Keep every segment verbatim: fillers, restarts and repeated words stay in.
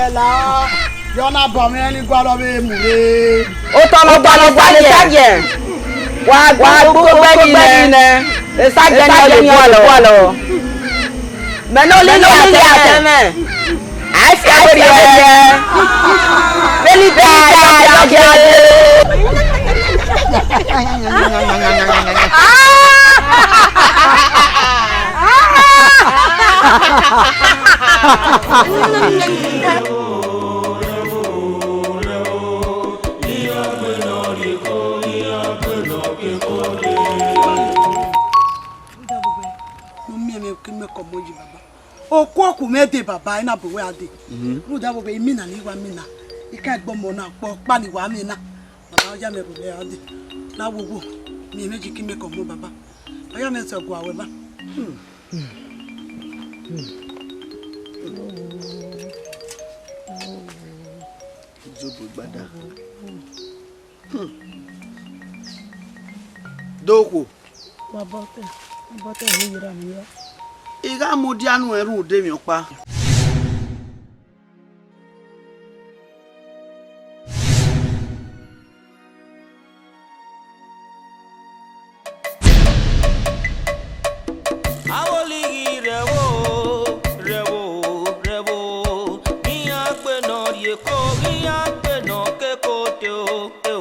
Ẹla, yọ na bọ mwẹ ni gualọ vbe mu re. Otọ ma gbalọ gbalọ esagiẹn. Wa gba gbogbo ẹre nẹ. Esagiẹn ni ọ gualọ. Mẹ ne ọ lele atẹmwẹ. A si a weri ẹ. Vbene I da, I da, I da. Ne u miẹn mwẹ ke imẹ ke ọmọ yi, baba. Okuoku mwẹ dee, baba, I na bu wẹ a dee. Rhunmwuda vbe I mina ne I wa mina, I ka gbe ọmọ na kpọ ọkpa ne I wa miẹn na. Baba, ọ ya mwẹ bu wẹ a dee. Na wo wo, miẹn mwẹ yi ke imẹ ke ọmọ, baba. Ọ ya mwẹ sẹ ọgua wẹ ba. Zobo gbada. Dokhuo. Wa bọtẹ, wa bọtẹ ne I ra mu ya. I gha mudia nuẹn rhunmwuda emwi ọkpa. Avbe olighi rẹvbo, rẹvbo, rẹvbo, iran gbe ne ọ rhie eko, iran gbe ne ọ ke eko dee o, e o.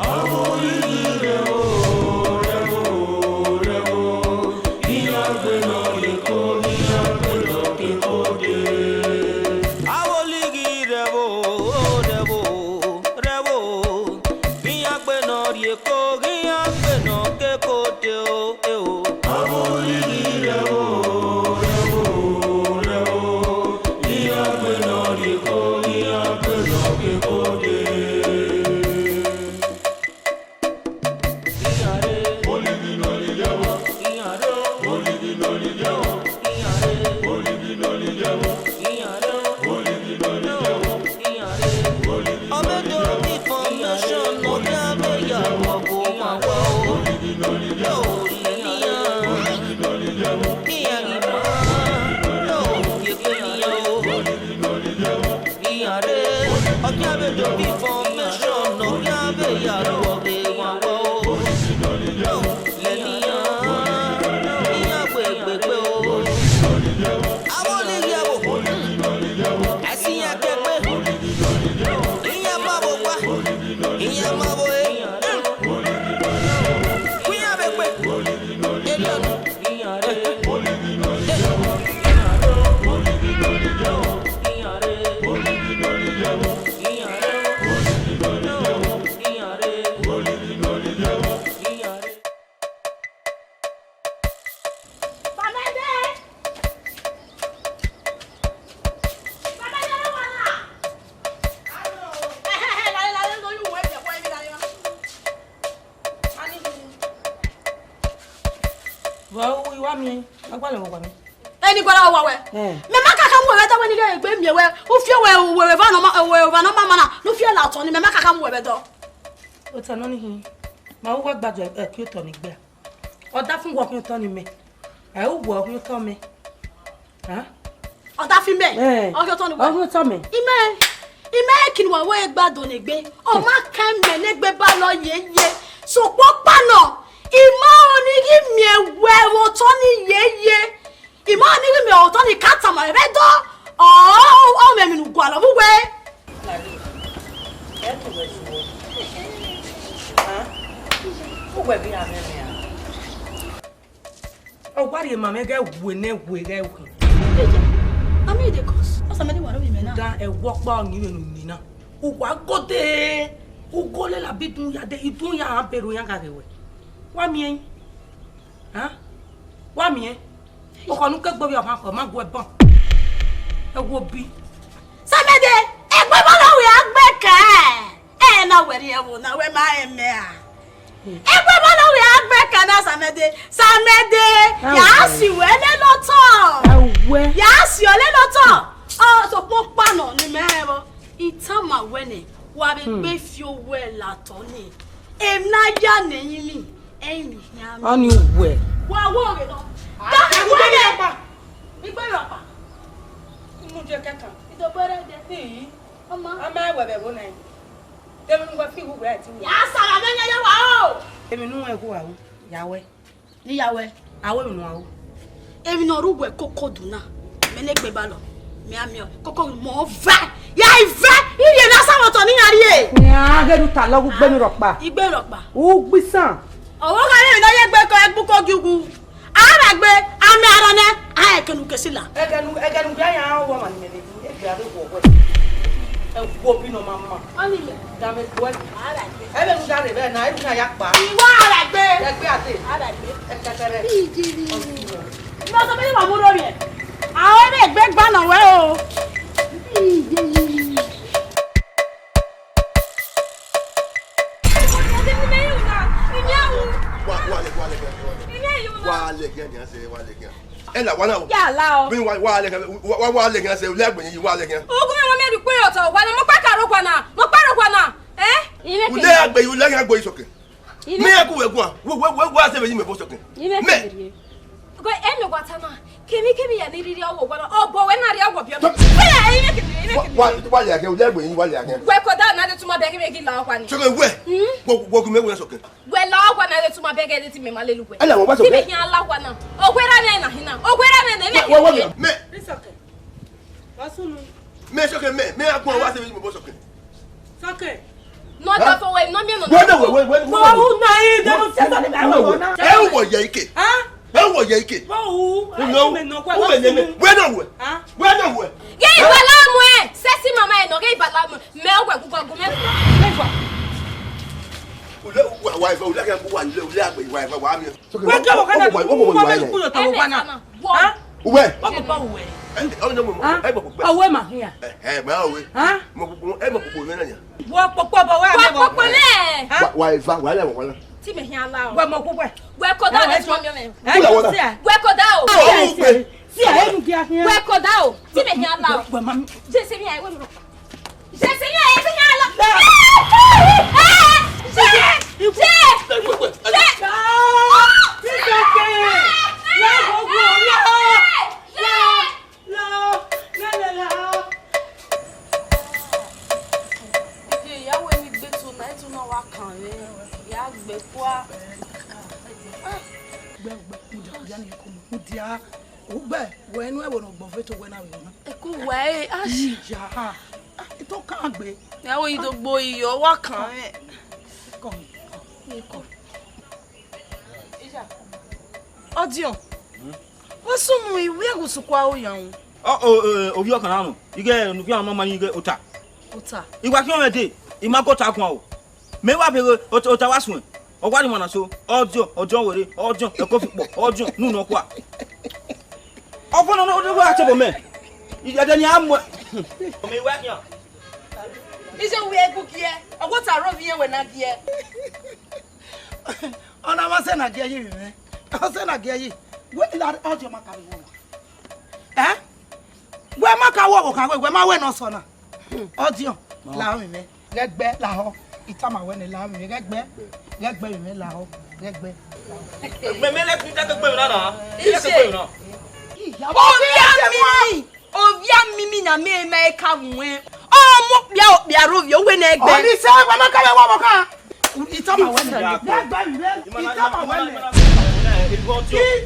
Avbe olighi rẹvbo, rẹvbo, rẹvbo, iran gbe ne ọ rhie eko, iran gbe ne ọ ke eko dee. Avbe olighi rẹvbo, rẹvbo, rẹvbo, iran gbe ne ọ rhie eko, iran gbe ne ọ ke eko dee o, e o. Avbe olighi rẹvbo, rẹvbo, rẹvbo, iran gbe ne ọ rhie eko, iran gbe ne ọ ke eko dee. Iran re, ọ khian vbe do be information, ọ khian vbe ya ru ọghe wan wọ o. Lele iran, iran gbe egbe gbe o. Avbe olighi ẹvbo, a si iran ke egbe. Iran ma vbe owa, iran ma vbe ore. Ku iran vbe egbe. Eliọnu. Vbe u i wa miẹn, a gualọ vbe owa mwẹ. Eni gualọ vbe owa wẹ. Eh. Mẹ ma kaka mu wẹ vbe ẹdẹ wẹ ne I ghe egbe miẹn wẹ, u fi owẹ, owẹ eva ne ọ ma, owẹ eva ne ọ ma ma na, ne u fi ẹre la otọ ni, mẹ ma kaka mu wẹ vbe ẹdẹ. Otọ nọ ni hin, ma uwẹ gba do ẹki otọ ni gbe a. Ọdafẹn uwẹ ọkhiẹn otọ ni mẹ. Ẹ uwẹ ọkhiẹn otọ mẹ. Hẹn? Ọdafẹn mẹ. Eh. Ọkhiẹn otọ ni wẹ. Ọkhiẹn otọ mẹ. Imẹ, imẹ kini wa wẹ gba do ne egbe. Ọ ma kan mẹ ne egbe ba lọ yeye. Sokpan ọkpa nọ, I ma ọni ghi miẹn wẹ vbe otọ ni yeye. I ma ọni ghi miẹn otọ ni ka tama ẹmwẹ dọ. Ọ, ọ mẹ emwi ne u gualọ vbe uwẹ. Ẹ tu wẹ zuọ. Hẹn? Uwẹ ghi a mwẹ mẹ a? Ọ wa rhie ma mwẹ ghẹ we ne we ghẹ we. Eja, a miẹn de cos. Ọsamẹ de wa ro vbe imẹ na. Da ẹwọ ọkpa ọni vbe ne u ni na. U wa gode. U gode la bi dun ya de, idun ya a bẹrẹ u ya gha ghe wẹ. Wa miẹn. Hẹn? Wa miẹn. Ọkhọ ne u ke gbe ovbi ọmwa khọ, ma gu ẹbọn. Ẹ wo bi. Samẹde, egbe vbọ ne ọ wẹ a gbe kẹ? Ẹ na wẹ rhie ẹvbo na, wẹ ma rẹn mẹ a? Egbe vbọ ne ọ wẹ a gbe kẹ na, Samẹde? Samẹde, ya si wẹ lele otọ. Ẹwẹ. Ya si ọ lele otọ. Ọ, sokpan ọkpa nọ ne imẹ rẹn vbọ. I tama wẹ nẹ, wa vbe gbe fi owẹ la otọ ni. Emwi ne a ya ne ẹrinmwi, ẹrinmwi khian. Ọni uwẹ. Wa wo ghe nọ. Da mi wẹ nẹ. Igbe rẹ ọkpa. Unu je kẹkan. Idogbo rre dẹ. Ii. Ọma. A ma wẹ vbe ẹvbo na. Emwi ne uwẹ fi wu wẹ a ti wu. Ya sara vbe ẹyẹyẹ wa o. Emwi ne uwẹ wu a wu, ya wẹ. Ne I ya wẹ, a wu emwi ne uwa wu. Emwi ne ọ rre uwẹ koko du na, mẹ ne egbe ba lọ, mẹ a miẹn koko mọ vẹ. Ya ivẹ, irhiẹ na sa vbe otọ ne iran rrie. Iran ghe ne u ta lọghọ ugbenu rhọkpa. Igbe rhọkpa. Ugbisan. Ọvbokhan rre emwi ne ọ ye egbe ko ẹgbuko gi uwu. A ra gbe, a miẹn arọ nẹ, a rẹn ekẹn ne u ke sila. Ẹghẹ ne, ẹghẹ ne u bia yan ọghe ọmwa ne imẹ vbe egbe a vbe wọ wẹ. Ẹ wo bi ne ọ ma ma. Ọni mẹ. Da mẹ guẹ. A ra gbe. Ẹ vbe nu da rre vẹ na, ẹ vbe na ya kpa. Iwa a ra gbe. Ẹgbẹ a dee. A ra gbe. Ẹkẹkẹrẹ. Iji ri. Ọni mẹ. Nọ sọ bẹni wa mu rhorhiẹ. A ho vbe egbe gba nọ wẹ o. Iji ri. Wa, wa lẹ, wa lẹ, wa lẹ. Wa lẹ gẹ ni a sẹ, wa lẹ gẹ. Ẹ la wa na o. Ya la o. Bi wa, wa lẹ gẹ, wa, wa, wa lẹ gẹ sẹ, u lẹ agbẹyin yi wa lẹ gẹ. Ogun mẹ mẹ ri kpe otọ, wa na mo kpa ka ro wa na, mo kpa ro wa na. Eh? U lẹ agbẹyin, u lẹ gẹ agbẹyin sọkẹ. Mẹ ya ku wẹ guan, wẹ, wẹ, wẹ, wa sẹ vbe yi mẹ bọ sọkẹ. Mẹ. Go emi wa ta na. Kemi, kemi ya ni riri ọwọ wa na. Ọbọ wẹ na rri ọwọ biọ. Wẹ ya, ẹ, ẹ, ẹ, ẹ, ẹ, wa, wa, wa lẹ gẹ, u lẹ agbẹyin, wa lẹ gẹ. Wẹ ko da na de tuma bẹ kemi gi la wa ni. Sọkẹ wẹ. Hmm? Wọ, wọ gu mẹ wẹ sọkẹ. Wẹ la ọgua na, ẹre tuma bẹgẹ ẹre te imẹ ma lele uwẹ. Ẹlẹ, wẹ wa sọkẹ. Te imẹ khian la ọgua na. Ọgua erha mwẹ na hin na. Ọgua erha mwẹ na, imẹ khian. Wẹ, wẹ, wẹ, mẹ. It's okay. Wa sunu. Mẹ sọkẹ, mẹ, mẹ a gbọn wa sẹ mi mo sọkẹ. Sọkẹ. Nọ da fo wẹ, nọ miẹn nọ. Wẹ, wẹ, wẹ, wẹ, wẹ. Wọ hu na yi, de mo sẹ sọ ni mẹ wọ na. Ẹ wọ yẹ ike. Ha? Ẹ wọ yẹ ike. Wọ hu. No. Wẹ nọ wẹ. Ha? Wẹ nọ wẹ. Ghe ibala mu ẹ. Sẹsi mama ẹ nọ, ghe ibala mu. Mẹ wẹ gugu gu mẹ. Ule wa wa wa ule kan wa ule ule agbe wa wa wa mi. Wẹ kẹ wọ kana. Wọ mẹ kúrò tọwọ wa na. Wọ. Uwe. Wọ mọ bọ uwe. Ẹ, ọ nọ mọ. Ẹ mọ pupẹ. Ọwẹ ma hia. Ẹ, ẹ, ma ọwẹ. Ha? Mọ pupẹ, ẹ mọ pupẹ mẹ na ya. Wọ pupẹ bọ wẹ. Wọ pupẹ lẹ. Ha? Wa wa eva wa lẹ wa la. Ti mẹ hia la o. Wẹ mọ pupẹ. Wẹ ko da le tuma mi o mẹ. Ẹ wẹ ko da o. Ọ, uwe. Si a enu gi a hia. Wẹ ko da o. Ti mẹ hia la o. Wẹ ma. Jese mi a wẹ mi. Jese, ye, ye, ye, la. Jese, Jese, Jese. Ije, ya wẹ ne I gbe tonight, tonight wa kan re, ya gbe kua. Gbẹ, gbẹ, mudia, ya ni ko mudia. Ugbẹ, wẹ nu ẹvbo ne ọ gbọ vbe to wẹ na vbe na. Eku wẹ, ash. Iya, ha. Ah, ito kan gbe. Ya wẹ idogbo iyọ, wa kan re. Come, come, come. Ọdiọn. Wẹ sunu iwẹ ẹghusu kua o yan. Ọ, o, o, ovbi ọkan na nọ. Ighe ne ovbi ọmọ ma yin ighe ota. Ota. I wa khian mwẹ dee, I ma gota guan o. Mẹ wa bẹghe ota, ota wa suẹn. Ọ wa rhie imwa na so. Ọdiọn, ọdiọn were, ọdiọn, ẹko fi kpọ, ọdiọn, nu nọ kua. Ọfọ nọ, nọ, nọ, wa tebo mẹ. Ẹdẹ ni a mu. Mẹ wa khian. Iye wẹ gu giẹ, ọgwọta rre ovbi iran wẹ na giẹ. Ọ na ma sẹ na giẹ yi mwẹ. Ọ sẹ na giẹ yi. Wẹ la ọdiọn ma ka vbe wọ. Eh? Wẹ ma ka wọ ọvbokhan wẹ, wẹ ma wẹ ne ọ sọ na. Ọdiọn, la mwẹ. Ghẹ gbe lahọ. I tama wẹ nẹ, la mwẹ. Ghẹ gbe. Ghẹ gbe mwẹ lahọ. Ghẹ gbe. Mẹ, mẹ lẹ kun dẹkẹ gbe mwẹ na na. Ẹ lẹ kun gbe mwẹ na. Ovbi a mimi. Ovbi a mimi na mẹ ma ka wẹ. Ọ mu okpia okpia rre ovbi, ọ wẹ ne gbe. Ọ ni sẹ, wẹ ma ka vbe wọ ọvbokhan. I tama wẹ nẹ. Ghẹ gbe mwẹ. I tama wẹ nẹ. I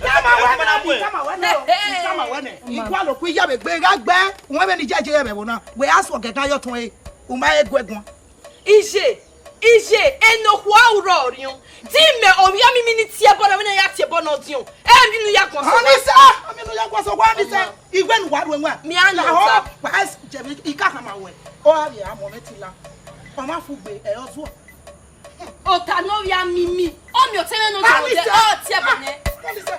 tama wẹ nẹ. I tama wẹ nẹ. I tama wẹ nẹ. I gua lo ku iya vbe gbe gha gbe. Wẹ vbe ni jẹjẹ vbe ẹvbo na. Wẹ a sẹ ọgẹgan yọ tọn e. U ma he gu ẹguan. Iye, iye, ene okhuo a ru rrọọ riọn. Te imẹ ovbi a mimi ni tie ẹbọ na, vbene a ya tie ẹbọ na ọdiọn. Ẹ, emwi ne u ya guan sẹ. Anisa, emwi ne u ya guan sẹ, wa Anisa. Iwe ne uwa ru ẹwaẹn. Mi a yan ota. Wa jẹ vbe ika khama wẹ. Ọ gha vbe a mu mwẹ tila. Ọ ma fu gbe, ẹ, ọ zuọ. Ota ne ovbi a mimi. Ọ miẹn otọ mwẹ ne ọ tie ẹbọ nẹ. Anisa.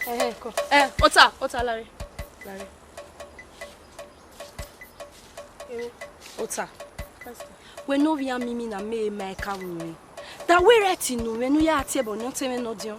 Ẹhẹn, kọ. Ẹ, ota, ota, lare. Lare. Ota. Wẹ ne ovbi a mimi na mẹ ma ka ru mwẹ. Da wẹ rẹ ti nu mwẹ ne u ya tie ẹbọ ne ọ te mwẹ ne ọdiọn.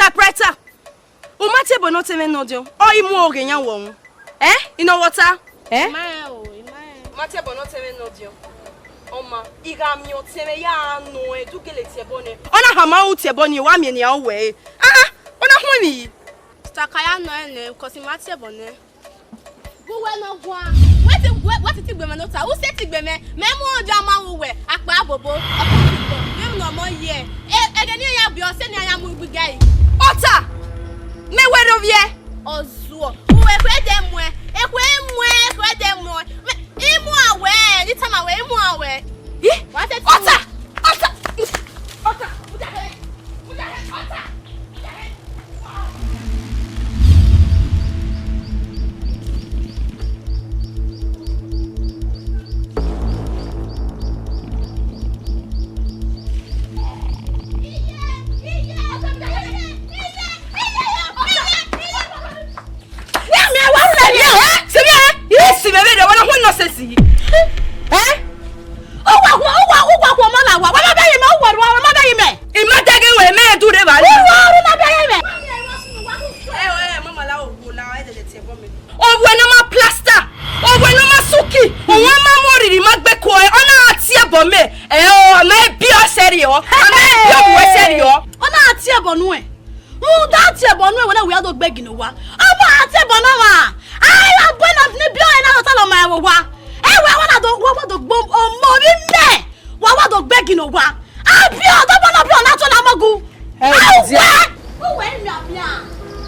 Typewriter. U ma tie ẹbọ ne ọ te mwẹ nọdiọn, ọ i mu oghe yan wọ wọn. Ẹ, I nọ wẹ ọta. Ẹ? I ma rẹn o, I ma rẹn. U ma tie ẹbọ ne ọ te mwẹ nọdiọn. Ọ ma, I gha miẹn ọtẹn mwẹ ya nọ ẹn, du gele tie ẹbọ nẹ. Ọ na hama ru tie ẹbọ nii, wa miẹn nian wẹ. Ah, ah, ọ na khuẹn emwi yi. Sista, ka ya nọ ẹn nẹ, because I ma tie ẹbọ nẹ. Gu uwẹ ne ọ guan. Wẹ te, wẹ, wẹ te tigbe mwẹ nota. U se tigbe mwẹ. Mẹ mu ọdia ma ru wẹ. Akpa bobo. Ọkọ ti kọ. Vbene ọ mọ ye. E, ẹghẹ ne iran ya biẹ ọse ne iran ya mu igbe igẹ yi. Ọta! Mẹ wẹ rre ovbiẹ. Ọ zuọ. U ekhue de muẹn. Ekhue muẹn, ekhue de muẹn. Mẹ, I muan wẹ. Ne I tama wẹ, I muan wẹ. Ih! Wa te ọta! Ọta! Ọta! Mudia rre. Mudia rre. Ọta! Mudia rre. Ẹ? Ẹ? Sẹvia, ẹ? Isi vbe vbe rre, wa na khuẹn nonsense yi. Ẹ? Uwa, uwa, uwa, uwa, uwa, ma la wa. Wa ma bẹghe mẹ, uwa, uwa, ma bẹghe mẹ. I ma dẹghe wẹ, mẹ du rre evba. Uwa, uwa, ma bẹghe mẹ. Ẹ, ẹ, mama la, uwa la, ẹ dẹdẹ tie ẹbọ mẹ. Ọ wẹ ne ọ ma plaster, ọ wẹ ne ọ ma suki, ọ wẹ ma mu oriri ma gbe ko, ọ na tie ẹbọ mẹ. Ẹ, ọ ma biẹ ọsẹ rriọ, ọ ma biẹ ọsẹ rriọ. Ọ na tie ẹbọ nuẹn. Rhunmwuda a tie ẹbọ nuẹn wẹ na, wẹ ya do gbe gin ne owa. Ọ ma a tie ẹbọ ne ọmwa. A i ra bu ẹna ni biẹ ọre na, ọ ta lọ ma ẹvbo owa. Ẹ wẹ, wa na do, wa, wa do gbe ọmọ vbe mẹ. Wa, wa do gbe gin ne owa. A biẹ ọdọ bọ na biẹ ọna tọ na mọgu. Ẹ, a wẹ. Uwẹ mianmian.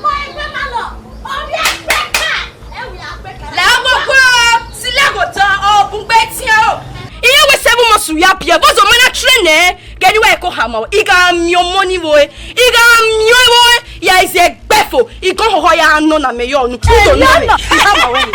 Mọ egbe ma lọ. Ọ biẹ gbe ka. Ẹ wẹ a gbe ka. Lẹ ọmọ kue o. Silẹ gho tan, ọ bun gbe tiẹn o. Iye wẹ seven months ya biẹ, bọzọ ma na train nẹ. Gẹdẹ wa ko hama o, I gha miẹn ọmọ ni vbe ore, I gha miẹn vbe ore, ya i zẹ gbe fo, I ghan họhọ ya nọ na mẹ yọ unu, udo nọ mẹ, I hama wẹ ni.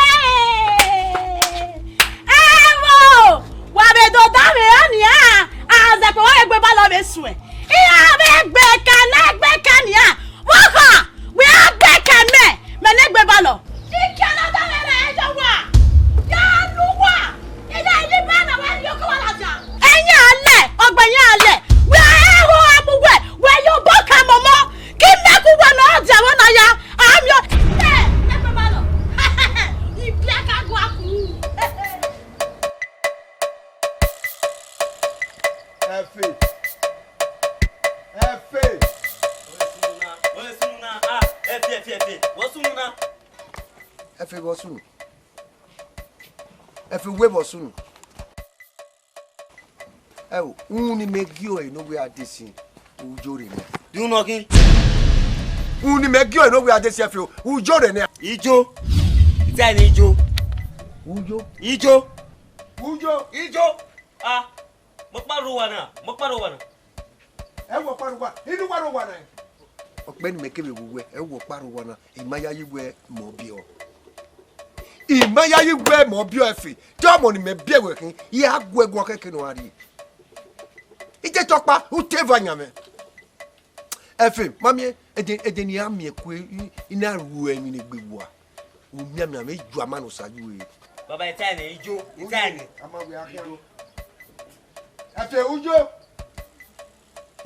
Ẹvbo, wa vbe do da vbe ra nian, azẹkpo wa vbe gbe ba lọ vbe suẹ. I ra vbe gbe ka na gbe ka nian, vbọkhan, wẹ a gbe ka mẹ, mẹ ne gbe ba lọ. Ikian na da mwẹ rẹ ẹdẹ wa, ya lu wa, ẹdẹ yi ba na wa rhie oko wa ladian. Ẹyan alẹ, ọgbẹn yan alẹ, wẹ a ru amu wẹ, wẹ ye obọ ka mọmọ, ki mẹ ku wẹ ne ọ dia vbọ na ya, a miẹn ọ. Ẹ, ẹ gbe ba lọ. Ibiẹka gua ku. Ẹfe. Ẹfe. Wẹ sunu na, wẹ sunu na, ah, Ẹfe, Ẹfe, Ẹfe, wẹ sunu na. Ẹfe vbe ọ sunu. Ẹfe uwe vbe ọ sunu. Ẹ o, uhun ni mẹ gie ọre ne ovbi a de sin, u yo rre nẹ. Di unu khin? Uhun ni mẹ gie ọre ne ovbi a de sin Ẹfe o, u yo rre nẹ. Ijo. Ita ni ijo. U yo. Ijo. U yo. Ijo. Ah. Mo kpa rre owa na, mo kpa rre owa na. Ẹ wọ kpa rre owa, inu wa rre owa na. Ọkpẹ ne mẹ kevbe vbe uwẹ, ẹ wọ kpa rre owa na, I ma yayi wẹ mẹ ọ biẹ ọ. I ma yayi wẹ mẹ ọ biẹ ọ Ẹfe, te ọmọ ne imẹ biẹ wẹ khin, I a gu ẹguan khẹke ne ọ gha rrie. I te tọkpa, u te eva yan mwẹ. Ẹfe, ma miẹn, ẹdẹ, ẹdẹ ne I a miẹn kue, I, I na ru ẹmwẹ ne egbe wa. U mianmian mwẹ, I ju ama ne Osa yu ẹre. Baba, ita ẹnẹ, ijo, ita ẹnẹ. A ma wẹ akhian. Ijo. Ẹfe, ujo.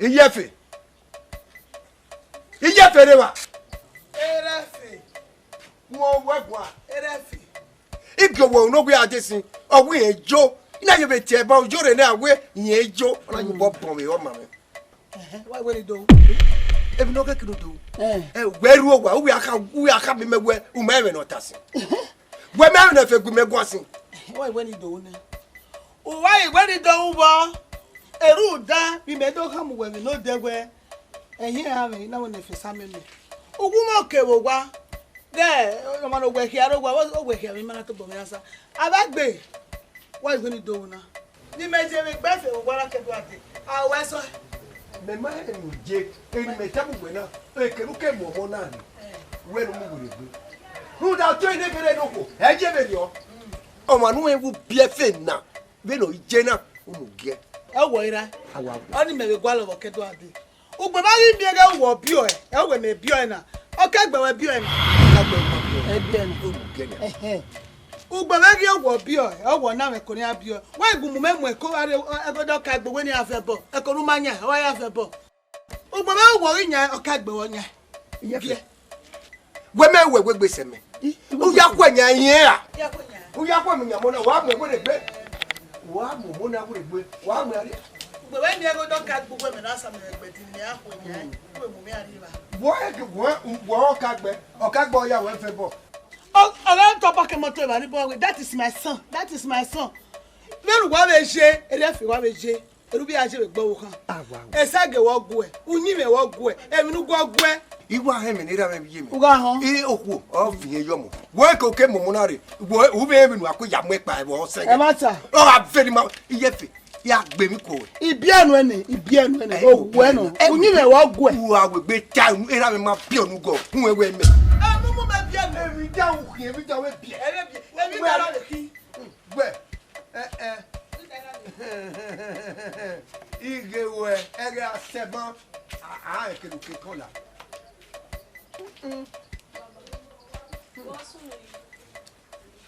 Iyẹfe. Iyẹfe rre evba. Erẹfe. Wọn wẹ gua. Erẹfe. Igie owẹ unu wẹ a de sin, ọ wẹ irẹn ijo. I na ye vbe tie ẹbọ, ujo rre ne a wẹ irẹn ijo. Ọ na ye obọ bọnmwẹ ọma mwẹ. Ẹhẹn, wa wẹ ne I do. Emwi ne ọ kẹke ne u do. Ẹ. Ẹ, wẹ ru owa, uwẹ a kha, uwẹ a kha miẹn mẹ wẹ u ma rẹn ẹmwẹ ne ọ ta sin. Wẹ ma rẹn ẹmwẹ ne Ẹfe gu mẹ guan sin. Ẹhẹn, wa wẹ ne I do nẹ. Uwa i wẹ ne I do vbọ. Erhunmwuda vbe imẹ do khama uwẹ vbe ne odẹ wẹ, ẹhiẹn ẹre mwẹ, I na wẹ ne Ẹfe sa mẹ mẹ. Uwu mwẹ ọ kevbe owa. Ghẹ, ọmwa ne owẹ khia rre owa, owẹ khia mwẹ, I ma na tobọ mwẹ ya sa. Avbe egbe, wa i wẹ ne I do na. Ne imẹ je vbe gbe Ẹfe vbe owa na ke do a de, a wẹ sẹ. Mẹ ma rẹn ne u je, eni mẹ tama uwẹ na, ekene u ke mu ọmọ na ni, wẹ ne u mu werriegbe. Rhunmwuda ọtẹn ne kherhe ne okhuo, ẹ je vberriọ. Ọmwa ne u rẹn vbe ubiẹfe na, vbene ọ i je na, unu giẹ. Ẹ wọ i ra? Awa wọ. Ọni mẹ vbe gualọ vbe ọ ke do a de. Ugbẹn ma ghi miẹn ghẹ uwẹ ọ biẹ ọe, ẹ wẹ mẹ biẹ ọe na. Ọ ke gbe wẹ biẹ ọe na. Ka gbe wẹ biẹ ọe. Ẹ biẹ ọe na. Unu giẹ na. Ẹhẹn. Ugbẹn mwẹ ghi ọwọ biẹ ọe, ọwọ na mwẹ ko ne a biẹ ọe. Wẹ gu mu mẹ mu ẹko vbe ẹgodo ọka egbe wẹ ne a vẹ ẹbọ, ẹko ne u ma yan, ọ wa ya vẹ ẹbọ. Ugbẹn mwẹ ọwọ ghi yan, ọka egbe wẹ ọ yan. Iye viẹ. Wẹ mẹ wẹ wegbe sẹ mẹ. U ya khuẹ yan iyen ra? Ya khuẹ yan. U ya khuẹ mu yan mọ na, wa mu ẹwe rhe gbe. Wa mu ọmọ na wẹ rhe gbe, wa mu ẹre. Ugbẹn mwẹ miẹn ẹgodo ọka egbe wẹ mẹ na sa mẹ ẹgbẹdin ne a khuẹ yan, wẹ mu mẹ arriba. Wọ ẹgẹ wọ, wọ ọka egbe, ọka egbe ọ ya wẹ vẹ ẹbọ. Ọ, ọ gha tọ park mọto evba ni bọ wẹ, that is my son, that is my son. Vbene uwa vbe ye, erriọ ẹfe wa vbe ye, erriọ ubi a ye vbe gbe ọvbokhan. Awa, awa. Ẹsẹgẹ wọ guẹ, uyinmwẹ wọ guẹ, emwi ne u guẹ ọ guẹ. I wa họn ẹmwẹ ne erha mwẹ vbe iye mwẹ. U gha họn. I okhuo, ọ viẹn yọ mọ. Wẹ ke oke momo na rre, wẹ, u vbe emwi ne uwa ku ya mu ẹkpa ẹvbo ọsẹ. Ẹ ma ta. Ọ gha vẹ ne ima, iye ẹfe, ya gbe emwi kuọ wẹ. I biẹ nuẹn nẹ, I biẹ nuẹn nẹ, o guẹ nọ. Uyinmwẹ wọ guẹ. Uwa wegbe ta, erha mwẹ ma biẹ unu gọ, hun ẹwẹ mẹ. Ẹ, mu mu mẹ biẹ nẹ. Emwi da u khian, emwi da wẹ biẹ. Ẹ vbe biẹ, emwi da ra vbe khin. Wẹ, ẹ, ẹ. Ighe wẹ, ẹghẹ a sẹ ẹban, a, a rẹn kene u ke kọla.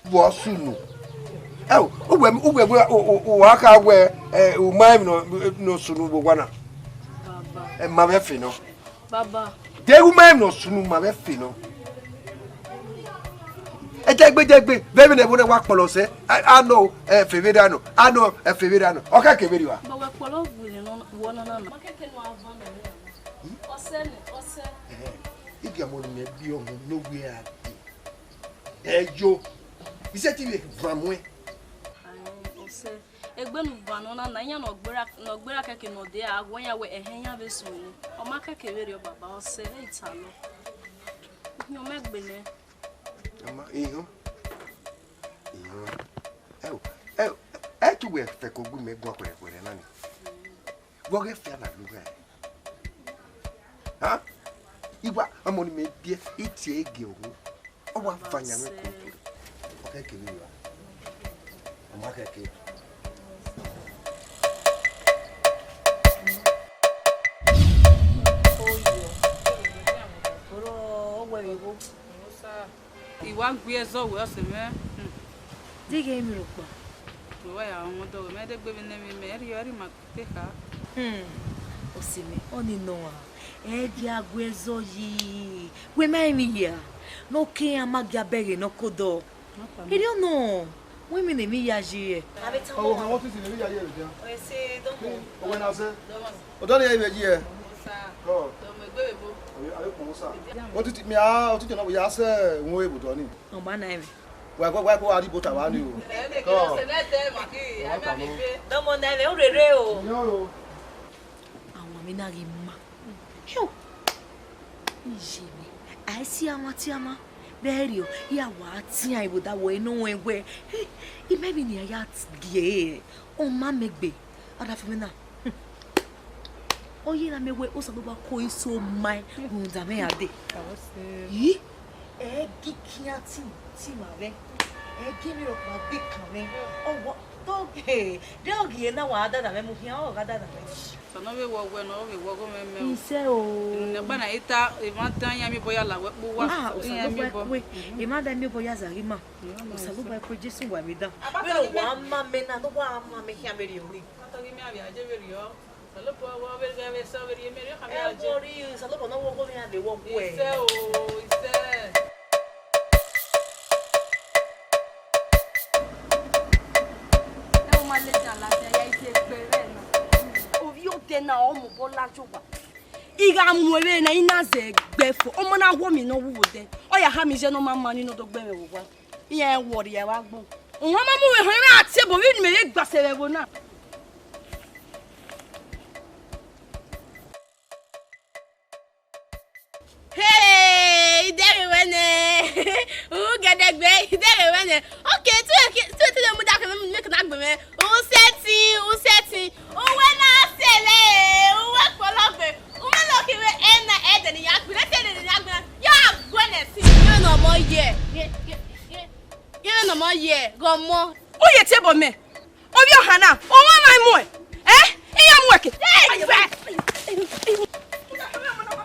Vbọ sunu? Ẹ, uwẹ, uwẹ, uwẹ, u, u, u wa kha wẹ, ẹ, u ma emwi nọ, nọ sunu vbe owa na. Ẹ ma vbe fe nọ. Baba. De u ma emwi nọ sunu ma vbe fe nọ. Ẹdẹgbẹdẹgbe, vbe emwi ne ẹvbo nẹ wa kpọlọ sẹ, a, anọ, ẹ, fe vberriọ anọ, anọ, ẹ, fe vberriọ anọ. Ọ kẹkẹ vberriọ a? Baba, kpọlọ vberriọ nọ, wọ nọ na. Ma kẹkẹ nọ a van nọ. Ọsẹ nẹ, ọsẹ. Ẹhẹn, igiamọ ne imẹ biẹ ọmọ ne owiẹ ra dee. Ẹ yo, isẹ te vbe van muẹn. Aẹn, ọsẹ. Egbe ne u van nọ na, na iran ne ọ gbe ra, ne ọ gbe ra kẹke ne ọ dee, a wẹ iran wẹ ẹhẹn iran vbe sunu. Ọ ma kẹke vberriọ baba, ọsẹ, ẹ i talọ. Uhiọn mẹ gbe nẹ. Ọ ma, ihọn. Ihọn. Ẹ o, ẹ o, ẹ te uwẹ fẹko gu mẹ guan khuẹrhẹkhuẹrhẹ na ni. Vbe ọghe ẹfe na lu gha? Ha? I wa, ọmọ ne imẹ biẹ, I tie gie ọghe. Ọ wa va yan mwẹ koko. Ọ kẹke vberriọ a? Ọ ma kẹke. I wa gu ẹzọ wẹ ọse mwẹ. Hmm. Deghẹ emwi rhọkpa. Wẹ wa ya rọnmwẹ odọ wẹ, mẹ de gbe vbene ẹmwẹ mẹ, ẹrriọ, ẹrriọ ima te kha. Hmm. Ọse mwẹ, ọni nọ a, ẹ gie a gu ẹzọ yi. Wẹ ma emwi hia, ne ọ ke iran ma gie a bẹghe ne ọ ke odọ. Erriọ nọ, wẹ emwi ne emwi hia ye. Ọvbokhan, wẹ otiti ne emwi hia ye vbe dia? Ẹ se dọmọ. Owẹ na sẹ? Dọmọ. Odọ ni ẹ i vbe yi ẹ? Sa. Kọ. Dọmọ egbe vbe ebo. Ave kpọnmwẹ osa. Otiti, mia, otiti nọ, ya sẹ uhunmwu ebo odọ ni. Ọ ma na ẹmwẹ. Wa, wa, wa, wa, a rhie ibo ta vba ni o. Ẹ, ne kọ. Kọ. Sẹ nẹ te ma ki, ẹ ma mi gbe. Dọmọ na ẹmwẹ, u rere o. Iyọnrọn. Awanmwẹ na ghi ma. Hio. Iye mwẹ, a i si awan tie ama, vbe ẹrriọ, I ya wa tian vbe odaro ẹre ne ọ rẹn wẹẹ, "Hey, imẹ vbe ne iran ya gie ọ ma mẹ egbe, a da fo mwẹ na." Ọ ye na mẹ wẹẹ Osanobua ko iso ma rhunmwuda mwẹ ya dee. Yi, ẹ gi kian ti, ti ma vẹ, ẹ gi emwi rhọkpa gbe kan mwẹ, ọ wa, de ọ gie na wa dada mwẹ mu khian, ọ gha dada mwẹ. Sẹ ne ọ vbe wọ wẹ ne ọ vbe wọ ọghọ mwẹ mẹ o. Isẹ o. Unu ne ẹgba na i ta, emwa dan iran miẹn obọ ya la wẹ kpe uwa. Ah, iran miẹn Osanobua obọ. Kue, emwa dan miẹn obọ ya zaghi ima. Osanobua kue, Jesu wa emwi dan. Vbene ọ wa ma mẹ na, ne ọ wa ma mẹ khian vberriọ ni. Atọ ghi mẹ avbe aje vberriọ. Osanobua wẹ ọ vbe ghẹ vbe sẹ ọ vbe rhie mẹ rhie ọkhan mẹ aje. Ẹ wọ rri, Osanobua ne ọ wẹ ọghọ mwẹ iran vbe wọ wẹ. Isẹ o, isẹ. Ẹ wo ma ladian ladian, ya ise gbe vbe na. Ovbi odẹ na ọ mobọ la jogba. I gha mu ẹvbe na, I na zẹ gbe fo. Ọmọ na wọ miẹn ne ọ wu vbe odẹ. Ọ ya ha mi iye ne ọ ma ma ni ne ọ do gbe mwẹ vbe owa. Iran wọ rria vbe agbọn. Ọmwa ma mu vbe họn, iran a tie ebo vbe inu mẹ vbe gba sẹ vbe ẹvbo na. Hey, idẹghe wẹ nẹ. U gẹdẹgbẹ, idẹghe wẹ nẹ. Okay, tu e, tu e, tu e mu da kẹ mẹ, mẹ kẹ na gbe mẹ. U sẹtin, u sẹtin. Uwẹ na sẹlẹ, uwẹ kpọlọgbe. U ma lọ kẹ vbe ẹna ẹdẹ ne ya gbe, ẹdẹ ne ya gbe. Ya gbe nẹ si. Ye ne ọmọ ye. Ye, ye, ye. Ye ne ọmọ ye, ghe ọmọ. U ye tie ebo mẹ. Ovbi ọhan na, ọmwa ma muẹn. Ẹ? Iran muẹn ke. Hey! Ayo, ayo, ayo. Ovbi odẹ na, ọ mobọ la jogba.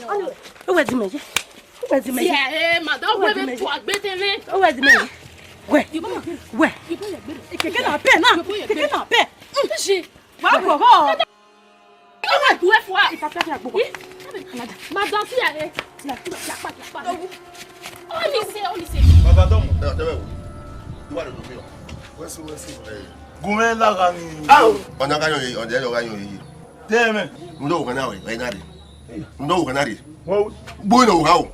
Uwẹ di mẹ ye. Uwẹ di mẹ ye. Sia, eh, madam, uwẹ vbe tu agbede mwẹ. Uwẹ di mẹ ye. Wẹ. Wẹ. Keke na pẹ na. Keke na pẹ. Wa gbọghọ. Ọ wa du ẹ fua. Madam, sia, eh. Sia, sia, kpa, kpa. Ọ ni se, ọ ni se. Baba dọmọ. Ẹ, tẹmẹ wo. Iwa do do fi ọ. Wẹ si, wẹ si. Gun mwẹ la gha ni. Ọna gha yọn ye, ọna gha yọn ye. Tẹmẹ. Ndo wo kana we, we na re. Ndo wo kana re. Gbu ne wo ha o.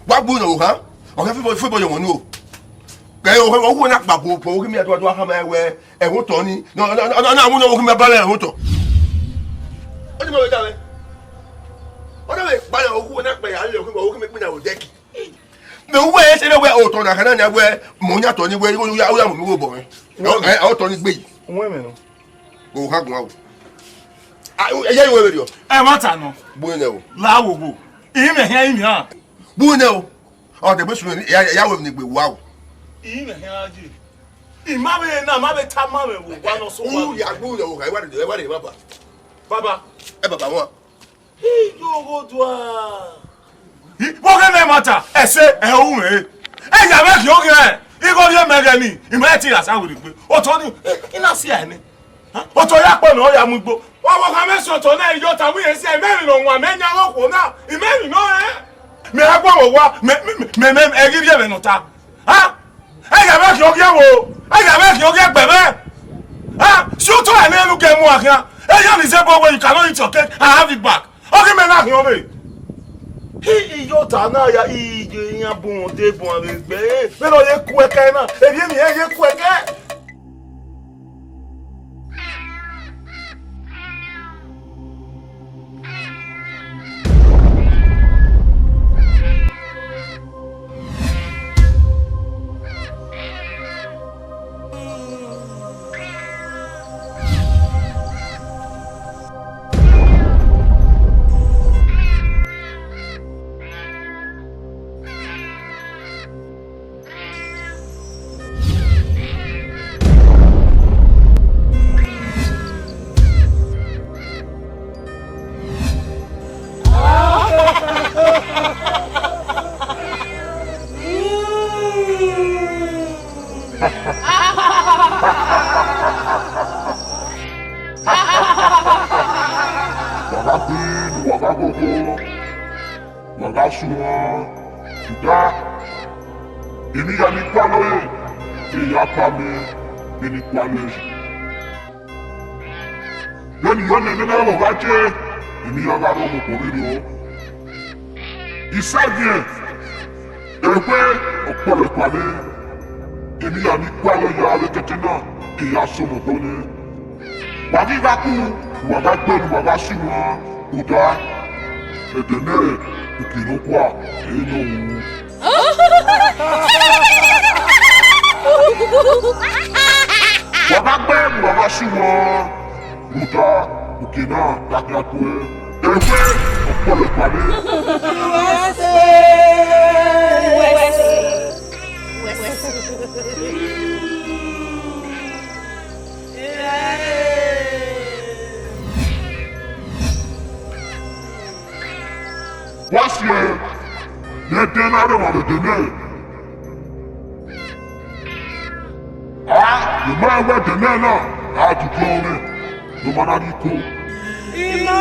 Wa gbu ne wo ha. Ọ kẹ fi bọ, fi bọ yọ wọn nu o. Kẹ o, o wo na kpa bo, bo, o ki mi atu atu ha ma wẹ. Ẹvbo otọ ni, na mu ne ọvbokhan mẹ ba mwẹ ẹvbo otọ. Ọ di ma vbe da mwẹ. Ọ na vbe gbalẹ ọghu na kpẹ ya lẹ ọghu, ọghu mẹ kpina vbe odẹ ki. Mẹ uwẹ ẹ sẹ ne wẹ otọ na khana nia wẹ mẹ ọ yan otọ ni wẹ, u ya, u ya mu mi vbe obọ mwẹ. Ẹ, otọ ni gbe yi. Uwẹ mẹ nọ. Ọvbokhan guan o. A, ẹ ya yi wẹ vberriọ. Ẹmwata nọ. Gbu nẹ o. La wo wo. Imẹ hian, imẹ hian. Gbu nẹ o. Ọ dẹgbe sunu, ya, ya wẹ ne egbe wa o. Imẹ hian ye. I ma vbe na, ma vbe tama mwẹ vbe owa ne ọ sẹ owa. U ya gbe u ya gha, I wa rre, I wa rre baba. Baba. Ẹ baba wọn. Iye oghodua. Vbe ọghe ne ẹmwata, ẹse, ẹ ru mwẹ. Ẹ ya mwẹ khian oghian, igho rhie mẹ ghẹ ni, I ma te ra sa werriegbe. Otọ ni, I na sia ẹre nẹ. Otọ ya kpọ nẹ, ọ ya mu igbo. Wa vbe ọvbokhan mwẹ sẹ otọ na, iyọta, wẹ irẹn si, imẹ emwi ne ọ wan mẹ yan okhuo na, imẹ emwi ne ọ rẹn. Mẹ a guọghọ owa, mẹ, mẹ, mẹ, mẹ, ẹ ghi rhie ẹmwẹ ne ọ ta. Ha? Ẹ gha vbe khian oghian vbo? Ẹ gha vbe khian oghian gbe mwẹ? Ha? Si otọ ẹre ne unu ke mu a khian. Ẹ ya ni zẹ bọ wẹ, you cannot eat your cake and have it back. Ọ ghi mẹ na khian ọvbe. Hi, iyọta na ya, iye iran bun de bun avbe egbe. Vbene ọ ye ku ẹkẹ na, erriọ emwi ẹre ye ku ẹkẹ. Wa gha gbe ne uwa gha ghọghọ, wa gha suẹn, rhunmwuda, emwi hia ne I gualọ ẹre, te ya ba mẹ vbene I gualọ ẹre. Vbene I ho nene na vbe ọ gha je, emwi hia gha rre ọmọ obọ vberriọ. Isagiẹn, ẹwẹ ọkpọlọ ẹkua nẹ, emwi hia ne I gualọ ya vbe tete na, I ya sẹ ọmọ obọ nẹ. Wa ghi gha ku, wa gha gbe ne uwa gha si wan, rhunmwuda, ẹdẹ nẹ, uki ne ọ kua, ẹ i nọ wu. Wa gha gbe ne uwa gha si wan, rhunmwuda, uki na gha khian tuẹ. Ẹwẹ ọkpọlọ ẹkua nẹ. Wa siẹn ne ẹdẹ na rre emwa vbe ẹdẹ nẹ. A, ne ima wẹ ẹdẹ nẹ na, a dudu ọnrẹn, ne ọ ma na rhie iko. Ima!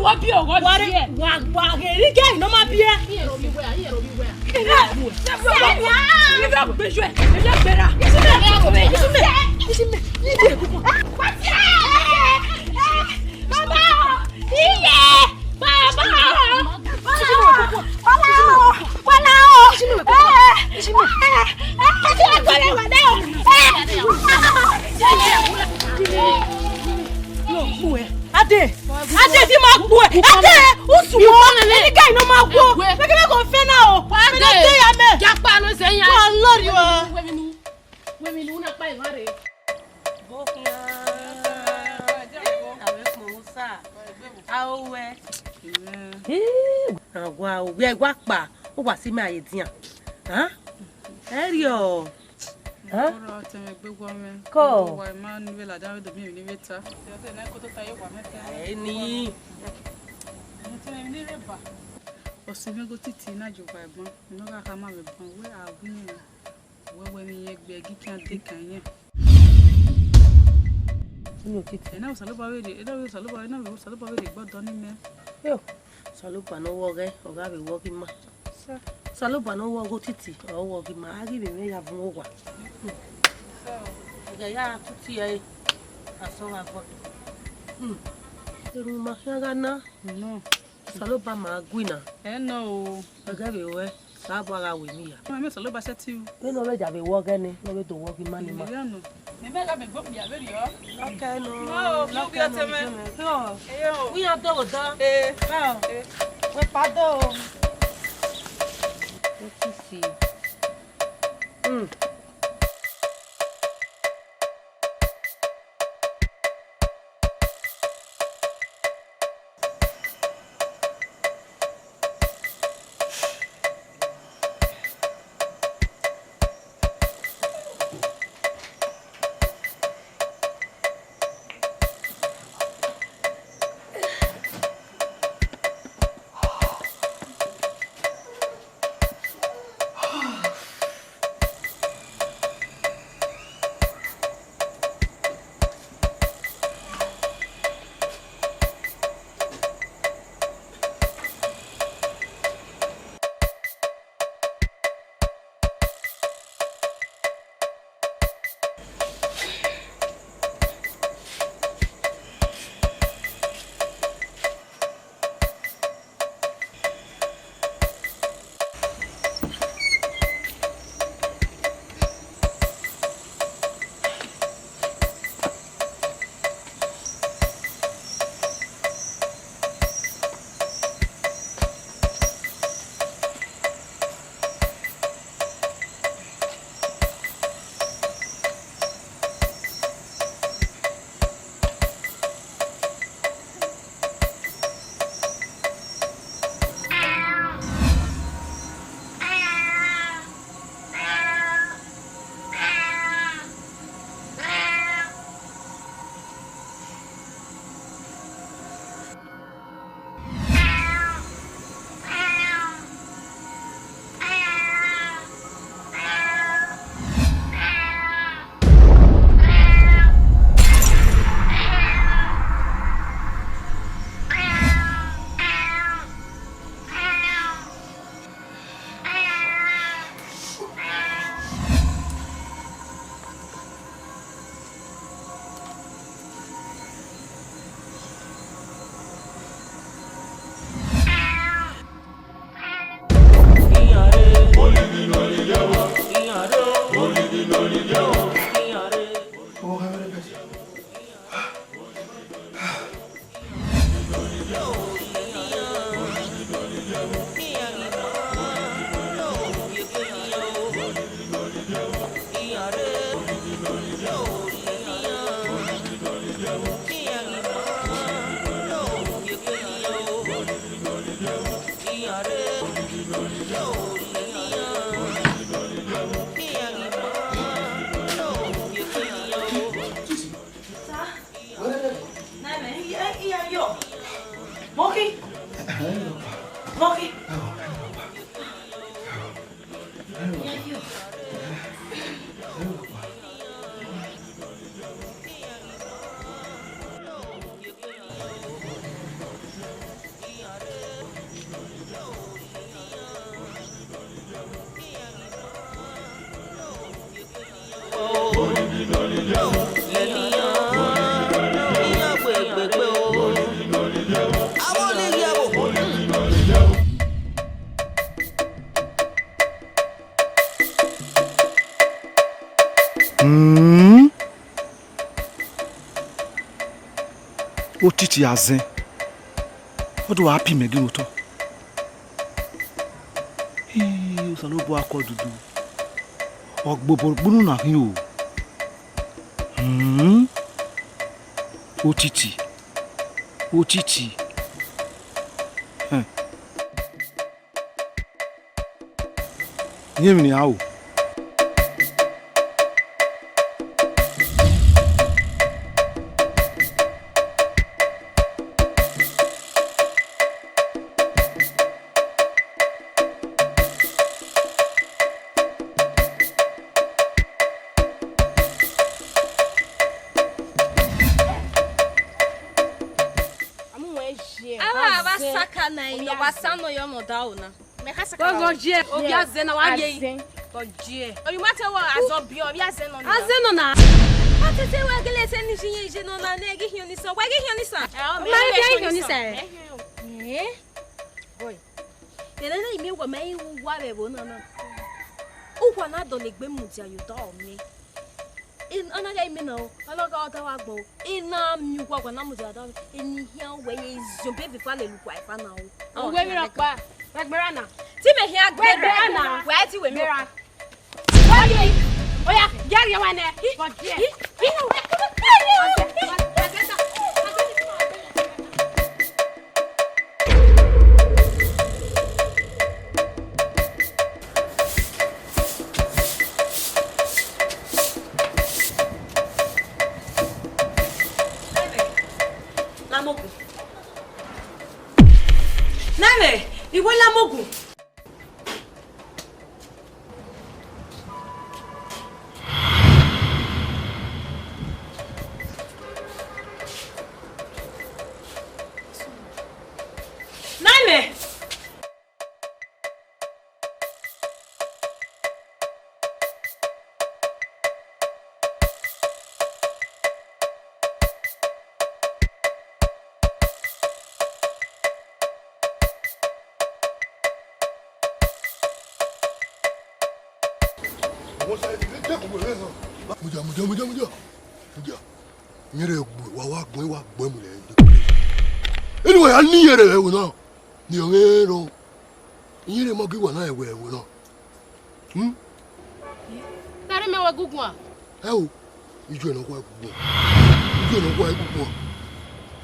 wọ biẹ, wọ biẹ. Wa, wa ghe ne I ghẹ ne ọ ma biẹ. Iye ro mi wẹ, iye ro mi wẹ. Ẹ, ẹ, ẹ, ẹ, ẹ, ẹ, ẹ, ẹ, ẹ, ẹ, ẹ, ẹ, ẹ, ẹ, ẹ, ẹ, ẹ, ẹ, Baba! Iye! Baba! Baba! Baba! Baba! Ade! Ade, di ma gbuẹ. Ade, usu wo. Ẹni ka inọ ma gbuẹ. Mẹkẹ mẹ kọ fẹ na o. Mẹ na te ya mẹ. Japa no se yan. Wa lọri wa. Wemi nu. Wemi nu na pa ivan re. A o wẹ. Amen. Hii, a wa o, wẹ wa kpa, u wa si mẹ a ye dian. Hàn? Ẹ rriọ. Hàn? Ọrọ ọtẹn mwẹ gbe wọ mwẹ. Kọ. Wa ma ni vbe ladian vbe do miẹn emwi ne I vbe ta. Ọtẹn mwẹ gho titi na jova ẹban, ne ọ gha khama mwẹ ẹban, wẹ a wu iran. Wẹ wẹ ne irẹn gbe ẹgi khian de kan irẹn. Unu otiti. Ena Osanobua vbe rhie, ena vbe Osanobua, ena vbe Osanobua vbe rhie gbe ọdọ ni mẹ. Yo, Osanobua ne ọ wẹ ọghẹ, ọ gha vbe wẹ ọghe ima. Osanobua ne ọ wẹ ọghe otiti, ọ wẹ ọghe ima, a ghi vbe mwẹ ya vun owa. Ẹghẹ ya tuti ẹre, a sẹ ọghe agbọn. Hmm. Erhunmwu ma khian gha na. No. Osanobua ma gu na. Ẹ nọ o. Ẹghẹ vbe ruẹ, Osanobua gha wẹ emwi hia. Ọmọ mi Osanobua sẹtin o. Vbene ọ vbe ya vbe wẹ ọghẹ nẹ, ne ọ vbe do wẹ ọghe ima ni ima. Ìyá nọ. Mẹ mẹ gha mẹ gbẹn okpia vberriọ. Lọkẹ nọ, Ọ, lọkẹ nọ, ọtẹn mwẹ. Jẹmẹ. Ọ, Ẹyẹ o. Wẹ iran do vbe odọ. Ee. Ọ, Ee. Wẹ pa do. Wẹ kisi. Hmm. Sir? Where? Na mẹ, iye, iye yo. Moki. Moki. Iye yo. Hmm. Otiti azẹn, ọ do a pi mẹ ghe otọ. Hii, Osanobua kọ dudu, ọ gbe obọ gbunu na khin o. Hmm. Otiti, otiti, Iye emwi ne iran ru. Amu wẹ ye. Ava, ava saka na ino, wa sa nọ yọ mọ da ona. Mẹ kha saka. Gọgọ na ye, ovbi azẹ na wa ye. Azẹ. Gọ ye. Oyu ma te wọ azọ biọ, ovbi azẹ nọ na. Azẹ nọ na. Ma te te wẹ gele se ni si ye je nọ na, ne ghi hiọn ni san, wẹ ghi hiọn ni san. Ẹ, ọ, mẹ ma ghi hiọn ni san. Ẹ? Boy. Yẹrẹ na ime wa ma i wa vbe ẹvbo na na. Uwa na dọlegbe mudia ye otọ mẹ. Ọna gha ime na o, ọna gha ọda wa gbọ o. I na miẹn uwa, wa na mudia da, eni hian wẹ ye izion be vifa lele ukua ifa na o. Uwẹ vbe rọkpa, wẹ gberra na. Te imẹ hian gberra na, wẹ te wẹ mẹ ra. Oya, ya rhie wa nẹ. Kọ diẹ. Lamogun. Nẹmwẹ, I wẹ Lamogun. Nẹmwẹ. Mudia, mudia, mudia, mudia. Mudia. Iyẹn rre gbe, wa wa gbẹn, wa gbẹn mu lẹ. Eni wa ya ni iyẹn rre ẹvbo na, ne ọ mwẹ rrọọ. Iyẹn rre ma ghi wa na ẹvbo ẹvbo na. Hmm? Na rre mẹ wẹ guguan. Ẹ o, ijuẹ ne ọ khuẹ guguan. Ijuẹ ne ọ khuẹ guguan.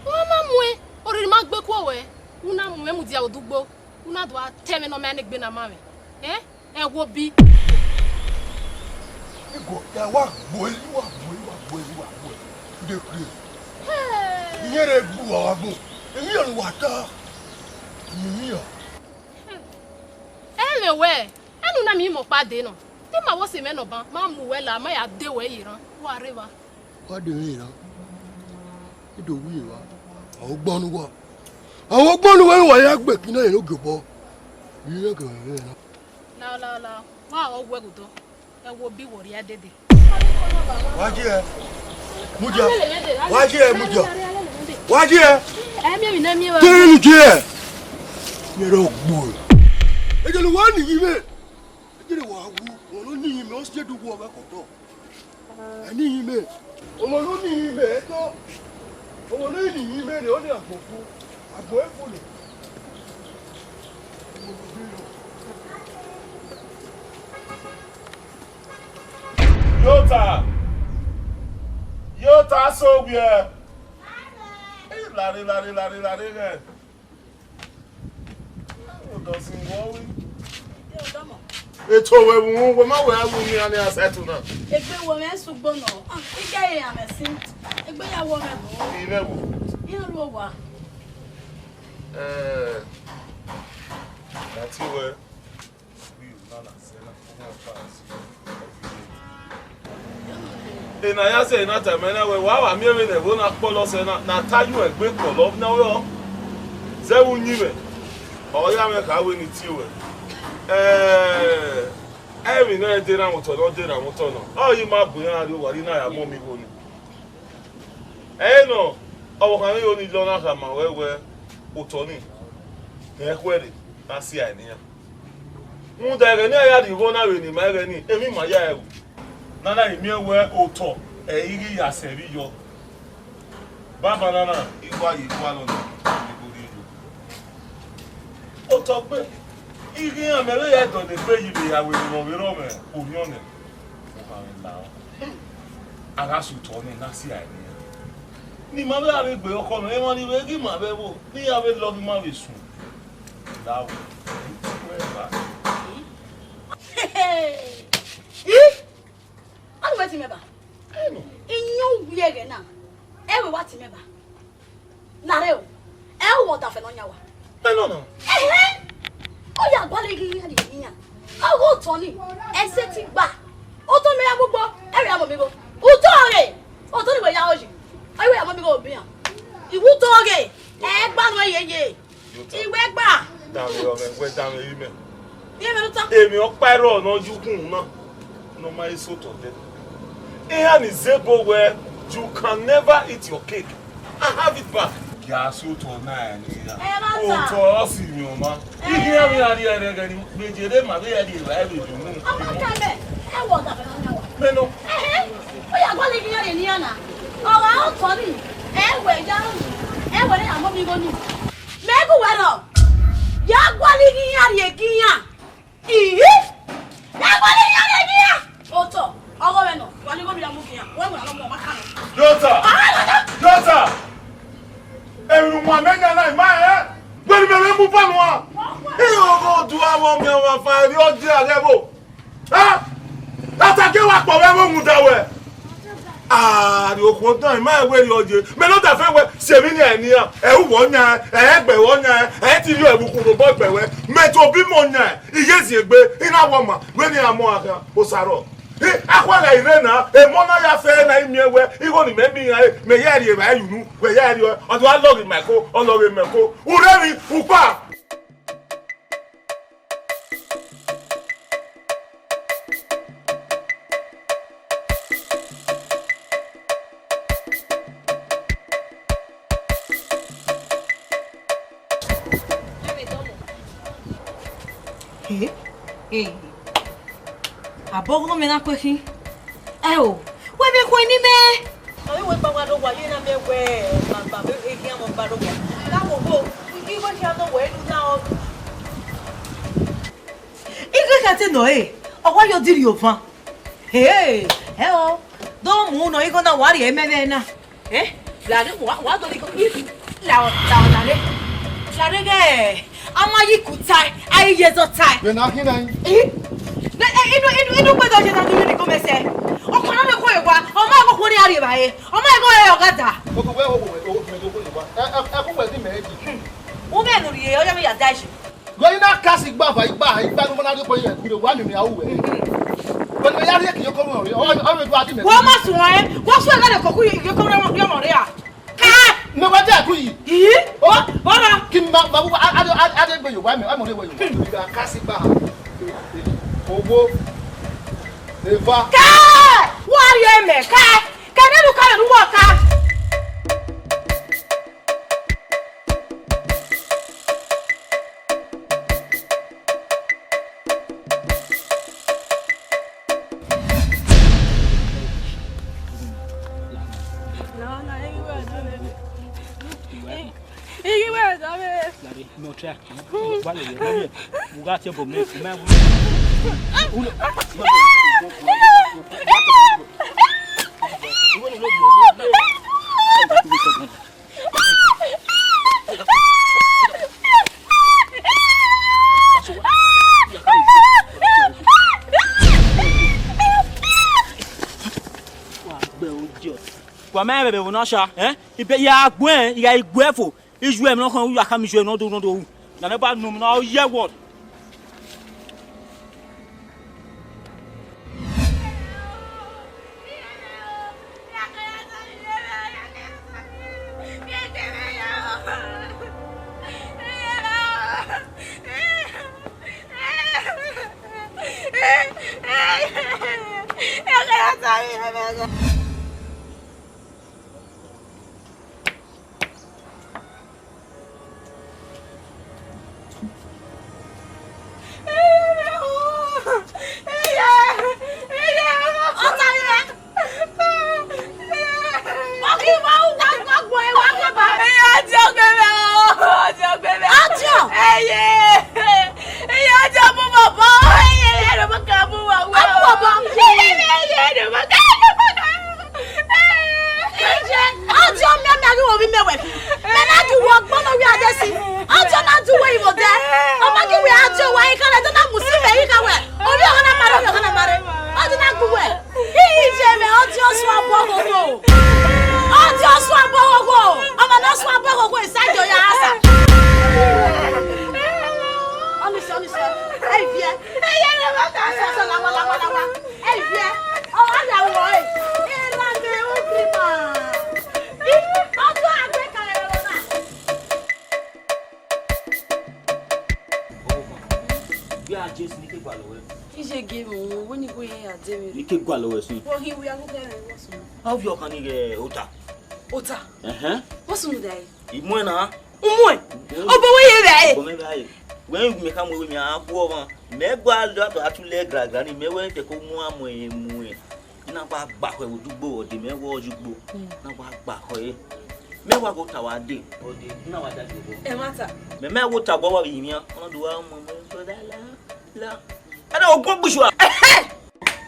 Ọ ma muẹn, orhirhi ma gbe kuo wẹ, u na mu mwẹ mudia odugbo, u na do a ta ẹmwẹ ne ọ ma ne egbe na ma mwẹ. Ẹ? Ẹwobi. Igho, ya wa gbo, wa gbo, wa gbo, wa gbo. De kre. Hey. Iyẹn rre gbe uwa wa gbọn. Emwi ọre wa ta. Emwi ya. Ẹ mẹ wẹ, enu na miẹn mẹ ọkpa dee nọ. Te ima vbe ọse mwẹ nọ ban, ma mu wẹ la, ma ya de wẹ ye erhan. Wa rre evba. Wa de mwẹ ye erhan. I do wu ye evba. Ọ gbọ ne uwa. Ọ gbọ ne uwa, wa ya gbe ekin na ye ne ogiobọ. Iyẹn kẹ mwẹ na. Lao, lao, lao. Wa ọ wu ẹghodọ. Ẹwobi wọ rhia dede. Wa je ẹ. Mudia. Wa je ẹ, mudia. Wa je ẹ. Ẹ miẹn emwi ne ẹ miẹn vbe. Te unu je ẹ. Yẹrẹ ogbo. Ejele wa ni yi mwẹ. Ejele wa wu. Wọn ni yi mwẹ, ọ si du wọ vbe kọtọ. Ẹ ni yi mwẹ. Ọmọ ne ọ ni yi mwẹ, ẹ tọ. Ọmọ ne ọ ni yi mwẹ rẹ, ọ ni agbọn fo. Agbọn ẹfo nẹ. Yota! Yota, sẹ owiẹ! Ẹ, lare, lare, lare, lare ghẹ. Odọ sin wọ wi. Eto wẹ vbe uhunmwu, wẹ ma wẹ a wu yin ane a sẹ ẹto na. Egbe wo mwẹ sugbo nọ. Ah, I gẹ ye amẹ sin. Egbe ya wo mwẹ. I mwẹ wo. I ru owa. Eh, na ti wẹ. Ena ya sẹ na tama na wẹ, wa wa miẹn vbene ẹvbo na kpọlọ sẹ na, na ta yu egbe kpọlọ na rọ. Zẹ vbe uyinmwẹ, ọ ya mwẹ kha wẹ ne I tie ruẹ. Ẹ, emwi ne ẹ de na mwẹ otọ nọ, ọ de na mwẹ otọ nọ. Ọ ghi ma bu iran rrie owa, rhie na ya mọ mi igho ni. Ẹre nọ, ọvbokhan vbe iro ni lọ na khama ruẹ wẹ, otọ ni, rẹn khuẹrhẹ, na si ae ne iran. Rhunmwuda ẹghẹ ne iran ya rhie igho na vbe ne ima ẹghẹ ni, emwi ma ya ẹre ru. Ne a na ghi miẹn wẹ otọ, ẹ i ghi ya sẹ vbe iyọ. Banbanna na, I wa ye, I wa lọ na, I ghi gho rhie yo. Otọ gbe, I ghi iran mẹ vbe ya dọlegbe yi vbe ya wẹ ne ọ vbe rrọọ mwẹ orhiọn nẹ, ohan mwẹ la. A gha sẹ otọ nẹ, na si ae ne iran. Ne ima vbe gha vbe gbe ọkhọ nọ, emwa ni vbe ghi ima vbe ẹvbo, ne iran vbe lọghe ima vbe sun. Lahọ, wẹ eva. Ih! Ọni wẹ ti mẹ ba? Iyẹn uwu ẹghẹ na, ẹ wẹ wa ti mẹ ba? Nare o, ẹ ru wẹ ọdafẹn ne ọ yan wa. Ẹ nọ nọ. Ẹhẹn, ọ ya gualọ ghi iran rhie iran. Ọ ghe otọ ni, ẹse ti gba. Otọ mẹ ya mu gbo, ẹ rhie amọ mi gho. Utọ ọghe, otọ ni wẹ ya rọ yi. Ọ i wẹ ya mu mi gho obian. Iwu utọ ọghe, ẹ gba nuẹn yeye. Iwẹ gba. Danmwehọ mwẹ, wẹ danmwehọ imẹ. Iye mwẹ ne u ta. Emwi ọkpa ẹrọ ne ọ ye ukhunmwu na, ne ọ ma he sotọ dẹ. Iran ni zẹ ebo wẹ, you can never eat your cake and have it back. Gia sotọ na ẹ ne iran. Ẹ ma ta. Otọ ọ si emwi ọma. Ẹ. Iran vbe a rhie ẹrẹghẹ ni, vbe je rre ma vbe a rhie evbare vbe do mu. Ọ ma ta mẹ, ẹ wẹ ọdafẹn ne ọ yan wa. Mẹ nọ. Ẹhẹn, ọ ya gualọ ghi iran rhie ne iran na. Ọ gha re otọ ni, ẹ wẹ ya ru, ẹ wẹ ne ya mu mi gho ni. Mẹ gu wẹ rọ, ya gualọ ghi iran rhie gie iran. Ihi! Ya gualọ ghi iran rhie gie iran. Otọ, ọghọ mwẹ nọ, wa ni gho mi ya mu gie iran. Wẹ wẹ na nọ mu ọma kan nọ. Jota! Ọghọ mwẹ nọ. Jota! Emwi ne u wan mẹ yan na, I ma rẹn. Wẹ ne imẹ vbe mu ba nuan. Iran ọghe ọdua vbe ọmianmwẹ ọfanrẹn rhie ọdia ghẹ vbo. Ẹ? Ọta gie wa kpọ vbe ẹvbo muda wẹ. Arriokhuo dan, I ma rẹn wẹ rhie ọye. Mẹ ne ọdafẹn wẹ, si emwi ni ẹ nian, ẹ ru wẹ ọyan, ẹ i gbe wẹ ọyan, ẹ i te rhie ẹvbo ukhunmwu obọ gbe wẹ. Mẹ tobọ imẹ ọyan, I ye ziengbe, I na wẹ ọma, wẹ ne iran mu ọnrẹn khian, Osaro. Ẹ, akhuẹ gha i rre na, emọ na ya fẹ na i miẹn wẹ, igho ne imẹ miẹn iran re, mẹ ya rhie evbare ye unu, wẹ ya rhie, ọ do a lọghe ima ẹko, ọ lọghe imẹ ẹko. U rre emwi, u kpa. Hey, hey. Abọghọ mẹ na kue khin. Ẹ o, wẹ vbe khuẹ ne imẹ. Ọ vbe wẹ gba wa do wa, ye na mẹ wẹ, ma gba vbe eghian mọ gba do wa. Na wo wo, ighe kha nọ wẹ enu na ọ. Ighe kha te nọ ẹre, ọ wa yo diri ovan. Hey, ẹ o, do mu nọ igho na wa rhie mẹ vbe na. Eh? Lare, wa, wa do ni ko. La, la, lare. Lare ghe. A ma yi ku tae, a yi ye zọ tae. Vbe na khin na yi? Eh? Ne, eh, inu, inu, inu gbe do je na du ni ko mẹ sẹ. Ọkọ na me ko ewa, ọ ma ko ko ni a rhie evbare. Ọ ma ko e ọga da. Ko ko we, ko ko we, ko ko we, ko ko we. Ẹ, ẹ, ẹ ko we di mẹ di. U mẹ nu rhie, ọ ya me ya da isi. Ghe na ka si gba va igba, igba ne ọ na rhie okpọ ye, gbe wa miẹn miẹn a ru wẹ. Wẹ ne ya rhie ke iyeke ọmọ rẹ, ọ, ọ vbe gba di mẹ. Wẹ ma suẹn, wẹ suẹn gha ne koko iyeke ọmọ rẹ a. Ka! Mẹ wa dia ku yi. Yi? O, bọrọ. Ki ma, ma wa, a, a, a, a de gbe yo, wa mẹ, wa mẹ wa yo. Ghe na ka si gba. Owo. Eva. Ka! Wa rhie mẹ, ka! Kẹdẹ ne u ka vbe ne uwa ka. Ighi wẹ dọ mẹ. Lare, no try. Wale ye, wale ye. Mu gha tie bọ mẹ, mẹ. Wa mẹ vbe vbe na sha, eh? Ibe ya gbe, ya igbe fo. Ijuẹ emwi ne ọ khọn ru, ya khama ijuẹ emwi ne ọ do, ne ọ do ru. Na nẹ ba nu mu na, ọ ye word. Bọghọghọ. Ọ di ọsuan bọghọghọ. Ọmọ ne ọsuan bọghọghọ, e sa yo ya asa. Ọnisi, ọnisi. Ẹ viẹ. Ẹ yẹ ne ma ka sọsọ lawa, lawa, lawa. Ẹ viẹ. Ọ wa ya wọ ẹ. Ẹ ra mẹ u bi ma. Ọ tọ a gbe ka ẹ rọ na. Ọmọ, wẹ a je sin ne I ke gualọ wẹ. Iye gie mwẹ, wẹ ni wẹ ya de mwẹ. Ne I ke gualọ wẹ sin. Wọ hin wẹ a gu gẹ rẹ wọ sunu. Ọ viọ ọkhan ni ghẹ ota. Ota? Ẹhẹn. Wọ sunu da e? I muẹn na. U muẹn? Mm. Obọ wẹ ye vbe e? Obọ mẹ vbe e. Wẹ mẹ ka mu ewe mẹ a gu ọmwa. Mẹ gua lọ atọ atulẹ gragra ni mẹ wẹ te ko mu amu emu. I na wa gba khẹ vbe odugbo, ọ de mẹ wẹ ọ ye ugbo. Mm. I na wa gba khẹ. Mẹ wa ghe ota wa de, ọ de, I na wa da de obọ. Ẹmwata. Mẹ mẹ wẹ ota obọ wa vbe yin mwian, ọ na do wa mu mẹ, brother, la, la. Ẹdẹ ogbọn gbe ushua. Ẹhẹ!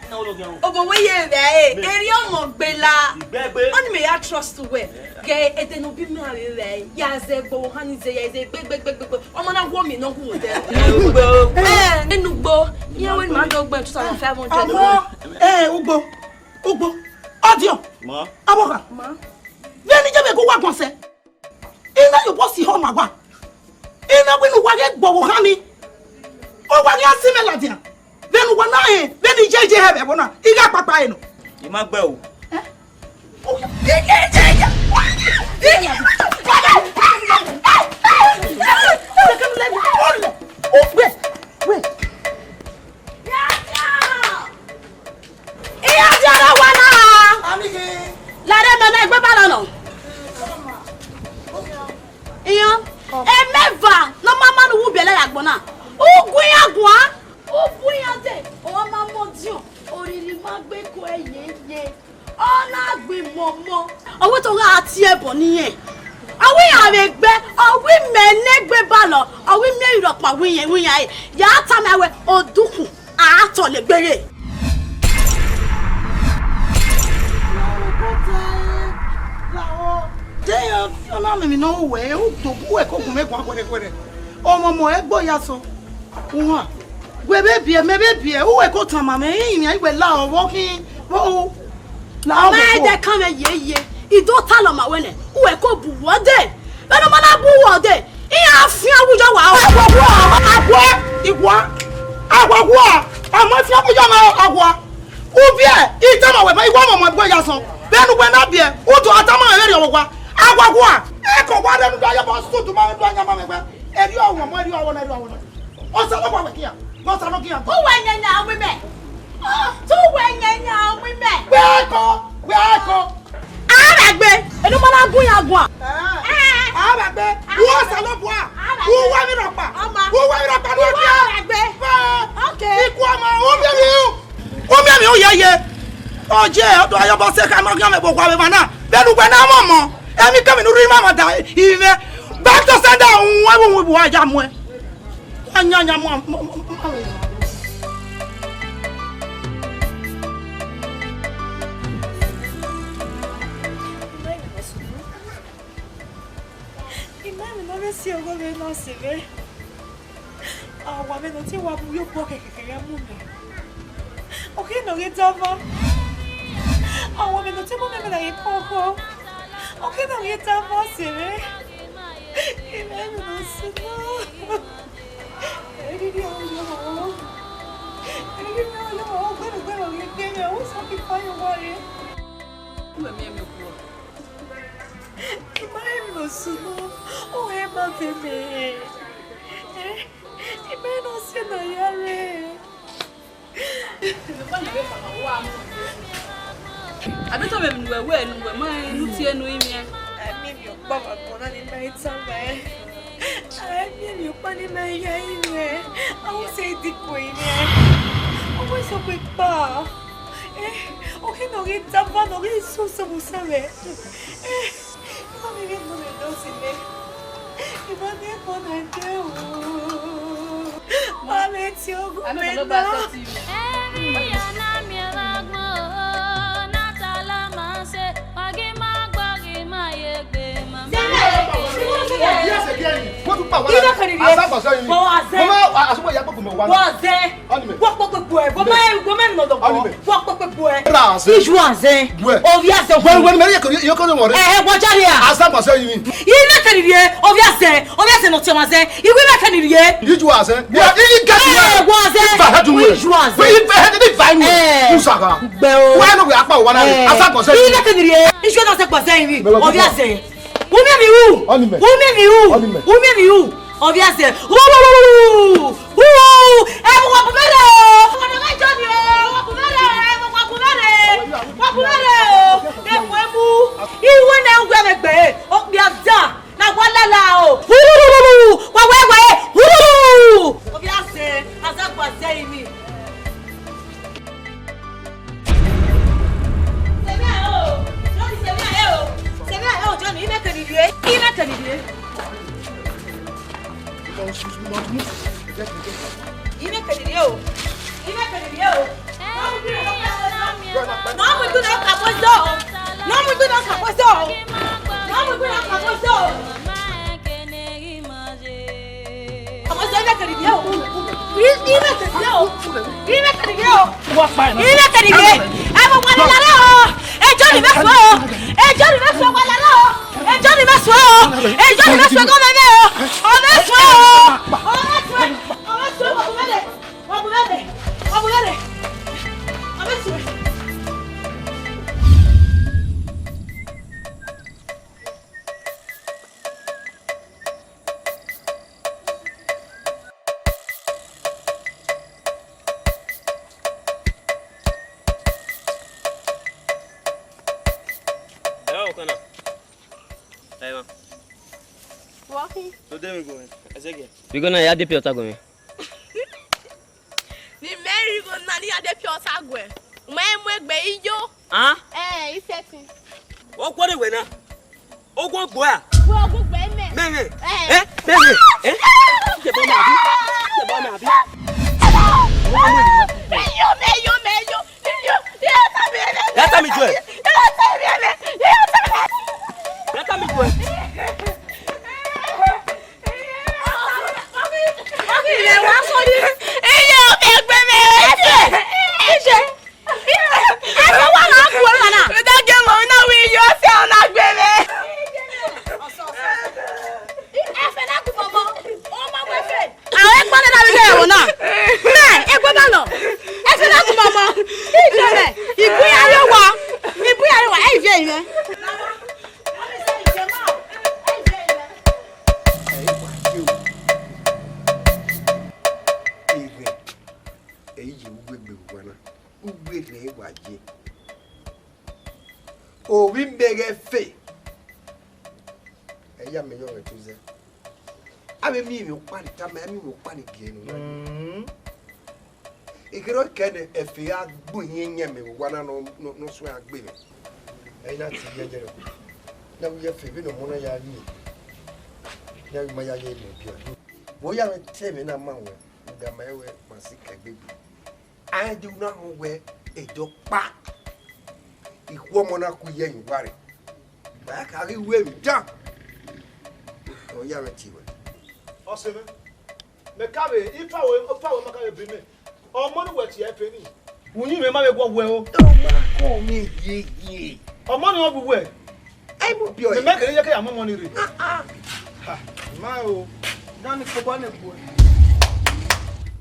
I na wẹ lọ gẹn o. Obọ wẹ ye vbe e, mẹ. Erriọ ọmọ gbe la. Igbẹgbe. Ọni mẹ ya trust wẹ. Ẹ. Ghe ẹdẹ ne obi mẹ a vbe vbe e, ya zẹ gbe ohan ni zẹ, ya zẹ gbe, gbe, gbe, gbe, gbe. Ọmọ na wọ miẹn ne ọ gu odẹ. Nugbo. Ẹ, nugbo. Iye wẹ ne ma do gbe two thousand five hundred. Ọmọ, ẹ, ugbo, ugbo. Ọdiọn. Ma. Abọkha. Ma. Vbene I je vbe gu uwa guan sẹ. I na ye obọ si họn ma wa. I na wẹ ne uwa ghẹ gbe ọvbokhan ni. Uwa ghi a si mẹ ladian. Vbene uwa na rẹn, vbene I ye ye hẹ vbe ẹvbo na, I gha kpakpa ẹre nọ. I ma gbe o. Eh? Iran dia ọre wa na. Amighi. Lare mẹ na egbe ba lọ nọ. Iran. Emẹva ne ọ ma ma ne uwu biẹlẹ ya agbọn na. U gu iran guan. U gu iran dee. Ọ ma mọ diọn. Oriri ma gbe ko ẹyeye. Ọ na gbe imọmọ. Ọ wẹ te ọ gha tie ẹbọ ne irẹn. Ọ wẹ iran vbe gbe, ọ wẹ imẹ ne egbe ba lọ, ọ wẹ imẹ rhọkpa wẹ irẹn, wẹ iran re. Ya tama wẹ, odukhun. A tọlegbe re. De ọna mẹ emwi ne ọ ru wẹ, u do bu wẹ ko gun mwẹ guan khuẹrhẹkhuẹrhẹ. Ọmọmọ ẹgbo ya sọ. Uhan. Wẹ vbe biẹ, mẹ vbe biẹ, u wẹ ko tama mẹ, I rinmwian wẹ la ọvbokhan vbe u la ọvbokhan. Ma ẹdẹ kan mwẹ yeye, I do talọ ma wẹ nẹ, u wẹ ko bu wọ dee. Vbene ọ ma na bu wọ dee, iran fian wu yọ wa o. Agbọgua, agbọ, igua, agbọgua, ọmọ fian wu yọ ma agbọgua. U biẹ, I tama wẹ, igua ọmọ ọmọ ẹgbo ya sọ. Vbene uwẹ na biẹ, u do a tama mwẹ vberriọ vbe owa. Agbọgua, ẹko wa rẹ ne u do ya bọ sutu ma do ya ma mwẹ wẹ. Erriọ ọmọ, erriọ ọmọ, erriọ ọmọ. Osa lọ wa wẹ kian. Osa lọ kian. U wẹ yẹn yan ọmọ mẹ. Te u wẹ yẹn yan ọmọ mẹ. Wẹ ẹko, wẹ ẹko. A ra gbe, enu ma na gun ya guan. Eh, a ra gbe. Wo Osanobua. Wo wa mi rọkpa. Wo wa mi rọkpa, wo wa ra gbe. Okay. Ikú ọmọ, wo mi mi o. Wo mi mi o yeye. Oje, ọdọ ayọbọ sẹ ka ma ghan mẹ bo wa vbe ma na. Bẹnu wẹ na mọ mọ. Ẹmwẹ kẹmwẹ ne u rhirhi ma ma da ivẹ. Back to sender, uhunmwu ẹvbo uhunmwu wa ya muẹ. Wa yan yan mu, mu, mu, mu. I ma emwi ne ọ rre si ọghọ vbe nọ sẹ mwẹ. Owa mwẹ ne ọ tie wa mu ye obọ khẹkhẹkhẹ ya mu mẹ. Ọ khe ne ọ ghi danmwẹ. Owa mwẹ ne ọ tie mu mẹ na ghi koko. Ọ khe ne ọ ghi danmwẹ sẹ mwẹ. I ma emwi ne ọ sẹ nọ. Erriọ ọmọ. Erriọ ọmọ, gbẹrẹ gbẹrẹ ọ ghi gbe mwẹ, u sacrifice owa rre. U miẹn mẹ okhuo. I ma rẹn emwi ne ọ sunu, u hẹ ma vbe mẹ. Eh, I ma rẹn ne ọ sẹ ne a ya rre. Abetọ mwẹ emwi ne uwẹ wẹ ne uwẹ ma rẹn ne u tie ne u rinmwian. A miẹn emwi ọkpa vbe agbọn na ne I ma i tama ẹn. A miẹn emwi ọkpa ne I ma ya rinmwian. A wẹ sẹ I diko rinmwian. Ọ wẹ sẹ ọ gbe kpa. Eh, ọ khe ne ọ ghi tama ne ọ ghi sẹ osẹmwẹ osẹmwẹ. Eh, I ma miẹn emwi ne ọ dọsi mẹ. I ma miẹn emwi ne ọ dee o. Ma mwẹ tie ọghe mẹ na. Emwi ya na miẹn vbe agbọn o, na ta la ma sẹ, wa ghi ma gba, ghi ma ye egbe, ma ma ye egbe. Yes, again. Wọ́n tún pa wá. Kí ló kàn ní rí ẹ? Àṣà àgbàṣà yìí ni. Bọ̀ wá zẹ́. Mo máa, àṣùwọ̀n ìyá gbogbo mọ̀ wá. Wọ́n zẹ́. Wọ́n ní mi. Wọ́n pọ̀ pé Buẹ, wọ ma, wọ ma nọ dọ. Ọni mẹ. Wọ kpekpe buẹ. Ra azẹ. Iju azẹ. Buẹ. Ovbi azẹ. Wẹ, wẹ, mẹ ye ko, ye ko wọ re. Ẹ, wọ jari a. Azagba sẹ yi. Ine kẹrhirhie, ovbi azẹ, ovbi azẹ nọ tiọmọ azẹ. Iwe ine kẹrhirhie. Iju azẹ. Wẹ, i, i ga ti wẹ. Ẹ, wọ azẹ. Ifa ha du wẹ. Iju azẹ. Wẹ, ifa ha du, ifa inu. Ẹ. Usaga. Gbẹ o. Wẹ no wẹ akpa wa na. Ẹ. Azagba sẹ yi. Ine kẹrhirhie. Iju na azagba sẹ yi. Ovbi azẹ. Umiẹn mi ru. Ọni mẹ. Umiẹn mi ru. Ọni mẹ. Umiẹn mi ru. Ovbi azẹ. Ru, ru, ru, ru, ru. Ru. Ẹ, wa bu mẹ rre o. Wa bu mẹ rre o. Wa bu mẹ rre o. Wa bu mẹ rre o. Ẹ, wa mu. Iwe ne u wẹ vbe gbe. Okpia da. Na wa lala o. Ru, ru, ru, ru, ru. Wa wẹ, wa wẹ. Ru, ru, ru, ru. Ovbi azẹ. Azagba sẹ yi. Sẹmia o, Johnny, sẹmia o, sẹmia o, Johnny, ine kẹrhirhie, ine kẹrhirhie. Ine kẹrhirhie o, ine kẹrhirhie o. Ne ọ mu igbinna ka bọ zẹ o, ne ọ mu igbinna ka bọ zẹ o, ne ọ mu igbinna ka bọ zẹ o. Ọmọ sẹ ine kẹrhirhie o. I-, ine kẹrhirhie o. Ine kẹrhirhie o. Ine kẹrhirhie. Ẹ, wa lala rre o. Ẹ, Johnny vbe suẹ o. Ẹ, Johnny vbe suẹ, wa lala o. Ẹ, Johnny vbe suẹ o. Ẹ, Johnny vbe suẹ gọmẹ vbe o. Ọ vbe suẹ o. Ọ vbe suẹ. Ọ vbe suẹ, wa bu mẹ rre. Wa bu mẹ rre. Wa bu mẹ rre. Ọ vbe suẹ. Ẹ wa wọ kan na. Ẹ ma. Walking. To de mi go, ẹ sẹ gẹ. Bi gọ na ya de pure water gọ mi. Ni mẹ rhie igho na ne I ya de pure water guẹ. U ma mu egbe iyo. Ah? Eh, I sẹtin. Ọ guọrọ wẹ na. Ọ guọ gbo a. Wẹ ọ gu gbe mẹ. Mẹ mẹ. Eh. Eh? Mẹ mẹ. Eh? Jẹ bọ mẹ abi. Jẹ bọ mẹ abi. Mẹ yo, mẹ yo, mẹ yo. Mẹ yo. Ya ta mi mẹ. Ya ta mi jọ ẹ. Ya ta mi mẹ. Ya ta mi mẹ. Ya ta mi jọ ẹ. Ilẹ̀ wa sọ ni. Iye ọbẹ̀ ẹgbẹ́ mi. Ẹ ṣe. Ẹ ṣe wà máa kú ẹ mànà. Ìdájọ́ mọ̀ náà wí yọ sí ọ̀nà gbé mi. Ẹ fẹ́ náà kú mọ́mọ́. Ó máa wẹ fẹ́. Àwọn ẹgbẹ́ náà dàbí kẹ́ ẹ̀wọ̀n náà. Mẹ́ ẹgbẹ́ bá lọ. Ẹ fẹ́ náà kú mọ́mọ́. Ìjọ rẹ̀. Ìbúyàrá wa. Ìbúyàrá wa. Ẹ ìfẹ́ ìfẹ́. Ẹ wá yé o. Ẹ rẹ, ẹ i ye uwu egbe vbe owa na, uwu erhẹn wa ye. Ovbi mẹ ghẹ fe, ẹ ya mẹ yọ mwẹ ẹto zẹ. Avbe miẹn mwẹ ọkpa ni tama, miẹn mwẹ ọkpa ni gie nọ. Mm. Ekherhe ọ kẹ nẹ, ẹfe gha gbe uyinmwẹ mẹ vbe owa na nọ, nọ, nọ suẹn gha gbe mwẹ. Ẹ i na tie yẹyẹrẹ. Ne a vbe ye ẹfe vbene ọmọ na ya rin, ne a vbe ma ya ye emwi biẹ. Vbe ọ ya mwẹ te ẹmwẹ na ma wẹ, u da ma ẹre wẹ ma si ka egbe gbe. A rẹn de u na rhọ wẹ ẹdẹ ọkpa, ikhuo ọmọ na ku iye ẹyin uwa rre. Ma ya ka ghi ru emwi dan, ọ ya mwẹ tie wẹ. Ọse mwẹ, mẹ ka vbe, ifa wẹ, ifa wẹ ma ka vbe bri mẹ. Ọmọ ne uwẹ tie ẹfe ni, uyinmwẹ ma vbe guọ wẹ o. Ọ ma kọ mwẹ hiehie. Ọmọ ni ọ bu wẹ. Ẹ i mu biẹ ọre. Mẹ, mẹ kere ye ke ya mu ọmọ ni rre. Ah, ah. Ha, ma o. Dani kpobọ ne gbuẹ.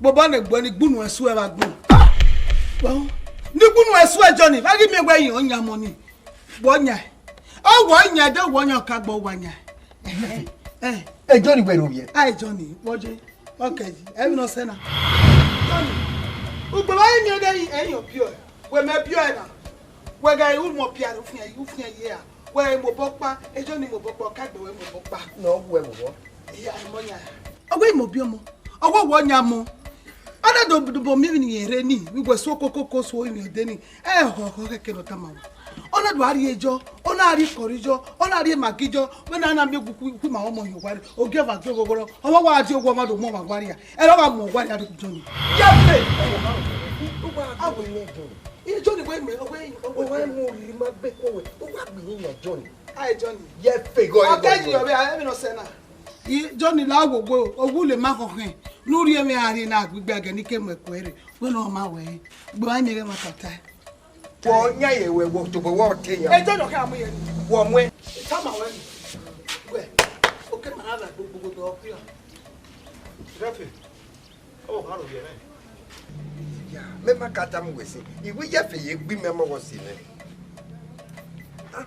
Kpobọ ne gbuẹ ni gbunu ẹsu ẹ vbe agbọn. Ni gbunu ẹsu ẹ Johnny, vbe a ghi miẹn wẹ iran yan ọmọ ni. Wọ yan. Ọ wọ yan, de wọ yan ka gbọ wa yan. Eh. Ẹ Johnny wẹ ro yẹ. Ai Johnny, wọ je. Okay, ẹ vbe nọ sẹ na. Johnny, ugbẹn vbe a ghi miẹn wẹ iran yan biẹ ọre. Wẹ mẹ biẹ ọre na. Wẹ gha ru mọ pia, u fian, u fian ye a. Wẹ mobọ kpa, ejo ni mobọ kpa, ọ ka gbe wẹ mobọ kpa. Nọ wẹ mobọ. Iya, mọ yan. Ọ wẹ mobọ ọmọ. Ọ wẹ wọ yan mọ. Ọ na do do bo mi ni yẹn rre ni, wẹ so kokoko so ni ode ni. Ẹ họ họ kẹkẹ nọ tama wẹ. Ọ na do a rrie ejo, ọ na rrie kọrọ ijo, ọ na rrie magi ijo, wẹ na na miẹn gu ku ma ọmọ yo wa. Ogie va gbe gogoro, ọmọ wa di owa ma do mu ọmọ wa ria. Ẹ rọ gha mu ọwa ria do Johnny. Yafe! Uwa awe ne Johnny. Ijọ ni wẹ mẹ, ọ wẹ, ọ wẹ, ọ wẹ mu orhiri ma gbe kọ wẹ, ọ wa gbe yin yan Johnny. Ai Johnny. Ye fe gọ. Ọ kẹ yi ọbẹ, a mi nọ sẹ na. I Johnny la wo wo, owu le ma kọ khin. Ne u rhie mwẹ a rhie na, gbigbe ẹgẹ ne I ke mu ẹko ẹre, wẹ ne ọ ma wẹ, gbe ọmwa miẹn ghẹ ma kata. Wọ yan ye wẹ, wọ tobọ wọ te yan. Ẹjọ nọ kẹ a mu ye. Wọ mu ẹ. Tama wẹ ni. Wẹ, oke ma na la gbogbo do ọ kpia. Rẹfe. Ọ kha ro ye rẹ. Ya, mẹ ma ka tama wẹ sin. I wẹ Yẹfe ye gbe mẹ ọmọ wọ sin nẹ. Ah,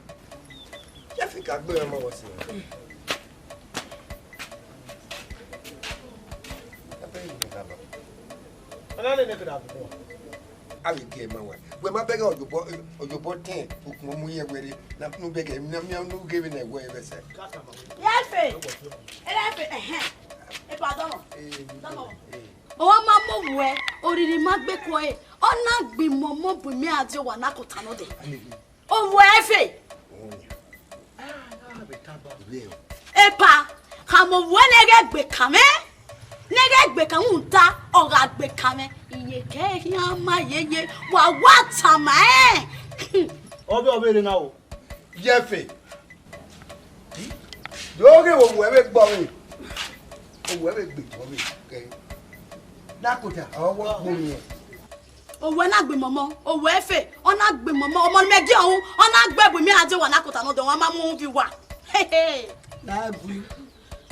Yẹfe ka gbe mẹ ọmọ wọ sin nẹ. Abẹ yi nẹ ka lọ. Ọ na nene ke da bọ. Avbe gie ma wa. Wẹ ma bẹghe ọyobọ, ọyobọ tẹn, okun ọmọ yẹn wẹre, na nu bẹghe, na miẹn nu ghe vbe na ẹwẹ vbe sẹ. Yẹfe, Yẹfe, ẹhẹn. Epa dọmọ. Dọmọ. Ọ ma mu owẹ, oriri ma gbe kue, ọ na gbe imọmọ bu mẹ a die owa na kota nọ dẹ. Owẹ Yẹfe. Epa, khama owẹ ne ghẹ gbe kan mwẹ, ne ghẹ gbe kan mwẹ, uta, ọ gha gbe kan mwẹ. Iye kẹ khian ma yeye, wa wa tama ẹn. Ọbe, ọbe rre na o. Yẹfe. Do ghe vbe owẹ vbe gbe ọvbe. Owẹ vbe gbe ọvbe kẹ. Na kota, ọ wọ gbe orhiọn. Owẹ na gbe mọmọ, owẹ Yẹfe, ọ na gbe mọmọ, ọmọ ne mẹ gie ọhun, ọ na gbe bu mẹ a die owa na kota nọ dẹ, wa ma mu uhunmwu viọ uwa. Hehe. Na gui.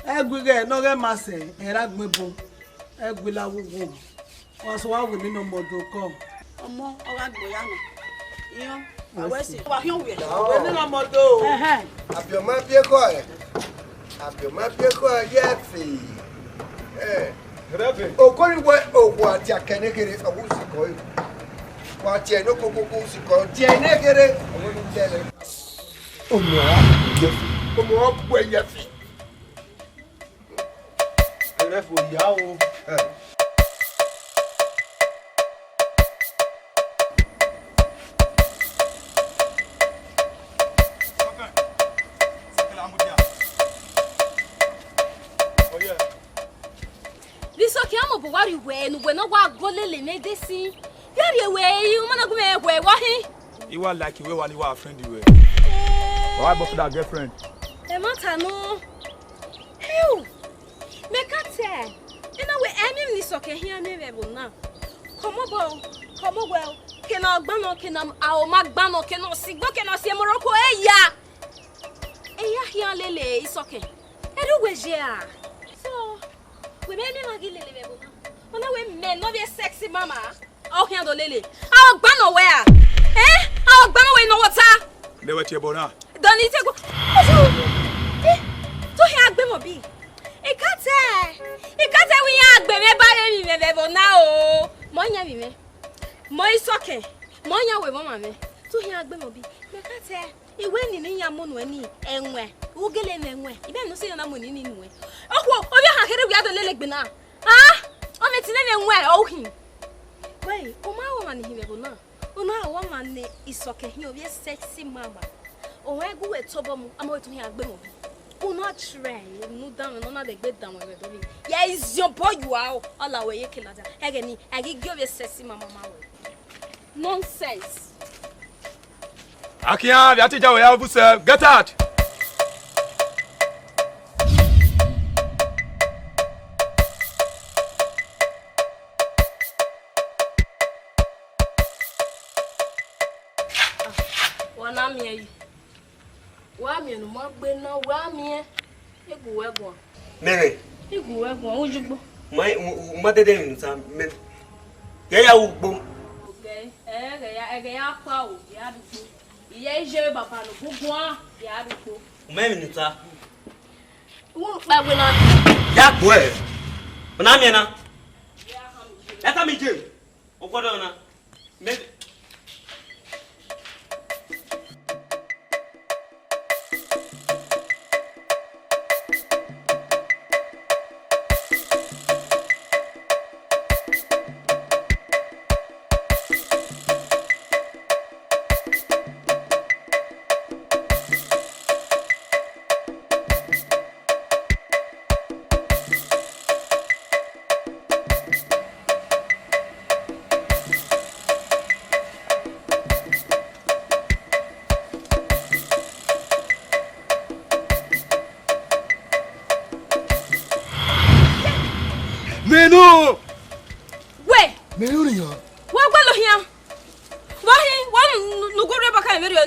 Ẹgui ghẹ ne ọ ghẹ ma sẹ, ẹ ra gbẹn bun. Ẹgui la wo wo. Wa sẹ wa wẹ emwi ne ọmọ do kọ. Ọmọ, ọ gha gbe ya nọ. Iran, a wẹ sẹ, wa khian wiẹ. Wẹ emwi ne ọmọ do. Ẹhẹn. Abiọma biẹ kọ ẹ. Abiọma biẹ kọ ẹ, Yẹfe. Ẹ. Rẹfe. Okori wẹ okhuo a tie akẹ ne kherhe, ọ wu sikọ ẹ. Wa tie ne okokoko sikọ, tie ne kherhe, ọ wu lẹlẹ. Ọmọ a gbe Yẹfe. Ọmọ a gbe Yẹfe. Rẹfe ya o. Ẹ. Vbe Isọkẹn, a mobọ wa rhie uwẹ ne uwẹ ne ọ wa gọ lele mwẹ de sin. Vbe a rhie wẹ, I ma na gu mwẹ wẹ wa hin. I wa like wẹ wa ni wa friend wẹ. Eh. Wa boyfriend and girlfriend. Ẹ ma ta nọ. Ew! Mẹ ka tẹ, ena wẹ ẹmwẹ emwi ne Isọkẹn khian miẹn vbe ẹvbo na. Kọmọ obọ, kọmọ owẹ o, kene ọ gban nọ, kene a ma gban nọ, kene ọ si gbo, kene ọ si Morocco, e ya. E ya khian lele Isọkẹn. Ẹdẹ uwẹ ye a. So, wẹ mẹ ne ma ghi lele vbe ẹvbo na. Ọna wẹ mẹ ne ovbi e sexy mama. Ọ khian do lele. A gban nọ wẹ a? Eh? A gban nọ wẹ ne ọ ta? Lẹ wẹ tie ẹbọ na. Dọni te gu. Ojo. Eh? To khian gbe mọ bi. I ka tẹ. I ka tẹ wẹ iran gbe mwẹ ba vbe emwi mwẹ vbe ẹvbo na o. Mọ yan emwi mwẹ. Mọ Isọkẹn. Mọ yan wẹ mama mwẹ. To khian gbe mọ bi. Mẹ ka tẹ. I wẹ ni ne iran mu nuẹ ni ẹwẹn. U gele mwẹ ẹwẹn. I bẹ ne u sẹ iran na mu ni ni nuẹ. Okhuo, ovbi ọhan kherhe wẹ a do lele egbe na. Ah, ọ mwẹ etinẹ mwẹ ẹwẹn ọ khin. Wẹ, u ma rẹn ọmwa ni hin vbe ẹvbo na. U na rẹn ọmwa ne Isọkẹn hin ovbi e sexy mama. Ọ rẹn gu wẹ tobọ mu, a ma wẹ to khian gbe mọ bi. U na try, u na danmwẹ, ne ọ na dẹ egbe danmwẹ vbe ẹdẹ ọvbehe. Yeah, is your boy you are. Ọ la wẹ ye ke ladian. Ẹghẹ ni, a ghi gie ovbi e sexy mama ma wẹ. Nonsense. Akian, vbe a te ja wẹ ya vbe usẹ, get out! Wa na miẹn yi. Wa miẹn ne u ma gbe na, wa miẹn. I gu wẹ guan. Mẹmẹ. I gu wẹ guan, u jugbo. Ma, u, u ma dẹdẹ emwi ne u ta, mẹ. Ghẹ ya ru ugbo. Ghẹ, ẹ, ghẹ ya, ghẹ ya kpa o, ya ru ugbo. Iye iye baba ne u gu guan, ya ru ugbo. U ma emwi ne u ta. U kpa egbe na. Ya gbuẹ. U na miẹn na. Ya tama iye. Ọ guọdọ na. Mẹ.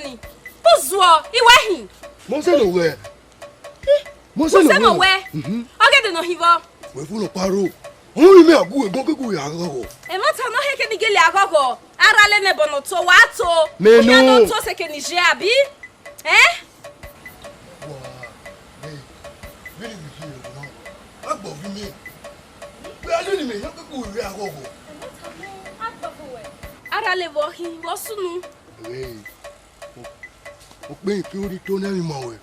Uzuọ, I wẹ hin. Mose ne owẹ. Mose ne owẹ. Mhm. Ọ ghe de nọ hin vbọ? Wẹ fo nọ kparo. Ọmọ ni mẹ a gu ẹgbọn kegbe ya ghọghọ. Ẹmwata nọ heke ni gele a ghọghọ. Arale nẹ ẹbọ ne ọ to, wa to. Mẹ nọ. Ọ yan ne ọ to sẹ ke ni je abi? Ẹ? Wa, ẹ, vbene I vbe ye ẹvbo na, a gba ovbi mẹ. Wẹ a lele mẹ, yan kpekpo rre aghọghọ. Arale vbe ọ hin, vbe ọ sunu. Ẹ, ọ, ọ kpe ke ori to ne emwi ma wẹ.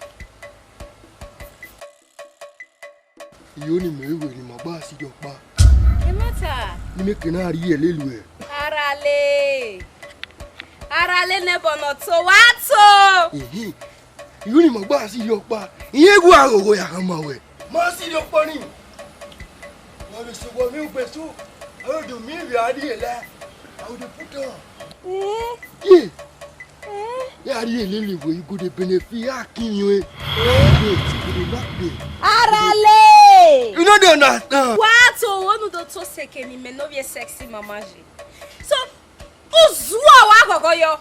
Iyo ni mẹ vbe ni ma gba si ye ọkpa. Ẹmwata. Ne imẹ ke na rhie lele uẹ. Arale. Arale nẹ ẹbọ ne ọ to, wa to. Ehe. Iyo ni ma gba si ye ọkpa. Irẹn gu aghọghọ ya khama wẹ. Ma si ye ọkpa ni. Wa vbe sẹ, wa vbe ugbe so. Aro do mi vbe a rhie la. I will dey put on. Eh? Yeah. Eh? Ya rhie lele wẹ, you go dey benefit, ya kin yẹn. Eh? Wait, you go dey laugh there. Arale! You no dey understand. Wa to, wo nu do to sẹ ke ni mẹ ne ovbi sexy mama je. So, uzuọ wa ghọghọ yọ.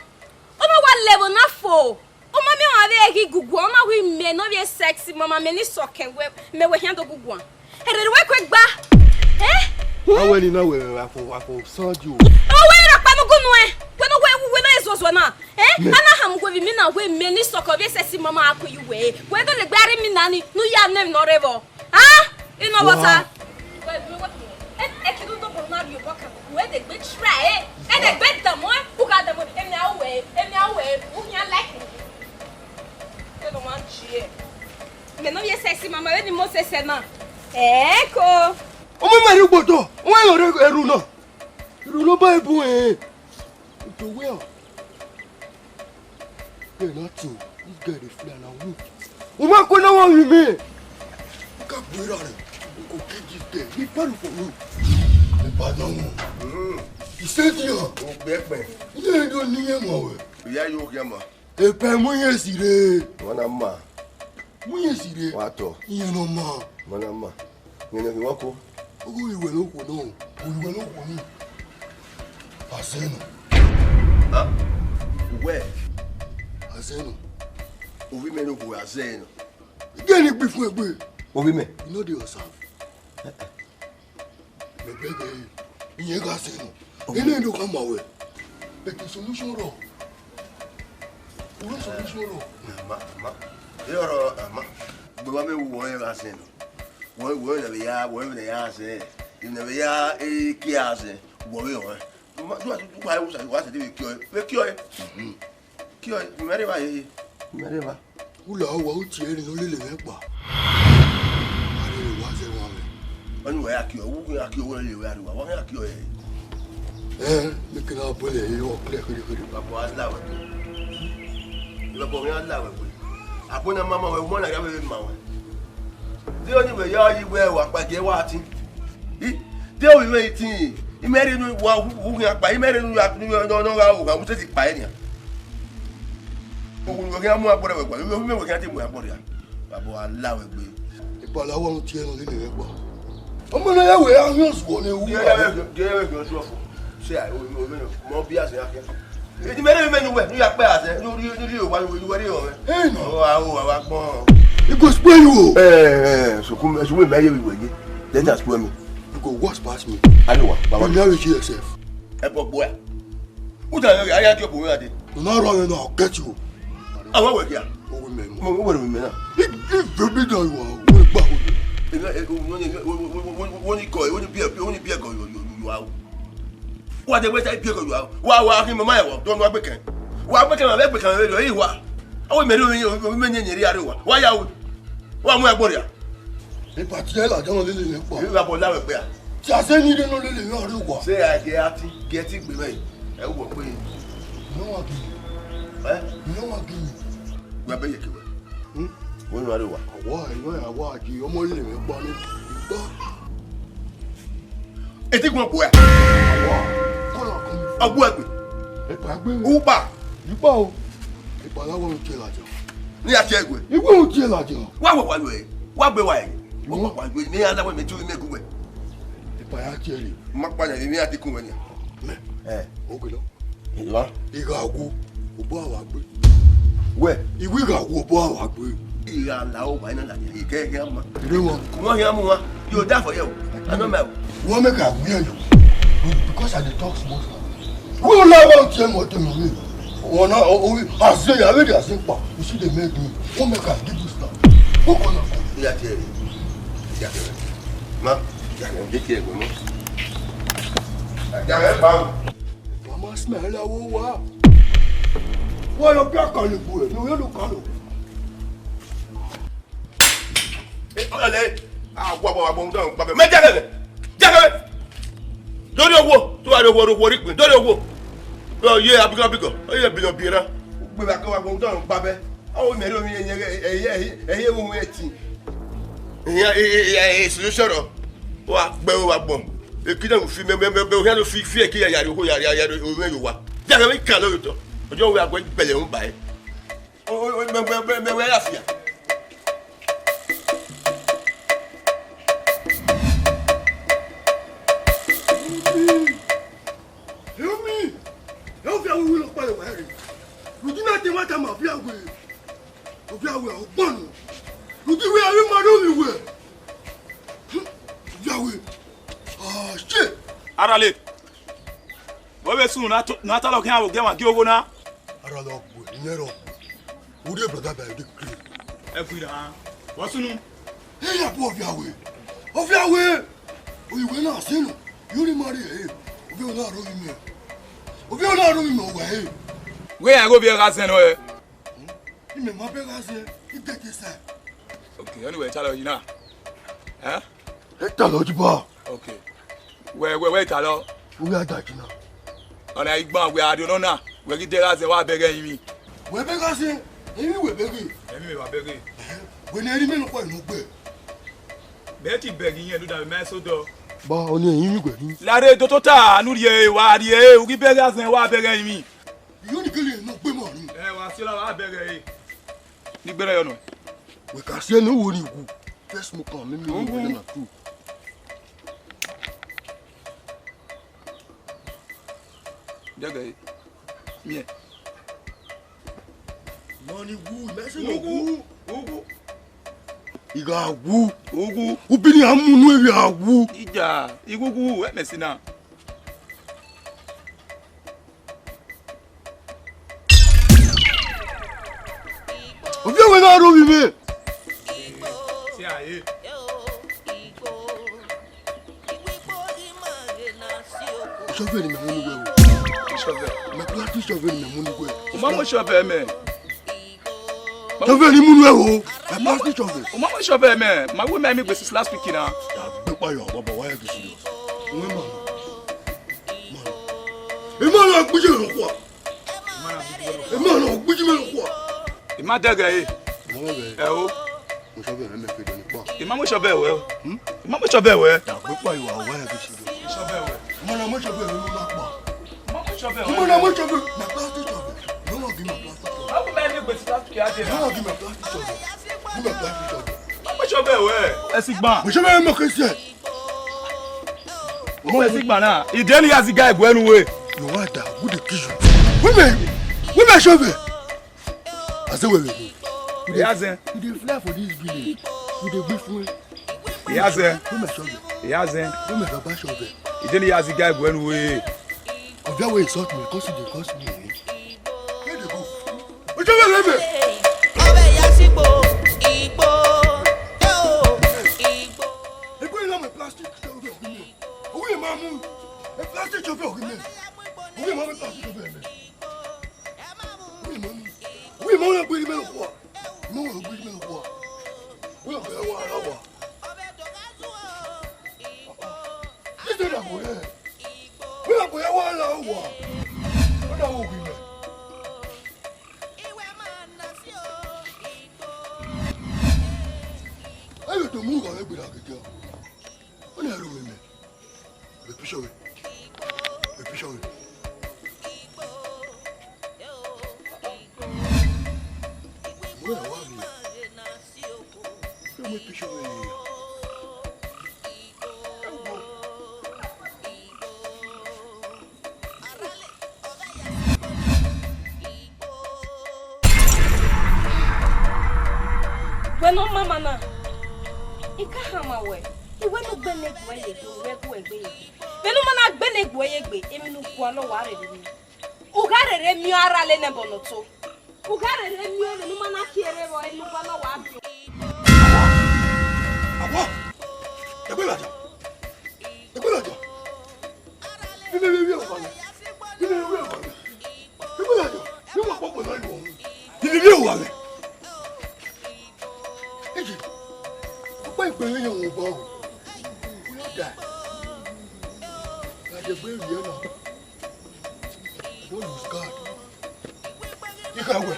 Ọ ma wa lẹ ẹvbo na fo. Ọ ma miẹn ọmwa vbe ghi guguọ, ọ na wẹ imẹ ne ovbi sexy mama, mẹ ni sọkẹn wẹ, mẹ wẹ khian do guguan. Ẹrẹre wẹ kue gba. Eh? A wẹ ni na wẹ afo, afo sọnju. Ọ wẹ ra kpa nugun nuẹn. Wẹ no wẹ, wẹ no zuọzuọ na. Eh? A na hamu wẹ vbe imina wẹ mẹ ni sọkẹn ovbi sexy mama a ku yu wẹ. Wẹ do legbe a rre imina ni, ne u ya nẹ emwi ne ọ rre vbọ. Ah? I nọ vbọta. Wẹ, wẹ, wẹ, e, e kidudobọ na rhie obọ kan. Wẹ de gbe try, eh? E de gbe damo, eh? U gha damo, emwi a wẹ, emwi a wẹ, u khian like. Te no wan jie. Mẹ ne ovbi sexy mama, vbene Moses na. Eko. Ọmọ ma rhie ugbo otọ, ọmọ ma rhie eru na. Eru ne ọ ba ebu ẹn. Oto wẹ ọ. Girl nothing. This girl dey fly na who? U ma kue na wa wi me. U ka bu ira rẹ. U go kill this girl. Be pardon for me. Be pardon me. Mm. He said you. O gbe ẹkpẹn. Iye do ni ye ma wẹ. Iya yo gẹ ma. Epe mu ye si re. Wana ma. Mu ye si re. Wa tọ. Iye no ma. Wana ma. Nene ghi wako. Ogo iwe no kwo no. Iwe no kwo ni. Azeno. Ah. Uwẹ. Azeno. Ovbi mẹ no kwo Azeno. Gẹ ni gbi fun egbe. Ovbi mẹ. You know the yourself. Mẹ bẹghe, iye gha sẹ nọ. Ene ndo khama wẹ. But the solution rọ. Ure solution rọ. Ama, ama. E ọrọ ama. Gbe wa me wu wọ gha sẹ nọ. Wọ, wọ ne vbe ya, wọ ne ya sẹ. Ne vbe ya, e, ki a sẹ. Wọ vbe wọ. Ma, du, du, du, wa, wa, wa sẹ de vbe kiọ, vbe kiọ. Kiọ, mẹ rre evba ye, mẹ rre evba. U la owa, u tie ẹre ne ọ lele mwẹ kpa. A rre wa zẹ wa mwẹ. Ọni wẹ ya kiọ, u ya kiọ, wẹ lele wẹ a rre wa, wa ya kiọ ẹre. Ẹ, ne kene a bọlẹ ẹre, ọ clear kherhe kherhe. Baba a la wẹ gbe. Baba mwẹ a la wẹ gbe. Abo na ma ma wẹ, u ma na ya vbe ma wẹ. De ọni wẹ ya yi wẹ wa kpa gie wa tin. I, de ovbi mwẹ i tin, imẹ rre enu wa hu, hu khian kpa, imẹ rre enu ya, nu ya, nọ, nọ gha ru gha, u sesi kpa ẹre nian. Ogun wẹ khian mu agbọrọ wẹ gba, ovbi mwẹ wẹ khian te mu agbọrọ ya. Baba a la wẹ gbe. Ipala wa nu tie nọ lele wẹ gba. Ọmọ na ya wẹ a hiọn zuọ ne wu. Gie ya wẹ, gie ya wẹ gbe ọsọ fo. Se a, o, o, o, mọ bi a se a khian. Edi mẹ rhe mẹ nu wẹ, nu ya kpẹ a sẹ, nu ri, nu ri owa, nu wẹ ri ọmẹ. Hey, no. Owa, owa, wa gbọn. He go spoil you o. Eh, eh, sukun, sukun mẹ ye wi wẹ ye. Let us spoil me. You go worse pass me. Ayo wa, baba. You never reach yourself. Ẹ bọ gbọ ya. U da ya, ya, ya di ọbọ wẹ ade. No, no, no, no, I'll get you. Àwọn wẹ̀ kíá. Owó mẹ́rin. Mo wẹ̀ mí náà. If, if baby doll wà, wọ́n gbà wọ́n. Ẹ, ẹ, wọ́n ní, wọ́n ní, wọ́n ní, wọ́n ní, wọ́n ní kọ́ ẹ, wọ́n ní bí ẹ, wọ́n ní bí ẹ gan yọ, yọ, yọ, yọ, yọ. Wa de weta ipi ko wa. Wa, wa, ki mama ya wa. Don wa gbekẹ. Wa gbekẹ ma gbekẹ ma lo yi wa. Awo me lo yi, me ni ni ri are wa. Wa ya wo. Wa mu agbọn ya. E pa tie la jọ lele ne pa. Ira bọ la wẹ gbe a. Ti a se ni de no lele ne are wa. Se a ge ati, ge ti gbe me. Ẹ wo pe. No wa gi. Eh? No wa gi. Wa be ye ke we. Hmm? Wo ni are wa. Wa, ẹ, wa, wa gi ọmọ lele ne pa ni. Igba. Eti gbọn kpo ẹ. Ọgbu ẹgbe. Ẹkpa gbe. Upa. Ipa o. Ipa la wọ tie ladian. Ni a tie ẹgbe. Iwe o tie ladian. Wa wọ wa lu ẹ. Wa gbe wa ẹ. Wa wa lu ẹ. Mi a la wẹ mi tu mi gu wẹ. Ipa ya tie re. Ma pa ya mi a ti kun wẹ ni. Mẹ. Eh. O gbe lọ. Ìwà. Ìgà ògo. Ògbó àwa gbé. Wẹ, I wi gha wu obọ a wa gbe. I gha la owa na la, I kẹ khian ma. Ire wọn. Wọn khian mu wa. You die for you. I know my. Wọn make I wear you. Because I dey talk small small. We don't lie about them or them away. Wọn na, o, o, as they are ready as they pa. You see the men do. Wọn make I give you stop. Go on. Yeah, yeah. Yeah, yeah. Ma, yeah, yeah, take care, ma. Yeah, yeah, ma. Mama smell la wo wa. Wa yo bia kan le bu e, no yo lu kan lo. Eh, ọlẹ, a wa wa wa gbọn dan gba bẹ. Mẹ jẹ kẹkẹ. Jẹ kẹkẹ. Lórí owó, tó wà lówó, owó rí pin. Lórí owó. Lọ yẹ abigọ abigọ. Ó yẹ bìlọ bìrà. Gbẹ̀bà kẹwàá gbọn dan gba bẹ. Awo mẹ ro mi ẹyẹ ẹyẹ ẹyẹ wo wẹ ti. Iya iya iya solution ro. Wa gbe wa gbọn. Ekina fi me me me me ohian fi fi eki ya ya ro ya ya ya ro me yo wa. Ja me ka lo to. Ojo we agbe bele un ba e. O o me me me me we afia. Help me! Help me! Help me! Help me! Help me! Help me! Ovia wẹ ọgbọnnu. Rhunmwuda wẹ a vbe ma rre ovbi wẹ. Ovia wẹ. Ah, shit. Arale. Vbe vbe sunu na to, na ta lọ khian vbe ogiẹmwa gie ogho na. Arale ọgbe, iyẹn rọ. Wo de brother by the green. Ẹ gui ra. Vbe sunu. Hey, ya bu ovia wẹ. Ovia wẹ. Oyi wẹ na sinu. Yo ni ma rre he. Ovia wẹ na rre ovbi mẹ. Ovia wẹ na rre ovbi mẹ wẹ he. Wẹ ya gho ovbi ẹ gha zẹn nọ ẹ. Imẹ ma bẹ gha zẹ, I get inside. Okay, anyway, ta lọ yi na. Eh? E ta lọ ju ba. Okay. Wẹ, wẹ, wẹ ta lọ. U gha da jina. Ọna igban wẹ a do nọ na, wẹ ghi de gha zẹ wa bẹghe ẹrinmwi. Wẹ bẹ gha zẹ, ẹrinmwi wẹ bẹghe. Ẹrinmwi wẹ wa bẹghe. Wẹ ne ẹrinmwi nọ kpa nọ gbẹ. Bẹ ti bẹghe iyẹn do da mẹ so dọ. Ba, ọni ẹrinmwi wẹ ni. Lare do tota, anu rhie, wa rhie, u ghi bẹghe azẹn wa bẹghe ẹrinmwi. Iyo ni kele ne ọ gbe mọ ni. Ẹ wa si ọla wa bẹghe ẹre. Ni gbẹrẹ yọ nọ. Wẹ ka si ẹne wo ni wu. First smoke am, mimi wo na tu. Dẹgẹ ẹre. Miẹn. Mọ ni wu, mẹ si no wu. Ugu. I gha wu. Ugu. Ubini a mu unu emwi a wu. Ija, igugu, ẹ mẹ si na. Ovbi ẹvbo na rre ovbi mwẹ. Shovel ne mẹ mu ne uwẹ o. Shovel. My plastic shovel ne mẹ mu ne uwẹ. U ma mu shovel mẹ. Shovel ni mu nuẹ o. My plastic shovel. U ma mu shovel mẹ. Ma wu mẹ mi gbe since last week na. Ya gbe kpa yo, baba, why you serious? Uwẹ ma. Ma. Ima na gbije ro kwa. Ima na gbije ro kwa. Ima dẹgẹ e. Ima dẹgẹ e. Ẹ o. Mo shovel mẹ mẹ ke do ni kpa. Ima mu shovel wẹ o. Hmm? Ima mu shovel wẹ. Ya gbe kpa yo, why you serious? Shovel wẹ. Ima na mu shovel mẹ, ima na kpa. Ima mu shovel wẹ. Ima na mu shovel. My plastic shovel. No one give my plastic shovel. How come I need to plastic shovel? No one give my plastic shovel. Give my plastic shovel. Ima mu shovel wẹ. Ẹ si gban. Mo shovel mẹ ke se. Mo ẹ si gban na. Ide ni ya si ga ẹguẹ nu we. Your wife da, who dey kill you? Women, women shovel. I say, wait, wait, wait. You dey, Yazin. You dey fly for this village. You dey beef me. Yazin. Where my shovel? Yazin. Where my baba shovel? You dey Yazin guy go anyway. Of that way insult me, cause you dey cause me. Where dey go? Which one let me? Ọbẹ̀ yá sípò, ìpò, yóò, ìpò. Hey, put it on my plastic shovel. Who am I? A plastic shovel. Who am I? Plastic shovel. Wí mọ́, wí mọ́, wí mọ́, wí mọ́, wí mọ́, wí mọ́. Wí mọ́, wí mọ́, wí mọ́. Títí dàgbò rẹ̀. Wí mọ́, wí mọ́, wí mọ́. Ó dà wọ́n wí mọ́. Ẹ yóò tó mú ìwà rẹ̀ gbéra gẹ́gẹ́. Ó ní ẹrù mi mẹ́. Vbe picture vbe. Vbe picture vbe. Mo ya wa vbe. Vbe picture vbe. Wẹ ne ọ ma ma na, I ka khama wẹ, I wẹ ne u gbele egbe ye egbe, u wẹ gu egbe ye egbe. Vbene u ma na gbele egbe ye egbe, emwi ne u gualọ wa rherhe miẹn. U gha rherhe miẹn ọre a rale nẹ ẹbọ ne ọ to. U gha rherhe miẹn vbene u ma na khian rre vbe emwi ne u gualọ wa biẹ. Awa, egbe ladian, egbe ladian. Vbene I vbe vbiẹ owa mwẹ, vbene I vbe vbiẹ owa mwẹ, egbe ladian, ne I wa kpọkpọ na lu ọmwa. Vbene I vbe vbiẹ owa mwẹ. Eje, ọkpa ikpe vbe yan wọn ba o. We no die. Na degbe vbiẹ na. I don lose guard. Ikha wẹ,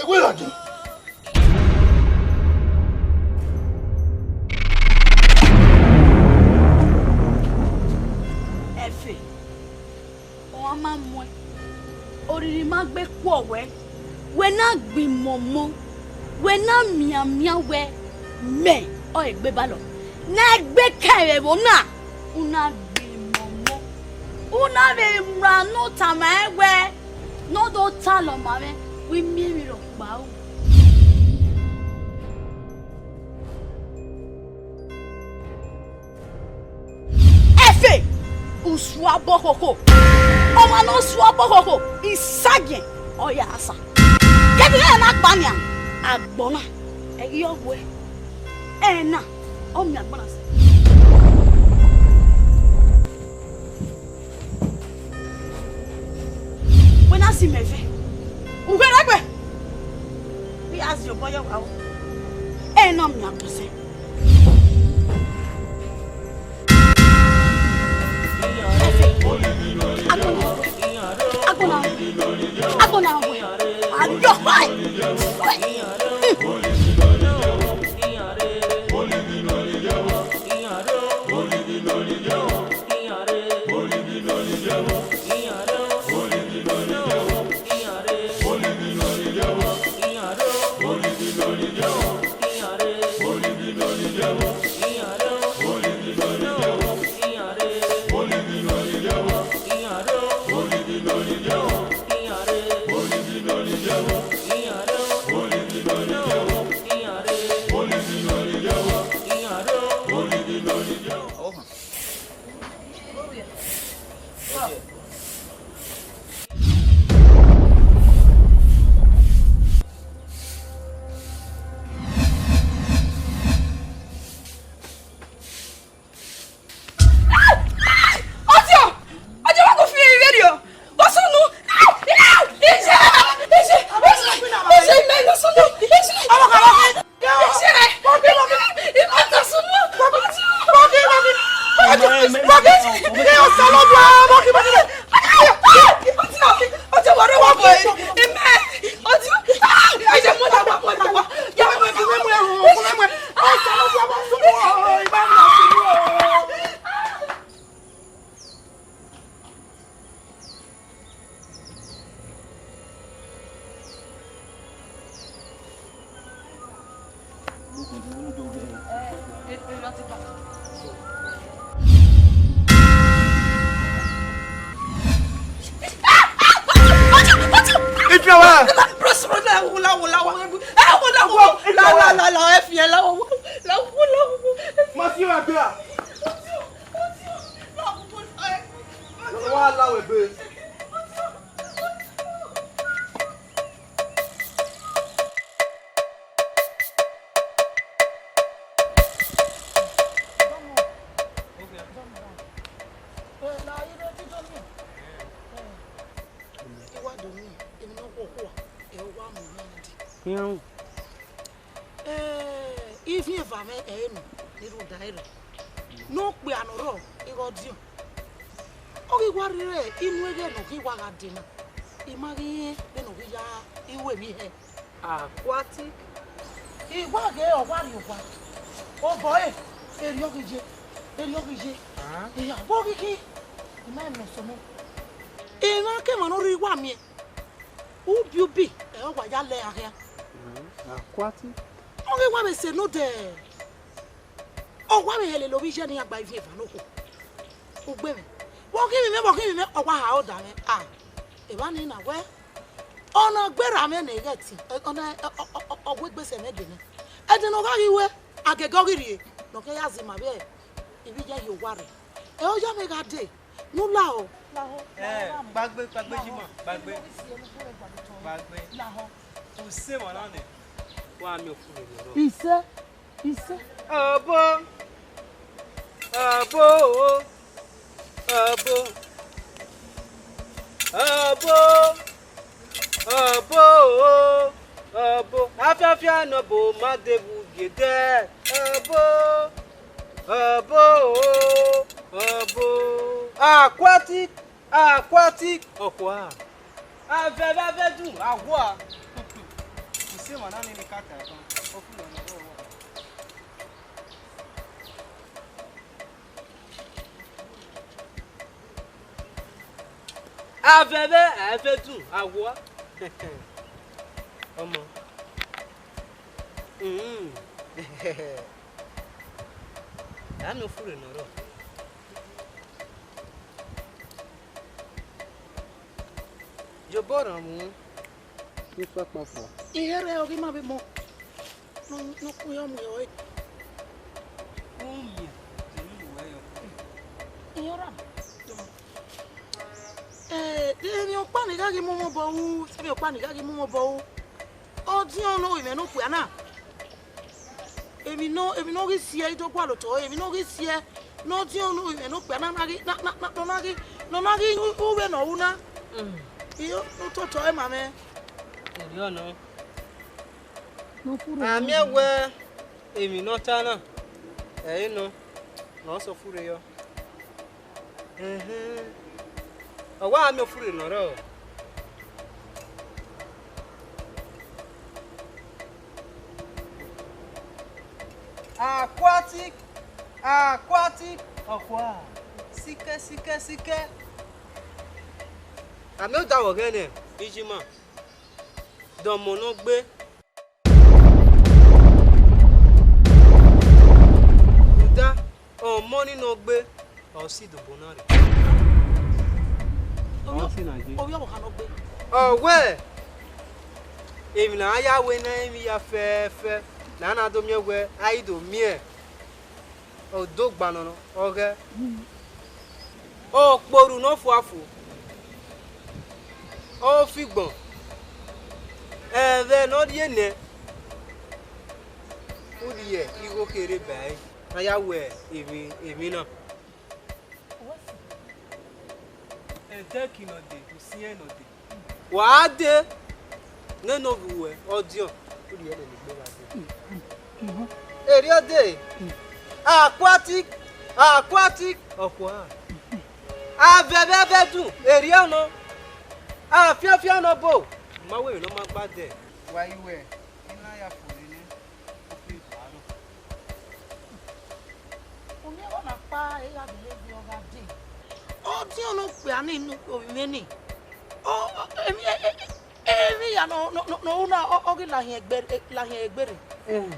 egbe ladian. Ẹfe, ọ ma muẹn, orhirhi ma gbe kuọ wẹ, wẹ na gbe imọmọ, wẹ na mianmian wẹ, mẹ ọre egbe balọ. Ne egbe kẹrẹ vbe na, u na gbe imọmọ, u na vbe mra ne ọ tama ẹn wẹ, ne ọ do talọ ma mwẹ, wẹ I miẹn emwi rhọkpa ru. Ẹfe, u sua obọ khokho. Ọmwa ne ọ sua obọ khokho, isagiẹn ọ ya sa. Kevbe iran na gba nian, agbọn na, ẹ i ghi ọ wẹ, ẹna, ọ miẹn agbọn na sẹ. Wẹ na si mẹ vẹ, u ghe rẹ gbe. Vbe a zi obọ ye wa o. Ẹna ọ miẹn agbọn sẹ. Agbọn na, agbọn na, agbọn na, ayọ, hai. Ọjọ! Ọjọ, wa ko fi vberriọ! Go sunu! Ije! Ije! Ije! Ije! Ije! Ije! Ije! Ifi ọmwa! Bros, bros, la wo, la wo, la wo, la wo, la wo, la wo, la wo, la wo, la wo. Ma fi wa gbe a. Wa la wẹ gbe. I wa do miẹn emwi ne ọ khuokhua, ẹ wa mu mwẹ dee. Iran. Eh, ivin eva mwẹ ẹre nọ, ne I rhunmwuda ẹre. Ne okpia ne ọ rrọọ, I ghe ọdiọn. Ọ ghi wa rhirhi inu ẹghẹ ne ọ ghi wa gha dee na, I ma ghi rẹn vbene ọ ghi ya ru emwi hẹ. Akuati. I wa ghe ọ wa rrie owa. Obọ ẹre, erriọ ghi ye, erriọ ghi ye. Ah. Iya, vbọ ghi khin? I ma rẹn emwi ne ọ sẹ ọmọ. Emwa ke emwa ne ọ rhirhi wa miẹn. Ubi ubi, ẹ, ọ wa ya lẹ a khian. Mm, akuati. Ọ ghi wa vbe sẹ ne odẹ. Ọ wa vbe hẹlẹ lele ovbi iye ne iran gba ivin eva ne okhuo. Ugbẹn mwẹ. Vbe ọ ghi mwẹ, vbe ọ ghi mwẹ, ọ wa ha odẹ mwẹ. A, evba nii na wẹ, ọ na gberra mwẹ ne ghẹ ẹtin, ọ, ọ na, ọ, ọ, ọ, ọ wegbe sẹ mwẹ gele. Ẹdẹ ne ọ gha ghi wẹ, agẹgẹ ọ ghi rrie, ne ọ kẹ ya zẹ ima vbe ivbi iyayi owa rre. Ẹ, ọ ya mwẹ gha dee, ne u lahọ, lahọ, lahọ. Ẹ, kpaegbe, kpaegbe, Jima, kpaegbe, kpaegbe. Lahọ. Usẹ emwa na nẹ, wa miẹn ofure ne ọ rrọọ. Isẹ, isẹ. Ọbo, ọbo, ọbo, ọbo, ọbo, ọbo, afiafia ne ọbo ma de vbe ugie dẹ. Ọbo, ọbo, ọbo, aquatic, aquatic, ọkhua. Avẹvbe avẹdun, aghua. Usẹ emwa na nene kaka ẹkan, ọ fu nọ nọ. Avẹvbe avẹdun, aghua. Ọmọ. Mm. A miẹn ofure ne ọ rrọọ. Ye obọ rran mu. Ifa kpafua. Iherhe ọghe ima vbe mọ. Ne ọ, ne ọ ku ya mu ẹre. U miẹn, de emwi ne uwẹ yọ? Iran ra. Eh, de emwi ọkpa ne I gha ghi mu mwẹ obọ ru, de emwi ọkpa ne I gha ghi mu mwẹ obọ ru. Ọdiọn ne ovbi mwẹ ne okpia na. Emwi nọ, emwi ne ọ ghi siẹ, I do gualọ otọ, emwi ne ọ ghi siẹ, ne ọdiọn ne ovbi mwẹ ne okpia na, na ghi, na, na, na, nọ na ghi, nọ na ghi ru vbene ọ ru na. Mm. Iyo, ne ototọ ẹmwẹ mwẹ. Erriọ nọ. Ne ọ furre. A miẹn wẹ emwi ne ọ ta na, ẹre nọ, ne ọ sẹ ofure yọ. Ẹhẹn. Ọ wa miẹn ofure ne ọ rrọọ. Aquatic, aquatic, ọkhua. Sikẹ, sikẹ, sikẹ. A miẹn odaro ọghẹn nẹ, Ijima. Dọmọ ne ọ gbe. Rhunmwuda, ọmọ ni ne ọ gbe, ọ si do obọ na rre. Ọ si na je. Ovbi ọvbokhan ne ọ gbe. Ọ wẹ, emwi ne a ya wẹ ne emwi ya fẹfẹ, ne a na do miẹn wẹ a i do miẹn. Odogba nọ, ọ ghẹ. Okporu ne ọ fuafu, ọ figbọn, ẹvbo ne ọ rhie nẹ, u rhie igho kherhe ba ẹre, a ya wẹ emwi, emwi na. Ẹdẹ ki nọ dee, usiẹn nọ dee. Wa dee, nene ovbi uwẹ, ọdiọn, u rhie ẹre ne egbe gha dee. Erriọ dee, aquatic, aquatic, ọkhua. Avẹvbe avẹdun, erriọ nọ. Afiafia nọ obo, ma wẹ emwi ne ọ ma gba dẹ. Wa i wẹ, I na ya fo nene. Umiẹn ọna kpa, e gha gele gbe ọ gha dee. Ọdiọn ne okpia ni ne ovbi mwẹ ni. Ọ, ọ, emwi, e, e, emwi hia nọ, nọ, nọ, nọ ru na, ọ, ọ ghi lahiẹn egbe, lahiẹn egbe rre. Mm.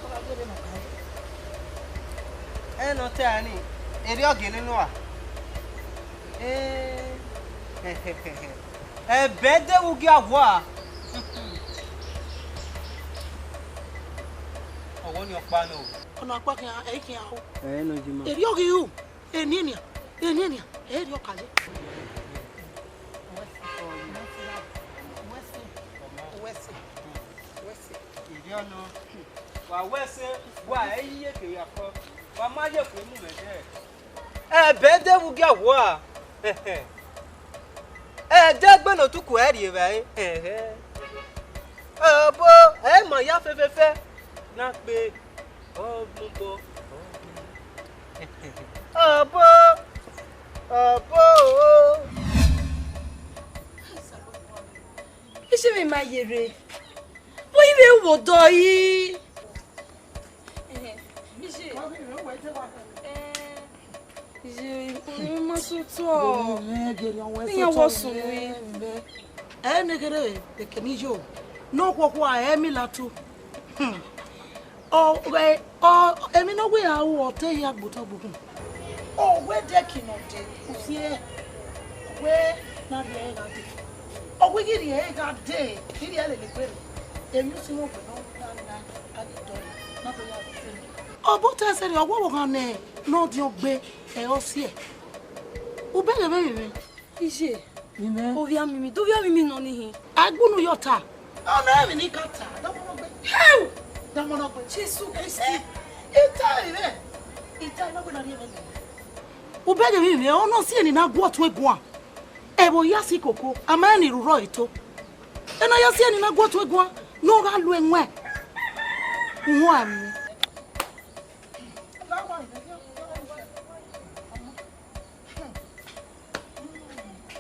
Ọ gha dee vbene ọ kha. Ẹn, ne ọ ta ẹre ni, erriọ gele nọ a? Ee. Ẹbẹ de vbe ugia vua. Ọwọ ni ọkpa nọ. Ọna ọkpa khian, ẹ i khian ho. Ẹ nọ jima. Erriọ ghi ru, eni nia, eni nia, erriọ ka ye. Wẹ se, wẹ se, wẹ se, wẹ se. Erriọ nọ. Wa wẹ se, wa ẹ i ye kevbe akọ. Wa ma ye kue mu mwẹ dẹ. Ẹbẹ de vbe ugia vua. Ẹdẹ egbe ne otuku ẹ rri evbare. Obo, ẹ ma ya fẹfẹfẹ. Na kpe. Ọ gbọgbọ. Obo. Obo. Iṣẹ́ mi máa yèrè. Bóyá ìwé wò dọ̀ yìí. Iye, ma sotọ. Iyan wọ sunu yi. Ẹ ne kherhe, ekeni yo. Ne okhuokhua ẹ mi latu. Hmm. Ọ, ẹ, ọ, emwi ne ọ wẹ a ru, ọ te ya gbe otọ gbe ukhun. Ọ wẹ dẹ ki nọ dee, usiẹ. Ọ wẹ na rhie ẹre gha dee. Ọ wẹ ghi rhie ẹre gha dee, I rhie lele egbe rre. Emwi usimwẹ wẹ ne ọ na na a ghi dọlọ, na do ya vbe sẹ. Ọ bu otọ ẹsẹ rẹ ọwọvbokhan ne, ne ọ diọn gbe, ẹ, ọ siẹ. Ubẹghe vbe emwi mwẹ. Iye, Amen. Ovbi amimi, do ovbi amimi nọ ni hin. A gbe unu yọ ta. Ọ na emwi ne I ka ta, da mọ nọ gbe. Heu! Da mọ nọ gbe. Jesu Kristi. I ta ẹre. I ta ẹre, na gbe na rhie mwẹ nẹ. Ubẹghe vbe emwi mwẹ, ọ nọ si eni na gu ọtuẹn guan. Ẹvbo ya si koko, a ma rẹn ne irhu rrọọ eto. Ena ya si eni na gu ọtuẹn guan, ne ọ gha lu ẹwẹn. Uhunmwu amẹ.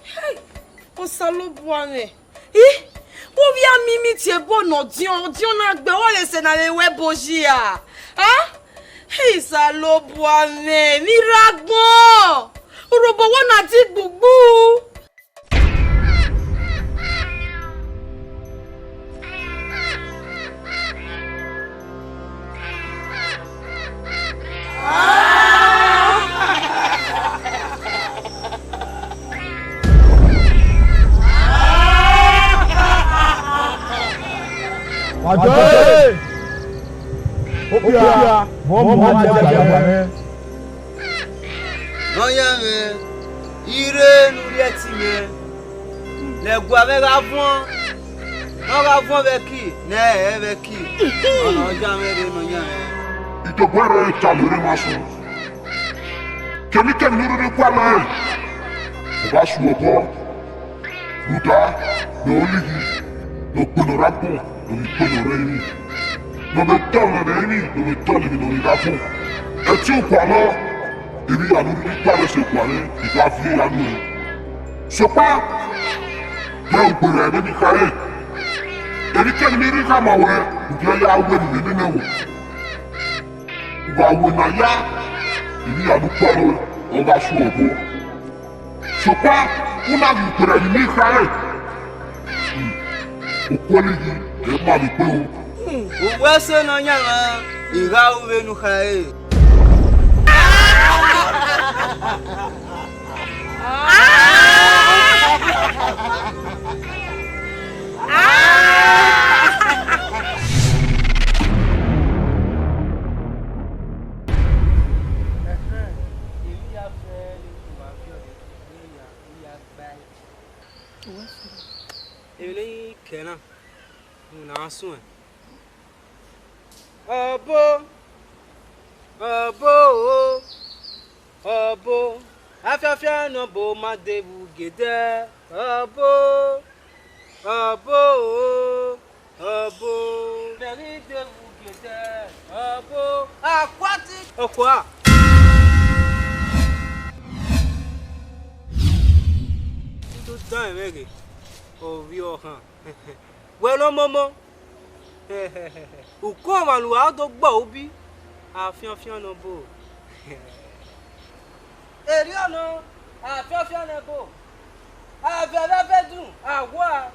Hey! Osanobua mwẹ. Ih! Vbe ovbi amimi tie ebo ne ọdiọn, ọdiọn na gbe, ọ rre sẹ ne a vbe ru ẹbo yi a? A? Osanobua mwẹ, vbe I rre agbọn, urhobo wẹ na di gbugbu. Ọjọ ee! Okpia, vbọ mu a dia dia mwẹ? Nọyaẹnmwẹ, I rre ne u rhie ẹtin mwẹ, ne ẹguae mwẹ gha vuọn, ne ọ gha vuọn vbe ẹki, ne ẹ hẹ vbe ẹki, ọna ọ ya mwẹ rre nọyaẹnmwẹ. Itobọ ẹre cha vbe erha emwa sunu. Kemikemi ne u rhirhi gualọ ẹre, ọ gha su obọ, rhunmwuda ne olighi ne okpolo rre agbọn, ne ovbi ikpolo rre emwi, ne ọ vbe tọ mwẹ vbe emwi, ne ọ vbe tọ lele ne ọ rre agbọn. Ẹtin gualọ, emwi hia ne u rhirhi gualọ sẹ gualọ, I gha viẹ ya nuẹn. Sokpan, rẹn ukpẹ rẹ vbene I khare, kemikemi ne I rhirhi khama ruẹ, u gie ya wẹ ne u vbe nene ẹvbo. U gha wẹ ne a ya, emwi hia ne u gualọ, ọ gha su obọ. Sokpan, u na ghi ukpẹ rẹ vbe emwi ne I khare. Okuoligi, ẹ ma vbe ikpe ru. Uwẹ sẹ nọyaẹnmwẹ, I gha ru vbene u khare. Emwi ne I kẹ na, u na suẹn. Ọbo, ọbo o, ọbo, afiafia ne ọbo ma de vbe ugedẹ, ọbo, ọbo o, ọbo, mẹ ghi de vbe ugedẹ, ọbo, akwati, ọkua. I do dan ẹmwẹ ghe, ovbi ọkhan. Wẹ ne ọ momo, ukun ọmwa ne uwa do gbe ubi, afianfian ne ọ bo. Erriọ nọ, afianfian ne ọ bo. Avẹvbe ẹvẹdun, a wa.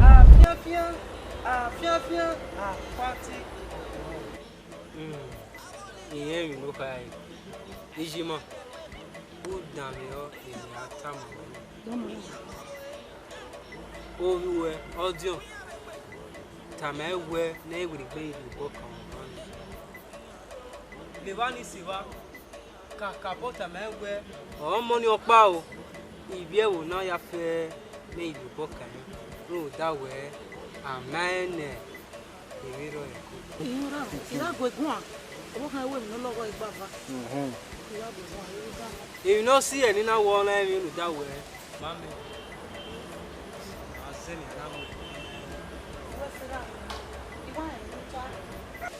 Afianfian, afianfian, akwati. Hmm, irẹn emwi ne u khare, Ijima, u danmwehọ emwi a tama ruẹ. Ovbi uwẹ, Ọdiọn, tama ẹn wẹẹ ne ẹ i werriegbe rhie obọ kan ọmwa ni. Levba ni sẹ evba, kakabọ tama ẹn wẹẹ, ọ mọ ọnii ọkpa o, ivbi ẹvbo na ya fẹ ne ẹ i rhie obọ kan ẹn, rhunmwuda wẹẹ, a ma rẹn ne I vbe rrọọ ẹko. I ra, I ra gue guan, ọvbokhan wẹ emwi ne ọ lọghọ ẹre gba va. Mhm. I ra gue guan, I ra gue guan. Emwi ne ọ si ẹre ne I na wọọ na ẹmwẹ rhunmwuda wẹẹ, ma mẹ, a zẹ emwi a na mu. I wa rẹn ne I ta.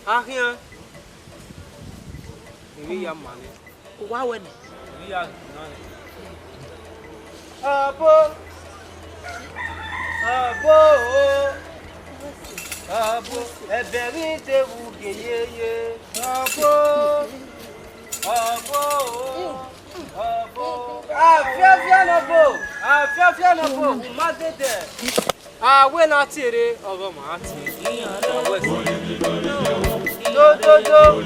A khian, emwi ya ma nẹ. Uwa wẹ nẹ. Emwi ya ma nẹ. Abo, abo o. Ọbo, ẹbẹ ghi te vbe ugie yeye. Ọbo, ọbo, ọbo. Afiafia ne ọbo, afiafia ne ọbo, u ma dede. A wẹ ne a tie rre, ọghọ ma a tie. Do, do, do.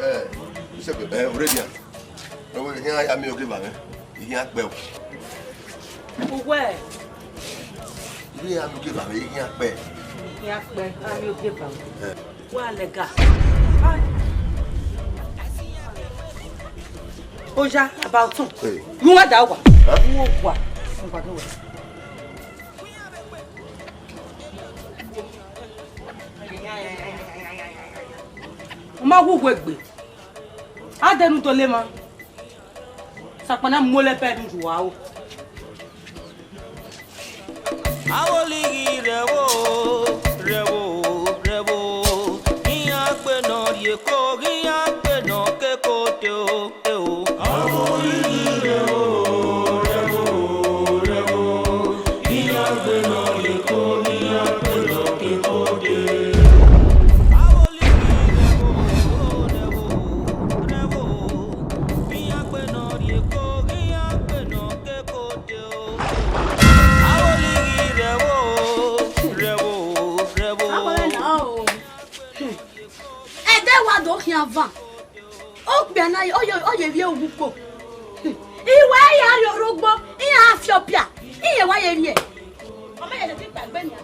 Eh, Isegbe, eh, Oredian. Ẹ wẹ, iran ya miẹn ogieva mwẹ, iran kpẹ o. Uwẹ? Iran ya miẹn ogieva mwẹ, iran kpẹ. Iran kpẹ, a miẹn ogieva mwẹ. Eh. Wa lẹga. Oya, about two. Hey. You want that one? Huh? You want one? Ọ ma wu uwu egbe. A dẹnu do le ma. Sakpana mu lẹ bẹnu yu aro. Awolighi rẹvbo, rẹvbo, rẹvbo. Iran gbe nọ rhie eko, iran gbe nọ ke eko de o, e o. Awolighi rẹvbo, rẹvbo, rẹvbo. Iran gbe nọ rhie eko, iran gbe nọ ke eko de. Awolighi rẹvbo, rẹvbo, rẹvbo. Iran gbe nọ rhie eko, iran gbe nọ ke eko de o. Awolighi rẹvbo, rẹvbo, rẹvbo. Agbọn na o. Ẹdẹ wa do khian van. Okpia na, ọ ye, ọ ye vbiẹ uwu kpo. Iwẹ ya rrie orhogbo, iran fi ọpia, iran wa ye vbiẹ. Ọ ma ye lẹtin kpaegbe nian,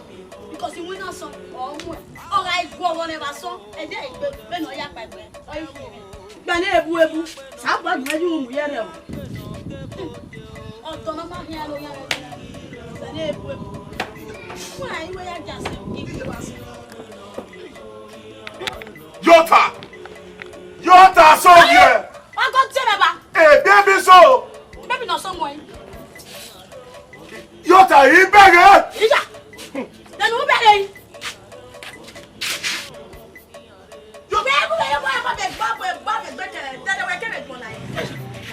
because iwinna asọn, ọ muẹn. Ọ gha gu ọghọ ne evba asọn, ẹdẹ egbe, vbene ọ ya kpaegbe, ọ i khin mwẹ. Gba ne ebu ebu, sa gba gu ẹyu mu yẹrẹ o. Ọtọ ne ọ ma khian lo ya, gba ne ebu ebu. Wẹ iwe ya ja sẹ, ibi wa sẹ. Yọta! Yọta sọ yẹ! Wa go tie baba. Eh, baby so! Baby nọ sọ mọ ẹn. Yọta, I bẹghe! Iya! Dẹnu u bẹghe yi. Yọta! Bẹghe, u bẹghe, wa ma bẹ gba, bẹ gba, bẹ gbe kẹrẹ, dẹdẹ wẹ kẹrẹ gbọn na yi.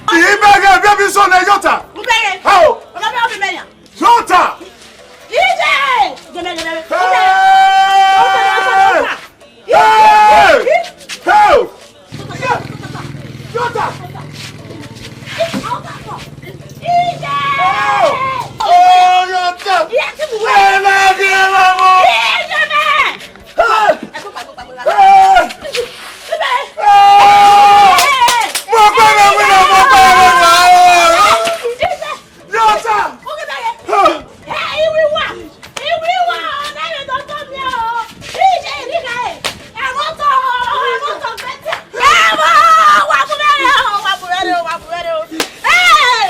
I bẹghe, baby so nẹ Yọta! U bẹghe! How? Ọba bẹ, ọba bẹ ya. Yọta! Ije! Hey! Hey! Hey! Yọta! Oh! Oh, Yọta! Ẹ na gẹ la mọ! Hey! Hey! Hey! Mo gbẹdẹ wí lọ, mo gbẹdẹ wá o! Yọta! Huh! Ẹ, iwi wa, iwi wa, ọna rẹ dọdọ miẹn o. Ije iri gha re. Ẹmwẹ otọ, ẹmwẹ otọ gbẹtẹ. Ẹmwẹ, wa bu vbẹrẹ o, wa bu vbẹrẹ o, wa bu vbẹrẹ o. Ẹ,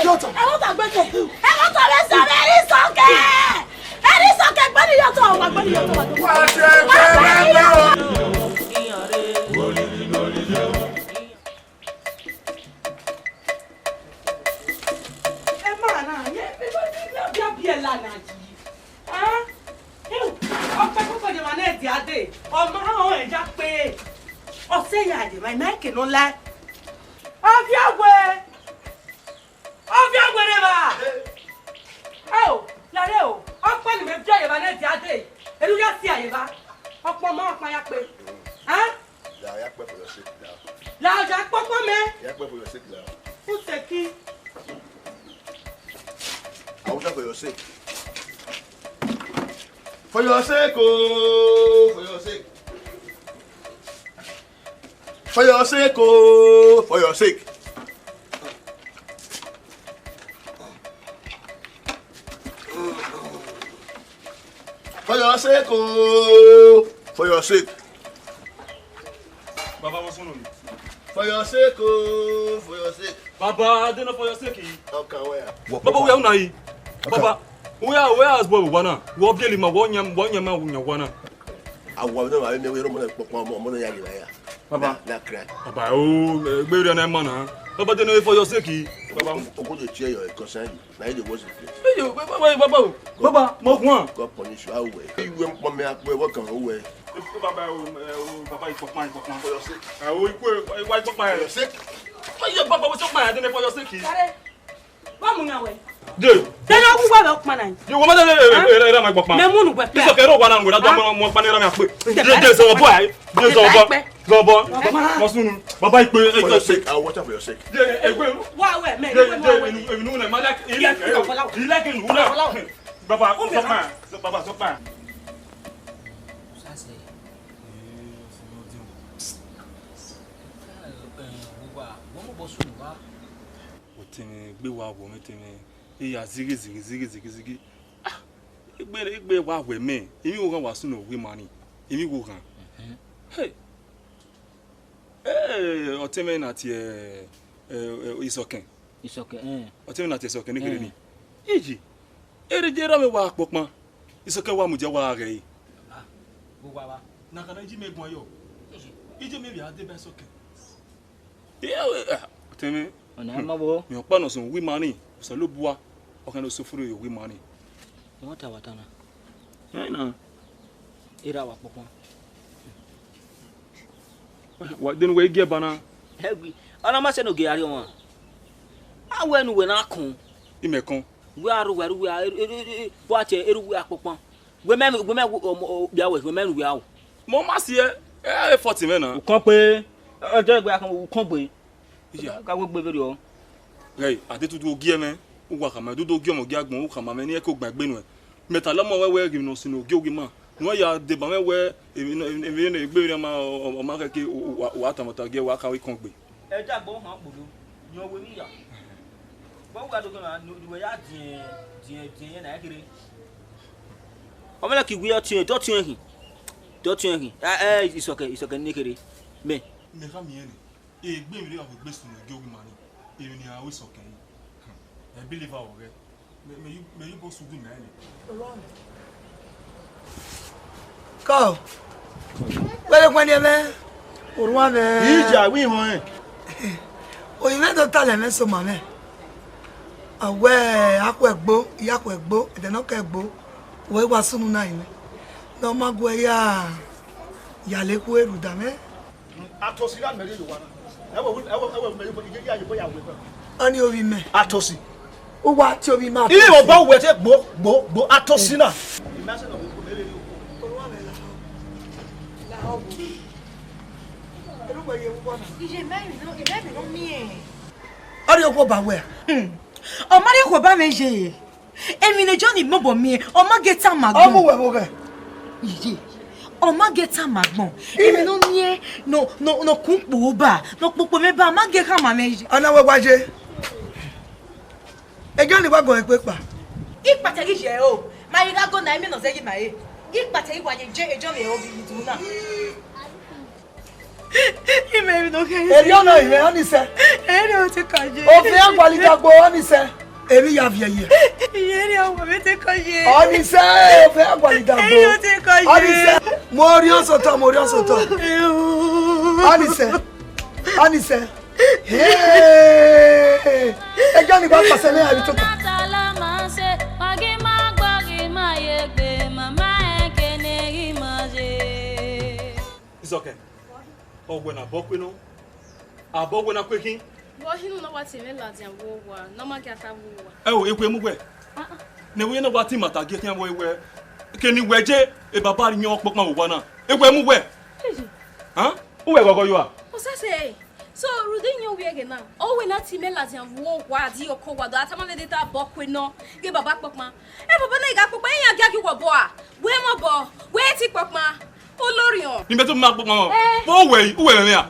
Yọta. Ẹmwẹ otọ gbẹtẹ. Ẹmwẹ otọ vbe sẹ vbe eri sọkẹ. Eri sọkẹ gbẹni Yọta, wa gbẹni Yọta, wa gbẹni. Wa sẹ gbẹrẹ o. Ẹ ma na, ẹ, ẹ, ẹ, ẹ, ẹ, ẹ, ẹ, ẹ, ẹ, ẹ, ẹ, ẹ, ọkpẹkpẹkpẹ ne emwa na dia dee, ọ ma rẹn ya kpe. Ọ sẹ ya ye emwa, ima ke nọ lae. Ovbi awe, ovbi awe rre evba. Ao, lare o, ọkpa ne imẹ viọ ye evba ne dia dee, erriọ u ya sia ye evba. Ọkpa ọmọ, ọkpa ya kpe. Hẹn? Da, ya kpe for your sake, da. La, ya kpe ọkpa mẹ. Ya kpe for your sake, da. U sẹ ki. I will die for your sake. For your sake, oh, for your sake. For your sake, oh, for your sake. For your sake, oh, for your sake. Baba, what's going on? For your sake, oh, for your sake. Baba, I don't know for your sake, eh? How can where? Baba, where una yi? Baba, where, where has boy wana? Wo bieli ma, wo nyam, wo nyam ma, wo nyam wana. Awa do ma me we ro mo na popo mo, mo na ya gila ya. Baba. Na, na cry. Baba, o, gbe ri na ma na. Baba, they no for your sake. Baba, Okojo tear your concern. Na you dey wash the plate. Hey, yo, Baba, Baba, Baba, Baba, mo guan. God punish you. How well? You went for me, I went come away. Baba, oh, eh, oh, Baba, you fuck my, fuck my. For your sake. Ah, oh, you go, why, why fuck my? For your sake. Why your Baba was fuck my? I don't know for your sake. Sare, wa mu yan wẹ. Dey. Dey na wu wa wẹ ọkpa na. Yo, wo ma dey, dey, dey, dey, dey, my fuck my. Mẹ mu nu wẹ pẹ. It's okay, no one and without one, one, one, one, one, one. Dey, dey, so boy. Dey, so boy. So boy. Baba, no sunu. Baba, ikpe. For your sake, I'll watch out for your sake. Dey, eh, wait. Wa wẹ, mẹ. Dey, dey, you know, you know, my like, you like, you like, you know. Baba, fuck my. Baba, fuck my. Sase, eh, funu ọdiọn. Eh, wo wa, wo mu bọ sunu wa. Otẹn mwẹ gbe wa wọ mẹ, otẹn mwẹ. Eya zighi, zighi, zighi, zighi, zighi. Ah, egbe, egbe wa wẹ mẹ. Emwi wo ghan wa sunu wi ma ni. Emwi wo ghan. Mhm. Hey. Eh, ọtẹn mwẹ na tie, eh, eh, Isọkẹn. Isọkẹn, eh. Ọtẹn mwẹ na tie Isọkẹn ne kherhe ni. Eh. Iji, erha je erha mwẹ wa kpọkpan. Isọkẹn wa mudia wa ghe ẹre. Ah, vbe uwa wa. Na khama iji mẹ guan yọ. Iji mẹ vbe a deba Isọkẹn. Iye, ah, ọtẹn mwẹ. Ọna ma vbo. Mi ọkpa nọ sunu wi ma ni. Osanobua. Ọ khian do sẹ ofo rre ye wi ma ni. Wata wata na. Ẹ na. Erha wa kpọkpan. Wa de ne uwẹ i gie ba na. Ẹgui, ọ na ma sẹ ne ogie a rrie ọmwa. A wẹ ne uwẹ na kọn. Imẹ kọn. Wẹ a rre uwẹ, a rre uwẹ, a, e, e, e, e, wa tie erha uwẹ a kpọkpan. Wẹ mẹ, wẹ mẹ, ọ, ọ, ọ, bia wẹ, wẹ mẹ ne uwẹ a o. Mẹ ọ ma si ẹ, ẹ, ẹ fọti mwẹ na. Ukọn kpe, ọ jẹ egbe a kọn, ukọn gbe. Iya. Ka wẹ egbe vberriọ. Ghẹ, a de tutu ogie mwẹ, uwa khama, dudu ogie ọmọ ogie agbọn, u khama mwẹ ne irẹn ke ogban egbe nuẹn. Mẹ ta lọmọ mwẹ wẹ ghi nọ sunu ogie ogie ima. Ne uwa ya deba mwẹ wẹ, emwi nọ, emwi, emwi ne egbe vberriọ ma, ọ, ọ, ọ ma khẹke, u, u, wa, wa tama ọta gie, wa ka ikọn gbe. Ẹja gbọ họn kpolo, yan wẹ emwi ya. Vbe uwa do gbe na, ne uwẹ ya diẹn, diẹn, diẹn yẹn na, ẹ kherhe. Ọ ma like wẹ ọtiẹn, dọtiẹn hin. Dọtiẹn hin. Ẹ, ẹ, Isọkẹn, Isọkẹn ne kherhe. Mẹ. Mẹ khama irẹn nẹ. Egbe emwi ne a vbe gbe sunu ogie ogie ima ni, emwi ne iran ru Isọkẹn yi. Hmm. Ẹ believe aro ghẹ. Mẹ, mẹ yu, mẹ yu bọ sunu ima nẹ. Kọ, wẹ vbe khuẹnniẹn mwẹ, orhuan mwẹ. Ija, wẹ ihọn rẹn. Oyi mwẹ do talẹ mwẹ sẹ ọma mwẹ. A wẹ, a khu ẹgbo, I ya khu ẹgbo, ẹdẹ ne ọ ka ẹgbo, wẹ wa sunu na rinmwẹ. Ne ọ ma gu ya, ya le khu rhunmwuda mwẹ. Atosi gha mẹ rhie ye owa na. Ẹ wẹ, ẹ wẹ, ẹ wẹ, mẹ ye, ye, ye, ye, ye, ya wẹ. Ọni ovbi mẹ. Atosi. Uwa tie ovbi mẹ Atosi. Ire obọ wẹ te gbo, gbo, gbo, Atosi na. Iye mẹ, ẹ vbe nọ, ẹ vbe nọ miẹn. Ọ rhie okhuo ba wẹ. Hmm. Ọ ma rhie okhuo ba mwẹ ye. Emwi ne John mobọ miẹn, ọ ma gie tama agbọn. Ọ mu wẹ vbe oghẹ. Iye. Ọ ma gie tama agbọn. Emwi ne ọ miẹn, nọ, nọ, nọ kun kpo ba, nọ kpokpo mwẹ ba, ọ ma gie khama mwẹ ye. Ọ na wẹ wa ye. John wa gọẹn kpekpa. Ikpata ghi ye o, ma ghi gha go na, imẹ nọ zẹ ye ma re. Ikpata ghi wa ye je, John vbe ovbi idu na. Imẹ vbe nọ kẹ. Erriọ nọ imẹ, ọ ni sẹ. Erriọ te ka ye. Ovbi agualidagbo, ọ ni sẹ. Emwi ya viẹ ye. Erriọ wa vbe te ka ye. Ọ ni sẹ, ovbi agualidagbo. Erriọ te ka ye. Ọ ni sẹ. Mo rhie osotọ, mo rhie osotọ. Ọ ni sẹ. Ọ ni sẹ. Hey! Ẹ jẹ́ ni gba pàṣẹ lẹ́yìn àbí tó kà. Isọkẹn. Ọ wẹ ne abọ kue nọ, abọ wẹ na kue khin. Vbe ọ hin ne u na wa tie mwẹ ladian vbe owa, ne ọ ma gie a ta vbe owa? Ẹ o, ekhue mu wẹ. Ne wẹ ne wa ti ma ta gie khian vbe owa, ke ne wẹ je, e baba rhie iyọn ọkpọkpan vbe owa na. Ekhue mu wẹ. Eyi. Han? Uwẹ ghọghọ yọ a? Osẹsẹ, so rhunmwuda iyọn wẹ ẹghẹ na, ọ wẹ na tie mwẹ ladian vbe owa, di ọkọ owa do a tama mwẹ de ta abọ kue nọ, gie baba kpọkpan. E baba na gha kpọkpan, iran gie a gie uwẹ obọ a? Wẹ mọ obọ, wẹ ti kpọkpan. Olorriọn. Ni mẹ to ma kpọkpan. Eh. Vbe uwẹ, uwẹ mwẹ a?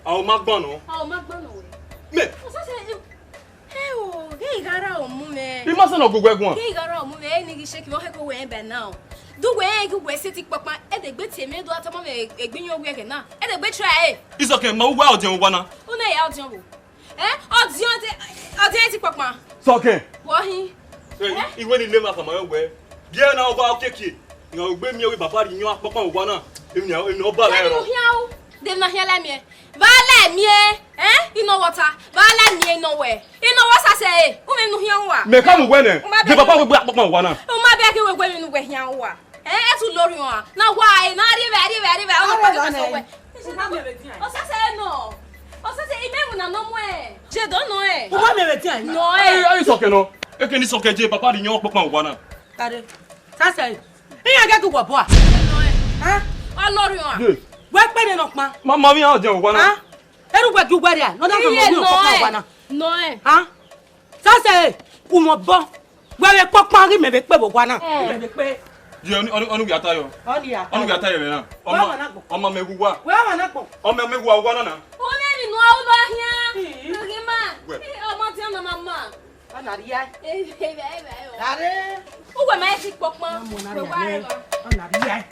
A o ma gbọn nọ. A o ma gbọn nọ wẹ. Mẹ. Osẹsẹ, ẹ o, ghe I gha ra ọmọ mwẹ. I ma sẹ ne ọ gu wẹ guan. Ghe I gha ra ọmọ mwẹ, ẹ ni ghi shake me, ọ hẹko wẹ by now. Do wẹ ẹ ghi wẹ sẹ ti kpọkpan, ẹ dẹ gbe tie mẹ do a tama mwẹ egbe iyọn wẹ ẹghẹ na. Ẹ dẹ gbe try ẹ. Isọkẹn, ma uwa ọdiọn wa na. U na ya ọdiọn wo? Eh? Ọdiọn te, ọdiọn te kpọkpan. Sọkẹn. Wọ hin. Eh, iwẹ ni le ma khama wẹ. Biẹ na ọba okiekie. Nga ogbe miẹn wẹ baba rhie iyọn ọkpọkpan vbe owa na. Emwi, emwi ọba rẹ rọ. Dẹ na hian la miẹn. Vbe a la miẹn, ẹ? Inọ wẹ ọta, vbe a la miẹn inọ wẹ. Inọ wẹ Ọsasẹe, u mwẹ emwi ne u khian ua. Mẹ ka mu wẹ nẹ, u ma je bẹghe papa wẹ gbe akpọkpan owa na. U ma bẹghe wẹ gbe emwi ne uwẹ khian ua. Ẹ, ẹ tu lorriọn a. Na wa e, na rhie vbe, rhie vbe, rhie vbe, ọ na kpọkpan wẹ. Ọsasẹe nọ. Ọsasẹe, imẹ mu na nọ muẹn. Je do nọ ẹ. U wa miẹn vbe tian? Nọ ẹ. Ẹ, ẹ, sọkẹ nọ. Eke ni sọkẹ je, papa rhie iyẹn ọkpọkpan owa na. Tade. Ọsasẹe. Iran gẹ ghi wọ bọ a? Nọ ẹ. Hẹn? Ọ lorriọn a. Ye. Wẹ kpe nene ọkpan. Ma, ma vbe iran jẹ owa na. Hẹn? Eru wẹ ghi wẹ rria, ne ọ da Iye, nọ ẹ. Nọ ẹ. Hẹn? Ọsasẹe, u mwẹ obọ. Wẹ vbe kpọkpan ghi mẹ vbe kpe vbe owa na. Ẹ. Mẹ vbe kpe. Ye, ọni, ọni, ọni wia ta yọ. Ọni wia ta yọ. Ọni wia ta yọ mwẹ na. Wẹ ọmọ, ọmọ mẹ ghu wa. Wẹ ọmọ na gbọn. Ọmọ mẹ ghu wa owa na na. Ọmọ emwi ne u ru vbe khian. Ii. Ghi ma. Wẹ. Ii, ọmọ dian na ma ma. Ọ na rhia. Eva, eva, eva. Gare. Uwẹ ma esi kpọkpọn. Ọ na rhia. Ọ na rhia.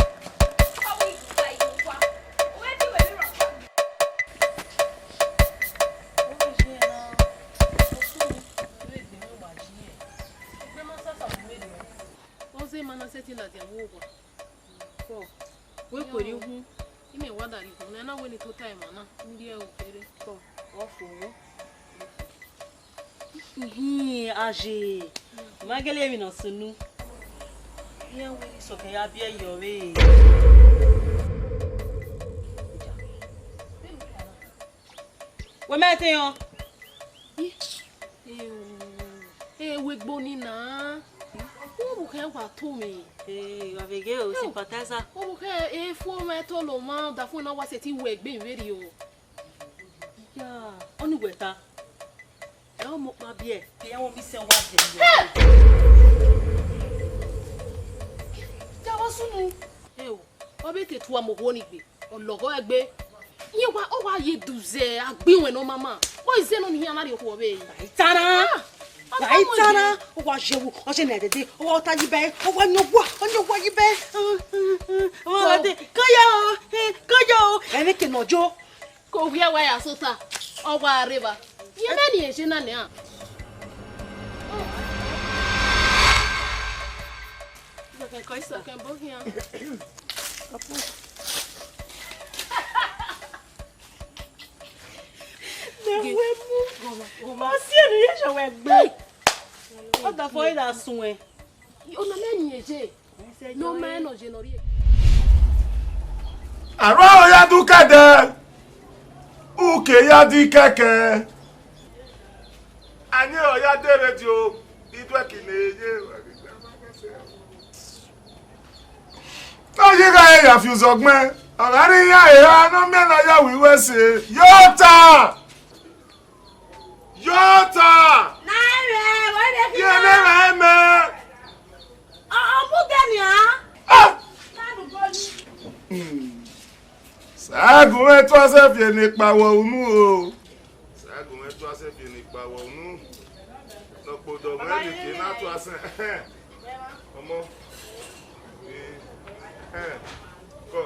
Ọ wẹ iwa, iwa. Uwẹ ti wẹ rọ. Ọ zẹ ma na sẹtin ladian vbe owa. Kọ, wẹ kue rhie uhunmwu, imẹ wa da rhie uhunmwu, ne a na wẹ ne I tota emwa na, ne I rhie ẹre kere. Kọ, ọ fo. Ihin, aye, u ma gele emwi ne ọ sunu. Iran wẹ ne Isọkẹn ya biẹ yọ vbe. Wẹ ma te yan. Ẹ, wẹ egbe ni na. Uwẹ vbe khẹ wa to mwẹ. Ee, wa vbe ghe o, sympathizer. Uwẹ vbe khẹ e fu mwẹ to lo ma, da fu na wa sẹtin wẹ egbe vberriọ. Ya, ọni wẹ ta. Ẹ, ọmọ ọkpa biẹ, ẹ, ọmọ isẹn wa jẹ. Ya wa sunu. Ẹ o, ọ vbe te tua mẹ okhuo ni gbe, ọ lọghọ ẹgbe. Iran wa, ọ wa ye du zẹ agbọn iwẹn ne ọ ma ma. Ọ i zẹ nọ ne iran na rhie okhuo vbe. Wa i ta na. Ah, wa i ta na. Ọ wa ye wu, ọ ye nẹ dede, ọ wa ta yi bẹe, ọ wa yan owa, ọ yan owa yi bẹe. Ọ wa dee, kọyọ o, kọyọ o. Ẹmwẹ ke ne ọ yo. Ke ovbi ẹre wa ya sẹ ota, ọ wa rre evba. Iye mẹ ne irẹn ye na nian. Kọ isa. Kẹ bọ khian. Mẹ wẹ mu. Ọ si enu ye sẹ wẹ gbe. Ọ da fọ ira suẹn. Ọna mẹ ni eje. Ne ọ ma rẹn nọ ye ne ọ rhie. Arua ọ ya du kẹdẹ, uke ya di kẹkẹ. Ayẹn ọ ya de redio, iduẹki ne ye. Ọ ye gha ya fi uzọgbẹn, ọ gha rhie iran eha ne ọ miẹn ne ọ ya ru iwẹ ẹse. Yota! Yota! Na ẹmwẹ, wẹ rhie khian. Ye ne ẹmwẹ mẹ. Ọ, ọ mu dẹ nian. Ah! Na nu goli. Hmm. Sa gu mwẹ tuẹ sẹ fi eni kpa wẹ unu o. Sa gu mwẹ tuẹ sẹ fi eni kpa wẹ unu. Nọkpodọ mwẹ ni ke na tuẹ sẹ. Ọmọ. Eh, eh. Kọ.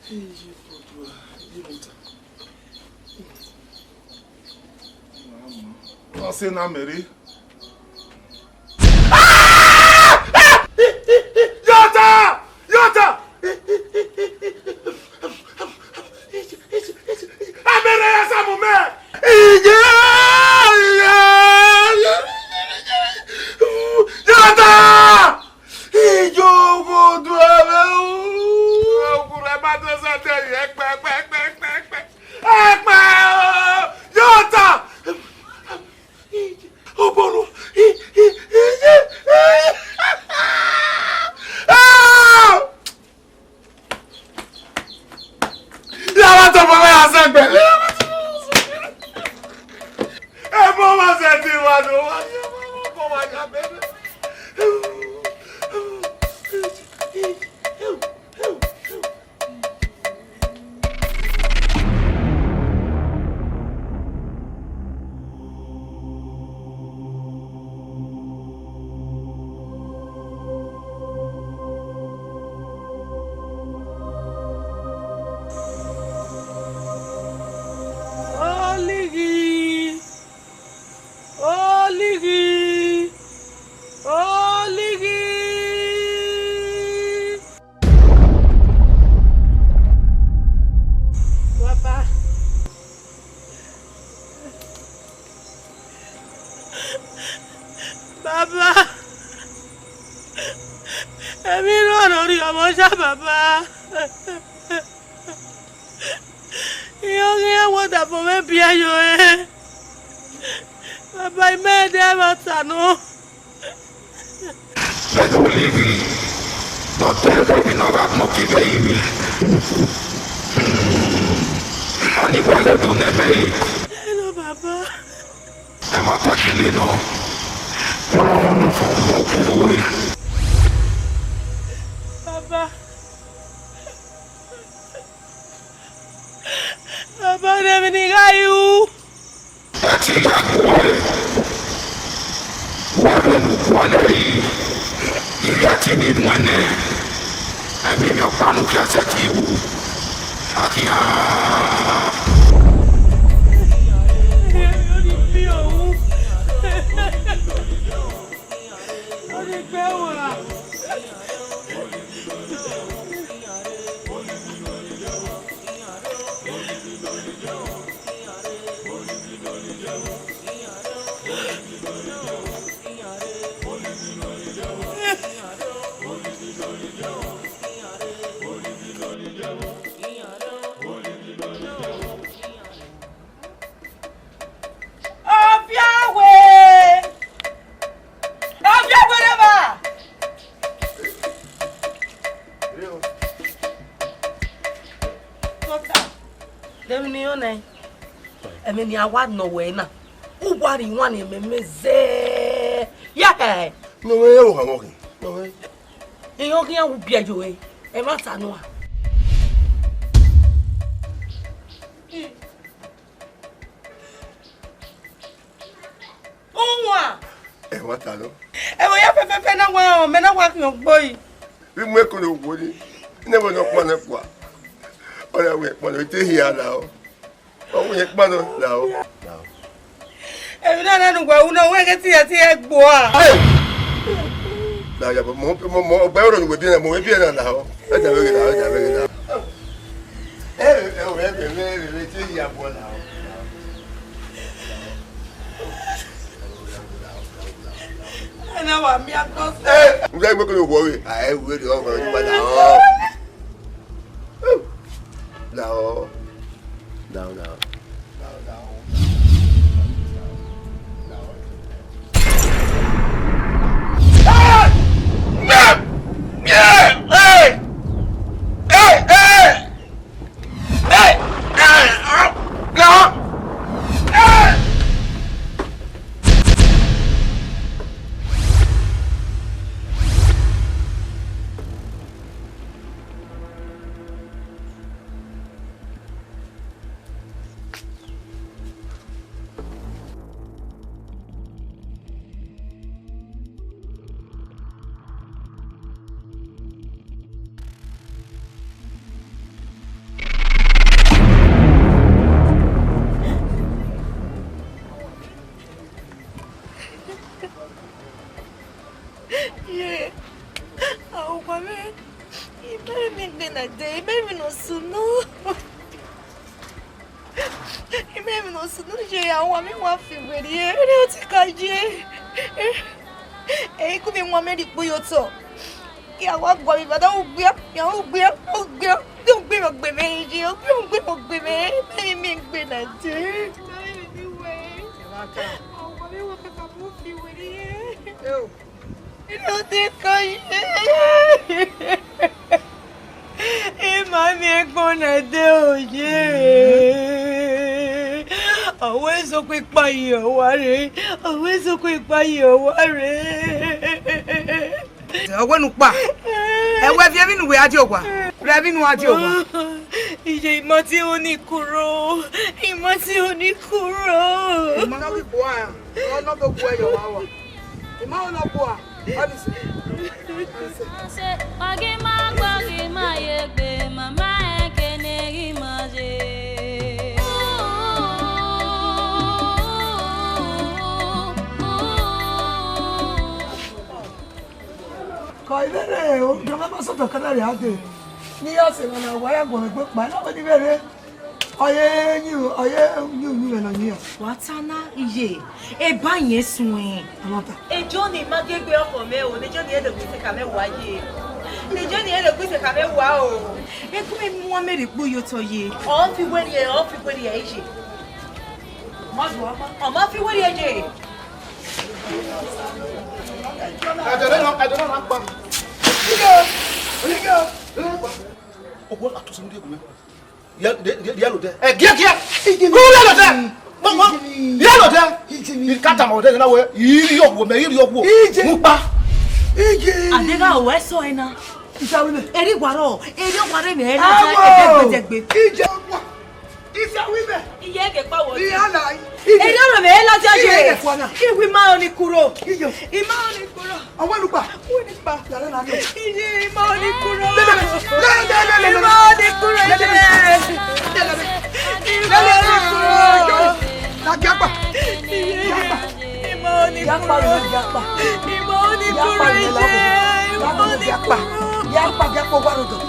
Iye Oduwa, iye Mota. Ọ sẹ na mẹ rre. Yota! Yota! A mẹ rre ya sa mu mẹ. Iye! Iye! Yota! Iye Oduwa mẹ o! Okuru ẹ ma do sẹ te yi ẹkpẹ, ẹkpẹ, ẹkpẹ, ẹkpẹ, ẹkpẹ. Ẹkpẹ o! Yota! Obonu! I, i, i, i. Ah! Ya wa tọ bọ ya sẹgbẹ. Ebo wa sẹ ti wa do wa ye ko wa ya bẹbẹ. Oja baba. Iyọngian wọdafọ mwẹ biẹ yo ẹre. Baba, imẹ ẹdẹ ẹmwata nọ. Mẹ do levi, ne ọ dẹ ẹvbo emwi ne ọ gha gbọn ke vbe ẹrinmwi. Ani wa lẹ do nẹ mẹ re. Hello, baba. Ẹ ma ta kele nọ. Ọmọ kuvbe. Baba. Baba, ne emwi ne I gha ru. Ẹ te ya guẹ. Wa vbe ne u gualọ yi, I ya tie ne nuẹn nẹ, ẹmwẹ emwi ọkpa ne u khian sẹtin ru, a khian. Ọviawe! Ọviawe rre evba! Tota, de emwi ne I rẹn nẹ, ẹmwẹ ne a wa nọ wẹ na, u wa rhie iwan ne ẹmwẹ mẹ zẹẹ. Yẹhẹ! Ne ọ mwẹ iran vbe okhaẹmwẹ ọkhin, ne ọ mwẹ. Iran khian wu biẹ yo ẹre, ẹmwata nua. Uwan! Ẹmwata nọ. Ẹvbo ya fẹfẹfẹ na wa, mẹ na wa khian ogbo yi. Vbe mu ẹko ne wo ni, ne ẹvbo ne ọ kpannọ kua. Ọ ya wẹ kpannọ, te hia na ọ. Ọ wẹ kpannọ na ọ. Emwi na na ne uwa ru na, wẹ ghe te ya te ya gbo a. Hey! Na ya mo mo mo ọgbẹ ro ni we bi na, mo we bi na na ọ. Ẹ da vbe ghe na, ẹ da vbe ghe na. Ẹ ẹ ẹ ẹ ẹ te ya gbo na ọ. Ena wa mi agbọn sẹ. Ẹ ǹjẹ́ ìgbé kí ló wọ̀ wẹ̀? Àìwé ni ọkọ̀ yìí padà ọ́. Là ọ́. Là ọ́, là ọ́. Là ọ́, là ọ́. Ye, a, uwa mwẹ, I ma emwi gbe na dee, I ma emwi ne ọ sunu. I ma emwi ne ọ sunu ye, a, uwa mwẹ wa fi werriẹ, erriọ te ka ye. Ẹ i gu mwẹ wan mẹ rhie ikpo ye otọ. Ya wa gua vbe ibada, u gbia, ya u gbia, u gbia, u gbia ogbe mwẹ ye, u gbia ogbe mwẹ, I ma emwi gbe na dee. I ma emwi ne I wẹ. A, uwa mwẹ wa kakabọ fi werriẹ. Eo. Erriọ te ka ye. I ma miẹn ẹgbọn na dee o ye. Ọ wẹ sokpan ikpa ye ọwa rre. Ọ wẹ sokpan ikpa ye ọwa rre. Ọ wẹ ne u kpa. Ẹ wẹ viọ emwi ne uwẹ a die owa. Rẹ emwi ne uwa die owa. Iye, I ma tie ro ni kuro. I ma tie ro ni kuro. I ma nọ ghi kua. Ọ nọ do kua ye ọwa wa. I ma nọ kua. Ọ ni sẹ. Wa ghi ma kpọ ghi ma ye egbe, mama ẹkẹnẹ ghi ma ye. Ka ivbe rre o, dọmẹ ma sọtọ kẹdẹ rre a dee. Ne I ya sẹ emwa ne a wa ya guọmwẹ egbe kpa, na wẹ ne I vbe rre. Ọ ye yin, ọ ye yin uyinmwẹ ne ọ yin. Wa ta na iye, eba yẹn suẹn. Ọmọta. Ejọ ne I ma gie egbe ọkhọ mwẹ o, ne ejọ ne I do gbe te ka mwẹ wa ye. Ijeni ẹre kpese kha vbe wa o. Ekhue mu amẹ rhie kpo ye otọ ye. Ọ fi werriẹ, ọ fi werriẹ iye. Ọ ma fi werriẹ ye. Ẹdẹ nọ, ẹdẹ nọ na kpa. Ige o, ige o. Ọwọ a tọ sẹ mu die gu mẹ. Ya, de, de, ya lo de. Ẹ, giẹ, giẹ. Ije mi. Ku ya lo de. Mo, mo. Ije mi. Ya lo de. Ije mi. I ka tama odẹ na wẹ, i rhie ọghuo mẹ, i rhie ọghuo. Ije. Mu kpa. Ije. Adegha, ọ wẹ sẹ ọre na. Isa wi mẹ. Eri wa rrọọ, eri wa rre mẹ, eri Awo. Ẹdẹgbẹdẹgbe. Ije. Isa wi mẹ. Iye ke kpa wo. Iya la. Ije. Eri ọrọ mẹ, eri ọjọ ye. Ije ke fua na. Iwi ma ọ ni kuro. Ije. I ma ọ ni kuro. Ọwọ́ ẹnu pa. Ọwọ́ ẹnu pa. Yàrá náà lọ. Iye, I ma ọ ni kuro. Lẹ́lẹ́lẹ́. Lẹ́lẹ́lẹ́. I ma ọ ni kuro, iye. Lẹ́lẹ́lẹ́. Lẹ́lẹ́lẹ́. Làgíàpá. Iye. Làgíàpá. I ma ọ ni kuro. Làgíàpá. I ma ọ ni kuro, iye. I ma ọ ni kuro. Làgíàpá. Làgíàpá, làgíàpá, wà lọ́dọ̀.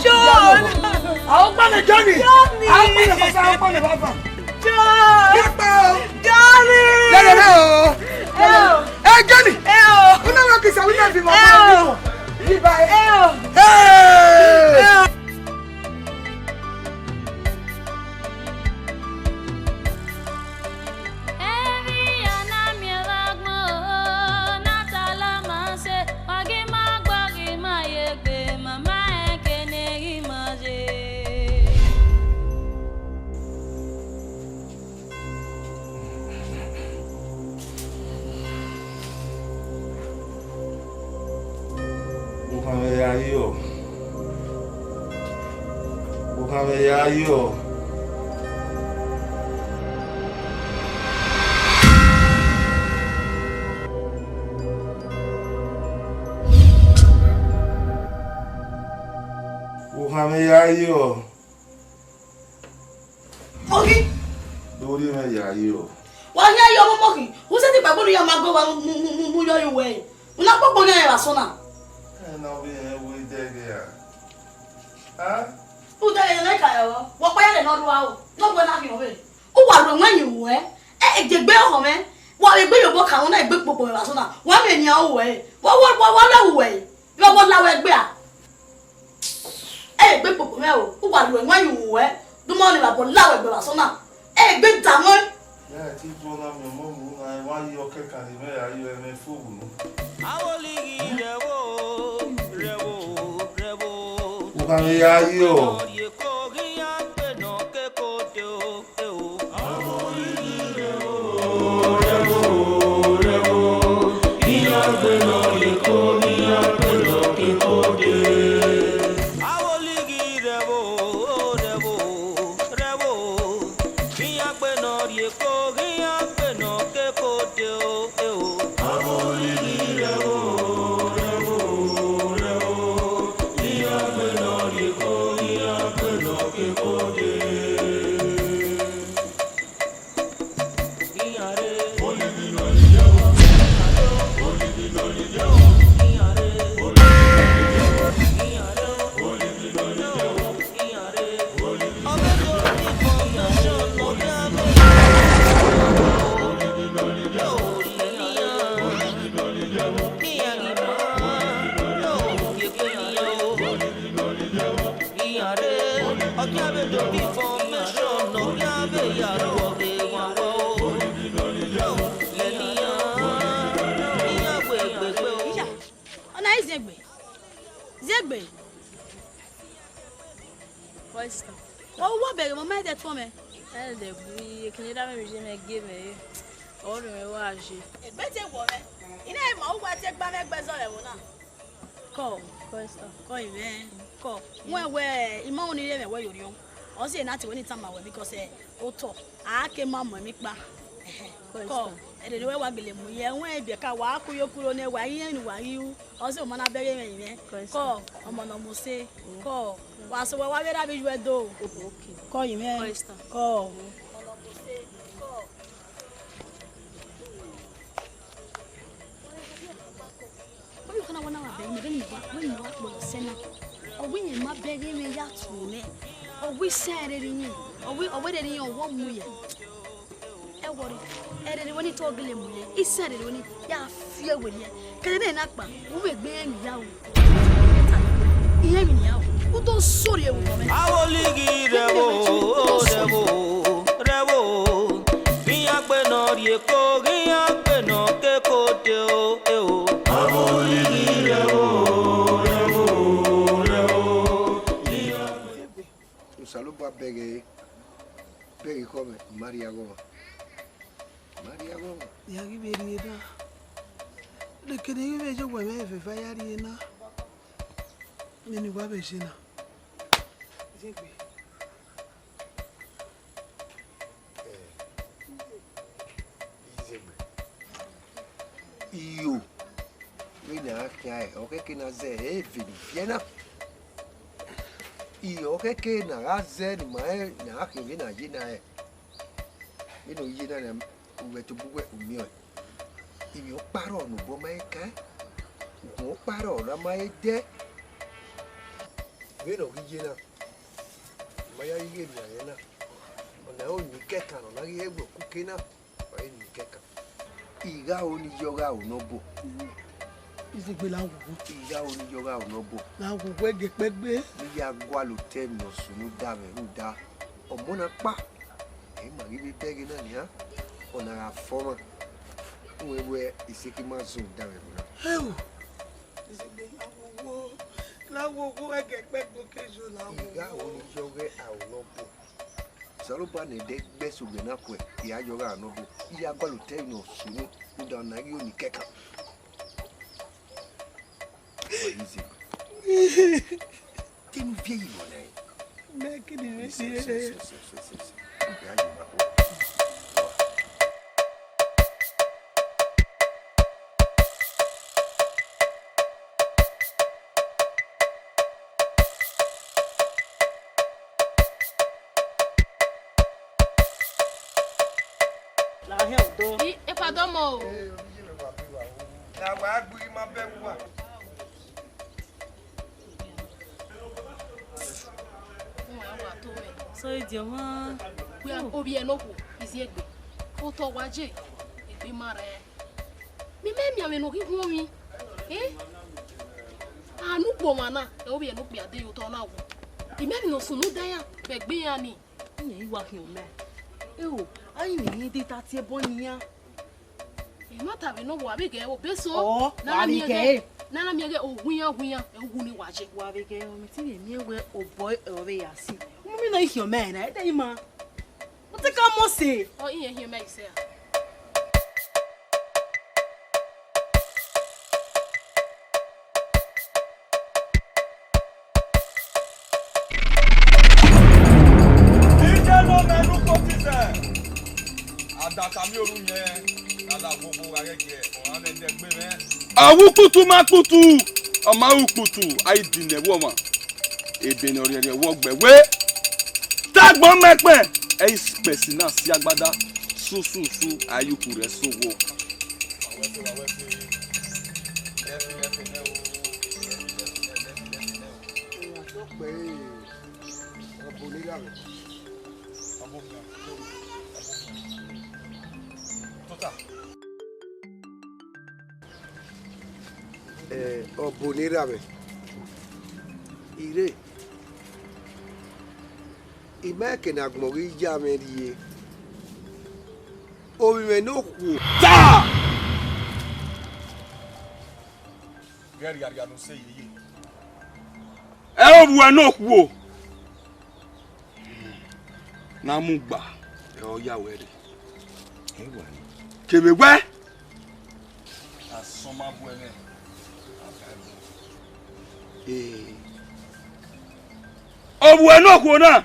John. Àwọn pàdé Johnny. Johnny. Àwọn pàdé fasa, àwọn pàdé bàbá. John! Johnny! Lẹ́lẹ̀ náà o. Ẹ o. Ẹ Johnny! Ẹ o. Una wa kisa wina fi mọ. Ẹ o. Yìí báyìí. Ẹ o. Hey! Ẹ o. Emwi ya na miẹn vbe agbọn o, na ta la ma sẹ, wa ghi ma gba, ghi ma ye egbe, mama ẹn kene ghi ma ye. Okhanmwẹ ya yọ. Okhanmwẹ ya yọ. Okhanmwẹ ya yọ. Oghi. Do rhie mwẹ ya yọ. Wa hia ye ọmọmọ khin, u sẹtin kpegbe unu ya ma gbe owa mu, mu, mu, mu yọ ye uwẹ. U na kpokpo yan rẹn vbe asọn na. Ẹ na vbe rẹn wo idẹghe ra? A? Udẹghe ne ka rẹn vbọ, wẹ ọkpa ya rẹn ne ọ rua o, ne ọ wẹ na khian vbe. U wa ru ẹwaẹn ye uwẹ, ẹ, egbe ọhọ mwẹ, wa vbe egbe ye obọ kan, u na egbe kpokpo mwẹ vbe asọn na, wa miẹn enian uwẹ, wa, wa, wa, wa lẹ uwẹ, vbe ọ la wẹ egbe a? Ẹ gbe kpokpo mwẹ o, u wa ru ẹwaẹn ye uwẹ, du ma ọnii vbe abọ la wẹ egbe vbe asọn na. Ẹ gbe da mwẹ. Ya ti do na miẹn ọmọ mu na, wa yi ọkẹkan ne imẹ ya yi ẹmwẹ fo vbe unu. Avbe olighi rẹvbo, rẹvbo, rẹvbo. U gha vbe ya yi ọ. Eko ghi ya gbe nọ keko de o. Iran rre, ọ khian vbe do gbe information, ọ khian vbe ya ru ọghe wanwan o. Lẹ ne iran, iran wẹ egbe gbe o. Iya, ọ na i ziengbe? Ziengbe. Boy sister. Ọ wọ bẹghe mọ, ma ẹdẹ tuọn mẹ. Ẹdẹ gui, ekene da mwẹ vbe je mẹ gie mẹ re. Ọ rhe mwẹ wa je. Egbe te wọ mwẹ. I na ma uwa te gba mwẹ gbe zọ rẹ ẹvbo na. Kọ, kọ, kọ imẹ, kọ. Wẹ wẹ, I ma ru ni rre mwẹ wẹ ye orhiọn. Ọ si na te wẹ ni tama wẹ, because, eh, otọ, a ke ma mu emwi kpa. Kọ, ẹdẹ ne wẹ wa gele mu ye, wẹ biẹ ka wa ku yo kuro nẹ, wa ghi rẹn ne wa ghi ru. Ọ si ma na bẹghe mwẹ imẹ. Kọ, ọmọ ne ọ mose. Kọ, wa sẹ wẹ wa vbe ra vbe yu ẹdo. Kọ imẹ. Kọ. Ọvbokhan na wa na wa bẹghe mwẹ, vbene imẹ wa, vbene imẹ wa kpọlọ sẹ na, ọ wẹ irẹn ma bẹghe mwẹ ya tuẹ nẹ, ọ wẹ isẹn rere iyẹn, ọ wẹ, ọ wẹ rere iyẹn, ọ wẹ ọ mu ye. Ẹ wọrẹ, ẹ rere wẹ ne I te ọ gele mu ye, isẹn rere wẹ ne ya fi ẹre werriẹ. Kẹdẹ nẹ na kpa, u vbe gbe irẹn ya ru. Irẹn emwi nian o, u do sori ẹvbo nọ mẹ. Awolighi rẹvbo, rẹvbo, rẹvbo. Ghi iran gbe nọ rhie eko, ghi iran gbe nọ ke eko de o, e o. Awolighi rẹvbo, rẹvbo, rẹvbo. Osanobua bẹghe, bẹghe ekhọe mwẹ, I ma rhie aghọmwa. I ma rhie aghọmwa. Ya ghi vbe rhie na. Neke ne I ghi vbe ye owẹ mwẹ vbe eva ya rhie na. Nene uwa vbe je na. Izegbe. Eh, Izegbe. Iyo, vbene a khian ẹre, ọ khẹke ne a zẹ ẹre vbe ne I viẹ na. Iyo, ọ khẹke ne a gha zẹ ne ima rẹn ne a khian vbene a ye na rẹn. Vbene u ye na, uwẹ tobọ uwẹ u miẹn ọẹn. Emwi ọkpa rrọọ ne obọ ma he kan, ukhun ọkpa rrọọ ne a ma he dẹ. Vbene ọ ghi ye na, ma ya ghi ghe emianmwẹ na, ọna ọre eni kẹkan ne ọ na ghi he wẹ okuke na, ọre eni kẹkan. I gha ho ne I ye ọghe aro ne ọ bọ. Izegbe la wuwu. I gha ho ne I ye ọghe aro ne ọ bọ. La wuwu ẹgẹ kpẹgbe. Ne I ya gualọ otọ emwi ne ọ sunu da mwẹ rhunmwuda ọmọ na kpa. Ẹ ma ghi vbe bẹghe na nian, ọna gha fọ ọmwa. Uwẹ wẹ iseki ma zun da mwẹ ẹvbo na. Heo! Izegbe la wuwu, la wuwu ẹgẹ kpẹgbe okezo la wuwu. I gha ho ne I ye ọghe aro ne ọ bọ. Osanobua ne ẹdẹ gbe ẹse ugbẹn na khuẹ, I ya ye ọghe aro ne ọ bọ. I ya gualọ otọ emwi ne ọ sunu rhunmwuda ọna ghi ho ni kẹkan. Wa ye Izegbe. Te ne u viẹ yi mọ nẹ? Mẹ kidie vbe rhie. La hian odọ. I, epa dọmọ o. Na wa gbe ma bẹ uwa. Sọ idiọmọ. Wẹ ovbi ẹre ne okhuo, Iziegbe. Otọ wa je, egbe ma rẹ. Mẹ mẹ miẹn vbene ọ ghi khuọnmwi. Eh? A nu ukpo ọmwa na, ẹ ovbi ẹre ne okpia de ye otọ na wu. I mẹ emwi ne ọ sunu da iran vbe egbe iran ni. Iran i wa khian mẹ. Eo, a i mwẹ iran de ta tie ẹbọ ne iran. I ma ta vbe ne owa vbe ghẹ o, be so. Ọ, na wa na vbe miẹn ghẹ. Ghẹ, na na miẹn ghẹ o, wian wian, ẹ uwu ni wa je. Wa vbe ghẹ, ọ mẹ te vbe miẹn wẹ obọ ẹ ọ vbe ya si. Umu mi na i khian mẹ na, ẹ dẹ i ma. Ọ te ka mọ se. Ọ, iran hiẹn mẹ isẹ a. Ije ne ọ mẹ ne ukotizẹ, adakamiorhu yẹn, ne a la wowo gha ghẹ giẹ, ọmwa mwẹ ẹdẹgbe mwẹ. Ọ wu ukputu ma kputu, ọ ma ru ukputu, a i dinẹ vbe ọmwa. Ebe ne ọ rhiẹrhiẹ vbe ọgbẹe wẹ, te agbọn mẹ kpẹn, ẹ i kpẹsi na si agbada, sususu, a i ye ukhu rẹ sẹ owo. Ọbọ ne I gha mwẹ. Tota. Eh, ọbọ ne I gha mwẹ. I rre. I ma ke ne agbọn ghi ya mwẹ rrie. Ovbi mwẹ ne okhuo. Ta! Ghẹ rhiarhia ne u sẹ yeye. Ẹ ovbi uwẹ ne okhuo. Ne a mu gba, ẹ ọ ya wẹ rre. Kevbe wẹ, asọn ma bu ẹmwẹ. Ee. Ovbi uwẹ ne okhuo na,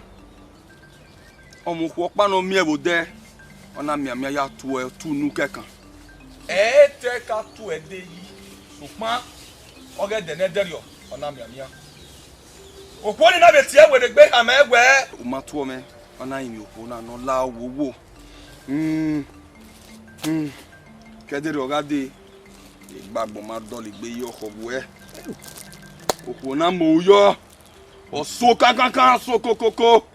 ọmọ okhuo ọkpa ne ọ miẹn vbe odẹ, ọ na mianmian ya tuẹ otu unu kẹkan. Ẹ i te ka tuẹ de yi, sokpan ọghe ẹdẹ ne ẹdẹrriọ, ọ na mianmian. Okhuo ni na vbe tie werriegbe khama ẹwẹ. U ma tuọ mwẹ, ọ na rinmwian okhuo na ne ọ la owowo. Hmm, hmm. Ke ẹdẹrriọ gha dee, egbe agbọn ma dọlegbe ye ọkhọ vbuẹ. Okhuo na mu yọ, ọ so kankankan, so kokoko.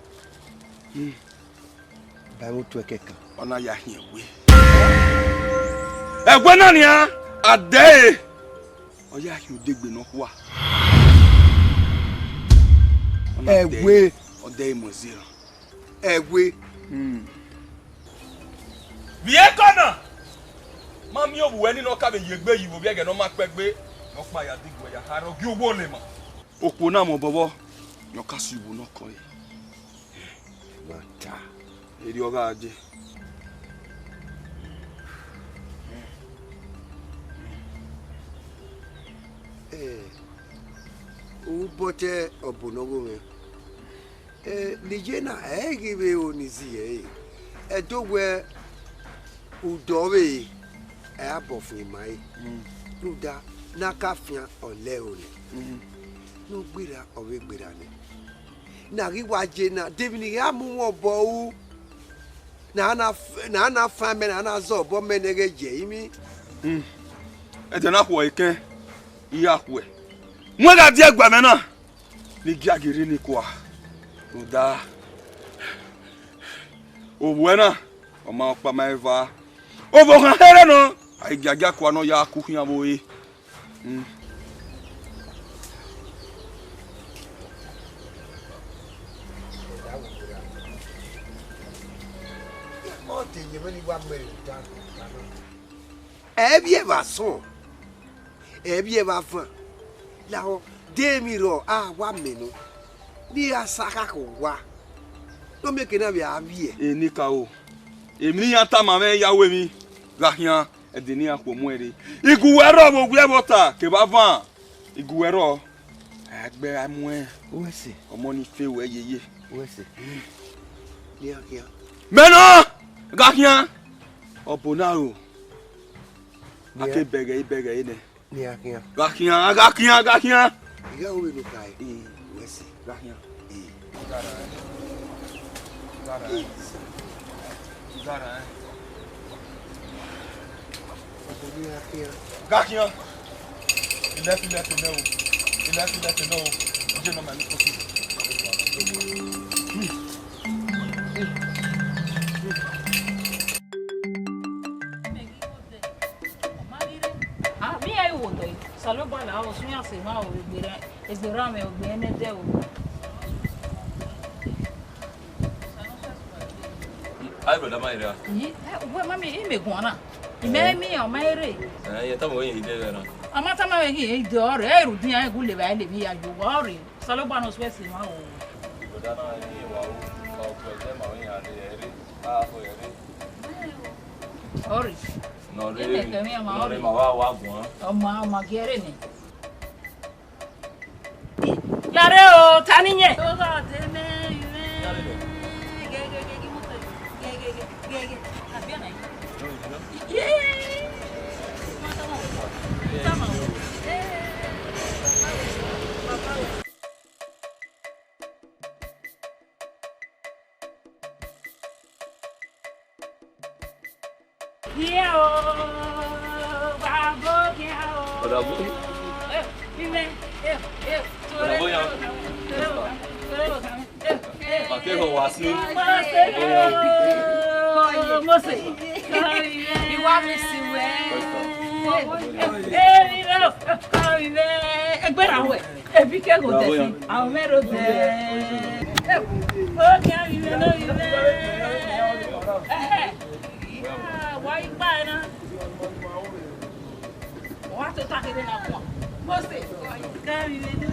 Hmm. Ba ẹmwẹ otu ẹkẹkan. Ọ na ya khian ẹwe. Ẹwe na nian, a dẹ ẹre. Ọ ya khian odegbe nọkhua. Ẹwe. Ọ dẹ mu zero. Ẹwe. Hmm. Vbe ekọ na, ma miẹn ovbi uwẹ ni ne ọ ka vbe ye egbe yi vbe ovbi ẹghẹ ne ọ ma kpẹ egbe, ne ọ kpa ya diguẹ ya kha rre, ọ gie uwu ole ma. Okhuo na mu obọ vbọ, ne ọ ka si uwu ne ọ kọe. Ma ta. Erriọ ọ gha je. Eh, u bọtẹ ọbo ne ọ gho mwẹ. Eh, ne iye na, ẹ i ghi vbe ro ne I zẹ ẹre. Ẹdẹ wẹ udọ vbe, ẹ i abọ fian ima ẹre. Mm. Rhunmwuda, ne a ka fian, ọ lẹ ẹro nẹ. Mm. Ne ọ gberra, ọ vbe gberra nẹ. Ne a ghi wa ye na, de emwi ne I gha mu mwẹ obọ ru? Na na f-, na na fan mẹ, na na zọ obọ mẹ nẹ ghẹ ye ẹrinmwi. Hmm. Ẹdẹ na khuẹ ekẹn, I ya khuẹ. Mu ẹn gha die ẹguae mwẹ na, ne I gia ghi rhie ne kua. Rhunmwuda, ovbuẹ na, ọ ma ọkpa ma eva. Ovbokhan kherhe nọ, a i giagia kua ne ọ ya ku khian vbe ore. Hmm. Ọ te ye mwẹ ne I wa mẹ rhunmwuda ọkpa na. Ẹ i vbiẹ vbe asọn, ẹ i vbiẹ vbe avan, lahọ, de emwi rrọọ a wa mẹ nọ, ne I ra sa khakha owa, ne ọ miẹn eke na vbe a vbiẹ. Enikaro, emwi ne iran tama mwẹ ya ru emwi, gha khian, ẹdẹ ne iran khuo mu ẹn rre. Iguwẹ rrọọ vbe owiẹ vbe ọta kevbe avan, iguwẹ rrọọ. A gbe ra mu ẹn. Uwẹ sẹ. Ọmọ ni fe ruẹ yeye. Uwẹ sẹ. Nian khian. Mẹ nọ, gha khian. Ọbo na ro. A ke bẹghe, bẹghe nẹ. Nian khian. Gha khian, gha khian, gha khian. I gha ru vbene u tae. Uwẹ sẹ. Gha khian. Gha khian. Gha khian. Ilẹfe, ilẹfe nẹ o. Ilẹfe, ilẹfe nẹ o. Iye nọ ma ni kosi. Ah, vbe iran i wo odẹ, Osanobua la, ọ sẹ iran sẹ emwa o, egbe ra, egbe ra mwẹ, egbe ẹnẹdẹ o. Ai, brother, ma rre a? Yi, eh, uwẹ ma miẹn, imẹ guan na. Imẹ miẹn, ọ ma rre. Eh, ye tama wẹ yin ide rẹ na. Ọ ma tama wẹ yin ide ọre, ẹ i rhunmwuda iran gu levba levba ya yo, ọ rre. Osanobua ne ọ suẹ sẹ emwa o. Brother na, ẹ i wa o, ọ kuẹ ẹdẹ ma wẹ iran rre, ẹ rre, a ho ẹ rre. Ọ rre. Nọ rre, imẹ kẹ mwẹ, ọ ma nọ rre, rre. Ma wa, wa guan. Ọ ma, ọ ma gie ẹre nẹ. Yare o, ta ni yẹn? Ọgọ de mẹ, mẹ. Gẹgẹgẹ, gẹgẹgẹ. Abia na. Ye. Tama o. Eh. Brother Boy. Eh, ime, eh, eh, Brother Boy, yeah. Mose. Iwa mi si wẹ. Eh, ime, eh, ime. Ẹgbẹra wẹ. Ebi ke go dẹ fi. Àwọn mẹ ro dẹ. Eh, o kẹ ime no ime. Eh. Ah, wa ikpa na. Wa to ta kede na kuan. Mose, ka mi vbe do.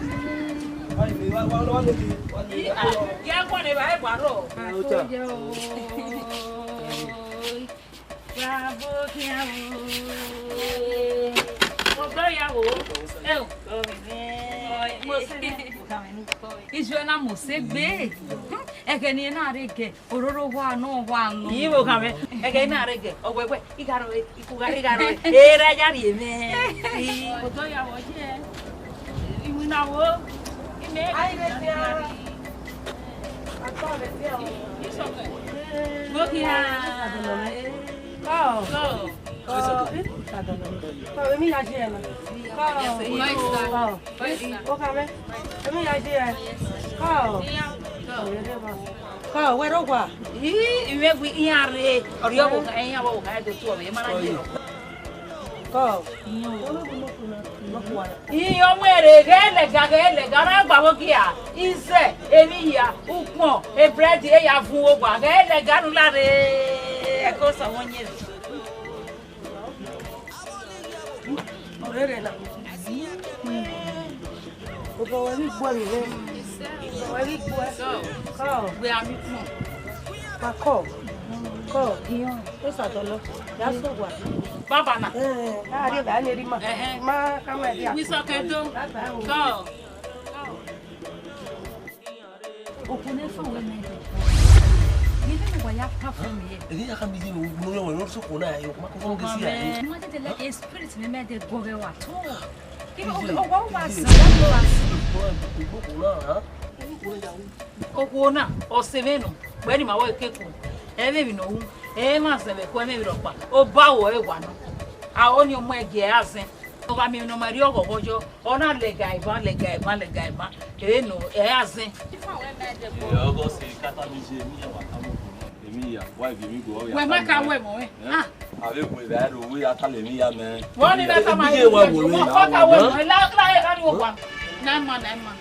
Iya, ya kuan eva e wa rrọọ. Bravo, bravo. Ọgọ ya wo. Eh, Mose. Izu na Mose gbe. Ẹghẹ ne I na rre gẹ, ororo wa nọ, wa nọ. Ivbi okhan mwẹ, ẹghẹ I na rre gẹ, ọ wẹ wẹ, I gha rrọọ, I ku gha, I gha rrọọ, erha ya rhie mwẹ. Odọ ya vbọ ye, iwinna wo, imẹ. Ai, vbe dia. Atọ vbe dia o. Isọkẹ. Mo khin a. Kọ. Kọ. Kọ. Kọ, emwi ya ye na. Kọ. Kọ. Okha mwẹ. Emwi ya ye. Kọ. Kọ, wẹ rre owa. Ii, imẹ gbe iran rre. Ọrriọ vbe okha, iran vbe okha, ẹdẹ otu ọmọ, emwa na ye. Iye ọmọ ẹre ghẹ lẹga, ghẹ lẹga, ọ na gba vbe ogie a, izẹ, emwi hia, ukpọn, ebrẹd, eya vun owa, ghẹ lẹga ne u la rre, ẹko sẹ ọmọ yẹn. Ọrẹrẹ na. Obọ wẹ ghi gbuẹ vbe. Obọ wẹ ghi gbuẹ. Kọ. Wẹ a mi kpọn. Wa kọ. Kọ. Iyan. Osadọlọ. Ya sẹ owa. Baba na. Eh, a rhie vbe a ne erha ima. Ẹhẹn. Ma ka ma dia. Wi sọ kẹdo. Baba o. Kọ. Okhuo ne fa wẹ mẹ dẹ. Ye vbe ne wa ya perform ye. Ẹ ghi ya khama iye mwẹ, ugbẹn ne ọ rre, ọ sẹ okhuo na, ẹ, ọ ma confirm ghe si ya. Mẹ. Ma dede like spirit ne mẹ dẹ gọ vbe wa to. Kí ló, ó wá, ó wá sí, ó wá sí. Okhuo na, ọ sẹ mwẹ nọ, wẹ ni ma wẹ keko. Ẹ mwẹ emwi ne ọ ru, ẹ ma zẹ vbe ẹko, ẹ mwẹ emwi rhọkpa. Obọ aro ẹ wa nọ. A o ni ọ mu ẹgie ẹ a zẹ. Ọ gha miẹn emwi ne ọ ma rhie ọghọghọ yọ, ọ na lẹga eban, lẹga eban, lẹga eban. Ẹ nọ, ẹ a zẹ. Ẹ, Ọgọst, kata mi je, emwi ya wa tama okhuo na. Emwi ya, wa ivie emwi gbe, ọ ya tama. Wẹ ma ka wẹ mọ, ẹ? Ẹ? Ah. Avbe egbe vbe a ro, wẹ ya tama emwi ya mẹ. Wẹ ni mẹ tama emwi ya. Wa ka wẹ mọ, la, la, la, ni wo wa. Na ma, na ma.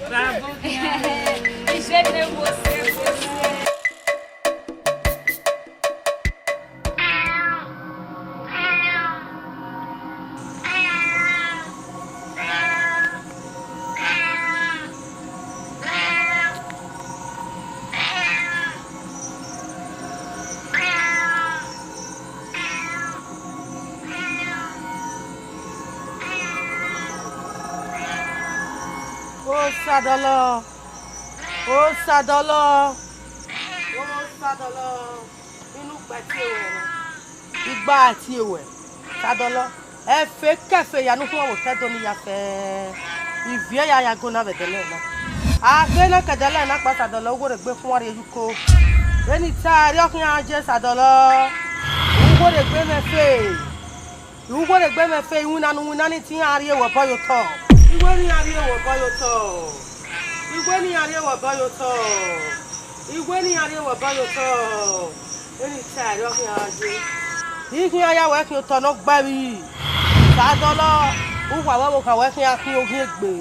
Bravo. Iṣẹ́ tẹ wo se, wo se. Osadọlọ, Osadọlọ, Osadọlọ. Inu ugba tie ruẹ na? Igba tie ruẹ, Osadọlọ. Ẹfe kẹfe ya ne u khuan vbe otọ Ẹdo ni ya fẹ. Ivie ya ya go na vbe ẹdẹlẹ na. A khe na ke ẹdẹlẹ na kpa, Osadọlọ, uwẹrẹgbe khuan rrie ye uko. Vbene I ta ẹre ọ khian je, Osadọlọ. Uwẹrẹgbe mwẹ fe. Uwẹrẹgbe mwẹ fe, iwinna ne u winna ni te iran rhie ruẹ obọ ye otọ. Iwẹ ne iran rhie ruẹ obọ ye otọ. Iwẹ ne iran rhie ruẹ obọ ye otọ. Iwẹ ne iran rhie ruẹ obọ ye otọ. Vbene I ta ẹre ọ khian je. I khian ya wẹ khian otọ ne ọ gba ẹvbi. Osadọlọ, uwa vbe ọvbokhan wẹ khian khian oghian egbe.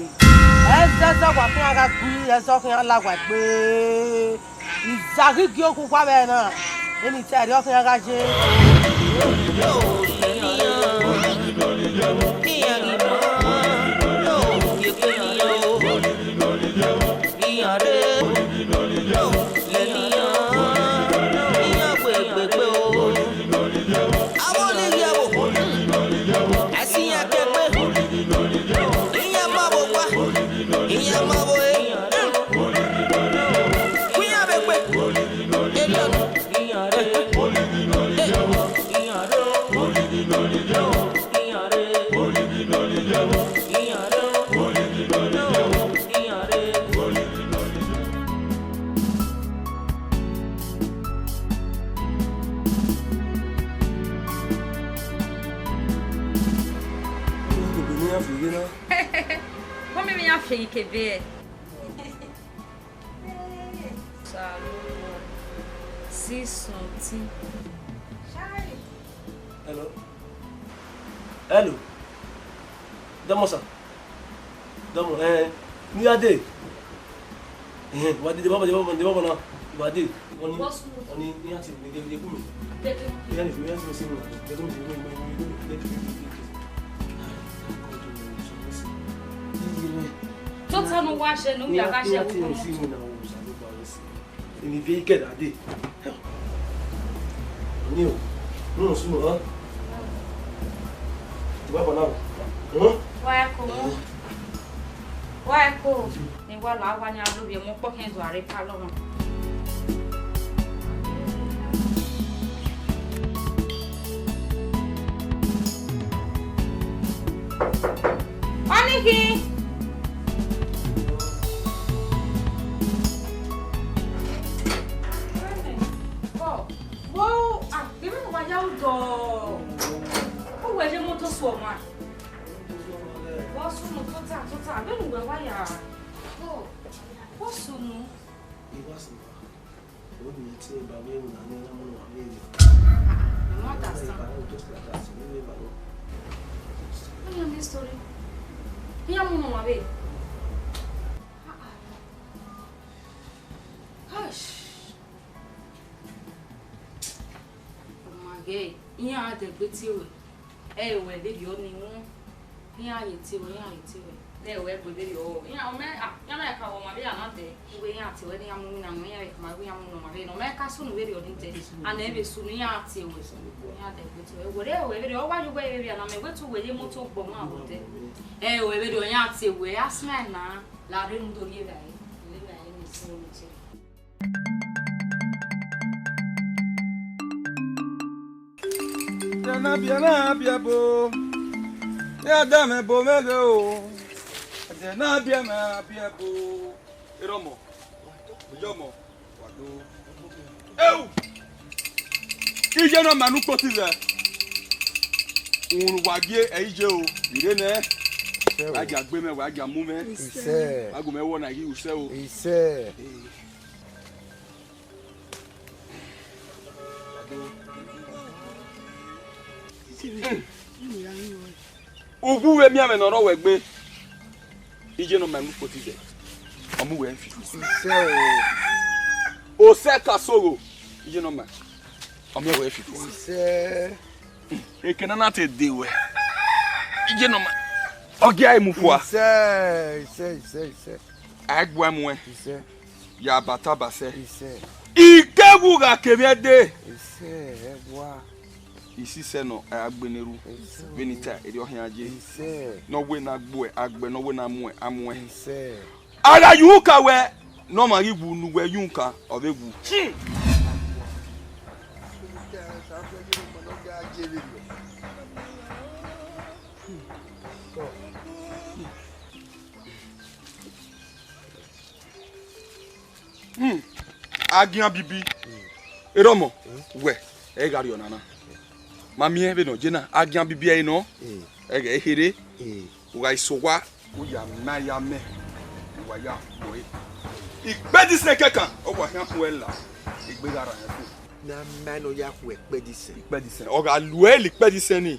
Ẹzẹzẹ wa khian gha gui, ẹzọ khian la wa egbe. Iza ghi gie okhuo uwa vbe ẹre na, vbene I ta ẹre ọ khian gha ye. Iran rre, iran wegbe gbe o. Avbe ọni rhie ẹvbo, a si iran kegbe. Iran ma vbe owa, iran ma vbe ore. Ku iran vbe egbe. Eriọ nọ. Kọmọ emwi iran fi ghe na. Kọmọ emwi iran fi ghe kevbe. Osanobua, see something. Hello. Hello. Dọmọ sa. Dọmọ, eh, ne I ya dee. Eh, wa dee, dee baba, dee baba, dee baba na. Wa dee. Ọni, ọni, iran ti, dee, dee, dee, ku mi. Iran ni, iran ti si mi na. Dee, dee, dee, dee. Tota ne uwa shẹ ne u ya gha shẹ. Iran ti si mi na, Osanobua, emwi ivie i kẹdẹ dee. Ọni o, ne u sunu, hẹn? Wa bọ na o. Hẹn? Wa ẹko. Wa ẹko. Ne wa la owa yan lo vbiẹ mu ọkpọ khian do a rre palọ mwa. Ọni khin. Wo, ah, gẹmẹ ne uwa ya ru dọ. Uwẹ ye moto su ọmwa. Vbọ sunu tota tota, vbene uwẹ wa ya. Vbọ sunu. Ọni ẹ tie ba wẹ ẹmwẹ na ne a mu ne uwa vbe rre. I don't understand. What is this story? Iran mu ne ọmwa vbe? Gosh. Ọ ma ghe, iran dẹgbe tie ruẹ. Ẹ i ruẹ vberriọ ni wọn. Iran ye tie ruẹ, iran ye tie ruẹ. Ne wẹ gbe vberriọ. Iran, ọ mẹ, ah, iran mẹ ka wọ ọmwa vbe iran na dẹ. Iwe iran tie ruẹ ne iran mu iwinna nọ, iran vbe ka ma wẹ iran mu ne ọmwa vbe nọ. Ọ mẹ ka sunu vberriọ ni dẹ. A nẹ vbe sunu, iran tie ruẹ. Iran dẹgbe tie ruẹ. Wẹ rẹ wẹ vberriọ, ọ wa ye uwẹ vbe iran na, mẹ wẹ te uwẹ ye moto gbọ ọmwa vbe odẹ. Ẹ i ruẹ vberriọ, iran tie ruẹ, a smell na. La rre nu do rhie vbe a re, rhie vbe a re ne sunu tie. Biẹ na biẹ na biẹ bo, ya da mwẹ bo mwẹ ghe o. Ẹdẹ na biẹ mwẹ a biẹ bo. Erọmọ, ojọmọ, wa do. Eu! Iye ne ọ ma ne ukpoti vẹ. Uhunmwu wa gie ẹ i ye o, ire nẹ. Wa gia gbe mwẹ, wa gia mu mwẹ. Isẹ. Wa gu mwẹ wọ na ghi usẹ o. Isẹ. Uwu vbe miẹn mwẹ ne ọ rre wẹ gbe, iye ne ọ ma ne ukpoti zẹ, ọ mu wẹ fi. Isẹ o. Osẹ ka sogho, iye ne ọ ma, ọ miẹn wẹ fi. Isẹ. Eke ne a na te de wẹ, iye ne ọ ma, ọ gie a mu fua. Isẹ, isẹ, isẹ, isẹ. A i gua mu ẹn. Isẹ. Ya bata ba sẹ. Isẹ. Ikegwu gha kevbe ẹdẹ. Isẹ, ẹwa. Isisẹ nọ, a ya gbe ne ru. Isẹ. Vbene I ta, erriọ khian ye. Isẹ. Ne ọ wẹ ne a gbuẹ, a gbuẹ, ne ọ wẹ ne a muẹn, a muẹn. Isẹ. A gha ye uka wẹ, ne ọmwa ghi wu ne uwẹ ye uka, ọ vbe wu. Hmm. Agian bibi. Erọmọ, wẹ, ẹ i gha rrie ọna na. Ma miẹn vbene ọ ye na, agian bibi ẹre nọ, ẹ ghẹ kherhe, u gha i sẹ owa, u ya ma ya mẹ, u wa ya khuẹ. Ikpẹdisẹn kẹkan, ọ wa khian khuẹ la, egbe gha rran ẹn fo. Ne a ma nọ ya khuẹ ikpẹdisẹn. Ikpẹdisẹn, ọ gha luẹ la ikpẹdisẹn ni,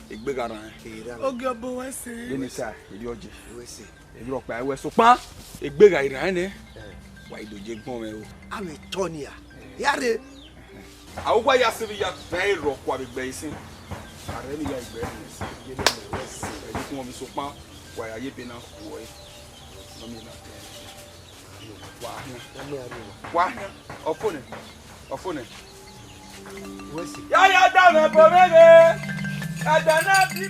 egbe gha rran ẹn. Ogie ọbo wẹ sẹ. Vbene I ta, erriọ ye. Wẹ sẹ. Emwi rhọkpa ẹwẹ sokpan egbe gha i rran nẹ, wa i do ye gbọn mwẹ o. Avbe tọ nia, ya rre. A wa ya sẹ vbe ya bẹn rhọkpa vbe gbe ẹre sin. A rre vbe ya gbe ẹre sin. Ye ne mẹ wẹ sin. Ẹ i khuọnmwi sokpan wa ya ye ebe na khuẹ. Nọ miẹn na tẹ. Wa khian. Wa khian. Ọfo nẹ. Ọfo nẹ. Ya ya da mwẹ bo vbe ghe, ẹdẹ na bi.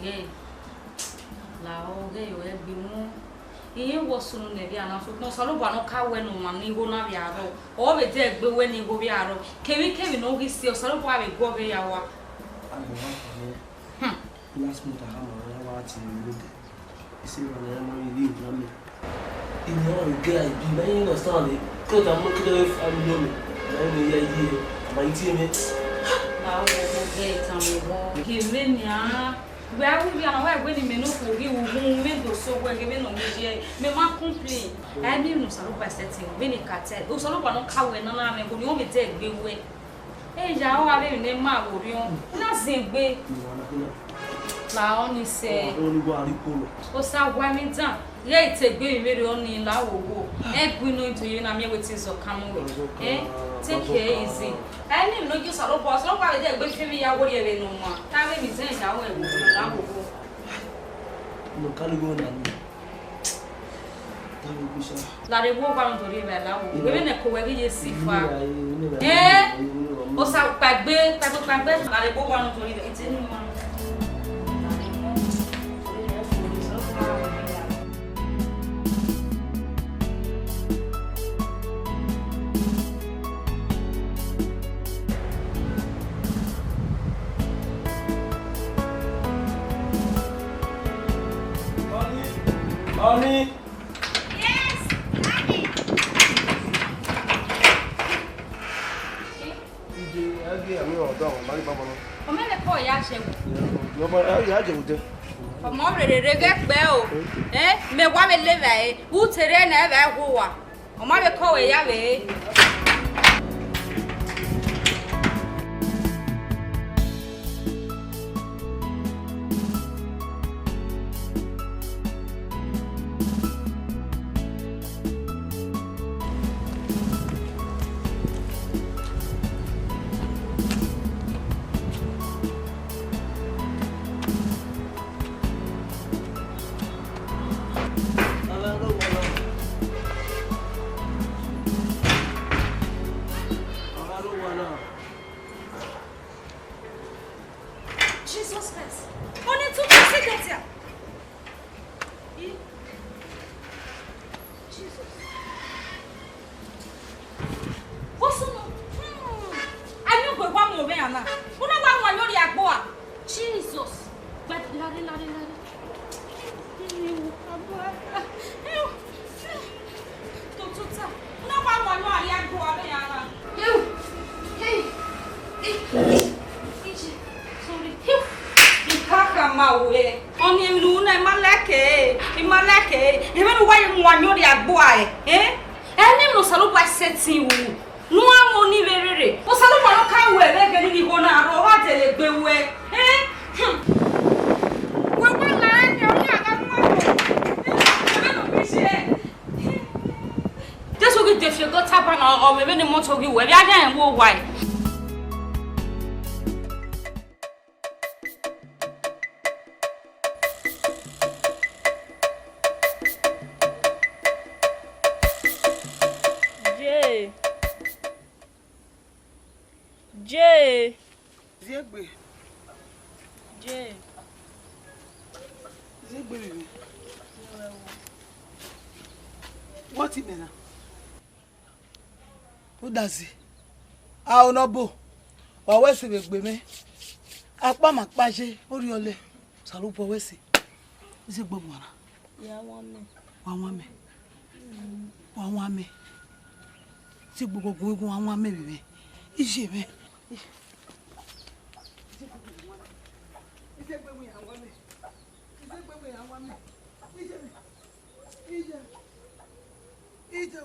Ghẹ, lahọ, ghẹ, ọ ghi gbe mu. I rẹn wẹ ọ sunu nẹ vbe a na, sokpan Osanobua ne ọ ka wẹ ne ọmwa ne igho na vbe arrọọ, ọ vbe de gbe wẹ ne igho vbe arrọọ. Kevbikevbi ne ọ ghi si, Osanobua vbe guọghọ ya wa. Agbọn wa kha nẹ. Hmm. Last month, a khama ọmwa ne a wa tie ẹre vbe odẹ. Isi emwa ne a ma vbe rhie emwi na mẹ. Emwi ọmwa vbe gẹ a bi, ma i understand. Kẹta, ma kẹta vbe five million, ma i vbe ya yi, ma i tie mẹ. Ma wo wo gẹ tama wọ. Ghe vbe nian. Wẹ a ru ivbi ana, wa wẹ ne imẹ ne okhuo ghi ru uhunmwu, mẹ do so wẹ ghe vbene ọ ghi ye, mẹ ma complain. A i miẹn emwi ne Osanobua sẹtin, vbene I ka ta, Osanobua ne ọ ka wẹ ne a na mwẹ igho ni, ọ vbe de gbe wẹ. Eya, ọ gha vbe emwi ne ma vbe orhiọn, u na zin egbe. La ọni sẹ. Osa wa emwi dan, ghẹ i te egbe emwi vberriọ ni la wo wo. Ẹ gui nọ i do ye na miẹn wetin zọ kan mu wẹ. Eh, take care easy. Ẹ ni emwi ne ọ gie Osanobua, Osanobua vbe de egbe fi emwi ya wo rhie vbe ne ọ wan. Te avbe emwi zẹ ya wẹ wo la wo wo. Mo ka lughe na ni. Lare vbe owa nu do rhie vbe la wo. Wẹ vbene ko wẹ ghi ye si fa. Eh? Osa kpaegbe, kpaegbe, kpaegbe. Lare vbe owa nu do rhie vbe. Ite ni ma. Honey, honey. Yes, Daddy. Ije, a ghi a mi rhọnmwẹ ọdọ, ma ghi bọbọ nọ. Ọ mẹ vbe kọ ya zẹ wo. Ọ ma, a ghi a zẹ wo dẹ. Ọ ma rere rre ghẹ kpẹ o. Eh, mẹ wa vbe levba ẹre, u te rre ne ẹ vbe gho wa. Ọ ma vbe kọ wẹ ya vbe. Jesus Christ. Ọni tun tun si kẹtia. Jesus. Vbọ sunu? Hmm. A miẹn ugbegbe mu ovbi iran na. U na wa wan yọ rrie agbo a? Jesus. Gba lare, lare, lare. Ewu, agbo a. Ewu. Tota. U na wa wan yọ rrie agbo a vbe iran na. Ewu. Hey. Hey. Hey. Sorry. Hey. I ka khama wẹ. Ọni emwi ne u na, I ma like ẹre, I ma like ẹre. Emwi ne uwa ye mu wan yọ rrie agbo a, eh? Ẹ ne emwi ne Osanobua sẹtin ru, ne u gha mu ọni vbe rere. Osanobua ne ọ ka ru ẹre vbe ẹghẹ ne igho na rrọọ, ọ gha dẹlegbe ruẹ, eh? Hmm. Wẹ wa la ẹre, ọ ya gha mu ẹre. Eh, ẹmwẹ ne ọ ghi ye. Jesu ghi de fi egọta ba na, ọ mwẹ vbene imọto ghi wẹ, vbe a ya rẹn wo owa ẹre. Jee. Jee. Ziegbe. Jee. Ziegbe vbe mwẹ. What imẹ na? Udazi, aro ne ọ bo, wa wẹ ẹse vbe egbe mwẹ. Akpa ma kpa ye, orhiọlẹ, Osanobua wẹ ẹse. Ziegbe mu ara. Ya wan mẹ. Wa wan mẹ. Wa wan mẹ. Ziegbe gu gu wa wan mẹ vbe mwẹ. Iye mwẹ. Iye mwẹ. Iye mwẹ. Iye. Iye.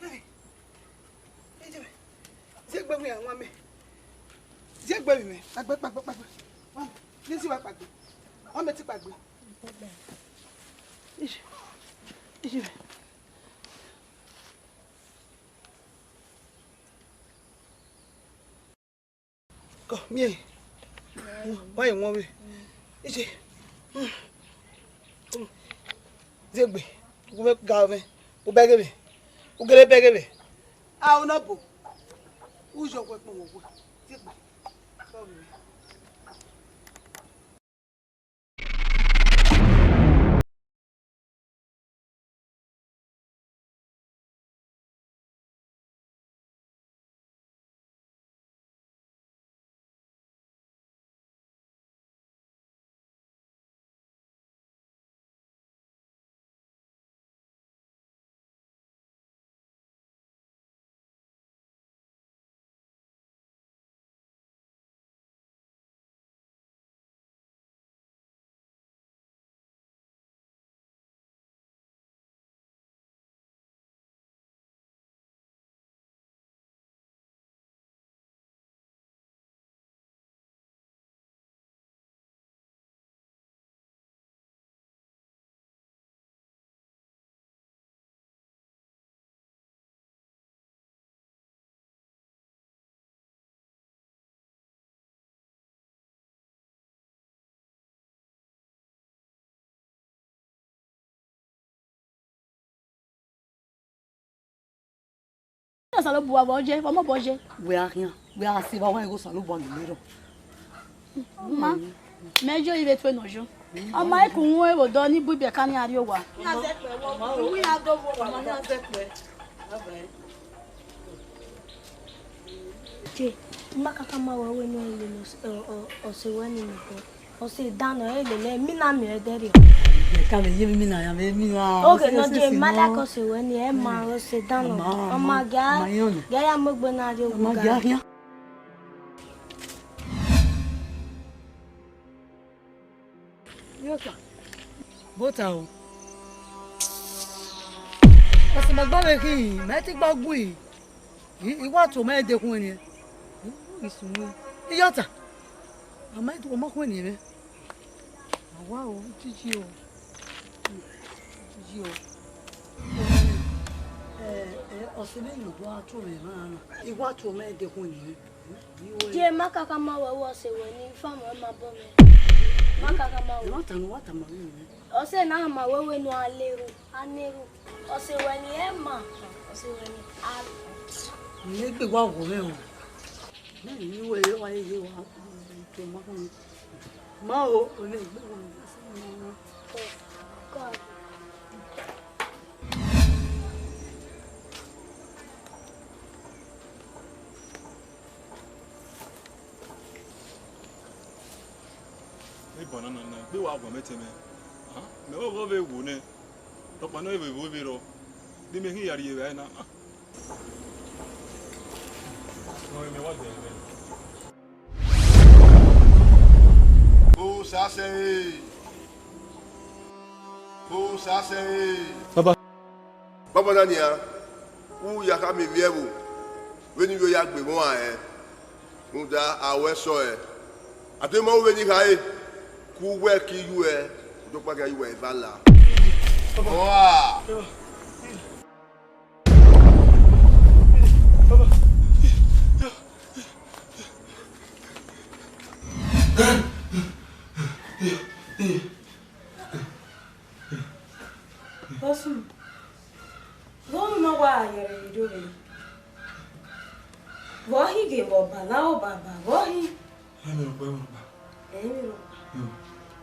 Hey. Iye. Ziegbe mwẹ, wan mẹ. Ziegbe mwẹ. Kpaegbe, kpaegbe, kpaegbe. Wan mẹ. Ye si wa kpaegbe. Wan mẹ ti kpaegbe. Iye. Iye. Kọ, miẹn. Wa ye wọn vbe. Iye. Ziegbe, u vbe ga mwẹ, u bẹghe mwẹ, u gele bẹghe mwẹ. A, u na bo. U yọ wẹ kpọnmwẹ wẹ. Ziegbe. Osanobua vbe ọ ye, vbe ọ mobọ ye. Wẹ a khian, wẹ a sẹ evba ọmwa igho Osanobua ne ọ rrọọ. Ma, mẹ yo ivbe etue ne ọ yo. Ọ ma ku uhunmwu vbe odọ ni bu ibiẹ ka ne a rrie owa. Iran zẹkpẹ, uwu iran do vbe owa. Je, ma kakama wẹ wẹ ne ọ lele ọse, ọ, ọ, ọse wẹ ni nọ. Ọse dan nọ, ẹ lele, emina miẹn ẹdẹrriọ. Ẹ ka vbe ye emina, ya vbe emina. Oke nọ je, ma like ọse wẹ ni, ẹ ma ọse dan nọ. Ọ ma gia, gia ya mu egbe na rrie owa. Ọ ma gia khian. Yọta. Bota o. Ọse ma gba vbe khin, mẹ te gba gui. I, I wa to mẹ de khuẹn niẹn. I, I sunu. Iyọta. A ma do ma khuẹn niẹn mwẹ. A wa o, jiji o. Jiji o. Ẹ, ẹ, ọse mwẹ ne ọ wa to mwẹ na. I wa to mẹ de khuẹn niẹn mwẹ. Je ma kakama wẹ wẹ ọse wẹ ni, ifa mẹ ma bọ mwẹ. Ma kakama wẹ. Wa tama, wa tama wẹ. Ọse na ma wẹ wẹ ne a leru, a neru. Ọse wẹ ni ẹ ma, ọse wẹ ni a. Mẹ gbe wa wọ mwẹ o. Mẹ ni wẹ wa ye wa to ma khuẹn. Ma o, o le gbe wa. Ebọ na na na gbe wa guan mẹ tẹn mẹ. Mẹ vbe ọghe vbe wo nẹ, ọkpa nọ vbe vbe vbe rrọọ, ne imẹ khin ya rrie evbare na. Mẹ wa dẹ ẹre. Osa sẹre. Osa sẹre. Baba. Baba na nian, u ya khama ivbi ẹvbo vbene u yo ya gbe emọ rẹn, rhunmwuda a ru ẹsọhẹ. A deghẹ ma ru vbene I khare, ke uwẹ ke iye uẹ, odokpa khian ye uẹ eva la. Ọa! Bọsunu, vbọnu ne ọ wa yọrọ emwi do vbe? Vbe ọ hi ghe vbe ọba la obaba, vbe ọ hi? Emwi rhọkpa, emwi rhọkpa. Emwi rhọkpa. Hmm.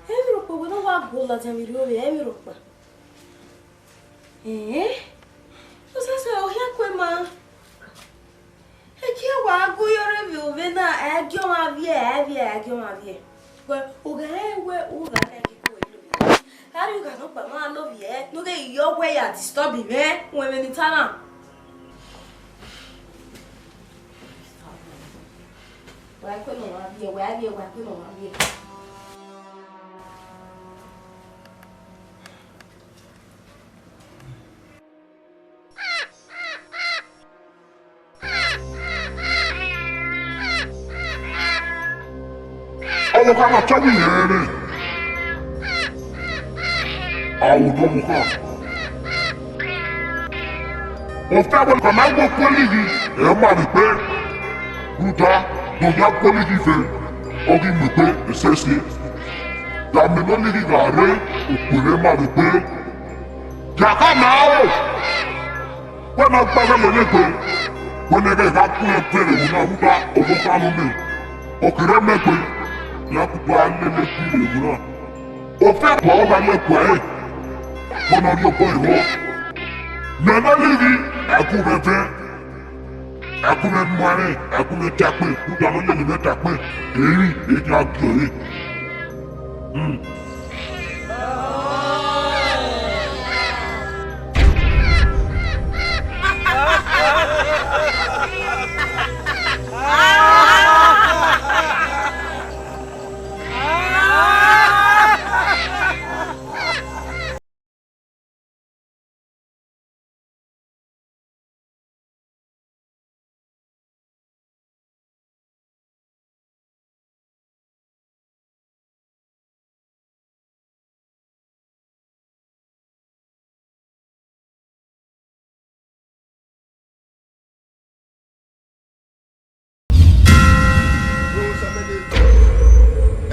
Emwi rhọkpa, wẹ ne ọ wa gu ladian vbe rrie ovbi, emwi rhọkpa. Ẹn? Osẹsẹ, ọ khian kue ma. Ekie wa gu yọrọ emwi ovbi na, ẹ gie ọmwa viẹ, ẹ viẹ, ẹ gie ọmwa viẹ. Wẹ, u ghẹ rẹn wẹ u gha na ghi gu ẹre lovbiẹ. Gha rrie ugha nọkpa ma lovbiẹ, ne u ghe yọ wẹ ya disturb mwẹ, wẹ vbene I ta na. Wa kue ne ọmwa viẹ, wa viẹ, wa kue ne ọmwa viẹ. Ọvbokhan na tọ vbe irẹn rre. Aro do mu khan. Ofẹn wẹ ne ọ ma gbe okuo lighi, ẹ ma vbe gbe. Rhunmwuda, ne ọ ya gbe olighi ve, ọ ghi mu egbe ẹsẹse. Da mẹ ne olighi gha rre, okpia mwẹ ma vbe gbe. Ya khama aro, wẹ ma gba ghe lele egbe, wẹ ne ẹghẹ gha gun ẹn vbe ẹvbo na, rhunmwuda ọvbokhan ne ọ mẹ, ọ kherhe mẹ egbe, ne a kugbe a lele egbe vbe ẹvbo na. Ofẹn ọkpa ọ gha ye ẹguae, wẹ ne ọ rhie obọ ẹre. Mẹ ne olighi, a gu mwẹ vẹ. A gu mwẹ muan rẹn, a gu mwẹ dakpe, rhunmwuda ne ọ lele mwẹ dakpe, erhi, erha gie ọre. Hmm.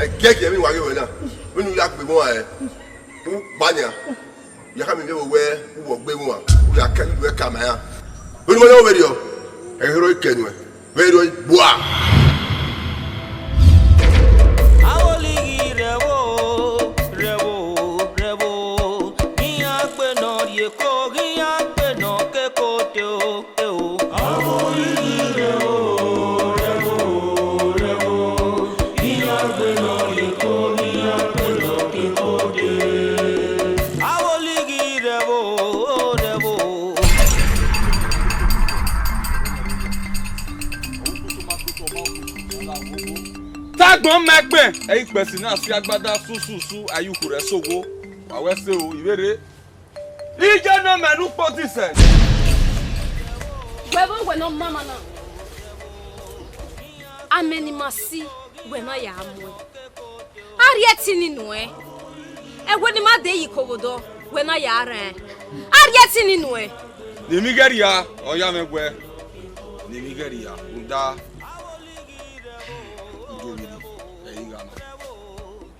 Ẹgiẹgiẹ vbene wa ghe ruẹ na, vbene u ya gbe emọ rae, u kpa nian, u ya khama ivbi ẹvbo wẹ u vbe gbe emọ, u ya ka ivbi ẹvbo ka ma iran. Vbene u ma ya vberriọ? Ẹghẹ rọ kẹnuẹn, vbe rọ gbua. Awolighi rẹvbo, rẹvbo, rẹvbo, iran gbe nọ rhie eko, iran gbe nọ ke kote o, e o. Awolighi rẹvbo, rẹvbo, iran gbe nọ rhie eko, iran gbe nọ ke kote. Awolighi rẹvbo, rẹvbo. Tagbọn ma ẹgbẹn, ẹ i kpẹsi na si agbada sususu, a i ye ukhurẹ sẹ ogho. Wa wẹ sẹ o, ivberhe. Iye ne mẹ ne ukpo disẹ. Wẹ vbe wẹ ne ọ ma ma na. Amẹ ne ima si, wẹ na ya mu ẹn. A rhie ẹtin ni nuẹn. Ẹwe ne ima de ye ikovhodọ, wẹ na ya rẹn. A rhie ẹtin ni nuẹn. Ne emwi ghẹ rhia, ọ ya mwẹ wẹ. Ne emwi ghẹ rhia, rhunmwuda. Udo vberri, ẹ i gha na.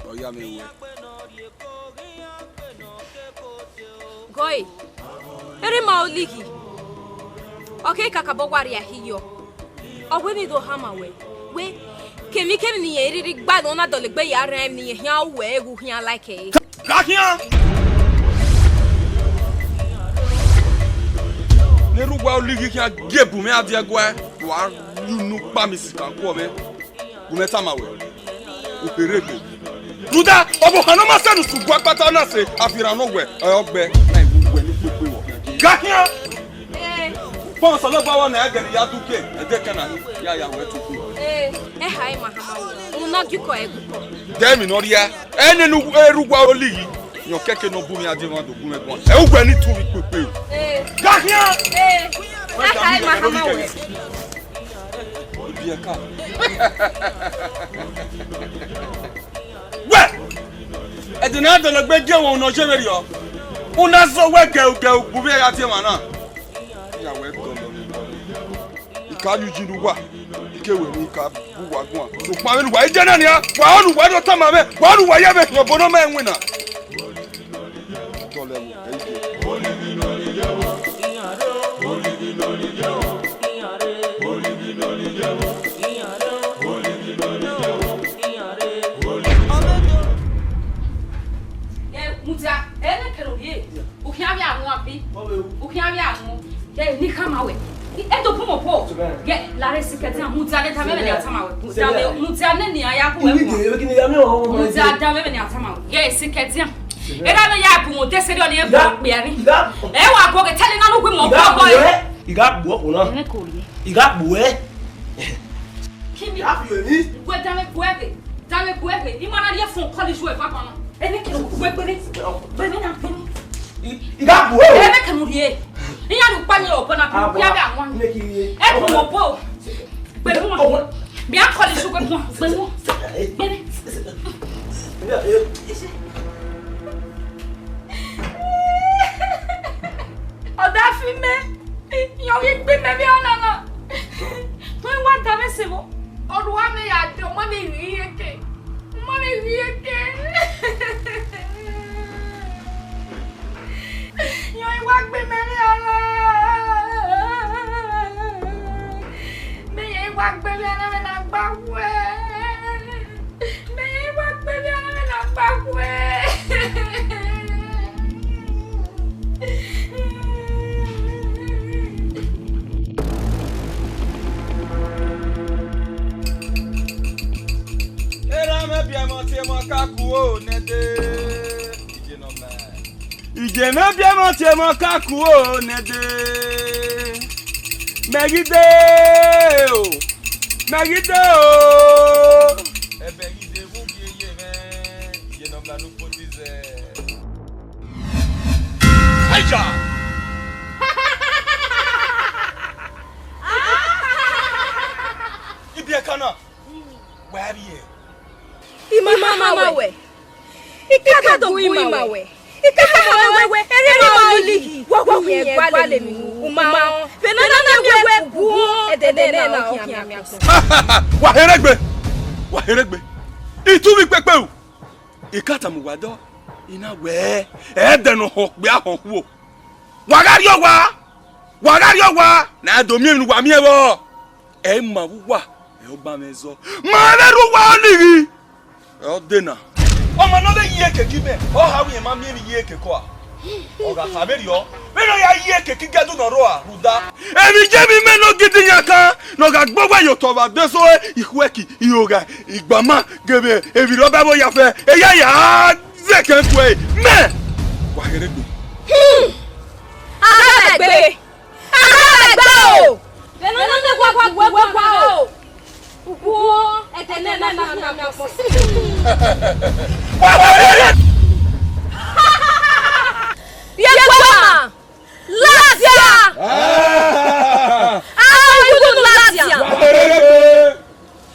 Ọ ya mwẹ wẹ. Gọe, erha ima Olighi, ọ keghi kakabọ wa rhie ahi yọ. Ọ wẹ ne I do hama wẹ, wẹ, kemwikemwi ne irẹn i rhirhi gba ne ọ na dọlegbe ya rẹn emwi ne irẹn khian ru wẹ, ẹ ghi u khian like ẹre. Gha khian! Ne erha uwa Olighi khian gie bu mwẹ a diẹ guẹ, wa rhie unu kpa miss Kanku mwẹ. Gu mwẹ tama wẹ, u kherhe egbe. Rhunmwuda, ọvbokhan ne ọ ma sẹ ne usu gu akpata na sẹ, a fi rhan nọ wẹ, ọ gbe, na i wu wẹ ne ikpekpe wọ. Gha khian! Pọn Osanobua vbọ ne a gẹrẹ ya du ke, ẹdẹ kan na ya ya wẹ tuku. Ee, ẹ ha ima hama wẹ, unu na gie ukọ ẹre gu ukọ. Dẹ emwi ne ọ rhia, ẹ nene erha uwa Olighi, yọn kẹkẹ ne ọ bu mwẹ a diẹ mwa do gu mwẹ guan. Ẹ u wẹ ne I tu vbe ikpekpe. Ee. Gha khian! Ee, ẹ ha ima hama wẹ. Ibiẹka. Wẹ! Ẹdẹ ne a dọlegbe gie ẹmwẹ ne ọ ye vberriọ, u na zẹ owẹ gẹugẹu gbe uvbi ẹre a tie emwa na. Ya wẹ dọlọ. I ka yu yi ne uwa, I ke wẹ ne I ka bu uwa guan. Sokpan vbene uwa i je na nian, wa ọnii uwa do tama mwẹ, wa ọnii uwa ya mwẹ khian obọ ne ọ ma winna. Dọlọ ẹvbo, ẹ i ye. Ẹ, mudia, ẹ ne kẹrẹ ovie, u khian vbe a wọn abi? U khian vbe a wọn? Ẹ, ne I khama wẹ. Ẹ do bu mẹ obọ. Ẹ, lare sikẹtian, mudia ne tama mwẹ ne a tama wẹ. Mudia ne, mudia ne nian ya bu wẹ guan. Mudia da mwẹ ne a tama wẹ. Ẹ, sikẹtian. Erha mwẹ ya bu mwẹ odẹ sẹrriọ ne I bu okpia ni. Ẹ wa gọghe tẹlẹ na ne u wi mẹ obọ ẹre. I gha gbuẹ okhuo na. Ẹmwẹ kẹ orhiọn. I gha gbuẹ. Kimi. I gha gbuẹ emwi. Gbuẹ danmwẹ gbuẹ ghe. Danmwẹ gbuẹ ghe. I ma na rhie fon kọli isu eva guan na. Ẹmwẹ kẹ orhiọn gbuẹ gbe mwẹ. Gbe mwẹ na gbe mwẹ. I, I gha gbuẹ o. Ẹmwẹ kẹ orhiọn. Iran ru kpa ni obọ na bi ya ga wan. Mẹ ki rhie. Ẹ bu mẹ obọ. Gbe mwẹ. Ọwọ. Mẹ a kọli isu gbe mwẹ. Gbe mwẹ. Gbe mwẹ. Ọdafi mẹ, yọ ghi gbe mẹ vbe ọna na. Te u wa da mwẹ sẹ vbo? Ọrhuanmwẹ ya dee, u ma vbe rhie eke. U ma vbe rhie eke. Yọ i wa gbe mẹ vbe ọna. Mẹ yẹ i wa gbe vbe ọna, mẹ na gba wẹ. Mẹ i wa gbe vbe ọna, mẹ na gba wẹ. Erha mwẹ biẹ emọ tie emọ ka ku o nẹdẹ. Iye nọ mẹ. Iye ne biẹ emọ tie emọ ka ku o nẹdẹ. Mẹ ghi de o, mẹ ghi de o. Ẹbẹ ghi de vbe ugie ye mwẹ, iye ne ọ gba ne ukpo dizẹ. Aija! Ibiẹka na, wa rhie. I ma ma ma wẹ. I ka do bu ima wẹ. I ka do bu ima wẹ. Erha ima Olighi. Wa gu iyẹn gualọ emwi ne u ma rẹn. Vbe ne ọ na miẹn wẹ u gu ẹdẹdẹ na ọ khian miẹn agbọn. Wa here egbe. Wa here egbe. I tu vbe ikpekpe ru. I ka tama uwa dọ. I na wẹ ẹdẹ ne ọ họn okpia họn okhuo. Wa gha rrie owa. Wa gha rrie owa, ne a do miẹn emwi ne uwa miẹn vbọ. Ẹ i ma vbe uwa, ẹ i gba mwẹ zọ. Ma vbe rre uwa ọnii ghi. Ẹ ọ dee na. Ọmọ ne ọ vbe yi ekeke imẹ, ọ ha wẹ irẹn ma miẹn emwi yi ekeke ua. Ọ gha kha vberriọ, vbene ọ ya yi ekeke igẹdun ne ọ rrọọ rhunmwuda. Emwi ye emwi mẹ ne ogidi yan kan, ne ọ gha gbe owa ye otọ vbe adesẹ ikhuẹki, irogha, igbama, ghe emwi rre ọba ẹvbo ya fẹ, eya ya zẹ kẹ kue mẹ. Wa kherhe gbe. Hmm. A gha vbe gbe. A gha vbe gbe o. Vbe ne ọ na gua gua gua gua o. Uguo, ẹdẹ nẹ na na na na na. Ye gbe ma. Ladian! Ah! Aro ye unu ladian!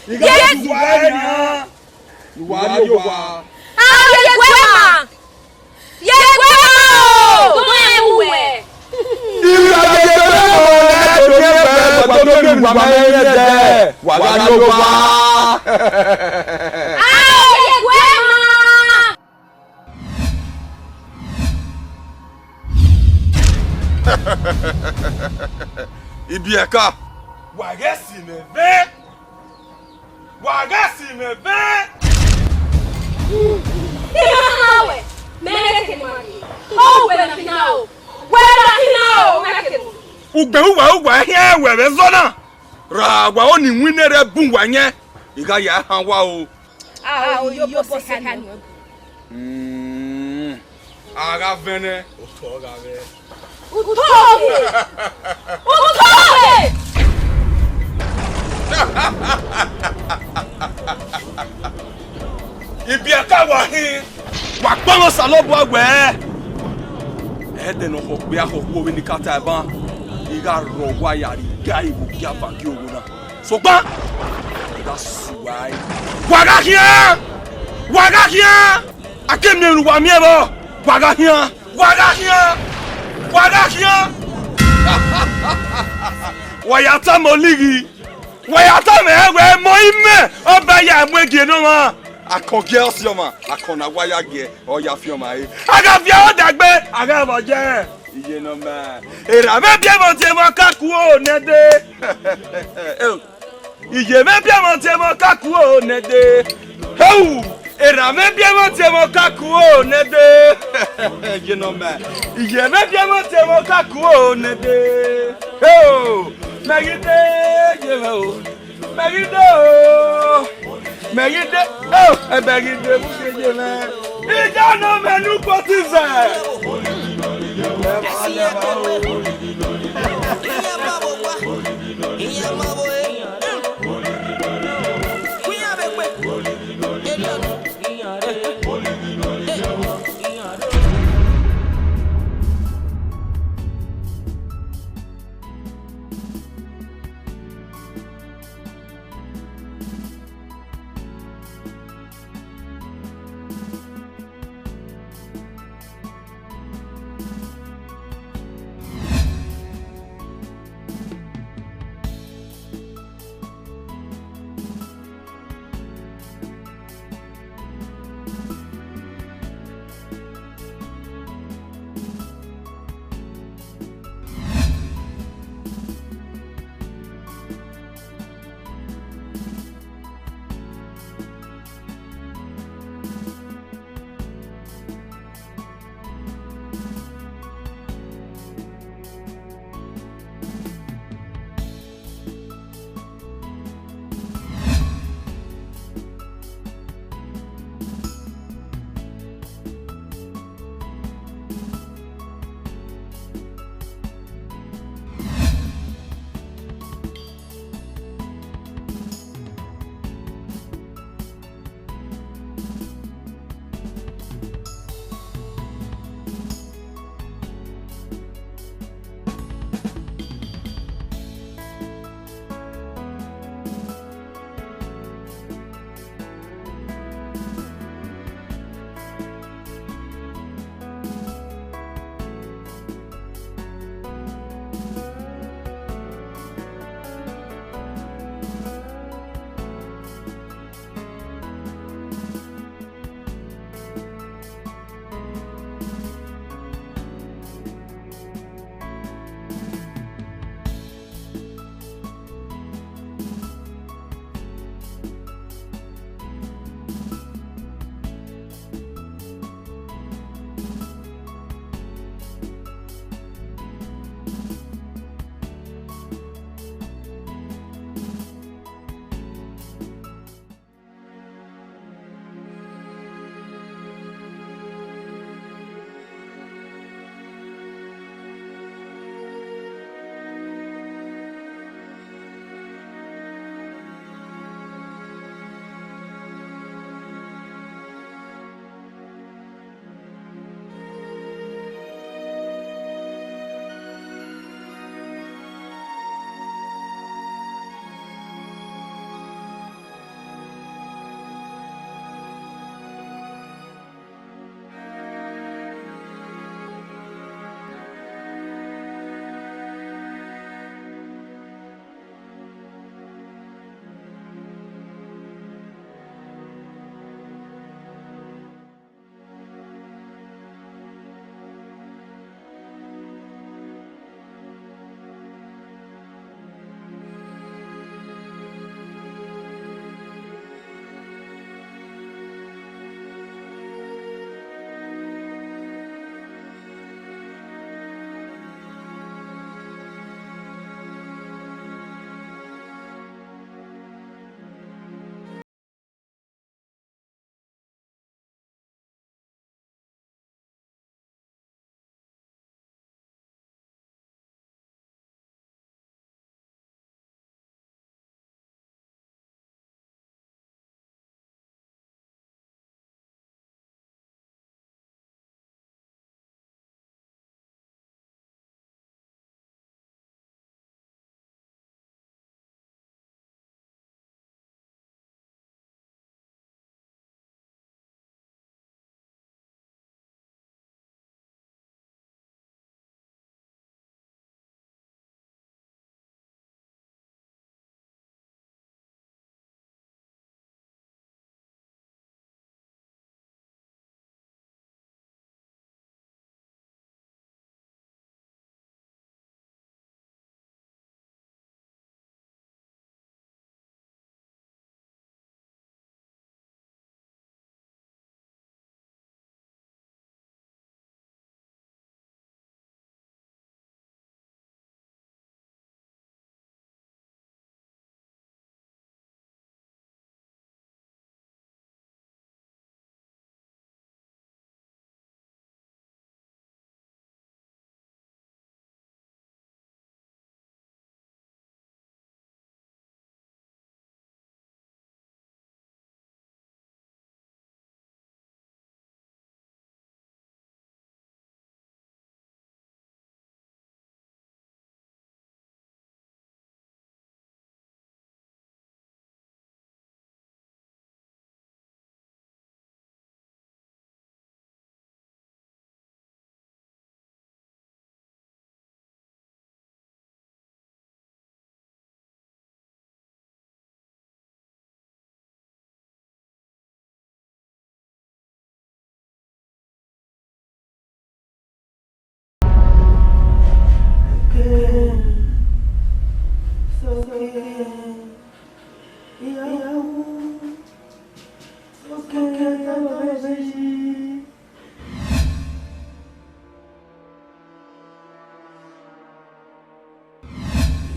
Ye gu uwa nian, ne uwa rrie owa. Aro ye gbe ma! Ye gbe ma o! Gọmọ ẹn mu wẹ! Ighẹ ye gbe ma o, ne a do miẹn wẹ, wa do miẹn uwa mwẹ ẹdẹ, wa gha rrie owa. Aro ye gbe ma! Ibiẹka, wa ghẹ si mwẹ vẹ, wa ghẹ si mwẹ vẹ. Ima na wẹ, mẹ keke ma ghe. Ọ wẹ na khin na o, wẹ na khin na o, mẹ keke ma. Ugbẹn uwa uwa ẹhiẹn wẹ vbe zọ na, ra wa o ni winna rre bun wa yẹn, I gha ya han wa o. A o yo bo se ka nuẹn. Mm, a gha vẹn nẹ. Otọ gha vẹ. Otọ ghe! Otọ ghe! Ibiẹka wa hin, wa kpọnmwẹ Osanobua wẹẹ, ẹdẹ ne ọ khọ okpia khọ okhuo vbene I ka ta ẹban, I gha rhọ uwa ya rrie igari vbe ogieva gie owo na. Sokpan, I gha sẹ uwa ẹre. Wa gha khian! Wa gha khian! A ke miẹn ne uwa miẹn vbọ, wa gha khian! Wa gha khian! Wa gha khian! Wa ya tama olighi, wa ya tama ẹre wẹẹ, mọ imẹ, ọ ba ya mu egie ne ọmwa. Akọn gie ọsiọma, akọn ne a wa ya gie, ọ ya fi ọmwa re. A gha viẹ odagbe, a gha vbọ jẹ. Iye ne ọ ma. Erha mwẹ biẹ mwẹ ọtiẹn mwẹ ọka kuo nẹdẹ. Iye mwẹ biẹ mwẹ ọtiẹn mwẹ ọka kuo nẹdẹ. Heu! Erha mwẹ biẹ mwẹ ọtiẹn mwẹ ọka kuo nẹdẹ. Iye ne ọ ma. Iye mwẹ biẹ mwẹ ọtiẹn mwẹ ọka kuo nẹdẹ. Heu! Mẹ ghi de, ye mwẹ o. Mẹ ghi de o, mẹ ghi de o, ẹbẹ ghi de vbe uke ye mwẹ. Iye ne ọ ma ne ukpotizẹ.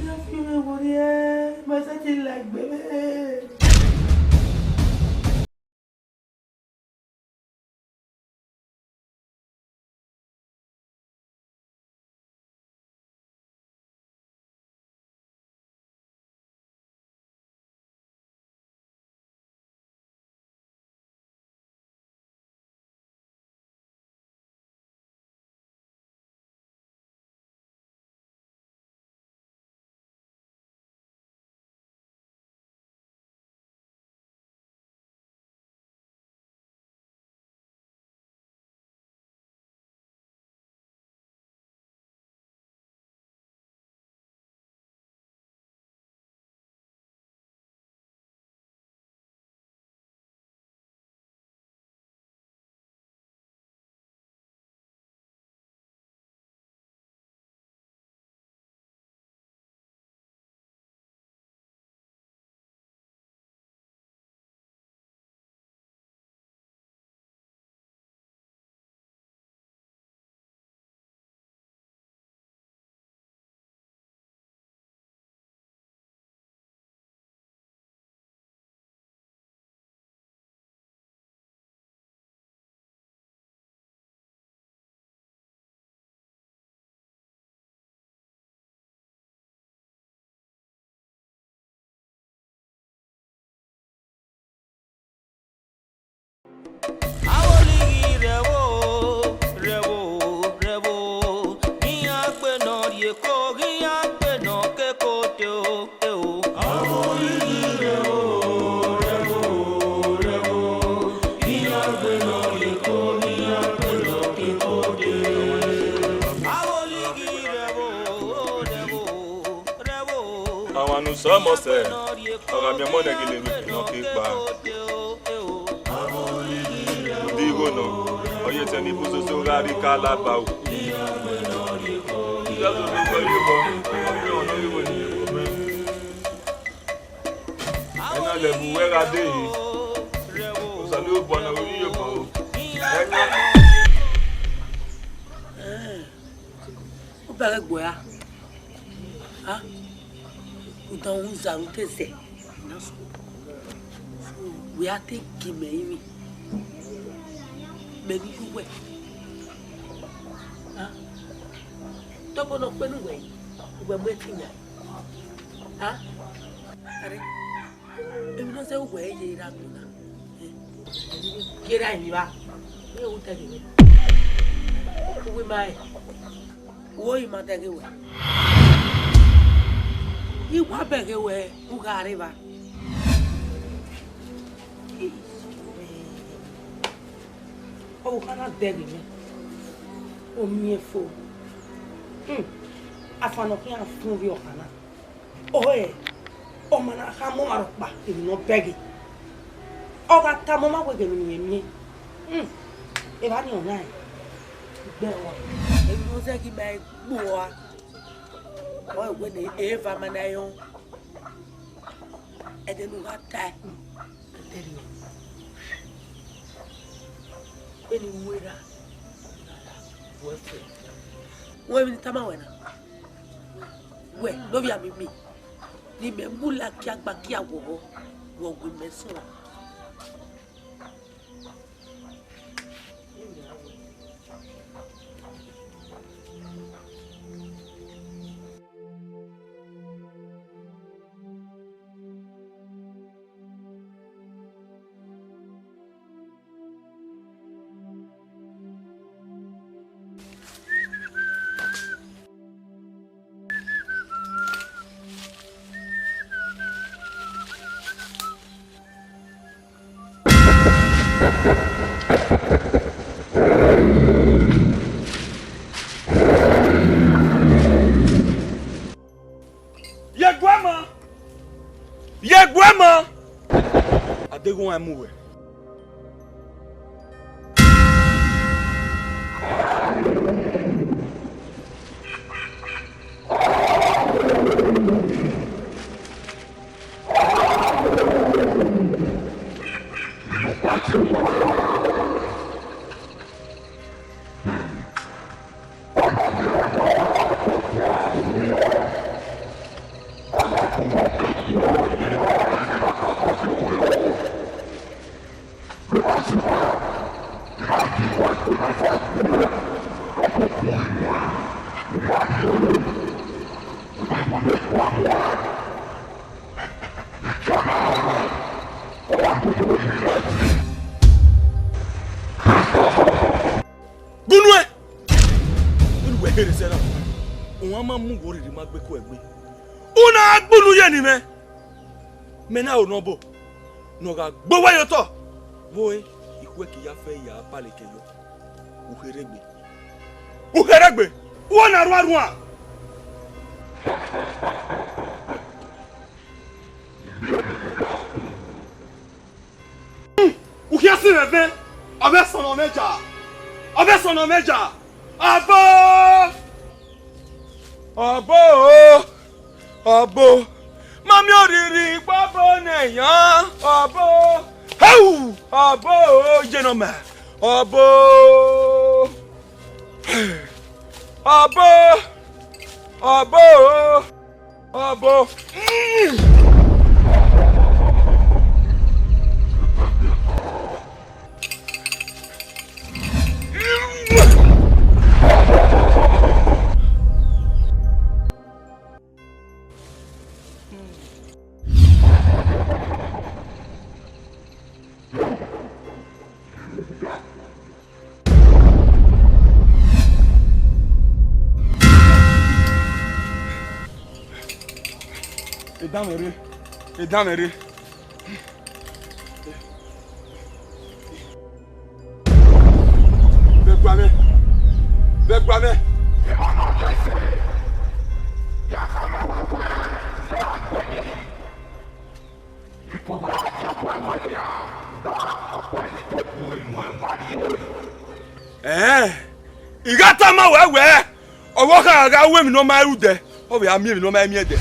Iran fi mwẹ werriẹ, ma sẹtin la egbe mwẹ. Awolighi rẹvbo, rẹvbo, rẹvbo, iran gbe nọ rhie eko, iran gbe nọ ke eko de o, e o. Awolighi rẹvbo, rẹvbo, rẹvbo, iran gbe nọ rhie eko, iran gbe nọ ke eko de. Awolighi rẹvbo, rẹvbo, rẹvbo. Ọmwa ne usọ ọmọ sẹ, ọ gha miẹn ọmọ nẹ gele emwi ne ọ ke kpa. Rhunmwuda igho nọ, ọ ye ẹsẹ ne ibuzozo gha rre ika la ba ru. Jizọs Kristi ọ ye obọ, ọ ye ọmwa ne ọ ye owa ne iyẹn obọ. Ẹna lẹ bu wẹ gha dee, Osanobua ne ọ ru iyobọ. Ẹna. Ọ bẹghe gbe a, a, udan u za ru te zẹ, wẹ a te gi mẹ rinmwian, mẹ ne I ru uwẹ, a, tobọ ne ọ kpenu wẹ, uwẹ mu ẹtin yan, a, are. Emwi ne ọ zẹ uwẹ ye ra gbona. Ye ra emwi vba. Ye u dẹghe wẹ. Uwu ima rẹn. Uwu ima dẹghe wẹ. I wa bẹghe wẹ u gha rre evba. Ọvbokhan na dẹghe mwẹ. Ọ miẹn fo. Hmm. Afa ne ọ khian fun vbe ọkhan na. Ọe, ọma na khama ọmwa rhọkpa emwi ne ọ bẹghe. Ọ gha tama ọmwa wẹẹ ghe emwi ne irẹn miẹn. Hmm, evba ni ọna rẹn. Gbe ọmwa. Emwi ne ọ zẹ ghi ma gbe ua. Ọ wẹ ne eva ma na yọn. Ẹdẹ ne u gha tae. Vbene I ru erha, wẹ fẹ. Wẹ emwi ne I tama wẹ na. Wẹ ne ovbi a miẹn mi, ne imẹ mu la kia gba kia wọ, wẹ gu mẹ suẹn. Ye guẹ ma! Ye guẹ ma! Adeghẹ uan mu wẹ. Gu nuẹn! Vbene uwẹ kherhe sẹ na, uwa ma mu uwu rhirhi ma gbe ku ẹgbe. U na gbe unu ye ne imẹ. Mẹ na ro ne obọ ne ọ gha gbe uwa ye otọ, vbe ore ikhuẹki ya fẹ ya balekẹ yọ. U kherhe egbe. U kherhe egbe. Uwa na ru arhuan. Ukhian si mwẹ vẹ, ọ vbe sọnnọ mwẹ ja, ọ vbe sọnnọ mwẹ ja, ọbo, ọbo, ọbo, ma miẹn orhirhi gbe ọbo ne yan, ọbo, heu, ọbo, iye ne ọ ma, ọbo, ọbo, ọbo. Ọbo. Edanmwẹ rre, edanmwẹ rre. Vbe gua mwẹ, vbe gua mwẹ. Ẹẹn, I gha tama ruẹ wẹẹ, ọvbokhan gha ru emwi ne ọ ma ru dẹ, ọ vbe a miẹn emwi ne ọ ma miẹn dẹ.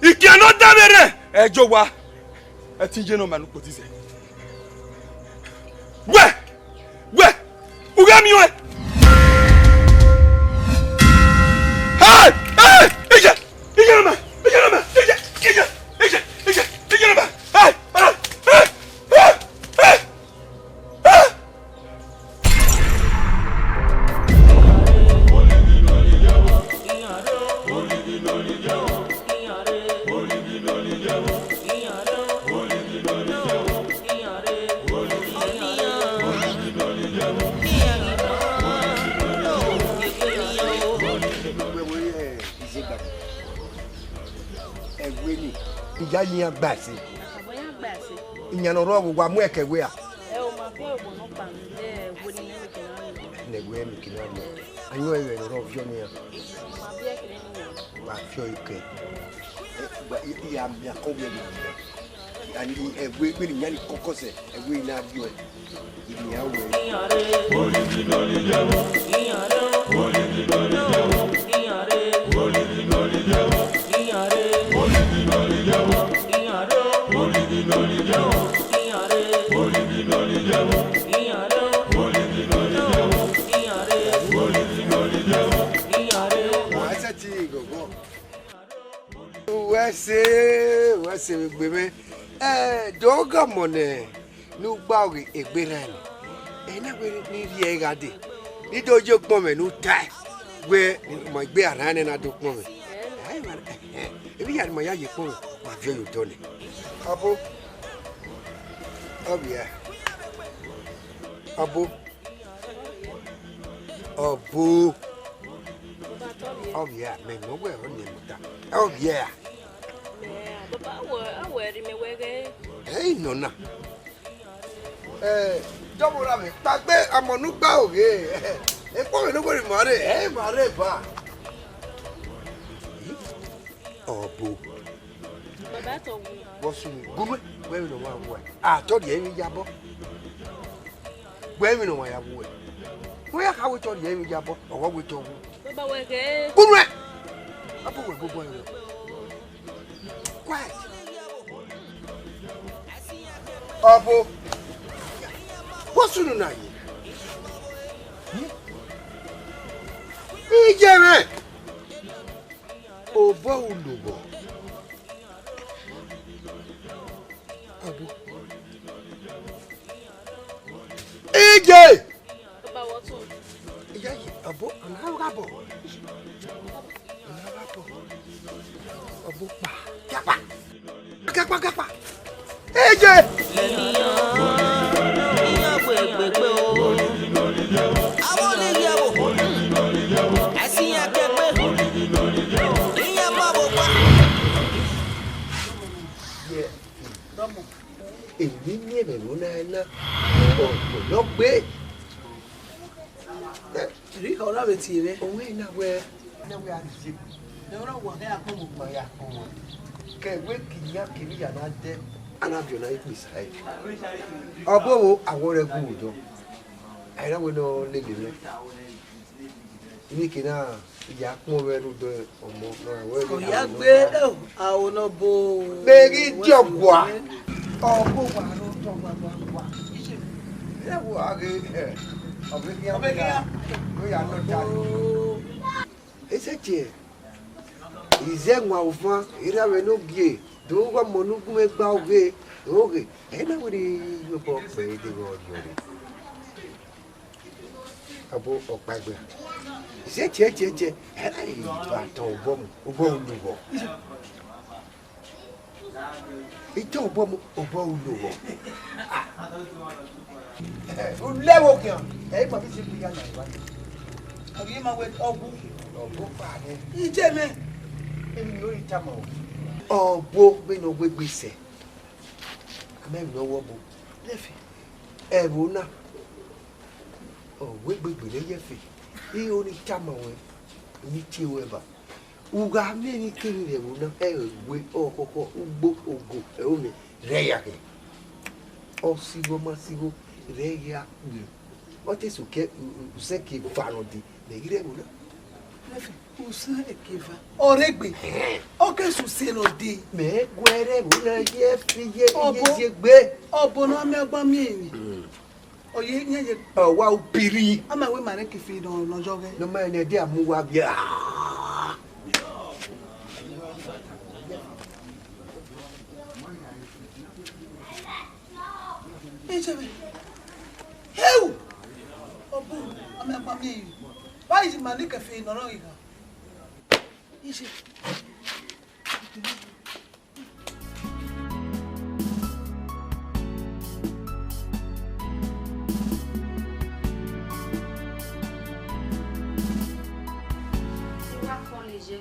Ikian ne ọ danmwẹ rre, ẹ i jẹ owa, ẹtin iye ne ọ ma ne ukpoti zẹ. Wẹ! Wẹ, u ghẹ miẹn ọẹn. Hey! Hey! Iye! Iye na mẹ! Iye na mẹ! Iye! Iye! Iye! Iye! Iye na mẹ! Hey! Hey! Hey! Hey! Hey! Hey! Ẹwe ni, I ya ye iran gba ẹse. Abọ iran gba ẹse. Iyan ne ọ rrọọ vbe uwa mu ẹkẹ ẹwe a? Ẹ o, ma biẹ ẹvbo nọkpa ne ẹwe ni nẹ mẹ kẹ na rre. Ne ẹwe mẹ kẹ na rre. A yẹn ẹghẹ ne ọ rrọọ viọ ne iran. Ma biẹ ẹkẹ ne iran. Wa viọ ẹkẹ. Ẹ, gba, I, I ya miẹn akọnvwẹ ne iran. Ani ẹwe vbene iran ni kọkọ sẹ, ẹwe I na viọ ẹre. I miẹn aro ẹre. Wa sẹtin gọgọ. Uwẹ se, uwẹ se vbe egbe mwẹ. Ẹ, do gha ọmọ nẹ, ne u gba ọghe egbe rran nẹ. Ẹ na wẹ ne I rhie ẹre gha dee, ne I do ye ukpọn mwẹ ne u tae wẹ ma egbe a rran nẹ na do ukpọn mwẹ. Ẹ, emwi hia ne ima ya ye ukpọn mwẹ, wa viọ ye otọ nẹ. Ọbo, ọ vbiẹ. Ọbo. Ọbo. Ọ vbiẹ a, mẹ nọ wẹ ọ niẹn mọta. Ọ vbiẹ a. Mẹ, baba, awẹ, awẹ rhie mẹ wẹ ghe. Ẹ i nọ na. Ẹ, dọmọ ra mẹ, kpaegbe amọ ne u gba ọghe. Ekpo mwẹ ne u wẹ ma rre, ẹ i ma rre ba. Ọbo. Baba, tọ wu. Vbọ sunu, gu nuẹ, wẹ vbene ọ wa wu ẹe. A tọ rhie emwi yabọ. Wẹ vbene ọ wa ya wu ẹe. Wẹ ya kha wẹ tọ rhie emwi yabọ, ọ wa wẹ tọ wu. Baba, wẹ ghe. Gu nuẹ. Ọbo wẹ gbogbo ẹre. Quiet. Ọbo. Vbọ sunu na ye? Iye mwẹ. Obọ ru lobọ. Ọbo. Iye! Iye, iye, ọbo, ọna gha bọ. Ọna gha bọ. Ọbo kpa. Gakpa. Gakpa, gakpa. Iye! Iran wẹ egbegbe o. Avbe ọleghiẹ vbo? Ẹse iran ke gbe. Iran ma vbe owa. Emwi miẹn mwẹ vbe na na, ọ yọ gbe. Erriọ ọ na vbe tie mwẹ. Ọ wẹ na wẹ, na wẹ a rhie egbe. Ẹ ọre ọ wa hẹ akpọnmwẹ. Ma ya kpọnmwẹ. Ke wẹ ke iyan kevbe iyan na dẹ, a na viọ na ikpisa ẹre. Ọ bu owo awọ rẹ gu odọ. A i na wẹ ne ọ lele mwẹ. Emwi ke na ya kpọnmwẹ rhunmwuda ọmọ ne ọ wẹ. Ọ ya gbe aro ne ọ bo. Vbe ghi die ọgua. Ọ bu owa rre odọ gua gua gua. Iye. Ẹ wo a ghe, ẹ, ọ vbe khian. Ọ vbe khian. Ọ ya nọ ta. Ese tie, izẹ wan ufan, erha mwẹ ne ogie, do gha ọmọ ne ugun mwẹ gba oghe, oghe, ẹ na wẹ ne I ye obọ kpẹ deghẹ ọ rhiọrre. Ọbo ọkpaegbe. Izẹ tie tie tie, ẹ na rhie ba tọn obọ mu, obọ unu vbọ. Ito obọ mu, obọ unu vbọ. Ulẹ vbe okhian, ẹ i ma bi si ya na iwa. Ọ ghi ma wẹ ọgbu. Ọgbu kpa nẹ. Iye mẹ. Emwi ne ọ rhie tama o. Ọgbo vbene ọ wegbe sẹ. A ma emwi ne ọ wẹ ọgbo. Lẹfi. Ẹvbo na. Ọ wegbe gbe ne yẹfe. I ho ni tama ruẹ. Ni tie ruẹ ba. U gha miẹn emwi kemwi vbe ẹvbo na, ẹ i wẹ ọkhọkhọ, ugbo, ogo, ẹro mwẹ, rẹ ya khin. Ọ sigho, ọ ma sigho, rẹ ya khin. Ọ te so ke, u-, u-, usẹ ke eva nọ dee, mẹ ghi rre ẹvbo na. Usẹ ke eva. Ọ rre egbe. Ọ ke so usẹ nọ dee. Mẹ guẹ rre ẹvbo na, ye fi ye, ye Ọbo. Ye gbe. Ọbo ne ọ miẹn ọgba miẹn emwi. Mm. Ọ ye, iran ye. Ọ wa upiri. A ma wẹ ma rẹn ke fi nọ, nọ yọghẹ. Ne ọ ma rẹn ne ẹdẹ a mu uwa via. Ejẹmẹ. Heu! Ọbu, a ma gba miẹn emwi. Wa yi ma ni ke fi nọ rọghe gha. Ije. Iwa kọn lele.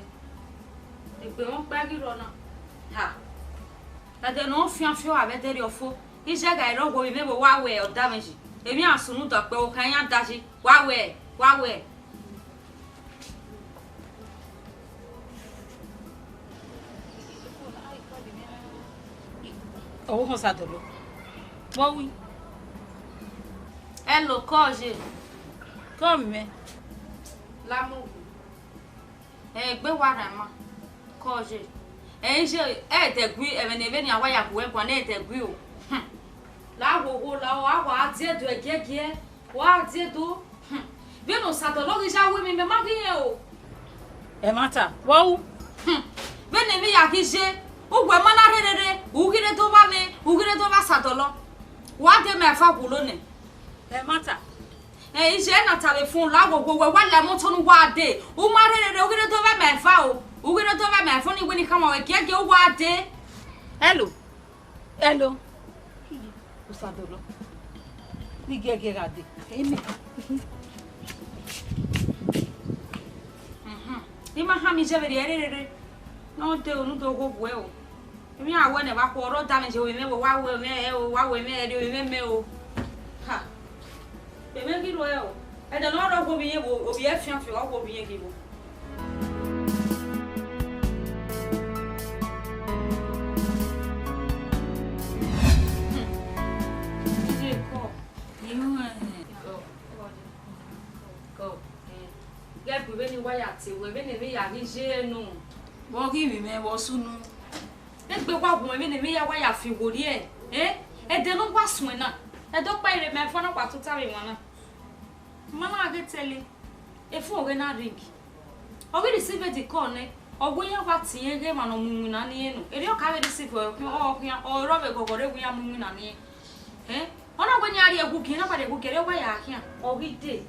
Egbe mwẹ ọkpa ghi rrọọ na. Ha. Ẹdẹ ne ọ fian fian ọre avbe ẹdẹrriọ fo. Iye gha rre ọghe ovbi mwẹ vbe wa wẹ ọdamwẹ yi. Emwi a sunu dọ kpẹ, okhan iran da yi. Wa wẹ, wa wẹ. Ọvbokhan Osadolọ. Vbọ wi? Hello, kọ ye. Kọ mwẹ. Lamu. Ẹ, egbe wa rhan ima. Kọ ye. Ẹ, iye, ẹ dẹgui, ẹmwẹ ne vbene a wa ya gu wẹ guan, ẹ dẹgui o. Hmm. La wo wo la o, a wa die do ẹgiẹgiẹ. Wa die do. Hmm. Vbene Osadolọ ghi ya ru emwi, mẹ ma ghi rẹn o. Ẹmwata, vbọ ru? Hmm. Vbene emwi ya ghi ye, uwẹ ma na rre rere, u ghi rre do vba mwẹ, u ghi rre do vba Osadolọ. Wa de ma eva wulo nẹ. Ẹmwata. Ẹ, iye na tare fun la wo wo wẹ wa la ẹmwẹ otọ ne uwa dee. U ma rre rere, u ghi rre do vba mwẹ eva o. U ghi rre do vba mwẹ eva ni wẹ ne I khama ruẹ giẹgiẹ uwa dee. Hello. Hello. Osadolọ. Ni giẹgiẹ gha dee. Eni. Mhm. I ma khama iye vberriọ rere. Ne ọ dee unu do gho buẹ o. Emwi a wẹ nẹ vbe akhuẹ ọre ọ da mwẹ ye ovbi mwẹ, wa wẹ mwẹ o, wa wẹ mwẹ ẹre ovbi mwẹ mẹ o. Ha. Emwi ghi ruẹ o. Ẹdẹ ne ọ rre ọghe ovbi irẹn vbo, ovbi ẹfian fian, ọ wẹ ovbi irẹn ghi vbo. Hmm. Iye kọ. Irun ẹhẹn. Kọ. Kọ. Ghẹ bu vbene wa ya te wẹ, vbene emwi ya ghi ye nọ. Vbọ ghi vbe mwẹ vbọ sunu? Egbe wa wu vbene emwi ya wa ya fi wo rrie, eh? Ẹdẹ ne uwa suẹn na, ẹdẹ ọkpa ire ma ẹfọn na wa tota vbe emwa na. Ma na ghe tẹle, efun ọghe na ring. Ọ ghi receive the call nẹ, ọ wẹ iran wa tie ghe emwa ne ọ mu iwinna ne irẹn nọ. Erriọ ka vbe receive ọ khian, ọ khian, ọ rrọọ vbe ghọghọ rre wẹ iran mu iwinna ne irẹn. Eh? Ọ na wẹ ne iran Ẹghẹ ugie na, wa de ẹghẹ ugie re wa ya khian, ọ ghi dee.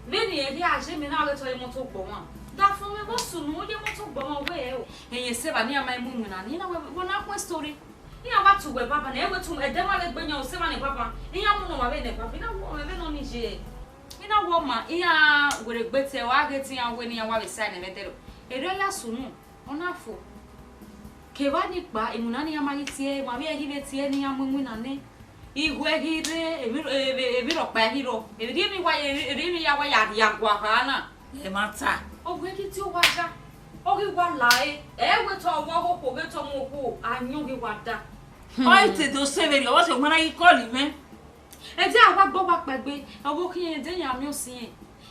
Vbene irẹn ghi a ye emwi na, ọ ghi tọ ye imọto gbe ọmwa. Dafun mwẹ vbe ọ sunu, ọ ye imọto gbe ọmwa wẹ o. Ẹyẹn sẹ evba ne iran ma mu iwinna nii, na wẹ, wẹ na khuẹn story. Iran wa tu wẹ baba, ne wẹ tu ẹdẹ ma vbe gbe yan, ọ sẹ evba ne baba. Iran mu nọ ọmwa vbe nẹ baba, I na wẹ ọmwa vbe nọ ni ye. I na wẹ ọmwa, iran wẹ rre gbe te, ọ gha ghe te iran wẹ ne iran wa vbe sa ẹre ne ẹmwẹ dẹrọ. Erriọ ya sunu, ọ na fo. Kevba ni kpa, iwinna ne iran ma ghi tie, ma vbe ghi vbe tie ne iran mu iwinna nẹ. Igho ghi rre, emwi, emwi, emwi rhọkpa ghi rrọọ. Erriọ emwi wa, erriọ emwi ya wa ya rhia guan kha na. Ẹmwata. Ọ wẹ ghi tie owa ya. Ọ ghi wa la ẹre. Ẹ wẹ te ọ wẹ ọghe okhuo, vbe te ọ mu okhuo, ayọn ghi wa da. Ọ i te do sẹ vberriọ, ọ sẹ ọmwa na ghi call mwẹ. Ẹdẹ a wa gbe owa kpaegbe, ọ vbe khian ẹdẹ ya miẹn osiẹn.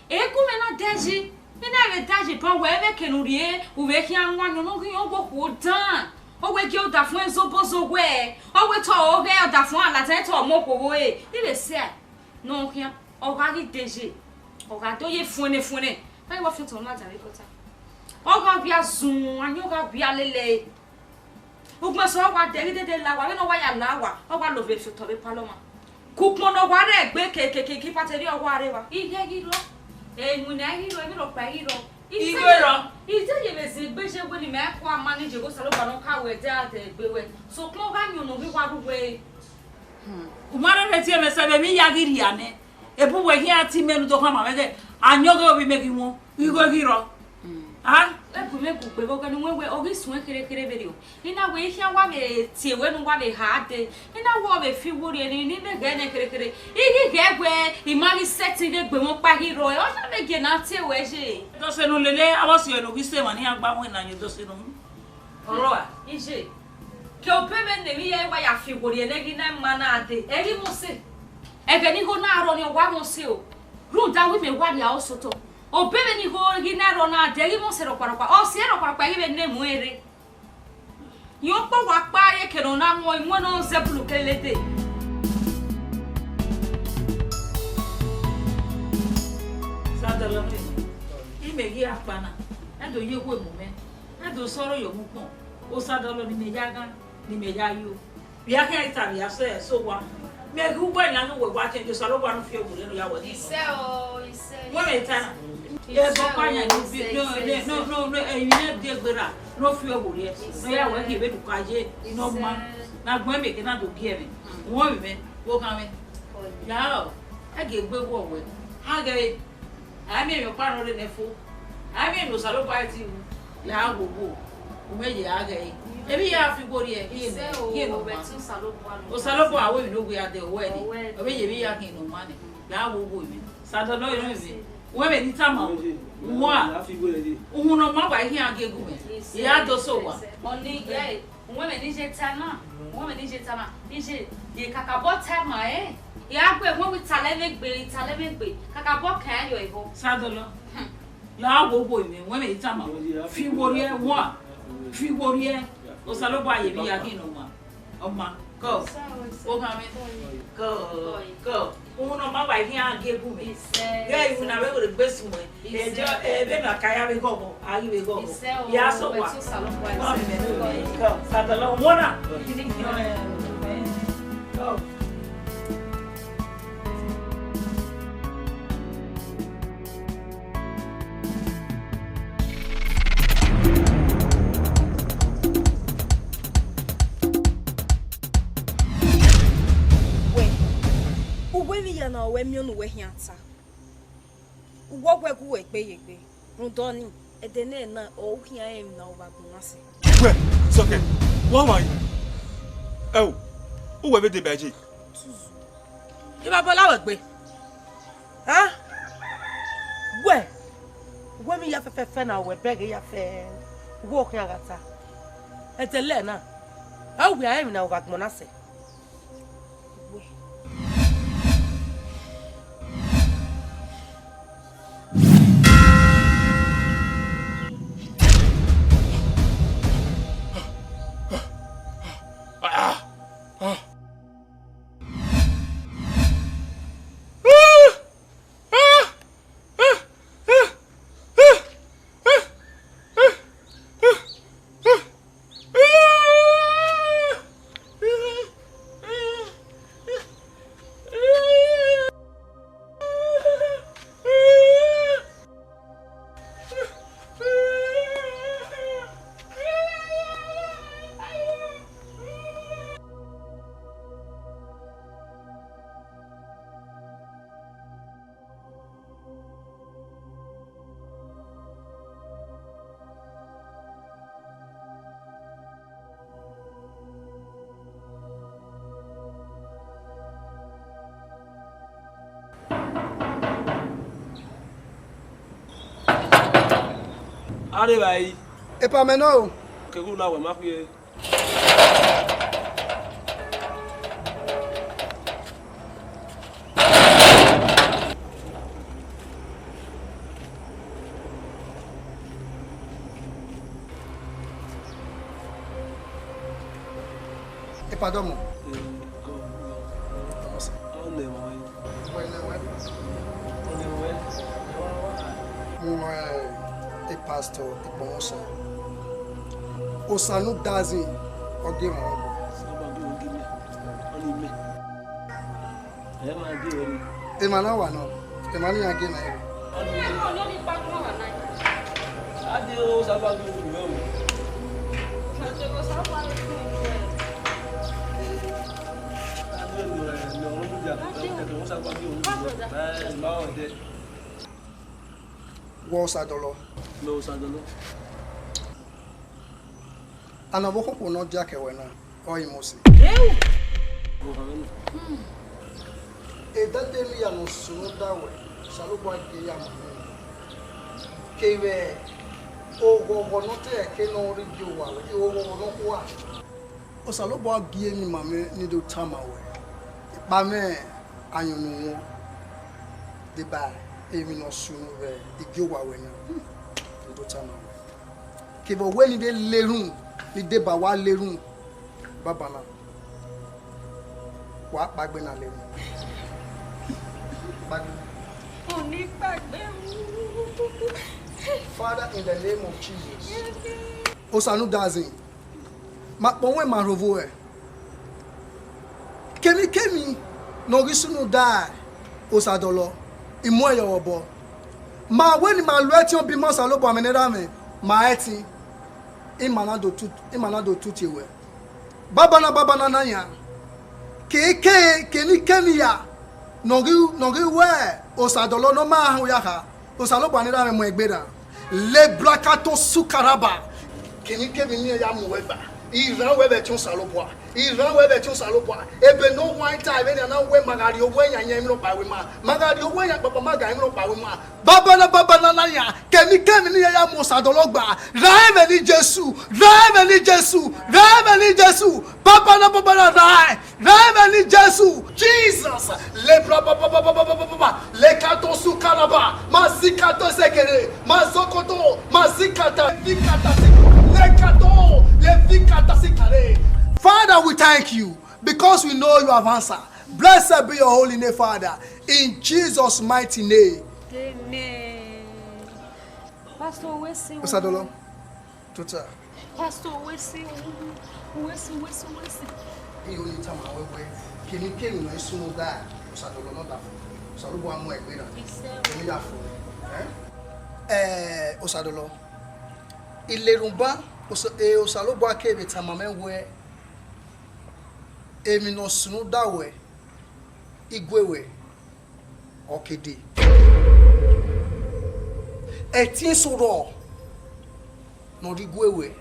Eku mwẹ na dẹyi, I na vbe dayi ban wẹ vbe eke ne u rrie, u vbe khian wan ayọn ne ọ ghi yan ọghe okhuo dan. Ọ wẹ gie ọdafẹn zobozo wẹ, ọ wẹ te ọ ghẹ ọdafẹn a ladian te ọ mu okhuo vbe ẹre. I vbe sẹ ne ọ khian, ọ gha ghi dee ye, ọ gha do ye fuẹnẹ fuẹnẹ. Vbe wa fian otọ na ladian vbe kọta. Ọ gha via zun, ayọn gha via lele ẹre. Ugbẹn sẹ ọ wa dẹ ghi dede la owa, vbene ọ wa ya la owa, ọ wa lo vbe fiotọ vbe palọ ọmwa. Ke ukpọn ne ọ wa rre egbe kekeke, ke ipate rhie ọ wa rre evba. Ighe ghi rrọọ, iwinna ghi rrọọ, emwi rhọkpa ghi rrọọ. Igho rrọọ. Ide ye vbe zẹ egbe ye wẹ ne imẹ ko a manage, Osanobua ne ọ ka wẹ ẹdẹ a dẹ egbe wẹ. Sokpan ọ gha yan unu ghi wa rre uwẹ. U ma rherhe tie mwẹ sẹ vbe emwi ya ghi rhia nẹ. Ebu wẹ khian tie mẹ ne u do khama mwẹ ghe, ayọn ghe ovbi mẹ ghi wọn, igho ghi rrọọ. A, ẹbu mwẹ gu gbe vbe ọghe ne uwẹ wẹ, ọ ghi suẹn kherhe kherhe vberriọ. I na wẹ I khian wa vbe tie wẹ ne u wa vbe ha dee. I na wẹ ọ vbe fi iwo rhie ne, ne I vbe ghẹ nẹ kherhe kherhe. I ghi ghẹ wẹ, I ma ghi sẹtin ghe egbe mwẹ ọkpa ghi rrọọ, ọ na vbe gie ne a tie wẹ ye. Dọse ne u lele avbe ọse ne u ghi sẹ emwa ne iran gba mu ena ye dọse ne u. Ọrọre, iye, ke obọ mwẹ ne emwi hia wa ya fi iwo rhie ne ghi na ma na dee, ẹ ghi mwẹ ọse. Ẹghẹ ne igho na rrọọ ni, ọ wa mwẹ ọse o. Rhunmwuda wẹ imẹ wa rhia ọse otọ. Obọ mwẹ ne igho ghi na rrọọ na dee, ẹ ghi mwẹ ọse rhọkparhọkpa. Ọse rhọkparhọkpa ghi vbe ne mu ẹre. Rẹn ọkpọ wa kpa ẹre ke ne ọ na mu iwẹn ne ọ zẹ bulu kele dee. Sadọlọ, imẹ ghi a kpa na, ẹ do ye ekhue mu mwẹ. Ẹ do sọrọ yọ mu ukpọn, Osadọlọ ne imẹ ya ghan, ne imẹ ya yo. Vbe a khian ta vbe a sẹ ẹsẹ owa, mẹ ghi ugbẹn yan ne uwẹ wa tẹn, Osanobua ne ọ fi ẹvbo rẹ ne ọ ya wẹ ni. Isẹ o, isẹ. Wẹ mẹ ta na. Isẹ o, ẹbọ pa yan ni bi, isẹ, no, isẹ, no, isẹ. No, no, no, ẹyin ne bi egbe ra, ne ọ fi ẹvbo rẹ, ne ọ ya wẹ gie vbe ne u ka ye, ne ọ ma. Isẹ. Na gbẹn mẹ ke na do gie mwẹ. Wọ mwẹ, wo khan mwẹ. Ọya. Ya, ẹ gie egbe wọ wẹ. Ha ghẹ, a miẹn emwi ọkpa ne ọ rre nẹ fo. A miẹn emwi Osanobua i ti ru. La wo wo. U mwẹ ye a ghẹ. Emwi ya fi iwo rhie, iye ne, iye ne ọ ma. Osanobua ru emwi ne ọ wia dẹ, ọ wẹ ni. Ọ vbe ye emwi ya khian ne ọ ma ni. La wo wo emwi. Sadọlọ iro emwi. Wẹ vbe ni tama. Wa. Uhunmwu ne ọ ma wa i khian gie gu mwẹ. I ya do sẹ owa. Ọni ye. Uwẹmwẹ ne I ye ta na, uwẹmwẹ ne I ye ta na, I ye, ye kakabọ ta ma ẹre. I gha gu ẹre wẹ italẹ mwẹ egbe, italẹ mwẹ egbe, kakabọ kan yọ ehọ. Sadọlọ, la wo wo emwi, uwẹmwẹ I ta ma, fi iwo rhie wa, fi iwo rhie, Osanobua ye emwi ya khin ne ọ ma, ọ ma, kọ, o khan mwẹ, kọ, kọ. Uhunmwu ne ọ ma wa i khian gie gu mwẹ. Ghẹ iwinna vbe wẹ egbe suẹn. Ẹjọ, ẹ, vbene a ka ya vbe ghọghọ, a ghi vbe ghọghọ. Ya sẹ owa. Ọ mẹ ne kọ, Sadọlọ, wọn na. Wẹ, uwẹ vbe iye na, ọ wẹ miẹn ọnii uwẹ khian ta. Uwẹ wẹ gu wẹ gbe ye egbe, rhunmwuda ọnii, ẹdẹ nẹ na ọ khian rẹn emwi ne ọ vbe agbọn na sẹ. Wẹ, sọkẹ, wa wa yi. Ẹ o, uwẹ vbe deba ẹre. Ivbabọ la wẹ gbe. A? Wẹ, wẹ emwi ya fẹfẹfẹ na wẹ bẹghe ya fẹ, wẹ ọ khian gha ta. Ẹdẹ lẹ na, ọ wia rẹn emwi ne ọ vbe agbọn na sẹ. A rre evbare. Epa mẹ nọ o. Keghu na wẹ ma khuiẹ. Epa dọmọ. Ọnẹ mwẹ. Ọnẹ mwẹ. Mu, eh, pastor Ikpọnmwọsa. Osa ne u da zin, ọ gie mwẹ ọgua. Saba gie, ọ gie mẹ. Ọnẹ mẹ. Ẹ ma gie wẹ ni. Emwa na wa nọ, emwa ne iran gie mwẹ rre. Ọnẹ mẹ. A gie Osa ba gie wẹ o. Wẹ Osadọlọ. Mẹ Osadọlọ. Ana ọvbokhan okhuo ne ọ diakẹ wẹ na, ọre Mosi. Edede ne iran ne ọ sunu da wẹ, Osanobua gie ya ma mwẹ. Kevbe oghọghọ ne ọ te ẹre ke ne ọ rhie gie owa wẹ, oghọghọ ne ọ khua. Osanobua gie emwi ma mwẹ ne I do tama wẹ, ekpa mwẹ ayọn ne u wọn, deba emwi ne ọ sunu vbe igie owa wẹ na, I do tama wẹ. Kevbe ọ wẹ ne I vbe le erhunmwu, ne I deba wa le erhunmwu, banbanna, wa kpaegbe na le erhunmwu. Kpaegbe. Ọni kpaegbe. Father, in the name of Jesus. Osa ne u da zin, ma kpọ wẹ ma rhovbo ẹe. Kemwikemwi ne ọ ghi sunu da Osadọlọ, I mu ẹn ye ọvbọ. Ma wẹ ne ima lo ẹtin obọ ima Osanobua mwẹ ne erha mwẹ, ma ẹtin, ima na do tu, ima na do tutie wẹ. Banbanna, banbanna na yan. Kekere, kemwikemwi ya, ne ọ ghi, ne ọ ghi wẹ Osadọlọ ne ọ ma họn ya kha. Osanobua ne erha mwẹ mu ẹn gberra. Lebrakato sukaraba. Kemwikemwi ne iran ya mu wẹ gba, I rhan wẹ vbe ẹtin Osanobua. I rhan wẹ vbe ẹtin Osanobua. Ebe ne ọ wa ta vbene a na wẹ ma gha rrie owẹ yan yan emwi rhọkpa wẹ ma. Ma gha rrie owẹ yan kpakpa ma gha emwi rhọkpa wẹ ma. Banbanna, banbanna na yan. Kemwikemwi ne iran ya mu Osadọlọ gba, rhan vbe eni Jesu. Rhan vbe eni Jesu. Rhan vbe eni Jesu. Banbanna, banbanna rhan. Rhan vbe eni Jesu. Jesus. Lebra ba ba ba ba ba ba ba ba. Lekato sukaraba. Mazikato sekere. Mazokoto. Mazikata. Vikata sik-, lekato. Levikata sikare. Father, we thank you because we know you have answered. Blessed be your holy name, Father. In Jesus' mighty name. Amen. Pastor, we see. Osadọlọ. Tota. Pastor, we see, we see, we see, we see. Iye oni tama wẹ wẹ, kemwikemwi ne ọ i sunu da Osadọlọ ne ọ da fo. Osanobua mu ẹn gberra. Kemwi ya fo. Eh? Eh, Osadọlọ. Ilerunba, Osa-, eh, Osanobua kevbe tama mwẹ wẹ, emwi ne ọ sunu da wẹ, I gue wẹ, ọ ke dee. Ẹtin eso rrọọ ne ọ rhie gue wẹ,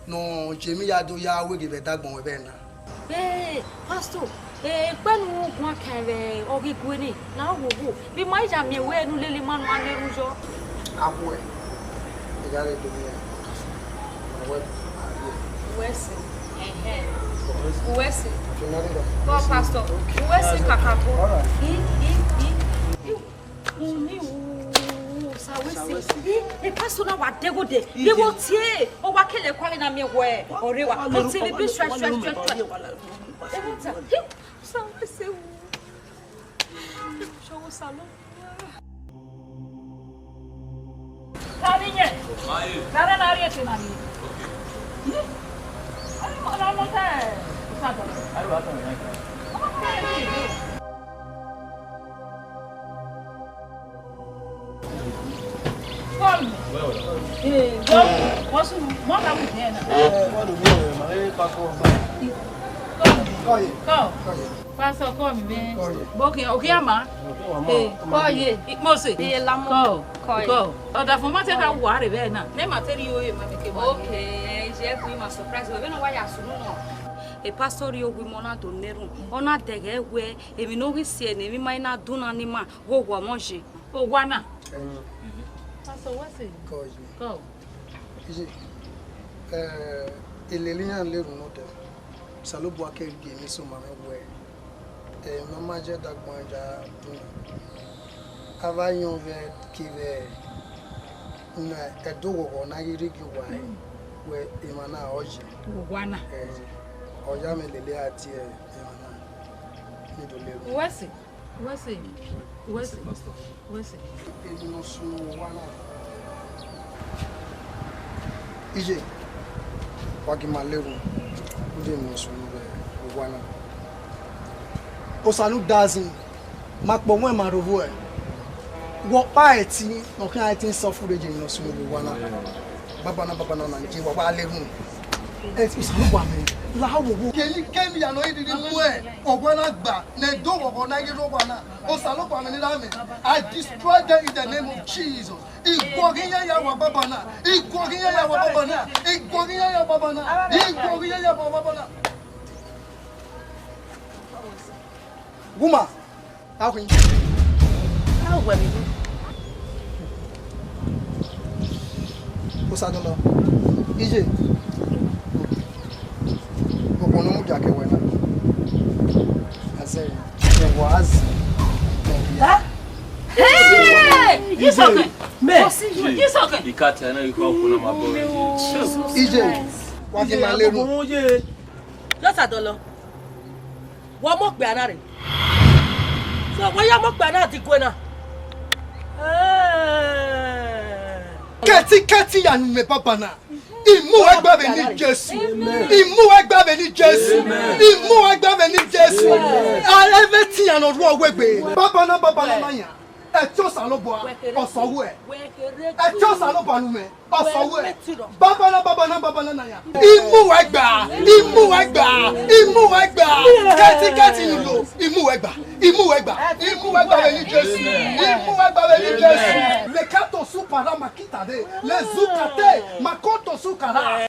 ne ọ ye emwi ya do ya weghe vbe ẹdagbọn wẹ vbe na. Ee, pastor, ee, ekpa ne u guan kan vbe ọghe igue nii, ne a wo wo, vbe ima ya miẹn wẹ ne u lele ima ne u gha na erhunmwu yọ. Akhuẹ, I gha ghe do miẹn, ma wẹ, a ye. Uwẹ sẹ, ẹhẹn. Uwẹ sẹ. Kọ, pastor. Uwẹ sẹ kakabọ. All right. I, I, I, I. Uni, u, u, sa wẹ sẹ. I, e pastor na wa dẹghode. Deghode tie. Ọ wa kele ẹkua vbe na miẹn wẹ ọrre wa. Ọ tie vbe shua, shua, shua, shua. Ewu ta. Sa wẹ sẹ. Shọwọ sa lọ. Tari yẹn. Tara na ri ete na ri. Ọmọ na mọ ta ẹ. Ọmọ na ri ete. Call me. Eh, call me. What's, what are we there now? Eh, what do you mean? My pastor. Call me. Call. Pastor, call me, man. Call you. Okay, okay, ma. Eh, call ye. Mose. Ye la mo. Call. Call. Call. Ọdafọn ma te ka wa rre vbe na. Ne ma te rhie ore ma meke ma. Okay, eh, je ku ma surprise. Wẹ vbene ọ wa ya sunu nọ. E pastor rhie owu imọ na do nẹrhun. Ọ na dẹghẹ wẹ, emwi ne ọ ghi si ẹre ne emwi ma i na dun na ni ma, vbe owa ọmọ ye. Owa na. Pastor, wẹ sẹ? Kọ ye. Kọ. Iye, eh, elele iran lerhunmwuda, Osanobua keghi gie emwi sẹ ma mwẹ wẹẹ, emwi ne ọ ma ye ẹdẹ agbọn ya dun. A vbe yọn vbe kevbe ne ẹdẹ oghọghọ ne a ghi rhie gie owa ẹre, wẹ emwa na ọ ye. Owa na. Eh, ọ ya mwẹ lele a tie emwa na, ne I do lerhunmwu. Wẹ sẹ? Wẹ sẹ, wẹ sẹ, wẹ sẹ. Emwi ne ọ sunu owa na. Iye, wa gie ima lerhunmwu, rhunmwuda emwi ne ọ sunu vbe owa na. Osa ne u da zin, ma kpọ wọn ma rhovbọ ẹe. Wẹ ọkpa ẹtin ne ọ khian ẹtin sẹ ọfumwegbe ye emwi ne ọ sunu vbe owa na. Banbanna, banbanna na, je wa wa lerhunmwu. Ẹ, Osanobua mẹ, la wo wo. Kemwi kemwi ya ne ọ i rhirhi mu ọgua na gba, ne ẹdẹ oghọghọ na ghi rre owa na. Osanobua mẹ ne I ra mẹ. I destroy them in the name of Jesus. Iguọghi iran ya wa banbanna. Iguọghi iran ya wa banbanna. Iguọghi iran ya wa banbanna. Iguọghi iran ya wa banbanna. Woman, a khin. A wẹ mi. Osadọlọ. Iye. Ọkpọ ne ọ mudia ke wẹ na. Azẹ. Ẹvbo azẹ. Hey! Isọkẹn. Me. Isọkẹn. Ikate na ikọ ọkpọ na ma bọ. Iye. Wa ke ma lerhunmwu. Osadọlọ. Wẹ ọmọ okpia na rre. So, wẹ ya ọmọ okpia na digue na. Eh. Kẹtin kẹtin ya ne u mẹ banbanna. I mu uẹ gba vbe eni Jesu. Amen. I mu uẹ gba vbe eni Jesu. Amen. I mu uẹ gba vbe eni Jesu. Amen. A, everything ya ne ọ rhuẹ wẹ egbe. Banbanna, banbanna na yan. Ẹtin Osanobua, ọ sẹ uwẹ. Ẹtin Osanobua ne u mẹ. Ọsọ wẹ. Banbanna, banbanna, banbanna na ya. I mu uẹ gba, I mu uẹ gba, I mu uẹ gba. Kẹtin kẹtin ne u lo, I mu uẹ gba, I mu uẹ gba, I mu uẹ gba vbe eni Jesu, I mu uẹ gba vbe eni Jesu. Lekato su para makita de, le zukate, makoto su kara.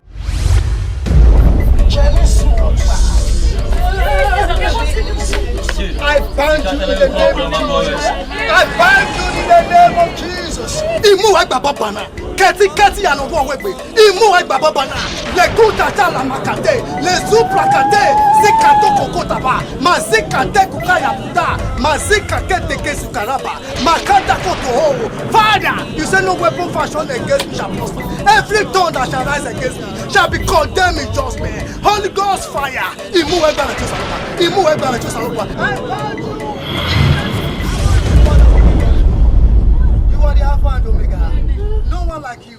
I bind you in the name of Jesus. I bind you in the name of Jesus. I mu uẹ gba banbanna. Kẹtin kẹtin ya ne ọ rhuẹ wẹ egbe. I mu uẹ gba banbanna. Le kuta ta la makate. Le zupra kate. Zikato koko taba. Ma zikate kuka ya buda. Ma zikake teke sukaraba. Ma kata koto ho. Father, you say no weapon fashioned against me shall prosper. Every tongue that shall rise against me shall be condemned in judgment. Holy Ghost fire. I mu uẹ gba vbe ẹtin Osanobua. I mu uẹ gba vbe ẹtin Osanobua. You are the Alpha and Omega. No one like you.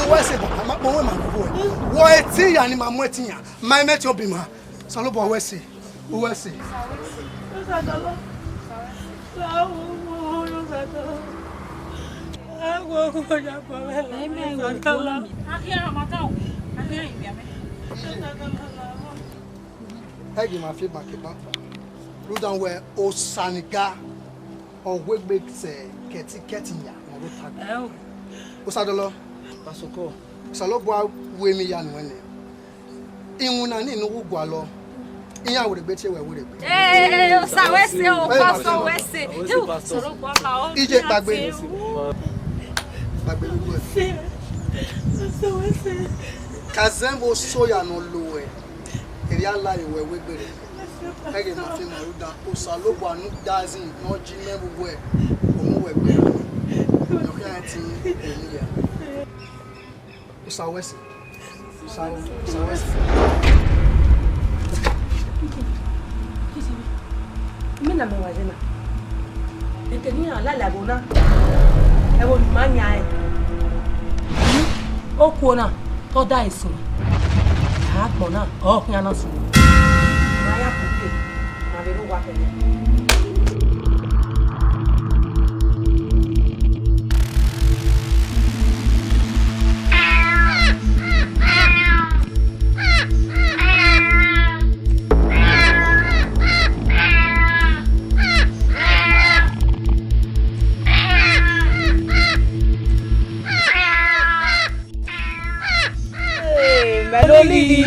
Uwẹ sẹ, baba, ma kpọ wẹ ma mu uwẹ. Wẹ ẹtin ya ne ima mu ẹtin ya. Ma mẹ ẹtin obọ ima. Osanobua, uwẹ sẹ. Uwẹ sẹ. Ẹ ghi ma fi ma ke ban. Rhunmwuda wẹ Osa ni ga, ọ wegbe sẹ kẹtin kẹtin ya, ọ ro ta gbe. Ẹ o. Osadọlọ. Pastor. Osanobua wẹ emwi ya nuẹn nẹ. Iwinna ni ne u wu gualọ, iran werriegbe tie wẹ werriegbe. Ee, Osa wẹ sẹ o, Pastor wẹ sẹ. Osanobua ma o. Iye kpagbe. Kpagbe lugbo. Ka zẹ vbe oso ya ne ọ lo wẹ. Erriọ a la ye wẹ wegbe rẹ. Ẹghẹ ma fi ma ru dan, Osanobua ne u da zin ne ọ ji mẹ vbe uwẹ, ọ mu wẹ gbe. Ne ọ khian ẹtin emwi ya. Osa wẹ sẹ. Osa, Osa wẹ sẹ. Imẹ na mẹ wa ye na. Eke ne iran lala ẹvbo na, ẹvbo ne ima yan ẹn. Okuo na, te ọ da esu. Agbọn na, ọ khian na sunu. Ma ya kugbe, ma vbe rre owa kẹrẹ. Ee, mẹ loli yi.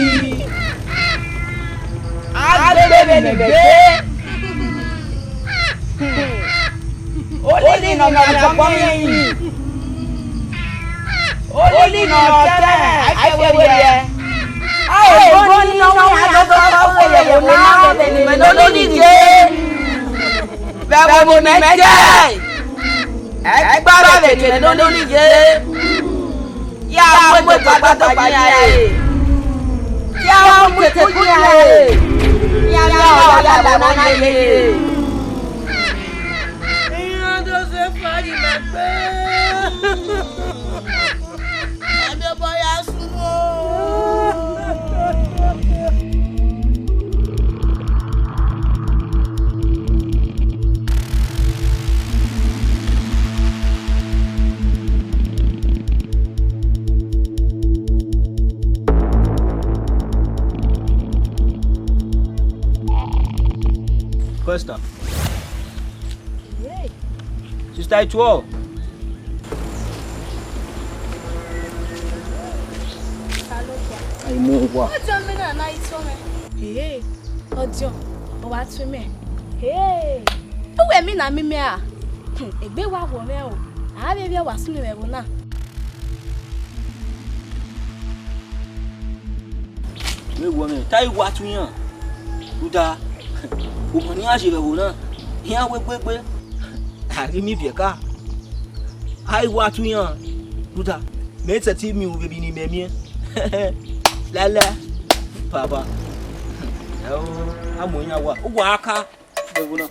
A gbe vbe ne mẹ gbe. Oli yi ne ọ mẹ agbọn yi. Ni nọ tẹ, a i fẹ wẹ rriẹ. A i ebo ni nọ wẹ a dọdọ fẹ wẹ rriẹ, wẹ na wẹ vbe ne imẹ nọ ni ye. Vbe ẹvbo ne imẹ jẹ, ẹ gba vbe ne imẹ nọ ni ye. Ya mu eto gba dọgba yi iran re. Ya mu eto gba iran re. Ya mu eto gba iran re. Iran do sẹ fari ma gbe. Ẹmi ọbọ ya sunu. Costa. Hey. Sister Ituo. Ai mo wa. Ọjọ mẹ na na ito mẹ. Hey. Ọjọ, ọ wa tu mẹ. Hey. Uwẹ mi na mi mẹ a. Hmm, egbe wa wọ mẹ o. A vbe vbe wa sunu mẹ vbo na. Vbe wọ mẹ, ta i wa tu iran. Rhunmwuda, ọmọ ne iran ye vbe ẹvbo na, iran wẹ gbegbe. A ghi miẹn viẹ ka. A i wa tu iran. Rhunmwuda, mẹ sẹtin miẹn vbe emwi ne imẹ miẹn. Lẹlẹ, baba. Ẹ o, a mu iran wa. Uwa ka. Ẹvbo na.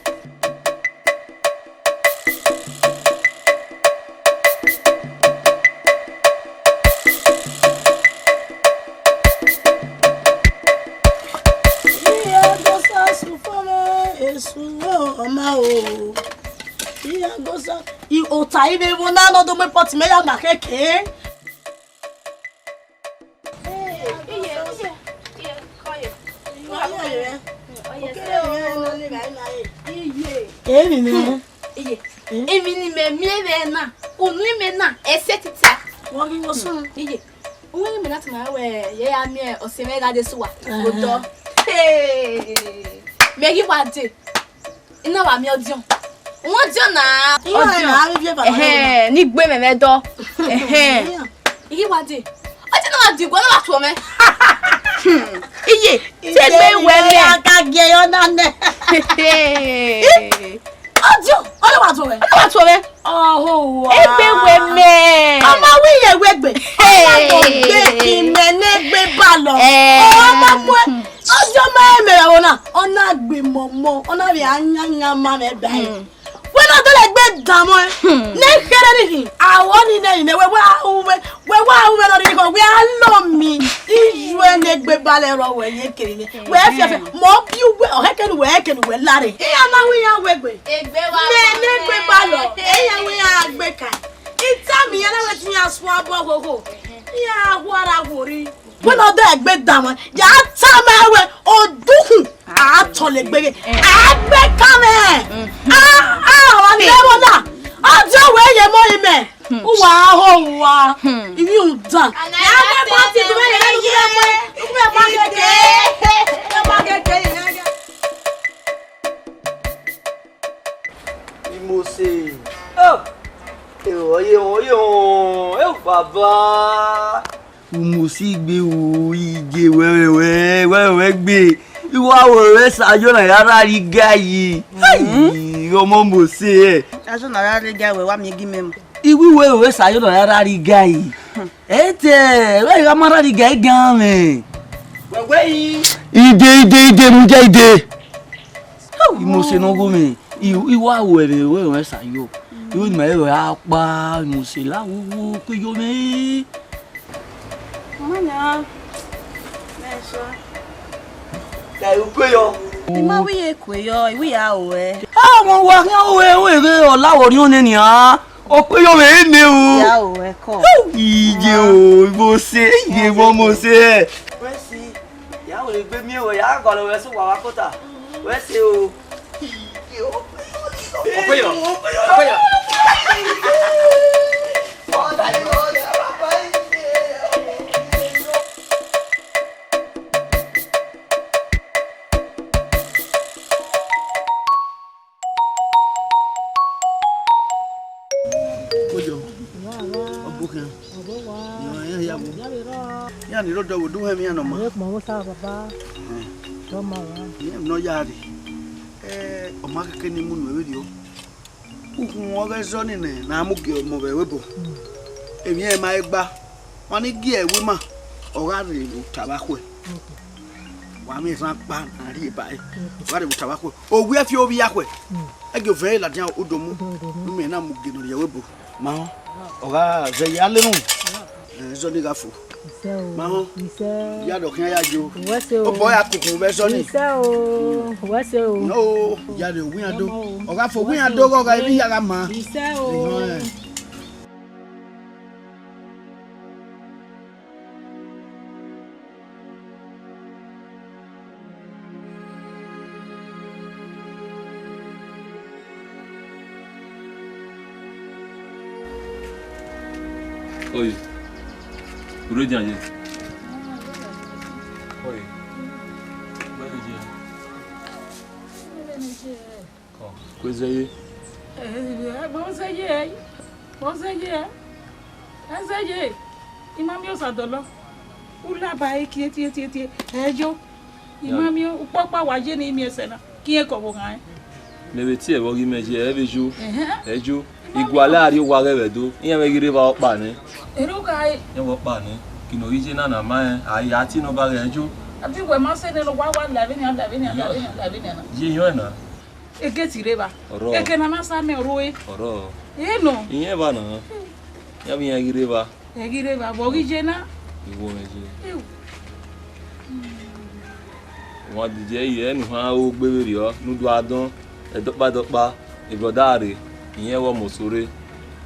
Iran gosa sufo mwẹ, esu ọma o. Iran gosa. I, ota ivbe ẹvbo na nọ do mu pọt mẹ ya ma khẹke. Iye, iye, iye, kọ ye. Iye. Emwi mẹ. Iye. Emwi ne imẹ miẹn vbe na, unu imẹ na, ẹsẹ tita. Wọ ghi wo sun. Iye. Uwẹ ne imẹ na tama wẹ, ye ya miẹn ọse mwẹ gha de suwa. Odọ. Hey. Mẹ ghi wa de. I na wa miẹn ọdiọn. Wọ́n diọn na. Iran ọdiọn na, a vbe viẹ eva na. Ẹhẹn, ne I gbe mwẹ vbe ẹdọ. Ẹhẹn. I ghi wa dee. Ọdiọn na wa dee, ọ na wa tuọ mwẹ. Hmm. Iye, te egbe wẹ mẹ. A ka gie yọ na nẹ. Ọdiọn, ọ na wa tuọ mwẹ. Ọ na wa tuọ mwẹ. Ọhọ wa. Egbe wẹ mẹ. Ọmọ wẹ iye wẹ egbe. Hey. Ọmọ wẹ egbe, imẹ ne egbe ba lọ. Eh. Ọmọ wẹ. Ọjọ ma mẹ vbe ẹvbo na, ọ na gbe mọmọ, ọ na vbe a yan yan ma mwẹ ba ẹre. Hmm. Wẹ na dọlegbe danmwẹ, hmm, ne kherhe ni hin, a wẹ ọnii nẹ, wẹ wa ru mwẹ, wẹ wa ru mwẹ ne ọ rhirhi khọ, wẹ a lọ mi, iye ne egbe ba lẹ rrọọ wẹ ye kere nẹ, wẹ fiafia, mẹ ọ biẹ uwẹ, ọ hẹkẹ ne uwẹ, hẹkẹ ne uwẹ lare. Iran ma wẹ iran wẹ egbe. Egbe wa mẹ ne egbe ba lọ, iran wẹ iran gbe kan. I tama iran na wẹ te iran suẹn obọ hoho, iran ghuara wori. Wẹ ne ọ dọlegbe danmwẹ, ya tama ẹre wẹ, odukhun, a tọlegbe ghe, a gbe kan mwẹ. A, a, wa ne ẹvbo na, ọ diọn wẹ ye emọ imẹ, uwa ho uwa, ivbi udan. Ya gbe pọti, uku mwẹ, uku mwẹ, uku mwẹ pa keke, uku mwẹ pa keke, ya, ya. Imosi. Oh. Ewọ ye họn, ye họn. Eh, baba. Imosi gbe o, iye wẹ, wẹ, wẹ, wẹ, wẹ gbe. Iwa wẹ wẹ sa yo na ya ra ri ga yi. Ai, ọmọ Imosi ẹ. Ajo na ra ri ga wẹ wa mi gi mẹ mu. Iwi wẹ wẹ sa yo na ya ra ri ga yi. Ete, wẹ gha ma ra ri ga yi gan mẹ. Wẹ wẹ yi. Ide, ide, ide, mu je ide. Imosi ne ọ gho mwẹ, I, I wa ru ẹmwẹ vbe ẹmwẹ sa yo. Iru ne ima rẹn a kpa, Imosi la wuwu ke yo mwẹ. Mama, mẹ sọ. La ru ke yo. I ma wi ye kue yọ, I wi ya ru ẹ. A, ọmọ wa khian ru ẹ, ru ẹ vbe ọ la vbe orhiọn nẹ nian. Ọ kpe yo mwẹ ene o. Ya ru ẹ kọ. Iye o, Imosi, iye Imosi. Wẹ si, ya wẹ egbe miẹn wẹ, ya gọlọ wẹ sẹ uwa vbe akota. Wẹ sẹ o. Okpeyọ. Okpeyọ. Okpeyọ. Ọ bu Ọvbokhan, iran ya vbe rrọọ. Iran ni rre odọ vbe odẹ uhẹn emwi iran ne ọ ma. Avbe ekpọnmwẹ Osa baba, tọ ma ra. Iran ne ọ ya rre. Eh, ọ ma keke ne I mu nuẹn vberriọ. Ukhunmwu ọghe Zọni nẹ, ne a mu gie ọmọ vbe ẹvbo ebo. Emwi ẹre ma gba. Wa ni gie ẹvbo ima, ọ gha rre vbe ota vbe akhuẹ. Wa mwẹ erhan ọkpa ne a rhie ba ẹre. Ọ gha rre vbe ota vbe akhuẹ. Owiẹ fi ovbi akhuẹ. Ẹgie ovẹn ẹre ladian udomu. Ne u miẹn na mu gie ne ọ rre vbe ebo. Ma họn, ọ gha zẹ ya lenu. Eh, Zọni gha fo. Isẹ o. Ma họn. Isẹ. Ya dọ khian ya yo. Wẹ se o. Obọ ya kuku vbe Zọni. Isẹ o. Wẹ se o. No, ya rre owian do. Ọ gha fo owian do gha evbi ya gha ma. Isẹ o. Ehọn, eh. Oi, u rre edian ye? Oi, wẹ vbe ye? Ku ẹzẹ ye. Ẹ, ẹ, ẹ, ẹzẹ ye, ẹzẹ ye, ẹzẹ ye, I ma miẹn Osadọlọ. U la ba ẹre kie tie tie tie, ẹ yo. I ma miẹn ukpọkpa wa ye ne I miẹn sẹ na, kiẹn ke ọvbokhan ẹn. Mẹ vbe tie ẹvbo ghi mẹ ye, ẹ vbe yo, ẹhẹn, ẹ yo. I ma miẹn. Igualẹ a rrie owa ghẹ vbe Ẹdo, iran mwẹ ghi rre evba ọkpa nẹ. Erha u gha re. Iran vbe ọkpa nẹ, ginẹ ọ ghi ye na na ma rẹn, a ya tie ne ọ ba ghẹ yo. Abi wẹ ma sẹ nene owa wa la vbenian, la vbenian, la vbenian, la vbenian na. Ye yọn ẹn na. Egeti rre evba. Ọrọ. Eke ne a na sa mẹ ọrọre. Ọrọ. Ẹ nọ. Iran evba na. Iran vbe iran ghi rre evba. Ẹ ghi rre evba, vbe ọ ghi ye na? Iwo mwẹ ye. Ewu. Wan dede ẹre ne u han ro gbe vberriọ, ne u do a dọn, ẹdọkpa ẹdọkpa, e brother rre, iran vbe ọmọ oso rre.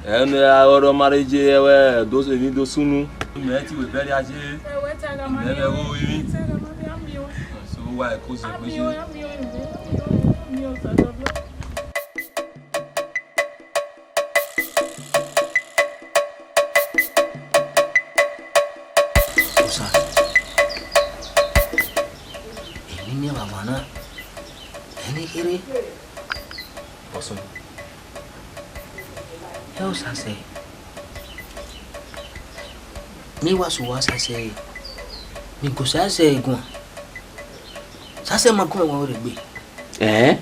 Ẹ ne a rọ ma rre ye ẹvbo do emwi do sunu. Mẹ ti wẹ bẹrriẹ aye. Ẹ wẹ ta gha ma mẹ miẹn vbe ru emwi. Ta gha ma miẹn. So wa ẹko zẹ gbe ye. Osa, emwi ne a vbe na, ẹ i ne kherhe. Ọsọn. Ẹ Osa sẹ. Ne I wa sẹ uwa Osa sẹ, ne I gu Osa sẹ guan. Osa sẹ ma gu mwẹ guan vberriegbe. Ẹn?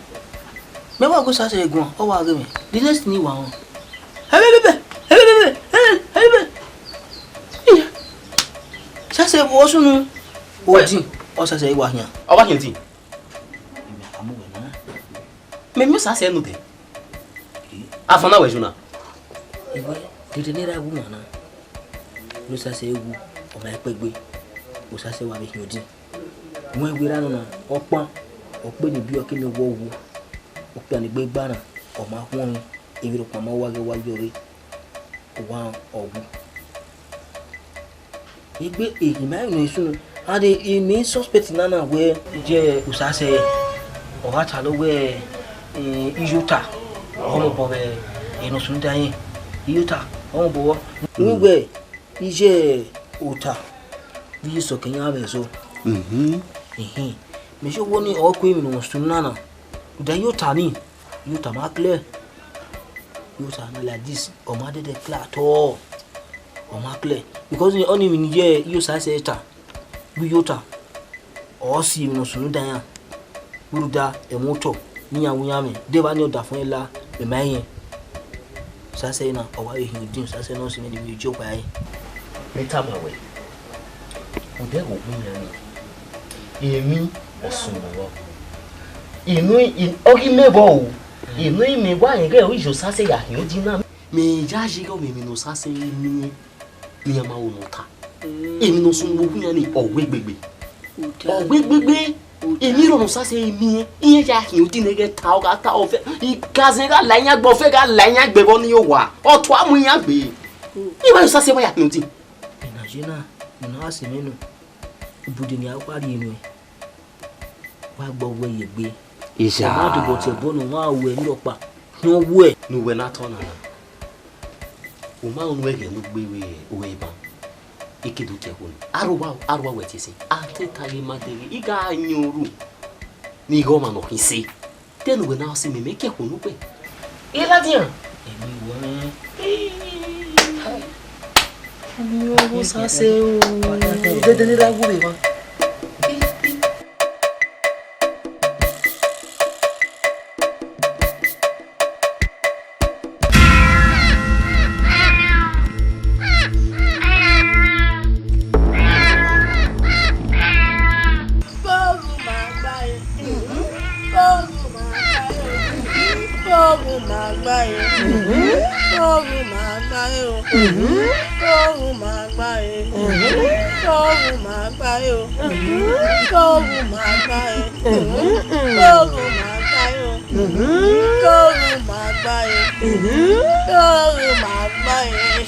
Mẹ wa gu Osa sẹ guan, ọ wa ghe mwẹ. The next thing ne I wa rẹn. Ẹbẹbẹbẹ, ẹbẹbẹbẹ, ẹbẹbẹbẹ. Iya. Osa sẹ vbe ọ sunu. Odin, Osa sẹ I wa khian. Ọ wa khian odin? Mẹ miẹn Osa sẹ nodẹ. Avan na wẹ zẹ na. Iwẹ, dede ne erha wu wan na, ne Osa sẹ wu, ọ ma kpẹgbe, Osa sẹ wa vbe khian odin. Wẹ wẹ erha nọ na, ọkpan, ọ kpe ne ibiọke ne ọ wọ wu, okpia ne egbe gba na, ọ ma khuọnmwi, emwi rhọkpa ma wa ghe wa yọ rre, ọ wa ọ wu. Egbe ehi ma emwi ne ọ sunu, and I miẹn suspect na na wẹ, iye Osa sẹ, ọ gha talọ wẹ, eh, iyota, ọ mobọ vbe, eh, ne ọ sunu da rẹn, iyota, ọ mobọ vbọ. Wẹ wẹ, iye ota, vbe iye sọkẹn iran vbe ẹzọ. Mhm. Ehin, mẹ sẹ wẹ ọni ọ ku emwi ne ọ sunu na na, rhunmwuda iyota ni, iyota ma clear. Iyota na like this, ọ ma dẹdẹ clear at all. Ọ ma clear. Because ọni emwi ne iye Osa sẹ ta, vbe iyota, ọ si emwi ne ọ sunu da iran. Rhunmwuda ẹmwẹ otọ ne iran wu iran mwẹ, de evba ni ọdafẹn la, mẹ ma rẹn. Osa sẹ na, ọ wa vbe hin odin, Osa sẹ ne ọ si mwẹ ne I vbe je okpia ẹre. Mẹ tama wẹ, odẹ vbe ohu iran ni, emwi ọ sunu vbọ. Inu, in-, ọ ghi mẹ vbọ o. Inu imẹ wa rẹn ighẹ ọ i ye Osa sẹ ya hin odin na. Mẹ ya ye ighẹ ọ mwẹ emwi ne Osa sẹ miẹn, ne iran ma ho ne ọ ta. Emwi ne ọ sunu vbe ohu iran ni, ọ wẹ egbegbe. Ọ wẹ egbegbe. Emwi rọ ne Osa sẹ miẹn, iran ya hin odin nẹ ighẹ ta, ọ gha ta, ọ fẹ, igazẹn gha la iran gbe, ọ fẹ gha la iran gbe vbọ ne iran owa. Ọ tua mu iran gbe. Iran Osa sẹ wa ya hin odin. Ena ye na, ne a sẹ mwẹ nọ, ibude ne a wa rhie nuẹn. Wa gbe ọghuẹ ye egbe. Isa. Ọ ma dobọ tie ẹbọ ne ọ ma ru ẹmwẹ rhọkpa, ne ọ wu ẹ. Ne uwẹ na tọ na na. U ma ru ẹghẹ ne u gbe vbe ore ban. I ke do tie ẹko nẹ. Aro wa, aro wa wẹ tie ẹse. A te ta ye ma deghe. I gha yan oru. Ne I ghe ọmwa ne ọ khin se. Te ne uwẹ na sẹ mẹ, mẹ ke ẹko ne ukpẹ. I ladian. Emwi wọ nẹ. Ọmọ sa sẹ o, dede ne I ra wu vbe emwa. K'oghuma gba ẹre. K'oghuma gba ẹre. K'oghuma gba ẹre. K'oghuma gba ẹre o. K'oghuma gba ẹre. K'oghuma gba ẹre o. K'oghuma gba ẹre. K'oghuma gba ẹre o. K'oghuma gba ẹre. K'oghuma gba ẹre.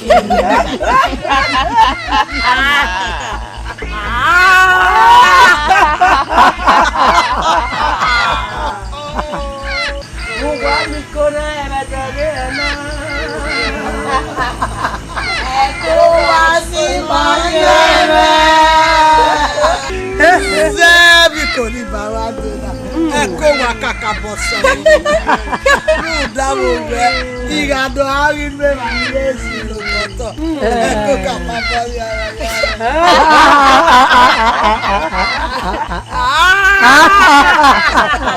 Uwa mi ko rẹ ẹmwẹ dẹghe ẹna. Ẹko wa si ma yẹ mwẹ. Zẹ vbe iko ni ba wa do na. Ẹko wa kakabọ sẹ. Rhunmwuda vbe wẹ, I gha do gha ghi ru emwa ni Jesu nokotọ. Ẹko kakabọ ya.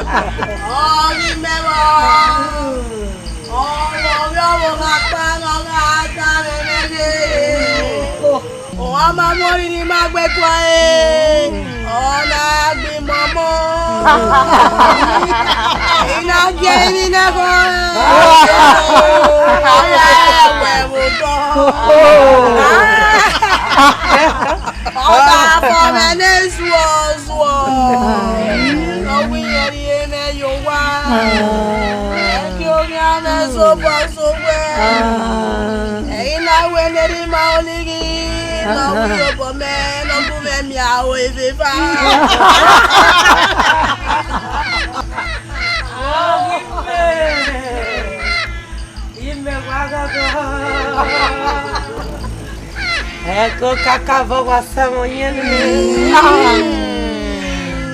Ọghe mẹ vbọ, ọmọ ovbi ọvbokhan ọkpa ne ọ gha danmwẹ mwẹ ye. Ọ ma mu ọnii ne ima gbe tua ẹre, ọ na gbe imọmọ. I na gie emwi ne ẹghọn, ọ ya wẹ vbe otọ. Ọ gha fọ mwẹ ne zuọzuọ. Ọ wẹ irẹn rhie mwẹ ye owa. Ẹ gie oghian mwẹ zobọ zowẹ. Ẹ i na wẹ ne erha ima olighi, ne ọ wẹ iyobọ mẹ, ne ọ gu mwẹ miẹn aro eveva. Imẹ wa ghọghọ. Ẹko kakabọ wa sa ẹmwẹ ọyẹn nẹ.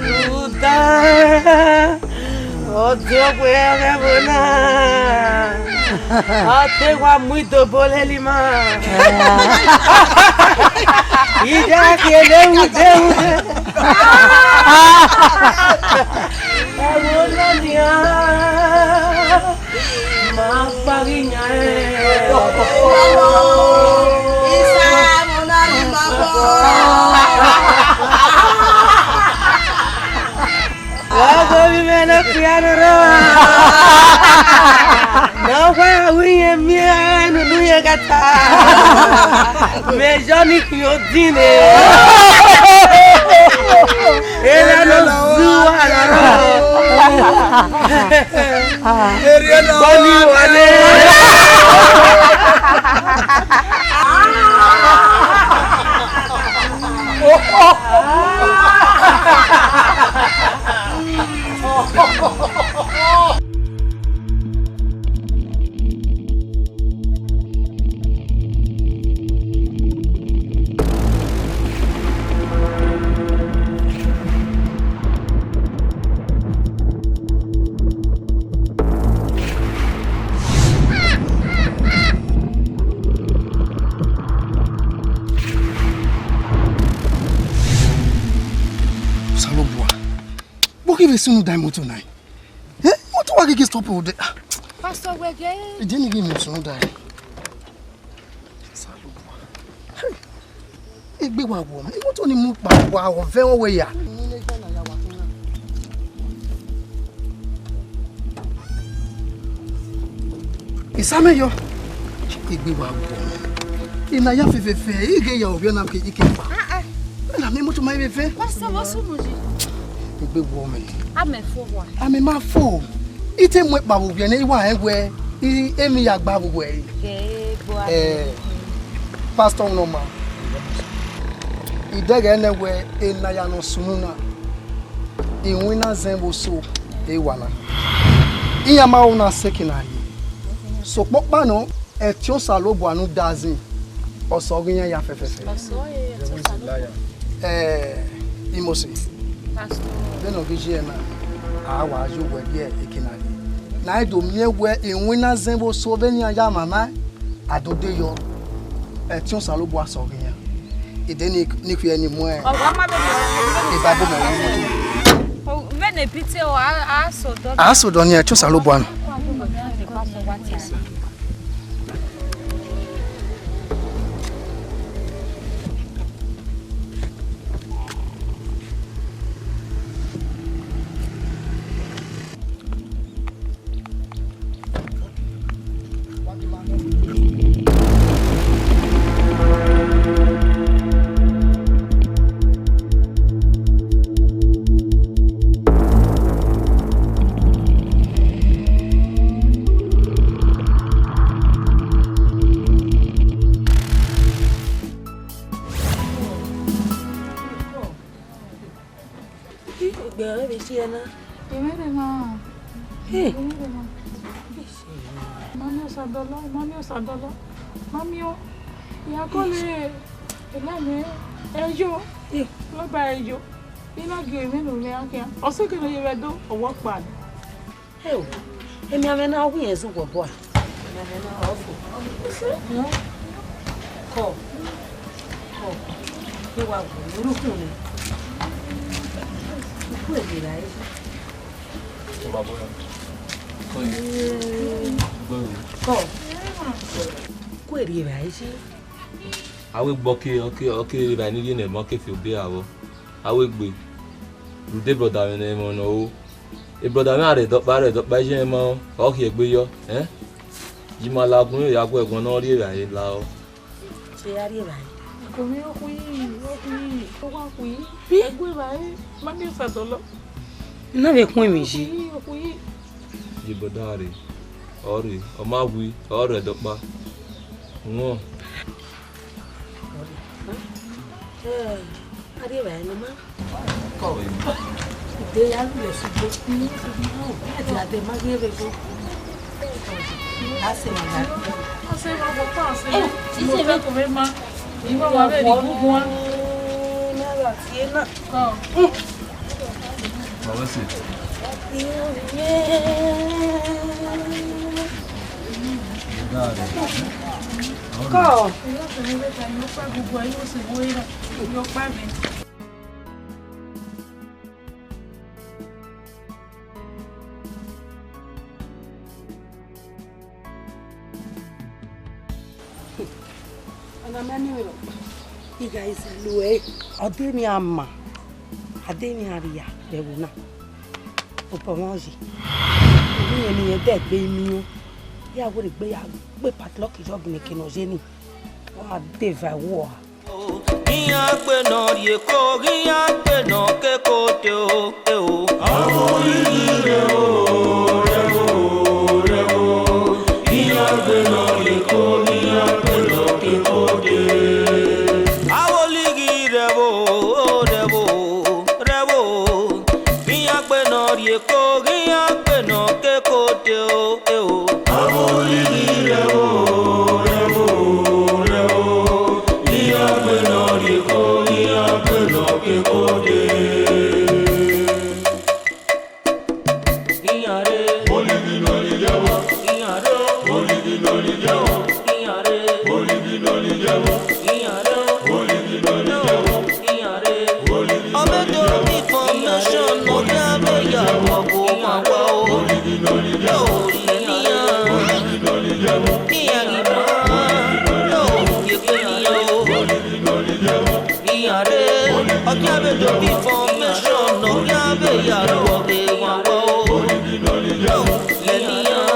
Rhunmwuda, ọ diọn wẹ ọghe ẹvbo na. Ọ te wa mu idobo lele ima. Ida ke dewu dewu. Ẹvbo na nian. Ma kpa ghi yan ẹre. Isa, mo na ni ma bọ. Ọgọ vbe imẹ ne okpia ne rrọọ. Ne ọ wa ru irẹn miẹn ne unu rẹn gata. Mẹ yọ ni khin odin nẹ. Erha ne ọ zu uwa rrọọ. Bọni wọlé. Osanobua, vbọ khin vbe sunu da imoto na? Eh, imoto wa gege stop ode. Ah. Pastor, wẹ ghe. Ije ni ghi mu sunu da. Osanobua. Hey. Egbe wa wọ mẹ, imoto ni mu kpa wa, ọ vẹ ọ wẹ ya. Isamẹ yọ. Egbe wa wọ mẹ. Ina ya fẹfẹfẹ, i ghe ya ovbi ọna ke ike kpa. Ah, ah. Na mi imoto ma fẹfẹ. Pastor, vbọ sunu yi? Egbe wọ mẹ. Amẹ fo wa. Amẹ ma fo. I te mu ẹkpa vbe uwẹ nẹ, I wa rẹn wẹ, I, emwi ya gba vbe uwẹ. Ke gbo a. Eh, Pastor Unoma, I dẹghe nẹ wẹ ena ya nọ sunu na, iwinna zẹn vbe oso e wa na. Iran ma ho na sẹ eke na rrie. Sokpan ọkpa nọ, ẹtin Osanobua ne u da zin, ọ sẹ ọghe iran ya fẹfẹfẹ. Ọ sẹ ọre, ẹtin Osanobua. Eh, Imosi. Pastor. Vbene ọ ghi ye na, a wa ye uwẹ gie eke na rrie. Ne a do miẹn wẹ iwinna zẹn vbe oso vbene iran ya mwamwa, a do de yọ. Ẹtin Osanobua sẹ ọghe iran. Ide ni, ni khuẹ ni mu Ọ wa ma vbe ne evba bu mẹ vbe moto. Vbene pity o, a, a sẹ odọ. A sẹ odọ nian, ẹtin Osanobua nọ. Egbe ọre vbe si ẹna. Emwẹrẹ na. Hey. Emwẹrẹ na. Mami Osadọlọ, Mami Osadọlọ. Mami o. Iya kọle. Ena mẹ. Ẹyo. Hey. Lọba ẹyo. I na gie emwi ne u mwẹ khian. Ọ sẹ kene ọ ye vbe do, ọ wọ kpa. Eo, emianmwẹ na ọ wi ẹn zẹ uwẹ obọ a? Emianmwẹ na ọ fo. Kọ, kọ, ne wa gu ne u ru khun nẹ. U ku erriọ evbare. Kọ, ku erriọ evbare. Avbe egbe ọke, ọke, ọke evbare ne I rhie ne ẹmwẹ ọke fi obọ ra vbọ. Avbe egbe, rhunmwuda brother mwẹ ne ẹmwẹ ne ọ ro. Brother mwẹ a rre ẹdọkpa, a rre ẹdọkpa, iye mwẹ ma ọ, ọ khian egbe yọ, ẹn? Yi ma la gun ya gu ẹguọn ne ọ rri evbare la ọ. Te a rri evbare. Ẹko mwẹ ọ khui, ọ khui, ọ wa khui. Ẹgu evbare, Mami Osadọlọ. Na vbe khuẹn emwi yi. Ọ khui, ọ khui. Yi brother rre, ọ rre, ọ ma wi, ọ rre ẹdọkpa. Wọn. Eh, a rri evbare ne ma. Kọ. Ude ya lu ẹse ugbo. Ẹdẹ a de ma ghi rre ugbo. A sẹ ma gha. A sẹ ma gha, a sẹ. Eh, mo fẹ ko vbe ma. Ima wa vbe ni guguan. Na gha tie na. Kọ. Kọ. Ọna mẹ miẹn rọ, I gha zẹ lu ẹre, ọ de emwi a ma, a de emwi a rhia vbe ẹvbo na. Obọ mwa ọ ye, emwi ne irẹn dẹ gbe imiọn, ya wẹ gbe ya gbe padlock yọ ginẹ eke ne ọ ye ni, ọ ma de eva ẹvbo a. Iran gbe nọ rhie eko, iran gbe nọ ke eko de o, e o. Avbe olighi rẹvbo, rẹvbo, rẹvbo. Iran gbe nọ rhie eko, iran gbe nọ ke eko de. Avbe olighi rẹvbo, rẹvbo, rẹvbo. Iran gbe nọ rhie eko, iran gbe nọ ke eko de o, e o. Avbe olighi rẹvbo, rẹvbo, rẹvbo. Iran gbe nọ rhie eko, iran gbe nọ ke eko de. Iran rre. Olivino ni yẹwọ. Iran rre. Olivino ni yẹwọ. Iran rre. Olivino ni yẹwọ. Iran rre. Olivino ni yẹwọ. Iran rre. Olivino ni yẹwọ. Ọ vbe do information, ọ khian vbe ya vbe ọgua wa o. Olivino ni yẹwọ. Olivino ni yẹwọ. Iran ghi ma. Olivino ni yẹwọ. Ye kpe ni o. Olivino ni yẹwọ. Iran rre, ọ khian vbe do information, ọ khian vbe ya ru ọghe wan wa o. Lẹ ne iran.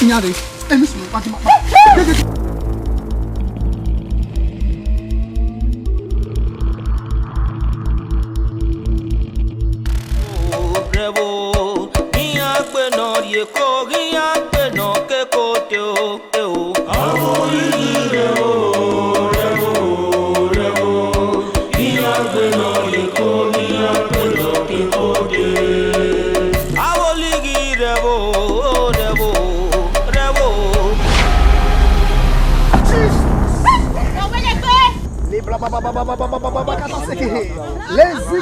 Iran rre, emi sunu pa ti ma. Rẹvbo, iran gbe nọ rhie eko, iran gbe nọ ke eko de o, e o. Avbe olivino rẹvbo, rẹvbo, iran gbe nọ rhie eko, iran gbe nọ ke eko de. Avbe olivino rẹvbo, rẹvbo, rẹvbo. Jesus! Ọwẹlegbe! Baba, baba, baba, baba, baba, kata sekehe. Lezi,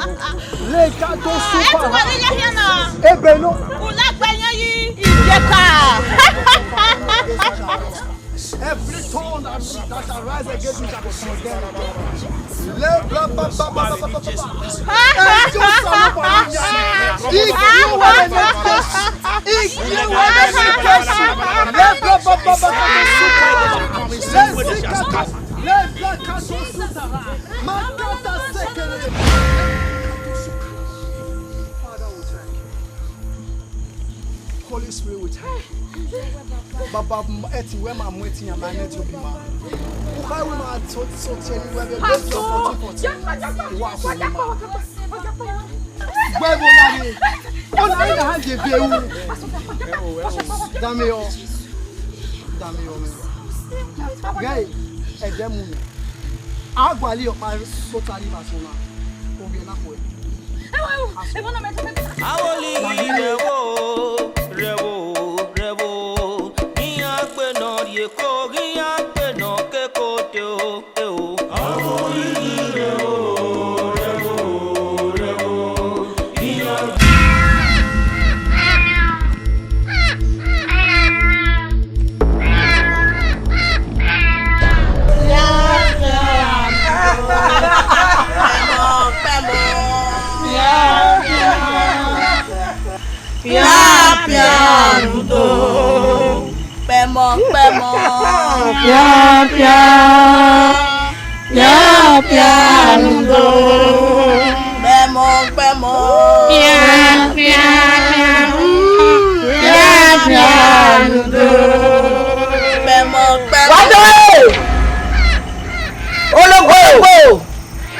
le kato supa. Ebe no. Ulagbe yan yi iyeka. Every tongue that, that shall rise against me shall be condemned. Le bla, bla, bla. Angels are upon me. If you were an angel, if you were an angel, le bla, bla, bla, bla, bla, bla. Lezi kato. Father, we thank you. Holy Spirit, we thank you. Baba, ẹtin wẹ ma mu ẹtin yan ma nẹ ẹtin obi ma. Ukha wẹ ma so so tie ni wẹ vbe best of fourteen fourteen. Wa ko ni ma. Wẹ vbe la ni. Ọ na ina ha je be u. Dame yọ. Dame yọ mẹ. Ghẹ ẹdẹ mu ni. A gualọ ọkpa sota ni vbe asọn na. Ovbi ẹre na khuẹ. Awolighi rẹvbo, rẹvbo, rẹvbo, iran gbe nọ rhie eko, iran gbe nọ ke eko te o, e o. Awolighi rẹvbo, rẹvbo, rẹvbo, iran Pian, pian, ludo. Kpẹmọ, kpẹmọ. Pian, pian. Pian, pian, ludo. Kpẹmọ, kpẹmọ. Pian, pian. Pian, pian, ludo. Kpẹmọ, kpẹmọ. Wa dọe! Ologbo!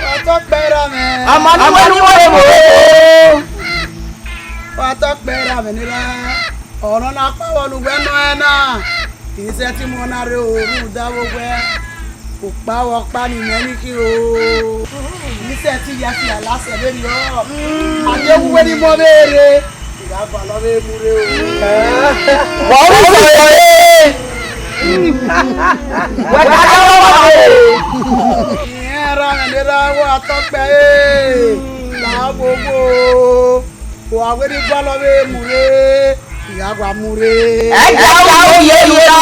Wa tọ kpẹrẹ mwẹ. Ọmọ ni wẹ ni wẹ mu. Wa tọ kpẹrẹ mwẹ ni ra. Ọ̀rọ̀ na kpa vbọ ne uwẹ nọ ẹn na. I sẹtin mu ọna rre o, rhunmwuda vbe owẹ. Okpa vbe ọkpa ni mẹ ni khin o. I sẹtin ya fi ala sẹ vberriọ. A deghẹ uwẹ ni mọ vbe rre. I gha gualọ vbe mu rre o. Wa ru sẹ re. Wẹ ka dọlọ vbe rre. Irẹn erha mwẹ ne erha wa tọ kpẹ re. La gbogbo. Wa wẹ ne I gualọ vbe mu rre. I gha wa mu rre. Ẹ gha ru ye lu la,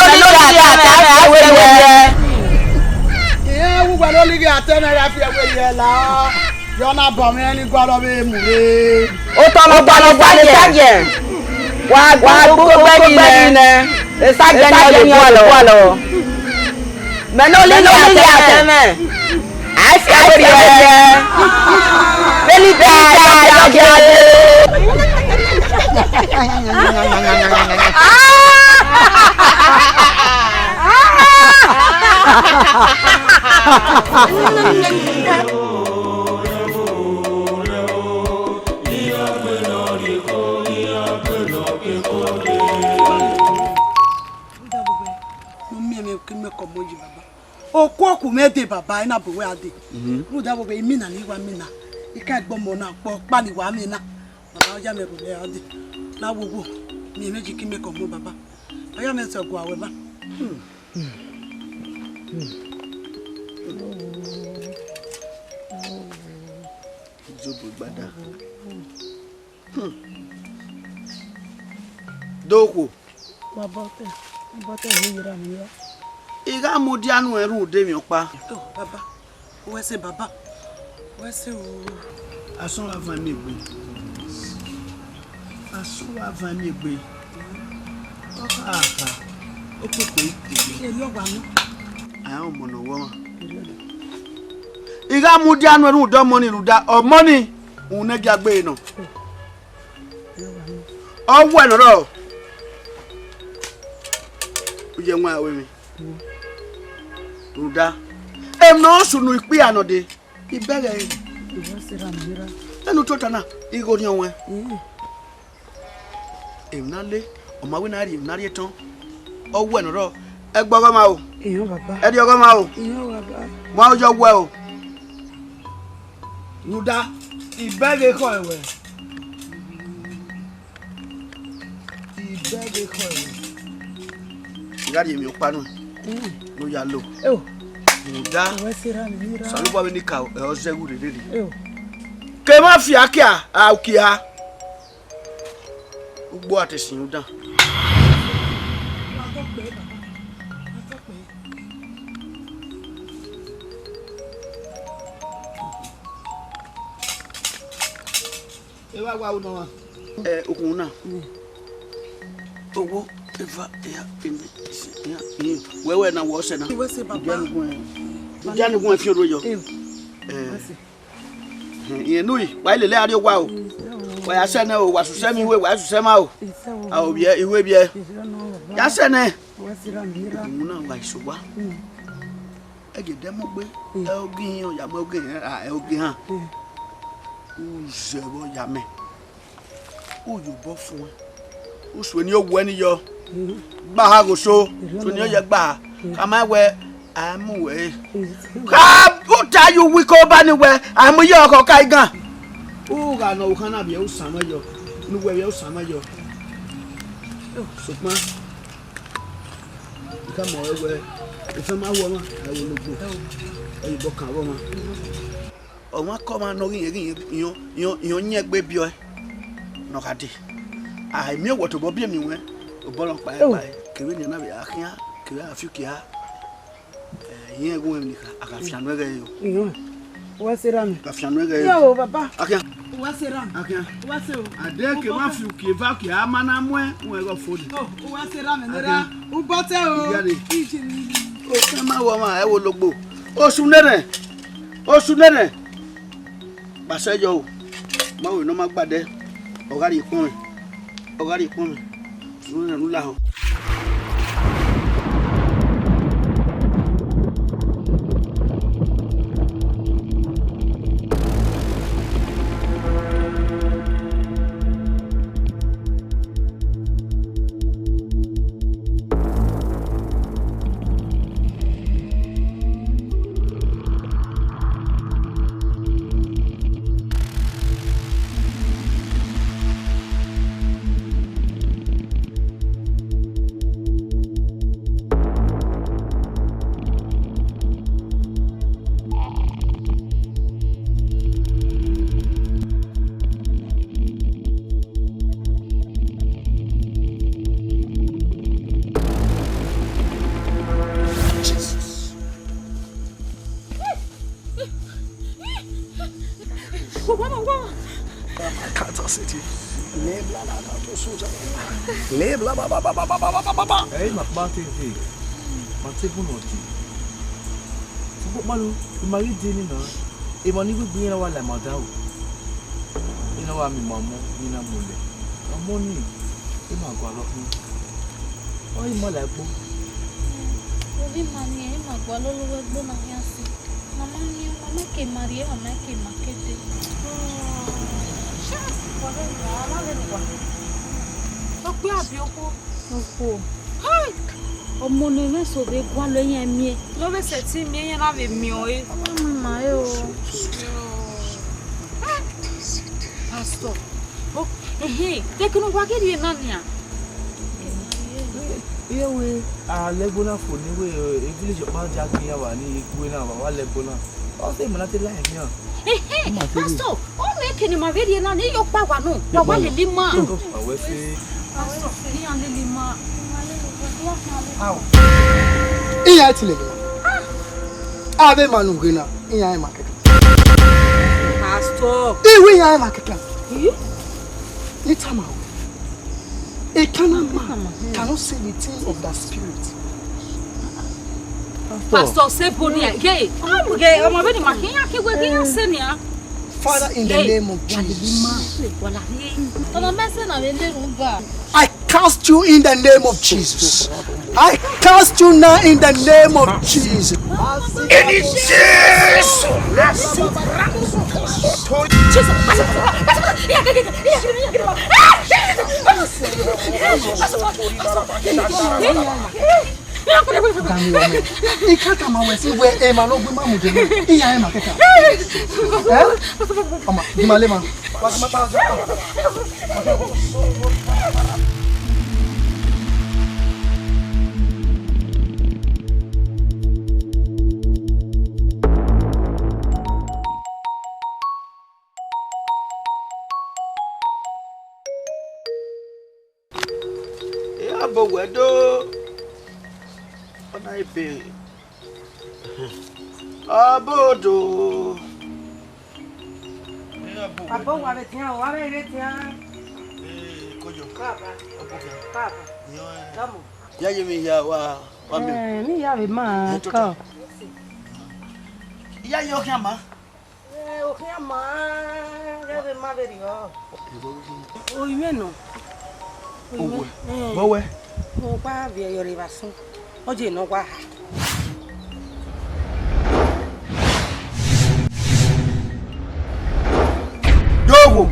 ne olighi atẹ mwẹ gha fi ẹvbo ye. Irẹn wu wẹ ne olighi atẹ mwẹ gha fi ẹvbo ye la. Yọ na bọ mwẹ ne I gualọ vbe mu rre. Otọ ne ọ gbalọ gbalọ esagiẹn. Wa gbe ogbe yi nẹ. Esagiẹn ni ọ ye gualọ. Mẹ ne olighi atẹ mwẹ. A i fi ẹvbo ye. Vbene I da, I da, I da. Ne u miẹn mwẹ ke imẹ ke ọmọ yi, baba. Okuoku mwẹ dee, baba, I na bu uwẹ gha dee. Rhunmwuda vbe imina ne I wa mina, I ka gbe ọmọ na kpọ ọkpa ne I wa mwẹ na. Baba, ọ ya mwẹ ghe uwẹ gha dee. La wowo, miẹn mwẹ yi ke imẹ ke ọmọ, baba. Ọ ya mwẹ sẹ ọgua ruẹ ba. Izobo gbada. Do okhuo. Wa bọtẹ, wa bọtẹ ne I ra mu ya. I gha mudia nuẹn rhunmwuda emwi ọkpa. Oh, baba, wẹ sẹ, baba, wẹ sẹ o. Asọn wa van emiẹn egbe. Asọn wa van emiẹn egbe. Ọ kha kha, ọ kpokpo ike. Erriọ wa nọ. A i rẹn ọmọ ne ọ wu ọmwa. I gha mudia nuẹn rhunmwuda ọmọ ni, rhunmwuda ọmọ ni, uhunmwu ne ẹ gia gbe nọ. Ọ wuẹ ne ọ rrọọ. U ye ẹwaẹn aro emwi. Rhunmwuda emwi ne ọ sunu ikpia nọ dee, I bẹghe ẹre. Enu tota na, I ghe orhiọn ruẹn. Emwi na le, ọ ma wẹ ne a rhie emwi na rhie tọn. Ọ wuẹ ne ọ rrọọ, ẹgbẹ ọghọmwa o. Iran baba. Ẹdẹ ọghọmwa o. Iran baba. Wa yọ wuẹ o. Rhunmwuda, I bẹghe ekhọe ruẹ. I bẹghe ekhọe ruẹ. I gha rhie emwi ọkpa nuẹn. Mm. Ne u ya lo. Oh. Rhunmwuda, Osanobua vbene I ka ẹ ọ zẹ ẹghẹ urherhe rre. Ke emwa fi akia, a ukia. Ugbo a te sin udan. Evba wa unu ọmwa. Ẹ, okhuo na. Owo, eva, eha, ene, ise, iran, ihin. Wẹ wẹ na, wẹ ọsẹ na. Iwẹ sẹ, baba. Udia ni gun ẹ, udia ni gun ẹ fian orhu yọ. Ẹ, iwẹ sẹ. Ẹ, iran ne u yi, wa i lele a rrie owa o. Wa ya sẹ nẹ o, wa susẹ emwi iwe, wa susẹ emwa o. Isẹ o. A, ovbiẹ, iwe vbiẹ. Isẹ nọ, baba. Ya sẹ nẹ. Iwẹ sẹ ra mi ra. Okhuo na wa isowa. Mm. Ẹgie dẹ mu gbe, ẹ ogihin, ọ ya mu ogihin, a, ẹ ogihan. U zẹ vbe ọ ya mẹ. U ye obọ fuẹn. U suẹn ne ọ wuẹ ni yọ. Gbaha ghe oso, suẹn ne ọ yẹ gbaha. Khama wẹ, a mu wẹ re. Kha, u ta ye uwu iko ba ni wẹ, a mu ye ọkhọ ka igan. U gha nọ okhan na vbiẹ, u san mwẹ yọ. Ne uwẹ vbiẹ, u san mwẹ yọ. Sokpan, I khama ruẹ wẹ, efẹn ma hu ọmwa, a i ru ologbo, ẹ i ye obọ kan vbe ọmwa. Ọmwa ke ọmwa ne ọ ghi rẹn, ghi rẹn, iran, iran, iran yan egbe biẹ ọe ne ọ gha dee. A i miẹn wẹ tobọ biẹ miẹn wẹ, obọ nọ kpae kpae, kevbe enian na vbe a khian, kevbe a fi ukia, ẹ, irẹn gu mwẹ emwi ne I kha, a gha fian nuẹn ghẹ yo. Iran, uwa sẹ ra mi. A gha fian nuẹn ghẹ yo. Yo, baba. A khian. Uwa sẹ ra mi. A khian. Uwa sẹ o. A dee ke wa fi ukia eva ukia a ma na muẹn, uwẹ ghe ọfo ni. O, uwa sẹ ra mi, nera. Ubọtẹ o. Iya re. Ije ni. O, ẹ ma wọ ọmwa, ẹ wo logbo. Osu nene. Osu nene. Gba sẹ yọ o, ma ru ne ọ ma gba dẹ, ọ gha rhie ekpọnmwẹ, ọ gha rhie ekpọnmwẹ, sunu ne u lahọ. Jesus. Ẹ, ma kpa te te, ma te bu nọ te. Sokpan kpalo, I ma ghi dee nii na, emwa ni wegbe iran na wa la ima dan o. Iran na wa miẹn ima ọmọ, iran na mu lẹ. Ọmọ nii, ima gualọ khin. Ọ i ma la ẹgbo. Ovbi ima nii, ima gualọ lọ vbe ẹgbo na khian si. Mama miẹn, mama ke ma rrie, mama ke ma ke dee. Okpia biẹ okhuo. Okhuo. Hai! Ọmọ ne ẹmwẹ eso vbe gualọ iran miẹn. Ne ọ vbe sẹtin miẹn iran na vbe miẹn ọre. Ọ ma ma ẹre o. Pastor. O, ehe, te kene uwa ghi rhie na nian? Iye wẹ, a lẹ ẹgbo na fo ne wẹ, e village ọkpa dia gbe iran vba ni, e gu na vba, wa lẹ ẹgbo na. Ọ sẹ ima na te la ẹre khian. Ehe, pastor, ọ mwẹ eke ne ima vbe rhie na, ne iye ọkpa wa nọ, wa wa lele ima. Ọ wẹ fe. Pastor, iran lele ima. Iran i tile lele ima. Avbe emwa ne u ghe na, iran i ma kẹkan. Pastor. Iwe iran i ma kẹkan. Ih? Ne I tama ruẹ, a carnal man cannot say the thing of the spirit. Pastor, sẹ ebo nia, ye, ye, ọmọ vbene ima khian ya ke wẹ ghi ya sẹ nia. Father, in the name of Jesus. Ọmọ mẹ sẹ na vbe le rhunmwuda. I cast you in the name of Jesus. I cast you now in the name of Jesus. In Jesus. Ikaka ma wẹ si wẹ emwa ne ọ gbe ima mudia nẹ, iran i ma kẹkan. Ẹ? Ọma, gi ima le ima. Ebe. Abodo. Abo wa vbe tian, wa vbe rre tian. Ee, koyo. Baba. Ọbọ khian. Baba. Yọ, eh. Dọmọ. Ya ye mi ya wa, wa mi. Eh, mi ya vbe ma. Eh, tota. Kọ. Ya ye okhian ma. Eh, okhian ma, ya vbe ma vberriọ. Orinmwẹ nọ. Orinmwẹ. Owẹ. Eh. Vbọ wẹ? Ọ gba viẹ yọ rre vbe asọn. Ọ ye ne ọ wa ha. Dowo.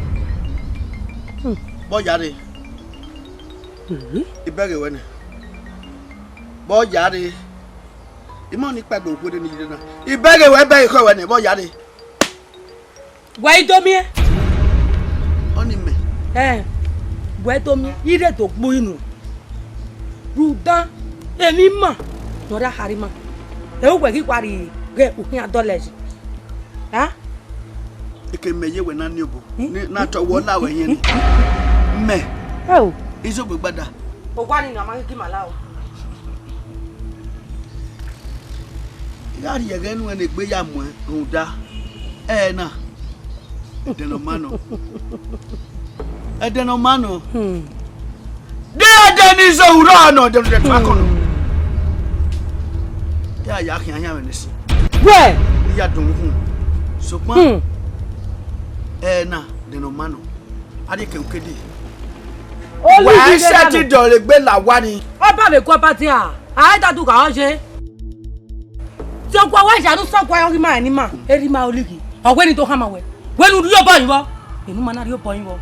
Hmm. Vbọ ya rre? Mhm. I bẹghe wẹ nẹ. Vbọ ya rre? Imọ ni kpẹgbe okhuo ni rre na. I bẹghe wẹ, bẹghe khẹ wẹ nẹ, vbọ ya rre? Wẹ i do miẹn. Ọni mẹ. Ẹn, wẹ do miẹn, I rre do gbe unu. Rhunmwuda emwi ima ne ọ rre aharima, ẹ, uwẹ ghi wa rhie ghe ukhian dọlẹ yi. A? Eke mẹ ye wẹ na ni obo, hmm? Ne, na tọ wẹ ọ la wẹ yẹn ni. Mẹ. Ẹ o. Izobo gbada. Owa ni na ma ghi ma la o. I gha rhie ẹghẹ nuẹn ne egbe ya muẹn rhunmwuda ẹre na, ẹdẹ ne ọ ma nọ. Ẹdẹ ne ọ ma nọ. Hmm. De ẹdẹ ne izohu rrọọ nọ, ẹdẹ ne ọ tuakọn nọ. Hmm. Te a ya khian ahianmwẹ nẹ sin. Wẹ! Ne I ya dun uhunmwu. Sokpan, hmm, ẹre na, ẹdẹ ne ọ ma nọ. A rhie ke ukedi. Wa i sẹtin dọlegbe la owa ni. Ọba vbe gu ọba dia, a i da du gha ọ ye. Sẹ ọgua wa ya ne u sẹ ọgua, ọ ghi ma rẹn ne ima, erha ima Olighi. Ọ wẹ ne u do khama wẹ, wẹ ne u rhie obọ yin vbọ. Enu ma na rhie obọ yin vbọ.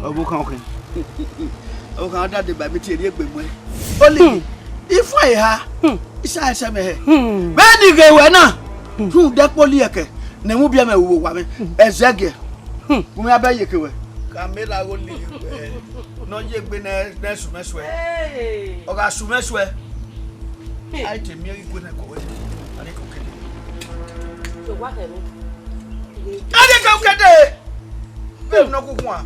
Ọvbokhan ọkẹn. Ọvbokhan da deba emwi tie rhie egbe muẹn. Olighi, hmm, ifuẹn eha, hmm, isa ẹsẹ mẹ hẹ. Hmm. Vbene I ghe wẹ na, hmm, rhunmwuda ẹkpo li ẹkẹ, ne ẹmwẹ ubiẹmwẹ ru vbe owa mwẹ, hmm, ẹzẹgiẹ. Hmm. Gu mwẹ abẹ ye ke wẹ. Ka mẹ la gho li wẹ, ne ọ ye egbe ne, ne sumẹ suẹ. Hey. Ọ gha sumẹ suẹ. Hey. A i te miẹn ghi gue ne ẹko wẹ. A ni ko kede. So wa kẹ mi. A ni ko kede. Be no ku kuan.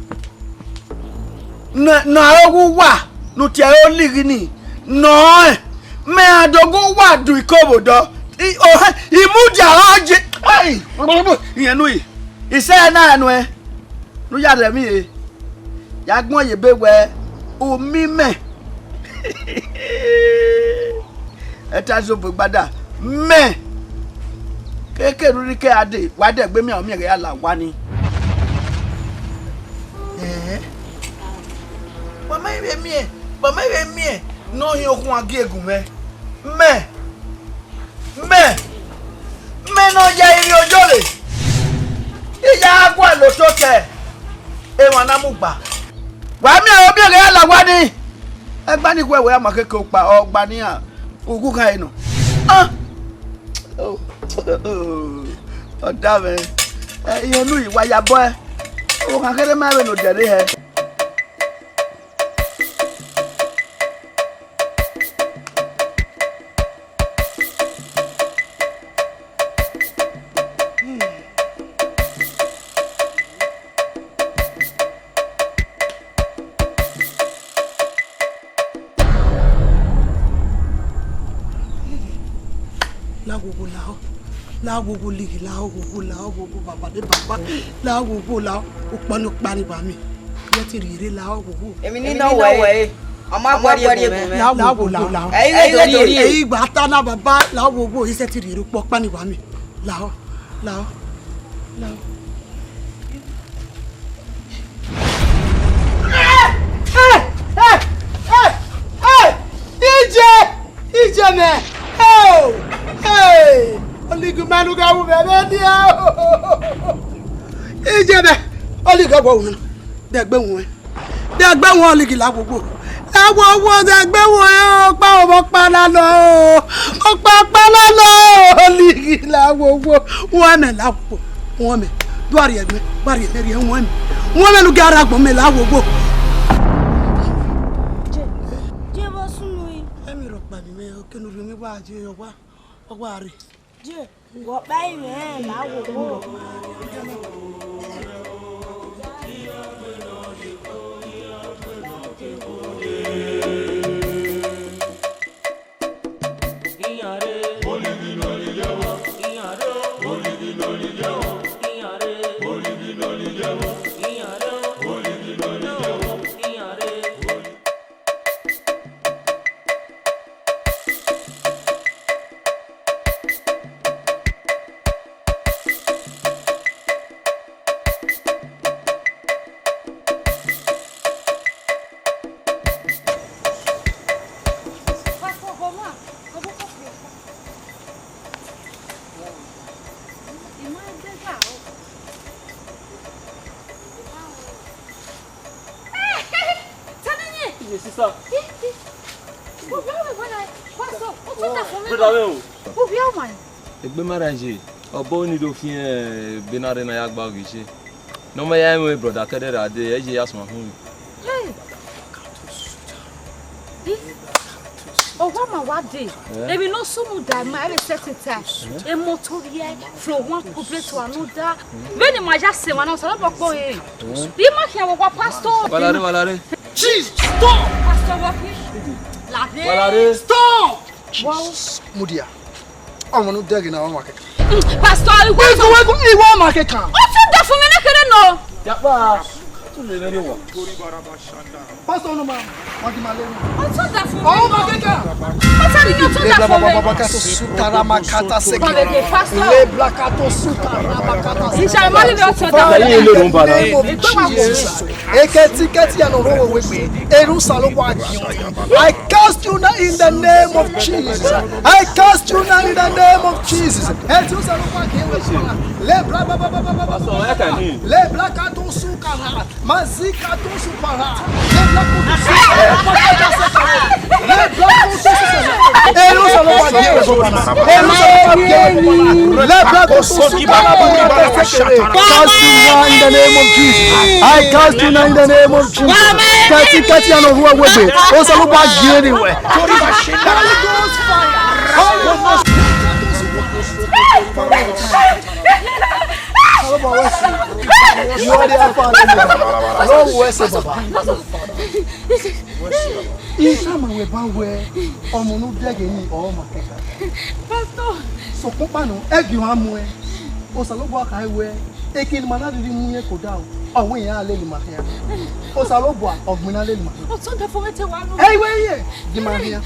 Na, na oghẹ uwa, ne u tie ẹre Olighi ni, nọ rẹn, mẹ a do gu uwa du iko vbe odọ. I, ohẹn, I mudia ọ je, ai, irẹn nu yi, isẹ na nuẹn, ne u ya rhie emwi re, ya gbẹn ye ebe wẹ, u miẹn mẹ. Ẹta zobọ gbada, mẹ keke rhirhi ke a dee, wa dẹgbe miẹn, ọ miẹn ghẹ ya la owa ni. Ẹhẹn. Wa ma vbe miẹn, wa ma vbe miẹn ne ọ hin okhuan gie gun mwẹ. Mẹ, mẹ, mẹ ne ọ ya ivbi oyore, I ya gualọ ototọ emwa na mu gba. Wa miẹn ọ miẹn ghẹ ya la owa ni. Ẹgba ni khuẹ wẹ a ma khẹke okpa, ọ gba nian, ughughan ẹre nọ. Ah! Oh, oh, oh. Ọ da mwẹ. Ẹ, irẹn nu yi wa ya bọe. Okhan kherhe ma vbe ne odẹ rre hẹ. La wo wo lahọ, la wo wo Olighi, la wo wo, la wo wo baba de baba, la wo wo la, okpa ni okpa ni ba mi. Ye ti rhie rre la wo wo. Èmi ni nọ wẹ, ọ ma gbẹrriẹ egun mwẹ. La wo wo la. Ẹ i ghe do rhie. Ẹ i gba ta na baba, la wo wo, isẹ ti rhie rre okpa ni ba mi. La, la, la. Ije! Ije mẹ! Hey! Hey! Olighi ma nu gha wu vbe ẹmwẹ dia! Ije mẹ! Olighi ọgua wu nọ. Dẹgbe wọn. Dẹgbe wọn Olighi la wo wo. La wo wo dẹgbe wọn ọkpa ọmọ ọkpa na nọ. Ọkpa ọkpa na nọ. Olighi la wo wo. Wọn mẹ la wo. Wọn mẹ, du a rhie ẹgbẹ, du a rhie ẹgbẹ rhie wọn mẹ. Wọn mẹ ne u gia rre agbọn mẹ la wo wo. Je, je vbe ọ sunu yi. Ẹmwẹ rhọkpa ni mẹ, okẹ ne u rhie mwẹ wa je, ọ wa, ọ wa rre. Je, wẹ ọkpa i mwẹ la wo wo. Brother, wẹ o. Egbe ma ra ye, ọbọ ni do fian ebe na rre na ya gba ghi ṣe. Ne ọ ma ya mwẹ brother kẹdẹ ra dee, ẹ ye ya suẹn uhunmwu. Hey! Owa ma wa dee. Eh? Emwi ne ọ sunu da ima ẹvbo sẹtin ta. Emoto rhie from one problem to another. Vbene ima ya sẹ emwa na, Osanobua kpọ he. Eh? Ima khian vbe owa pastor. Wa lare, wa lare. Jesus! Stop! Pastor, wa fi. Lare. Wa lare. Stop! Wow. Jesus, mudia. Ọmọ ne u dẹghe na, ọ ma kẹkan. Mm, Pastor, iwọ Wego, wego, iwọ ọ ma kẹkan. Ọ tọ da fun mwẹ nekherhe nọ. Yakpa, tu le vbe rre owa. Pastor, no ma, wa gi ma le. Ọ tọ da fun mwẹ. Ọ ma kẹkan. Ọ tọ da fun mwẹ. Baba, baba, kato suta rama kata seke. Pastor. Le bla kato suta rama kata seke. Inshallah, ma le vbe ọ tọ da fun mwẹ. Name of Jesus. Ekẹti kẹti ya ne ọ rre owa wegbe, erha Osanobua giẹn. I cast you now in the name of Jesus. I cast you now in the name of Jesus. Erha Osanobua giẹn wẹ sona. Le bla bla bla bla bla bla. Pastor, where can he? Le bla kato suta rama. Mazika to supara. Lebla kutu supara. Lebla kutu supara. Ero salo pa gere sopara. Ero salo pa gere sopara. Lebla kutu supara. Cast you now in the name of Jesus. I cast you now in the name of Jesus. Kati kati ano huwa wegbe. O salo pa gere we. Holy Ghost fire. Holy Ghost fire. Ọlọ́run wẹ sẹ. You are the Alpha and Omega. Ọlọ́run wẹ sẹ, Baba. Isan ma wẹ ba wẹ, ọmọ ne u dẹghe ni, ọ ma kẹkan. Pastor. Sokpan kpanu, ẹ gie ọmwa muẹn. Osanobua khare wẹ, eke ne ima na rhirhi mu irẹn ke odaro, ọ wẹ iran a lele ima khian. Osanobua, ọgbẹn na lele ima khian. Ọtẹn ọdafẹn mwẹ te wa nọ. Ẹ i wẹ iye, gie ima khian.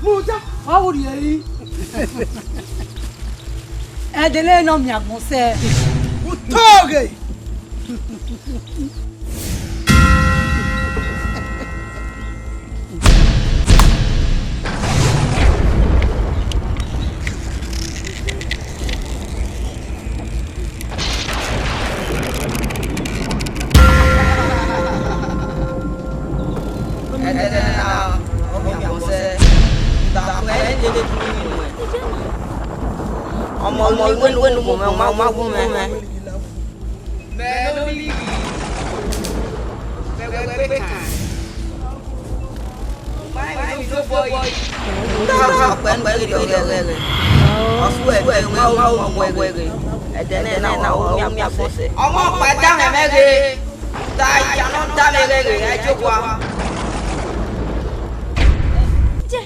Mudia, ọ vbe rhie ẹre. Ẹdẹ ne ọ miẹn agbọn sẹ. Utọghe! Ọmọ, ọmọ, wenu, wenu, wenu, ma, ma, ma, wenu, wenu. Mẹ ne Olighi vbe ẹgbẹe kan. Ma emwi ne obọ yi. Nda ọkpẹ ne ọ ghi rhie ọghẹghẹ. Ọ fu ẹdẹ, ma ru ọghẹghẹ. Ẹdẹ nẹ na wa miẹn agbọn sẹ. Ọmọ ọkpa da mwẹ ghe. Da ya nọ da mwẹ ghe, ẹ jokua. Ije,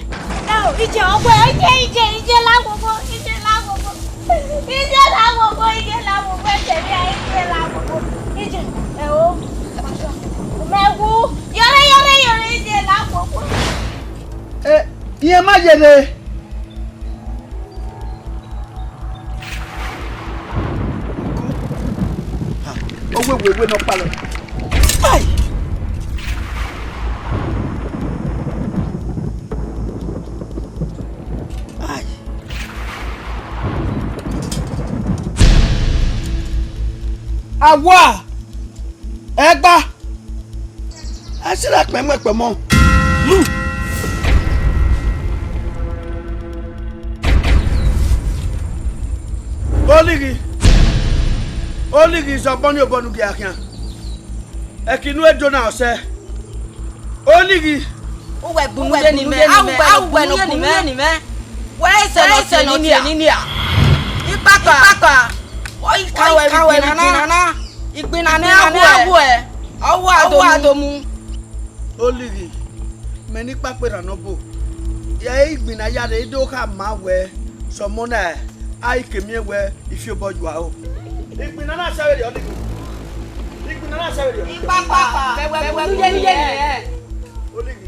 ẹ o, ije, ọgbẹ, ije, ije, ije la gbogbo, ije la gbogbo. Ije la gbogbo, ije la gbogbo, ẹsẹ mi a, ije la gbogbo. Ije, ẹ o. Mẹ wu, yọrẹ, yọrẹ, yọrẹ, ije la gbogbo. Eh, iran ma yere. Owe, owe, owe ne ọ kpalọ. Ai! Ai! Awa! Ẹgba! A sẹ ra kpẹmwẹ kpẹmọ. Olighi, Olighi, zẹ obọ ni obọ ne u gia khian. Ẹki ne u do na ọsẹ. Olighi. Uwẹ gbunu ye ni mẹ, a uwẹ gbunu ye ni mẹ. Wẹ sẹ nọ tie ni nia. Ikpakpa. Ikpakpa. Ọ i ka wẹ vbe igbinna na. Igbinna ne a wẹ, ọ wa do mu. Olighi, mẹ ne ikpakpa erhan ne ọ bo. Ẹ i re igbinna ya rre, I do khama wẹ, sẹ ọmọ na, a i ke miẹn wẹ I fi obọ yua ro. Igbinna na sẹ vberriọ, Olighi. Igbinna na sẹ vberriọ. Ikpakpa, wẹ, wẹ, wẹ, wẹ, wẹ, wẹ. Olighi.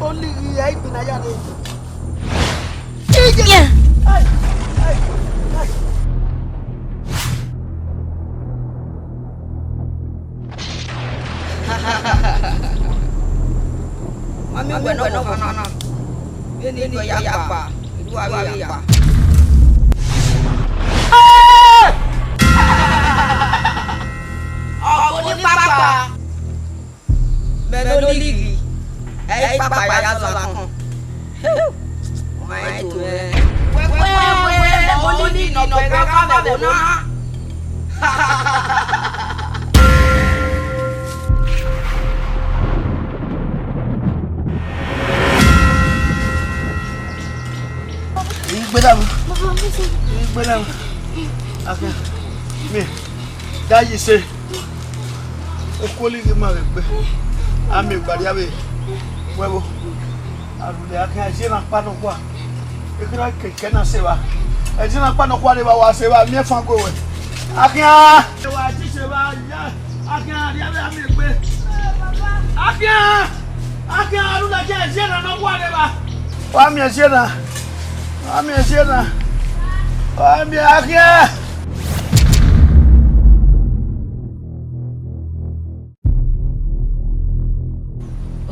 Olighi, ẹ i gbinna ya rre. Ma miẹn uwẹ ne ọ kha na. Vbene I do ya kpa, I do vbe ya kpa. Ọghe ne I kpa kpa. Mẹ ne Olighi, ẹ i kpakpa ya zọ lakọn. Ọ ma rẹn to mwẹ. Wẹ, wẹ, wẹ, wẹ, Olighi ne ọ gbe ẹghẹ ọkpa vbe ẹvbo na. Igbe da mu. Igbe da mu. Aka. Mi. Da yi se. Oku Olighi ma vbe gbe. A miẹn egbe rria vbe wẹ vbo. A rhulẹ, a khian zie na kpa nọkhua. Ekherha kẹkẹ na sẹ evba. Ẹ zie na kpa nọkhua rre evba, wa sẹ evba, miẹn fan gue wẹ. A khian. Wa ti sẹ evba ya. A khian rria vbe a miẹn egbe. A khian. A khian, a rhulẹ, zie na nọkhua rre evba. Wa miẹn zie na. Wa miẹn zie na. Wa miẹn, a khian.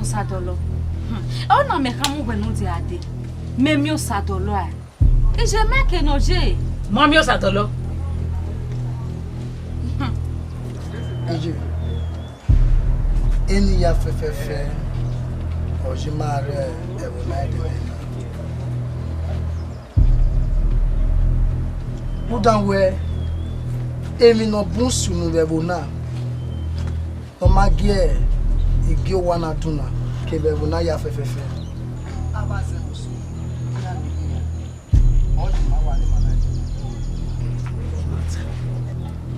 Osadọlọ. Hmm. Ọ na mẹ kha mu wẹ ne u dia dee. Mẹ miẹn Osadọlọ a. Iye mẹ ke nọ ye. Ma miẹn Osadọlọ. Hmm. Iye. Eni ya fẹfẹfẹ. Ọ ye ma rre ẹvbo na dee. Rhunmwuda wẹẹ, emwi ne ọ bun sunu vbe ẹvbo na, ne ọ ma gie igie owa na dun na, kevbe ẹvbo na ya fẹfẹfẹ.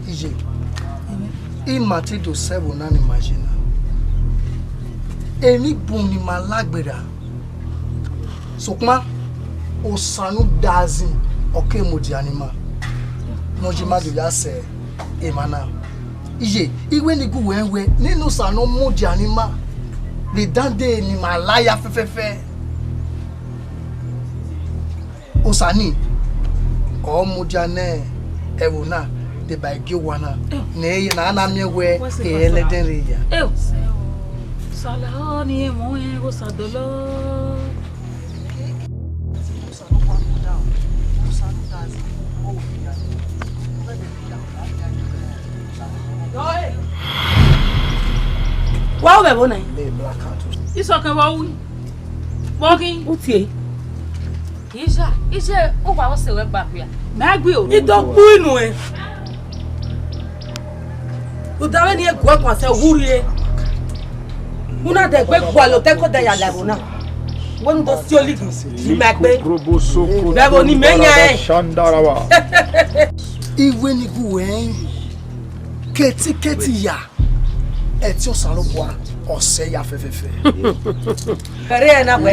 Iye, ima te do sẹ ẹvbo na ne ima ye na. Emwi bun ne ima la gberra. Sokpan, Osa ne u da zin, ọ ke mudia ne ima, ne ọ ye ima do ya sẹ emwa na. Iye, I wẹ ne I gu wẹ rẹn wẹẹ, nene Osa ne ọ mudia ne ima, vbe dandan ne ima la ya fẹfẹfẹ. Osa nii, ọ mudia ne ẹvbo na, deba igie owa na, ne a na miẹn wẹẹ, ẹlẹdẹ rre ya. Sala ni ẹmwẹ ọnrẹn Osadọlọ. Wa ru vbe ẹvbo na? Isọkẹn vbe ọ ru? Vbe ọ khin? U tie. Ija, ije, uwa vbe sẹ wẹ gba okpia. Mẹ gbe o. I do gbu inu ẹn. Rhunmwuda vbene I guẹ guan sẹ, u rhie. U na dẹ egbe gualọ otọ ẹko dẹ ya la ẹvbo na. Wẹ ne u do si Olighi, si ima egbe. Vbe ẹvbo ne imẹ yan ẹn. I wẹ ne I gu wẹ rẹn, ketiketi ya, ẹtin Osanobua, ọ sẹ ya fẹfẹfẹ.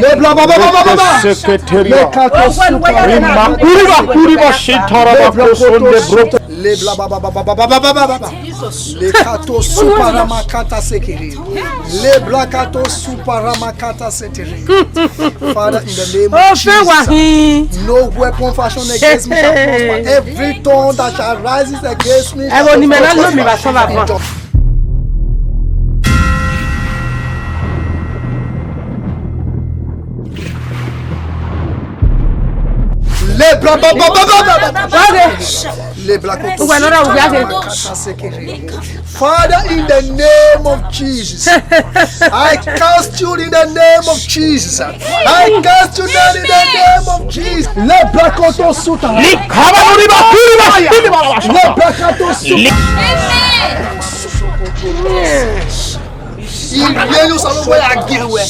Lebla baba baba baba. Secretary. Lekato supa. Rima kuriba kuriba shitara bako sonde bro. Lebla baba baba baba baba baba. Lekato supa ramakata sekere. Lebla kato supa ramakata setere. Father, in the name of Jesus, no weapon fashioned against me shall prosper. Every tongue that shall rise against me shall be judged. Lebra ba ba ba ba ba ba. Lebra koto. Father, in the name of Jesus, I cast you in the name of Jesus. I cast you down in the name of Jesus. Lebra koto suta. Likaba riba kuriba. Lebra koto suta. Amen. Ivbi Osanobua ya gie ruẹ.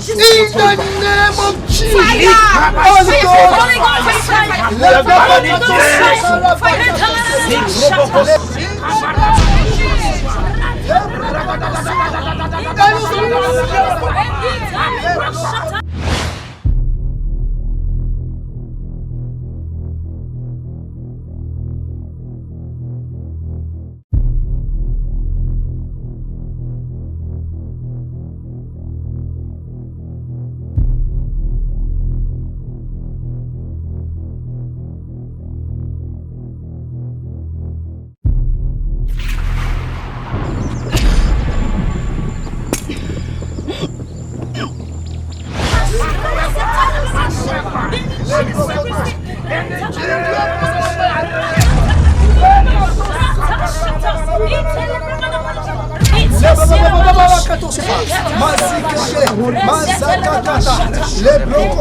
In the name of Jesus. Fire! Holy Ghost! Holy Ghost! Fire! Fire! Fire! Holy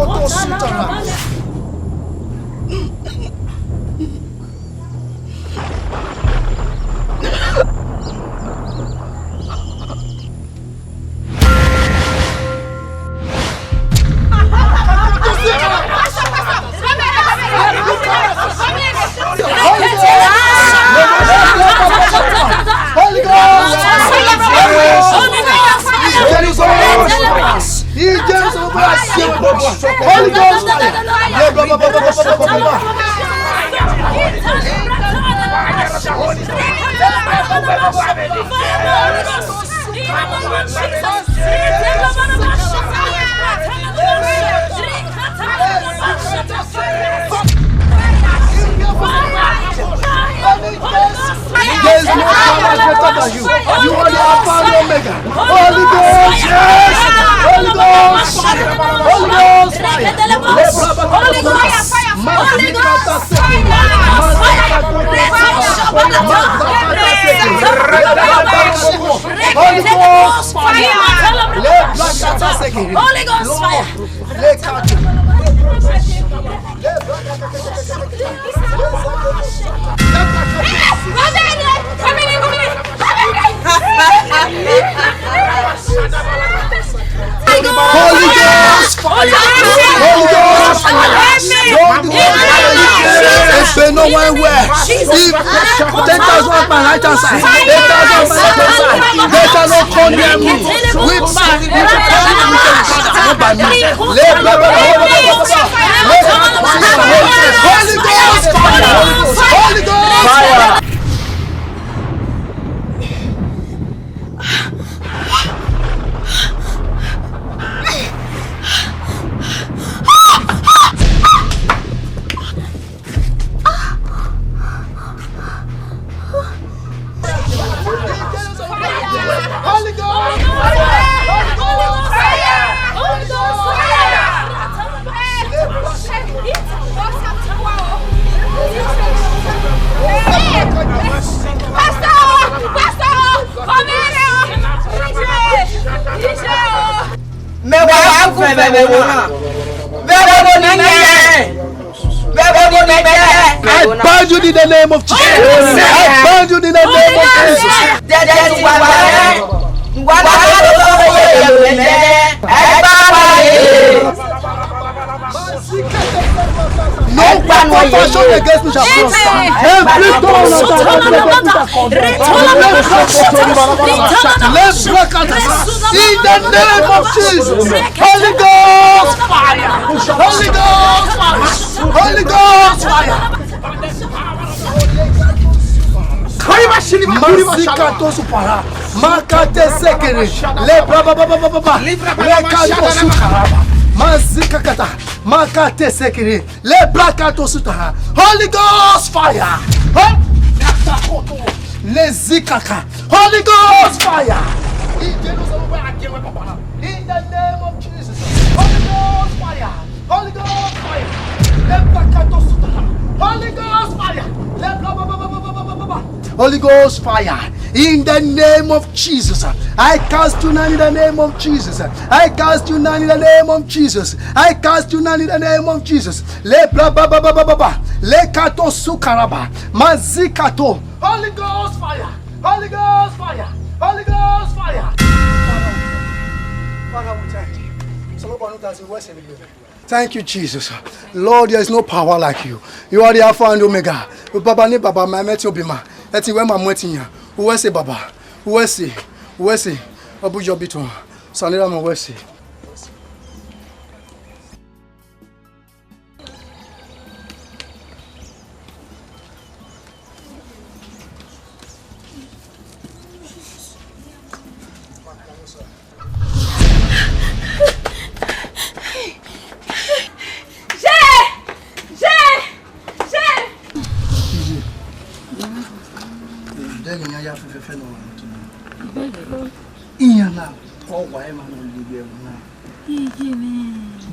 Ghost! Holy Ghost! Holy Ghost! Holy Ghost fire! There is no power greater than you. You are the Alpha and Omega. Holy Ghost, yes. Holy Ghost, Holy Ghost, fire. Holy Ghost, fire, fire, fire. Holy Ghost, fire. Holy Ghost, fire. Holy Ghost fire! Holy Ghost fire! Holy Ghost fire! If you know one way, if ten thousand on my right hand side, ten thousand on my left hand side, they shall not come near me. We bind it, we bind it, we bind it. Let go, let go, let go, let go. Holy Ghost fire! Holy Ghost fire! Holy Ghost! Holy Ghost! Holy Ghost! Fire! Holy Ghost! Fire! Pastor! Pastor! Come here! D J! D J! Mẹ wa gha gu vbe ẹvbo na. Vbe ẹvbo ne I miẹn. Vbe ẹvbo ne I miẹn. I bind you in the name of Jesus. I bind you in the name of Jesus. Dẹdẹ ne uwa mwẹ, ne uwa na gha do ye ẹvbo nẹ, ẹ gba uwa ye. No weapon fashioned against me shall prosper. Every tongue that rises against me shall condemn. Let break out. In the name of Jesus. Holy Ghost fire. Holy Ghost fire. Holy Ghost fire. Masika to supara. Makate sekere. Le bra ba ba ba ba ba ba. Le ka to sukaraba. Mazikakata, makate sekere, le blakato suta. Holy Ghost fire. Ho-, le zikaka. Holy Ghost fire. In the name of Jesus. Holy Ghost fire. Holy Ghost fire. Le blakato suta. Holy Ghost fire. Le bla, bla, bla. Holy Ghost fire. In the name of Jesus. I cast you now in the name of Jesus. I cast you now in the name of Jesus. I cast you now in the name of Jesus. Le bla, bla, bla. Le kato sukaraba. Mazikato. Holy Ghost fire. Holy Ghost fire. Holy Ghost fire. Father, we thank you. Thank you, Jesus. Lord, there is no power like you. You are the Alpha and Omega. Baba ni baba, ma mẹ ti obi ma. Ẹ ti wẹ ma mu ẹtin yan. Uwẹ sẹ baba. Uwẹ sẹ. Uwẹ sẹ. Ọ bu yọ bi tuan. Sanira ma uwẹ sẹ. Iye. Dẹghe iran ya fẹfẹfẹ ne ọ wa to. Iran na, ọ wa emwa ne ọ lele ẹvbo na. Iye ni.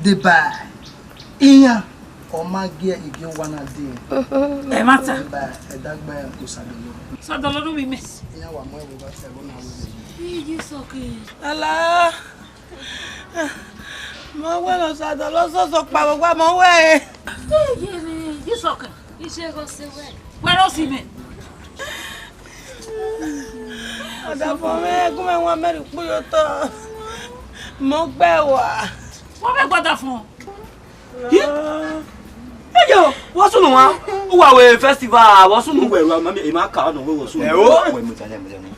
Deba iran, ọ ma gie igi owa na dee. Ẹmwata. Deba ẹdagba Osadolo. Osadolo ru vbe imẹ. Iran wa mu ẹvbo ba ẹvbo na wẹẹ. Iye sọke. Ala. Mọ wẹ ne Osadolo soso kpavbe owa mọ wẹ. Iye ni, iye sọke. Iye gho se wẹ. Wẹ ro si mẹ. Ọdafẹn mwẹ, gu mwẹ wan mẹ rhie ukpu ye otọ. Mọ gbe wa. Wọ vbe gbe Ọdafẹn? Hi? Eyo, vbọ sunu wa? Uwa wẹ festival, vbọ sunu wẹ, ma, ma, ma ka ọnọ wẹ vbọ sunu. Ẹ o. Wẹ mu tale mu tale.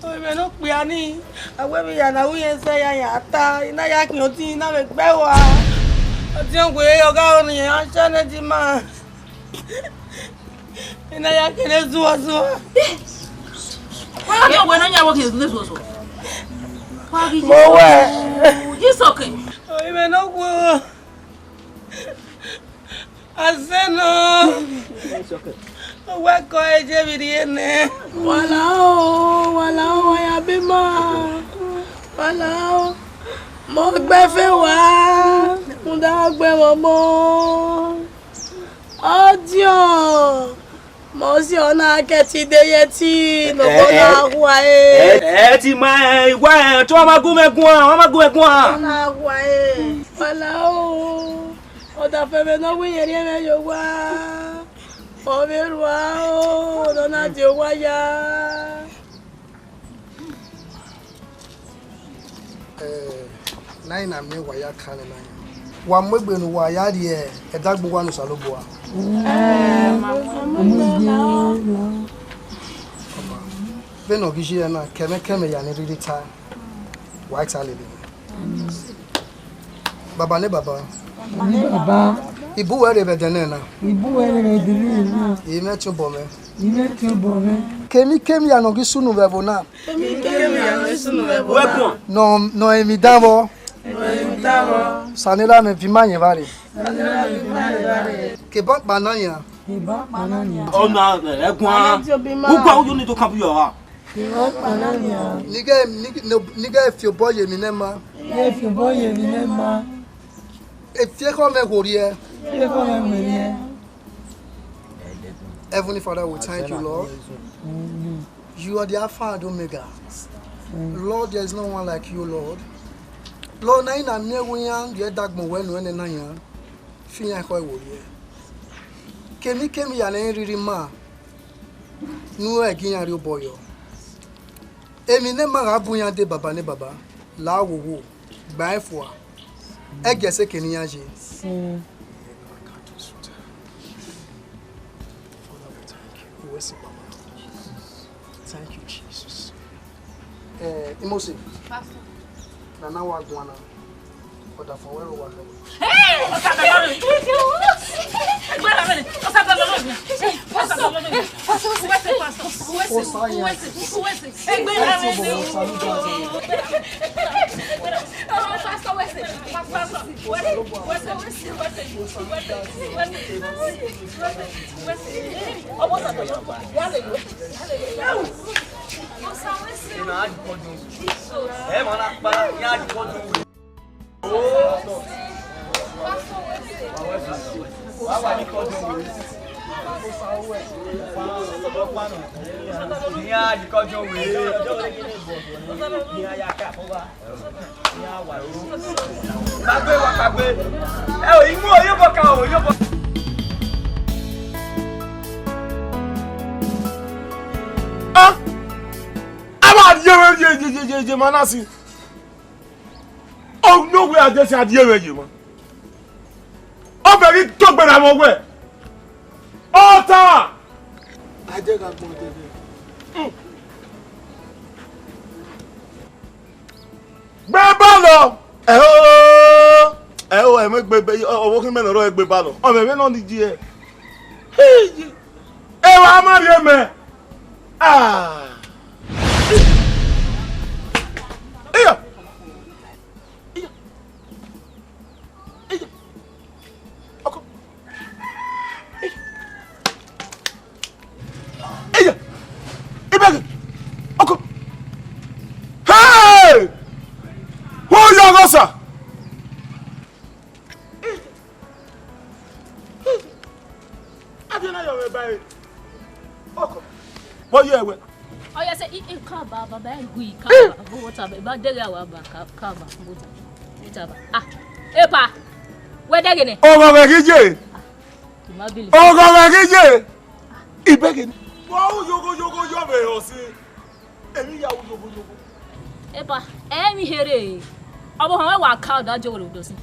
Ovbi mwẹ ne okpia ni, a wẹ vbe ya na ru yẹn sẹ ya ya ta, I na ya khian ọtẹn, I na vbe gbe wa. Ọtẹn wẹ ọghe ọni, a sẹ nẹ di ma. I na ya kene zuọzuọ. Wa ghi wẹ ne ọ yan vbe kene zuọzuọ. Wa ghi Mo wẹ. Yi sọkẹn. Ovbi mwẹ ne okhuo. Asẹ nọ. Wẹ kọ eje vbe rhie nẹ. Wala o, wala o, wa ya be ima. Wala o. Mọ gbe ẹfe wa. Rhunmwuda gbe mwẹ ọmọ. Ọdiọn, mọ si ọ na kẹ ẹtin de ye ẹtin, nọkọ na hua e. Ẹ ti ma iwa ẹn, te ọ ma gu mwẹ guan, ọ ma gu mwẹ guan. Ọ na hua e. Wala o, ọdafẹn mwẹ ne ọ wẹ irẹn rhie mwẹ ye owa, ọ vbe rua o, ne ọ na die owa ya. Eh, na i na miẹn wa ya kan nẹ na yan. Wa mu egbe ne uwa ya rhie ẹdagba uwa ne Osanobua. Vbene ọ ghi ye na, kẹmwẹkẹmwẹ ya ne rhirhi ta, wa i ta lele mwẹ. Baba ne baba. Ni baba. I bu uwẹ rre vbe ẹdẹnẹrẹ na. I bu uwẹ rre vbe ẹdẹnẹrẹ na. I mwẹ ẹtin obọ mwẹ. I mwẹ ẹtin obọ mwẹ. Kemikemi ya ne ọ ghi sunu vbe ẹvbo na. Kemikemi ya ne ọ ghi sunu vbe ẹvbo na. Nọ, nọ emwi danvbọ. Nọ emwi danvbọ. Sanira mẹ viọ ima yẹn evbare. Sanira mẹ viọ ima yẹn evbare. Kevbe ọkpa na yan. Kevbe ọkpa na yan. Ọna ẹguan. Ugua uyo ni do kan bu yọ ha. Kevbe ọkpa na yan. Nighe, nighe, nighe fi obọ ye emwi ne ma. Nighe fi obọ ye emwi ne ma. Efiẹkhọ mwẹ werriẹ. Efiẹkhọ mwẹ werriẹ. Heavenly Father, we thank you, Lord. You are the Alpha and Omega. Lord, there is no one like you, Lord. Lord, na i na miẹn wẹ iran rhie ẹdẹ agbọn wẹ nuẹn nẹ na yan, fi iran ekhọe werriẹ. Kemikemi ya ne ẹ i rhirhi ma, ne u ẹ gie iran rhie obọ yọ. Emwi ne ma gha bu iran dee, Baba ne Baba, la wowo, gba ẹn fua, ẹgiẹ ẹse ke ne iran ye. Father, we thank you. Thank you, Jesus. Eh, Imosi. Pastor. Nana wa guan na. Ọdafẹn wẹ ro wa kẹ. Hey, Pastor Dolores. Hey, Pastor Dolores. Pastor Dolores. Pastor Dolores. Pastor, Pastor, Pastor. Kpagbe wa kpagbe. Ẹ o, imú oyé bọ ka o, oyé bọ. Ah! A ma rhie mwẹ ye, ye, ye, ye, ye, ma na sin. Ọ no wẹ a je sẹ a rhie mwẹ ye ma. Ọ bẹ ghi tọgbe na vbe wẹ. Ọ ta. A jẹ gha gbọn dede. Gbe balọ. Ẹho, ẹho, ẹmwẹ gbe, ọvbokhan mẹ ne ọ rrọọ gbe balọ. Ọ mwẹ vbene ọ ni yi ẹ. Hey, evba ma rhie mẹ. Ah. Iya. Iya. Iya. Ọkọ. Iya. Iya. Ibẹghe. Ọkọ. Hey! Who you go, sir? Abia na yọ mwẹ ba ẹre. Ọkọ. Vbọ yẹ wẹ? Ọ ya sẹ, i, i, ka ba, ba, ba, gu i, ka ba, go water, ba, ba, deghe awa ba, ka, ka ba, water, water ba. Ah, epa, wẹ deghe nẹ? Ọghọghọ ghi ye. I ma believe. Ọghọghọ ghi ye. Ibẹghe ni. Vbọ u yogo yogo yọ vbe hẹ ọse? Emwi ya u yogo yogo. Epa, emwi here. Ọvbokhan wẹ wa ka ọdọ Ajowerriọ odọ sin.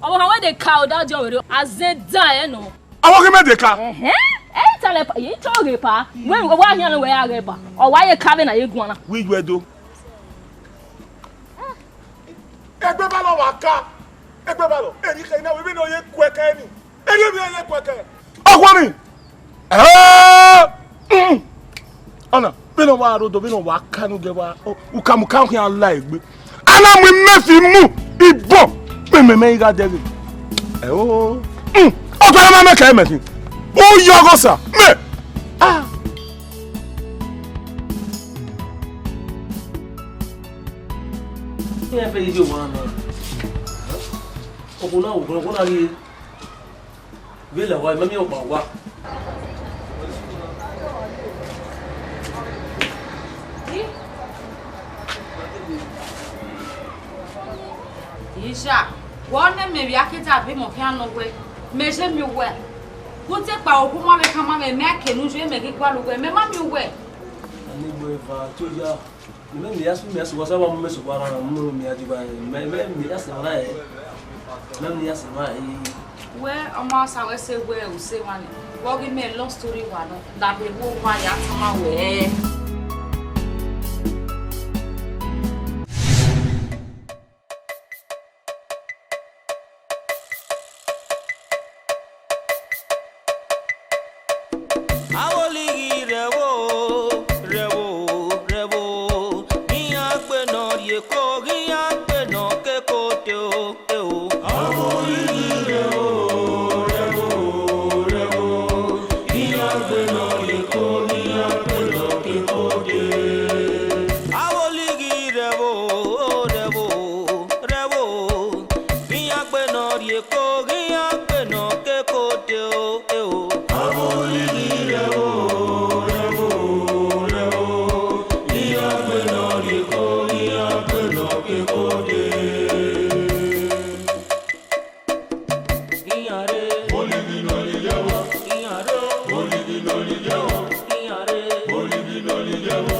Ọvbokhan wẹ de ka ọdọ Ajowerriọ, a zẹ dan ẹre nọ. Ọvbokhan mẹ de ka. Ẹhẹn, ẹ i talẹ pa, ye tọ ghe pa. Wẹ, wẹ wa hian wẹ ya ghe pa. Ọ wa ye ka vbe na ye guan na. Wi ju ẹdo. Egbe balọ wa ka. Egbe balọ. Eri khe na wẹ vbene ọ ye kuẹkẹ ni. Eri vbene ọ ye kuẹkẹ. Ọkhuẹnrẹn. Ẹhẹ! Ọna, vbene ọ wa rre odọ, vbene ọ wa ka ne u gie wa, ukamuka khian la egbe. A na mu imẹ fi mu ibọ, mẹ, mẹ, mẹ i gha dẹghe. Ẹhẹ! Ọkpa na ma mẹ kẹ mẹ khin. U yọ ọghe Osa, mẹ. Ah! Iran fẹ ye owa na. Ọkhuo na wo, ọkhuo na rhie. Vbene wa, ma miẹn ọkpa owa. Isha, wẹ ọnẹ mẹ vbe a ke da be mọ khian nọ wẹ, mẹ je miẹn uwẹ. Gu te kpa okhu ma vbe khama mwẹ, mẹ a ke ne u ye mẹ ghi gualọ uwẹ, mẹ ma miẹn uwẹ. Ani gbe eva, te oya. Mẹ miẹn ya su, mẹ ya su, wa sa wa mu mẹ su wa rran, mu mẹ ya di ba, mẹ, mẹ miẹn ya sẹ wa rran. Mẹ miẹn ya sẹ wa rran. Wẹ, ọ ma sa wẹ sẹ wẹ, u sẹ wa nẹ. Wẹ ọ ghi mẹ long story wa nọ. Da be wo wa ya tama wẹ. Avbe olighi rẹvbo, rẹvbo, rẹvbo, iran gbe ne ọ rhie eko, iran gbe ne ọ ke eko dee o, e o. Avbe olighi rẹvbo, rẹvbo, rẹvbo, iran gbe ne ọ rhie eko, iran gbe ne ọ ke eko dee. Avbe olighi rẹvbo, rẹvbo, rẹvbo, iran gbe ne ọ rhie eko, iran gbe ne ọ ke eko dee o, e o. Avbe olighi rẹvbo, rẹvbo, rẹvbo, iran gbe ne ọ rhie eko, iran gbe ne ọ ke eko dee. Iran rre. Olighi ne ọ rhie eko. Iran rre. Olighi ne ọ rhie eko. Iran rre. Olighi ne ọ rhie eko.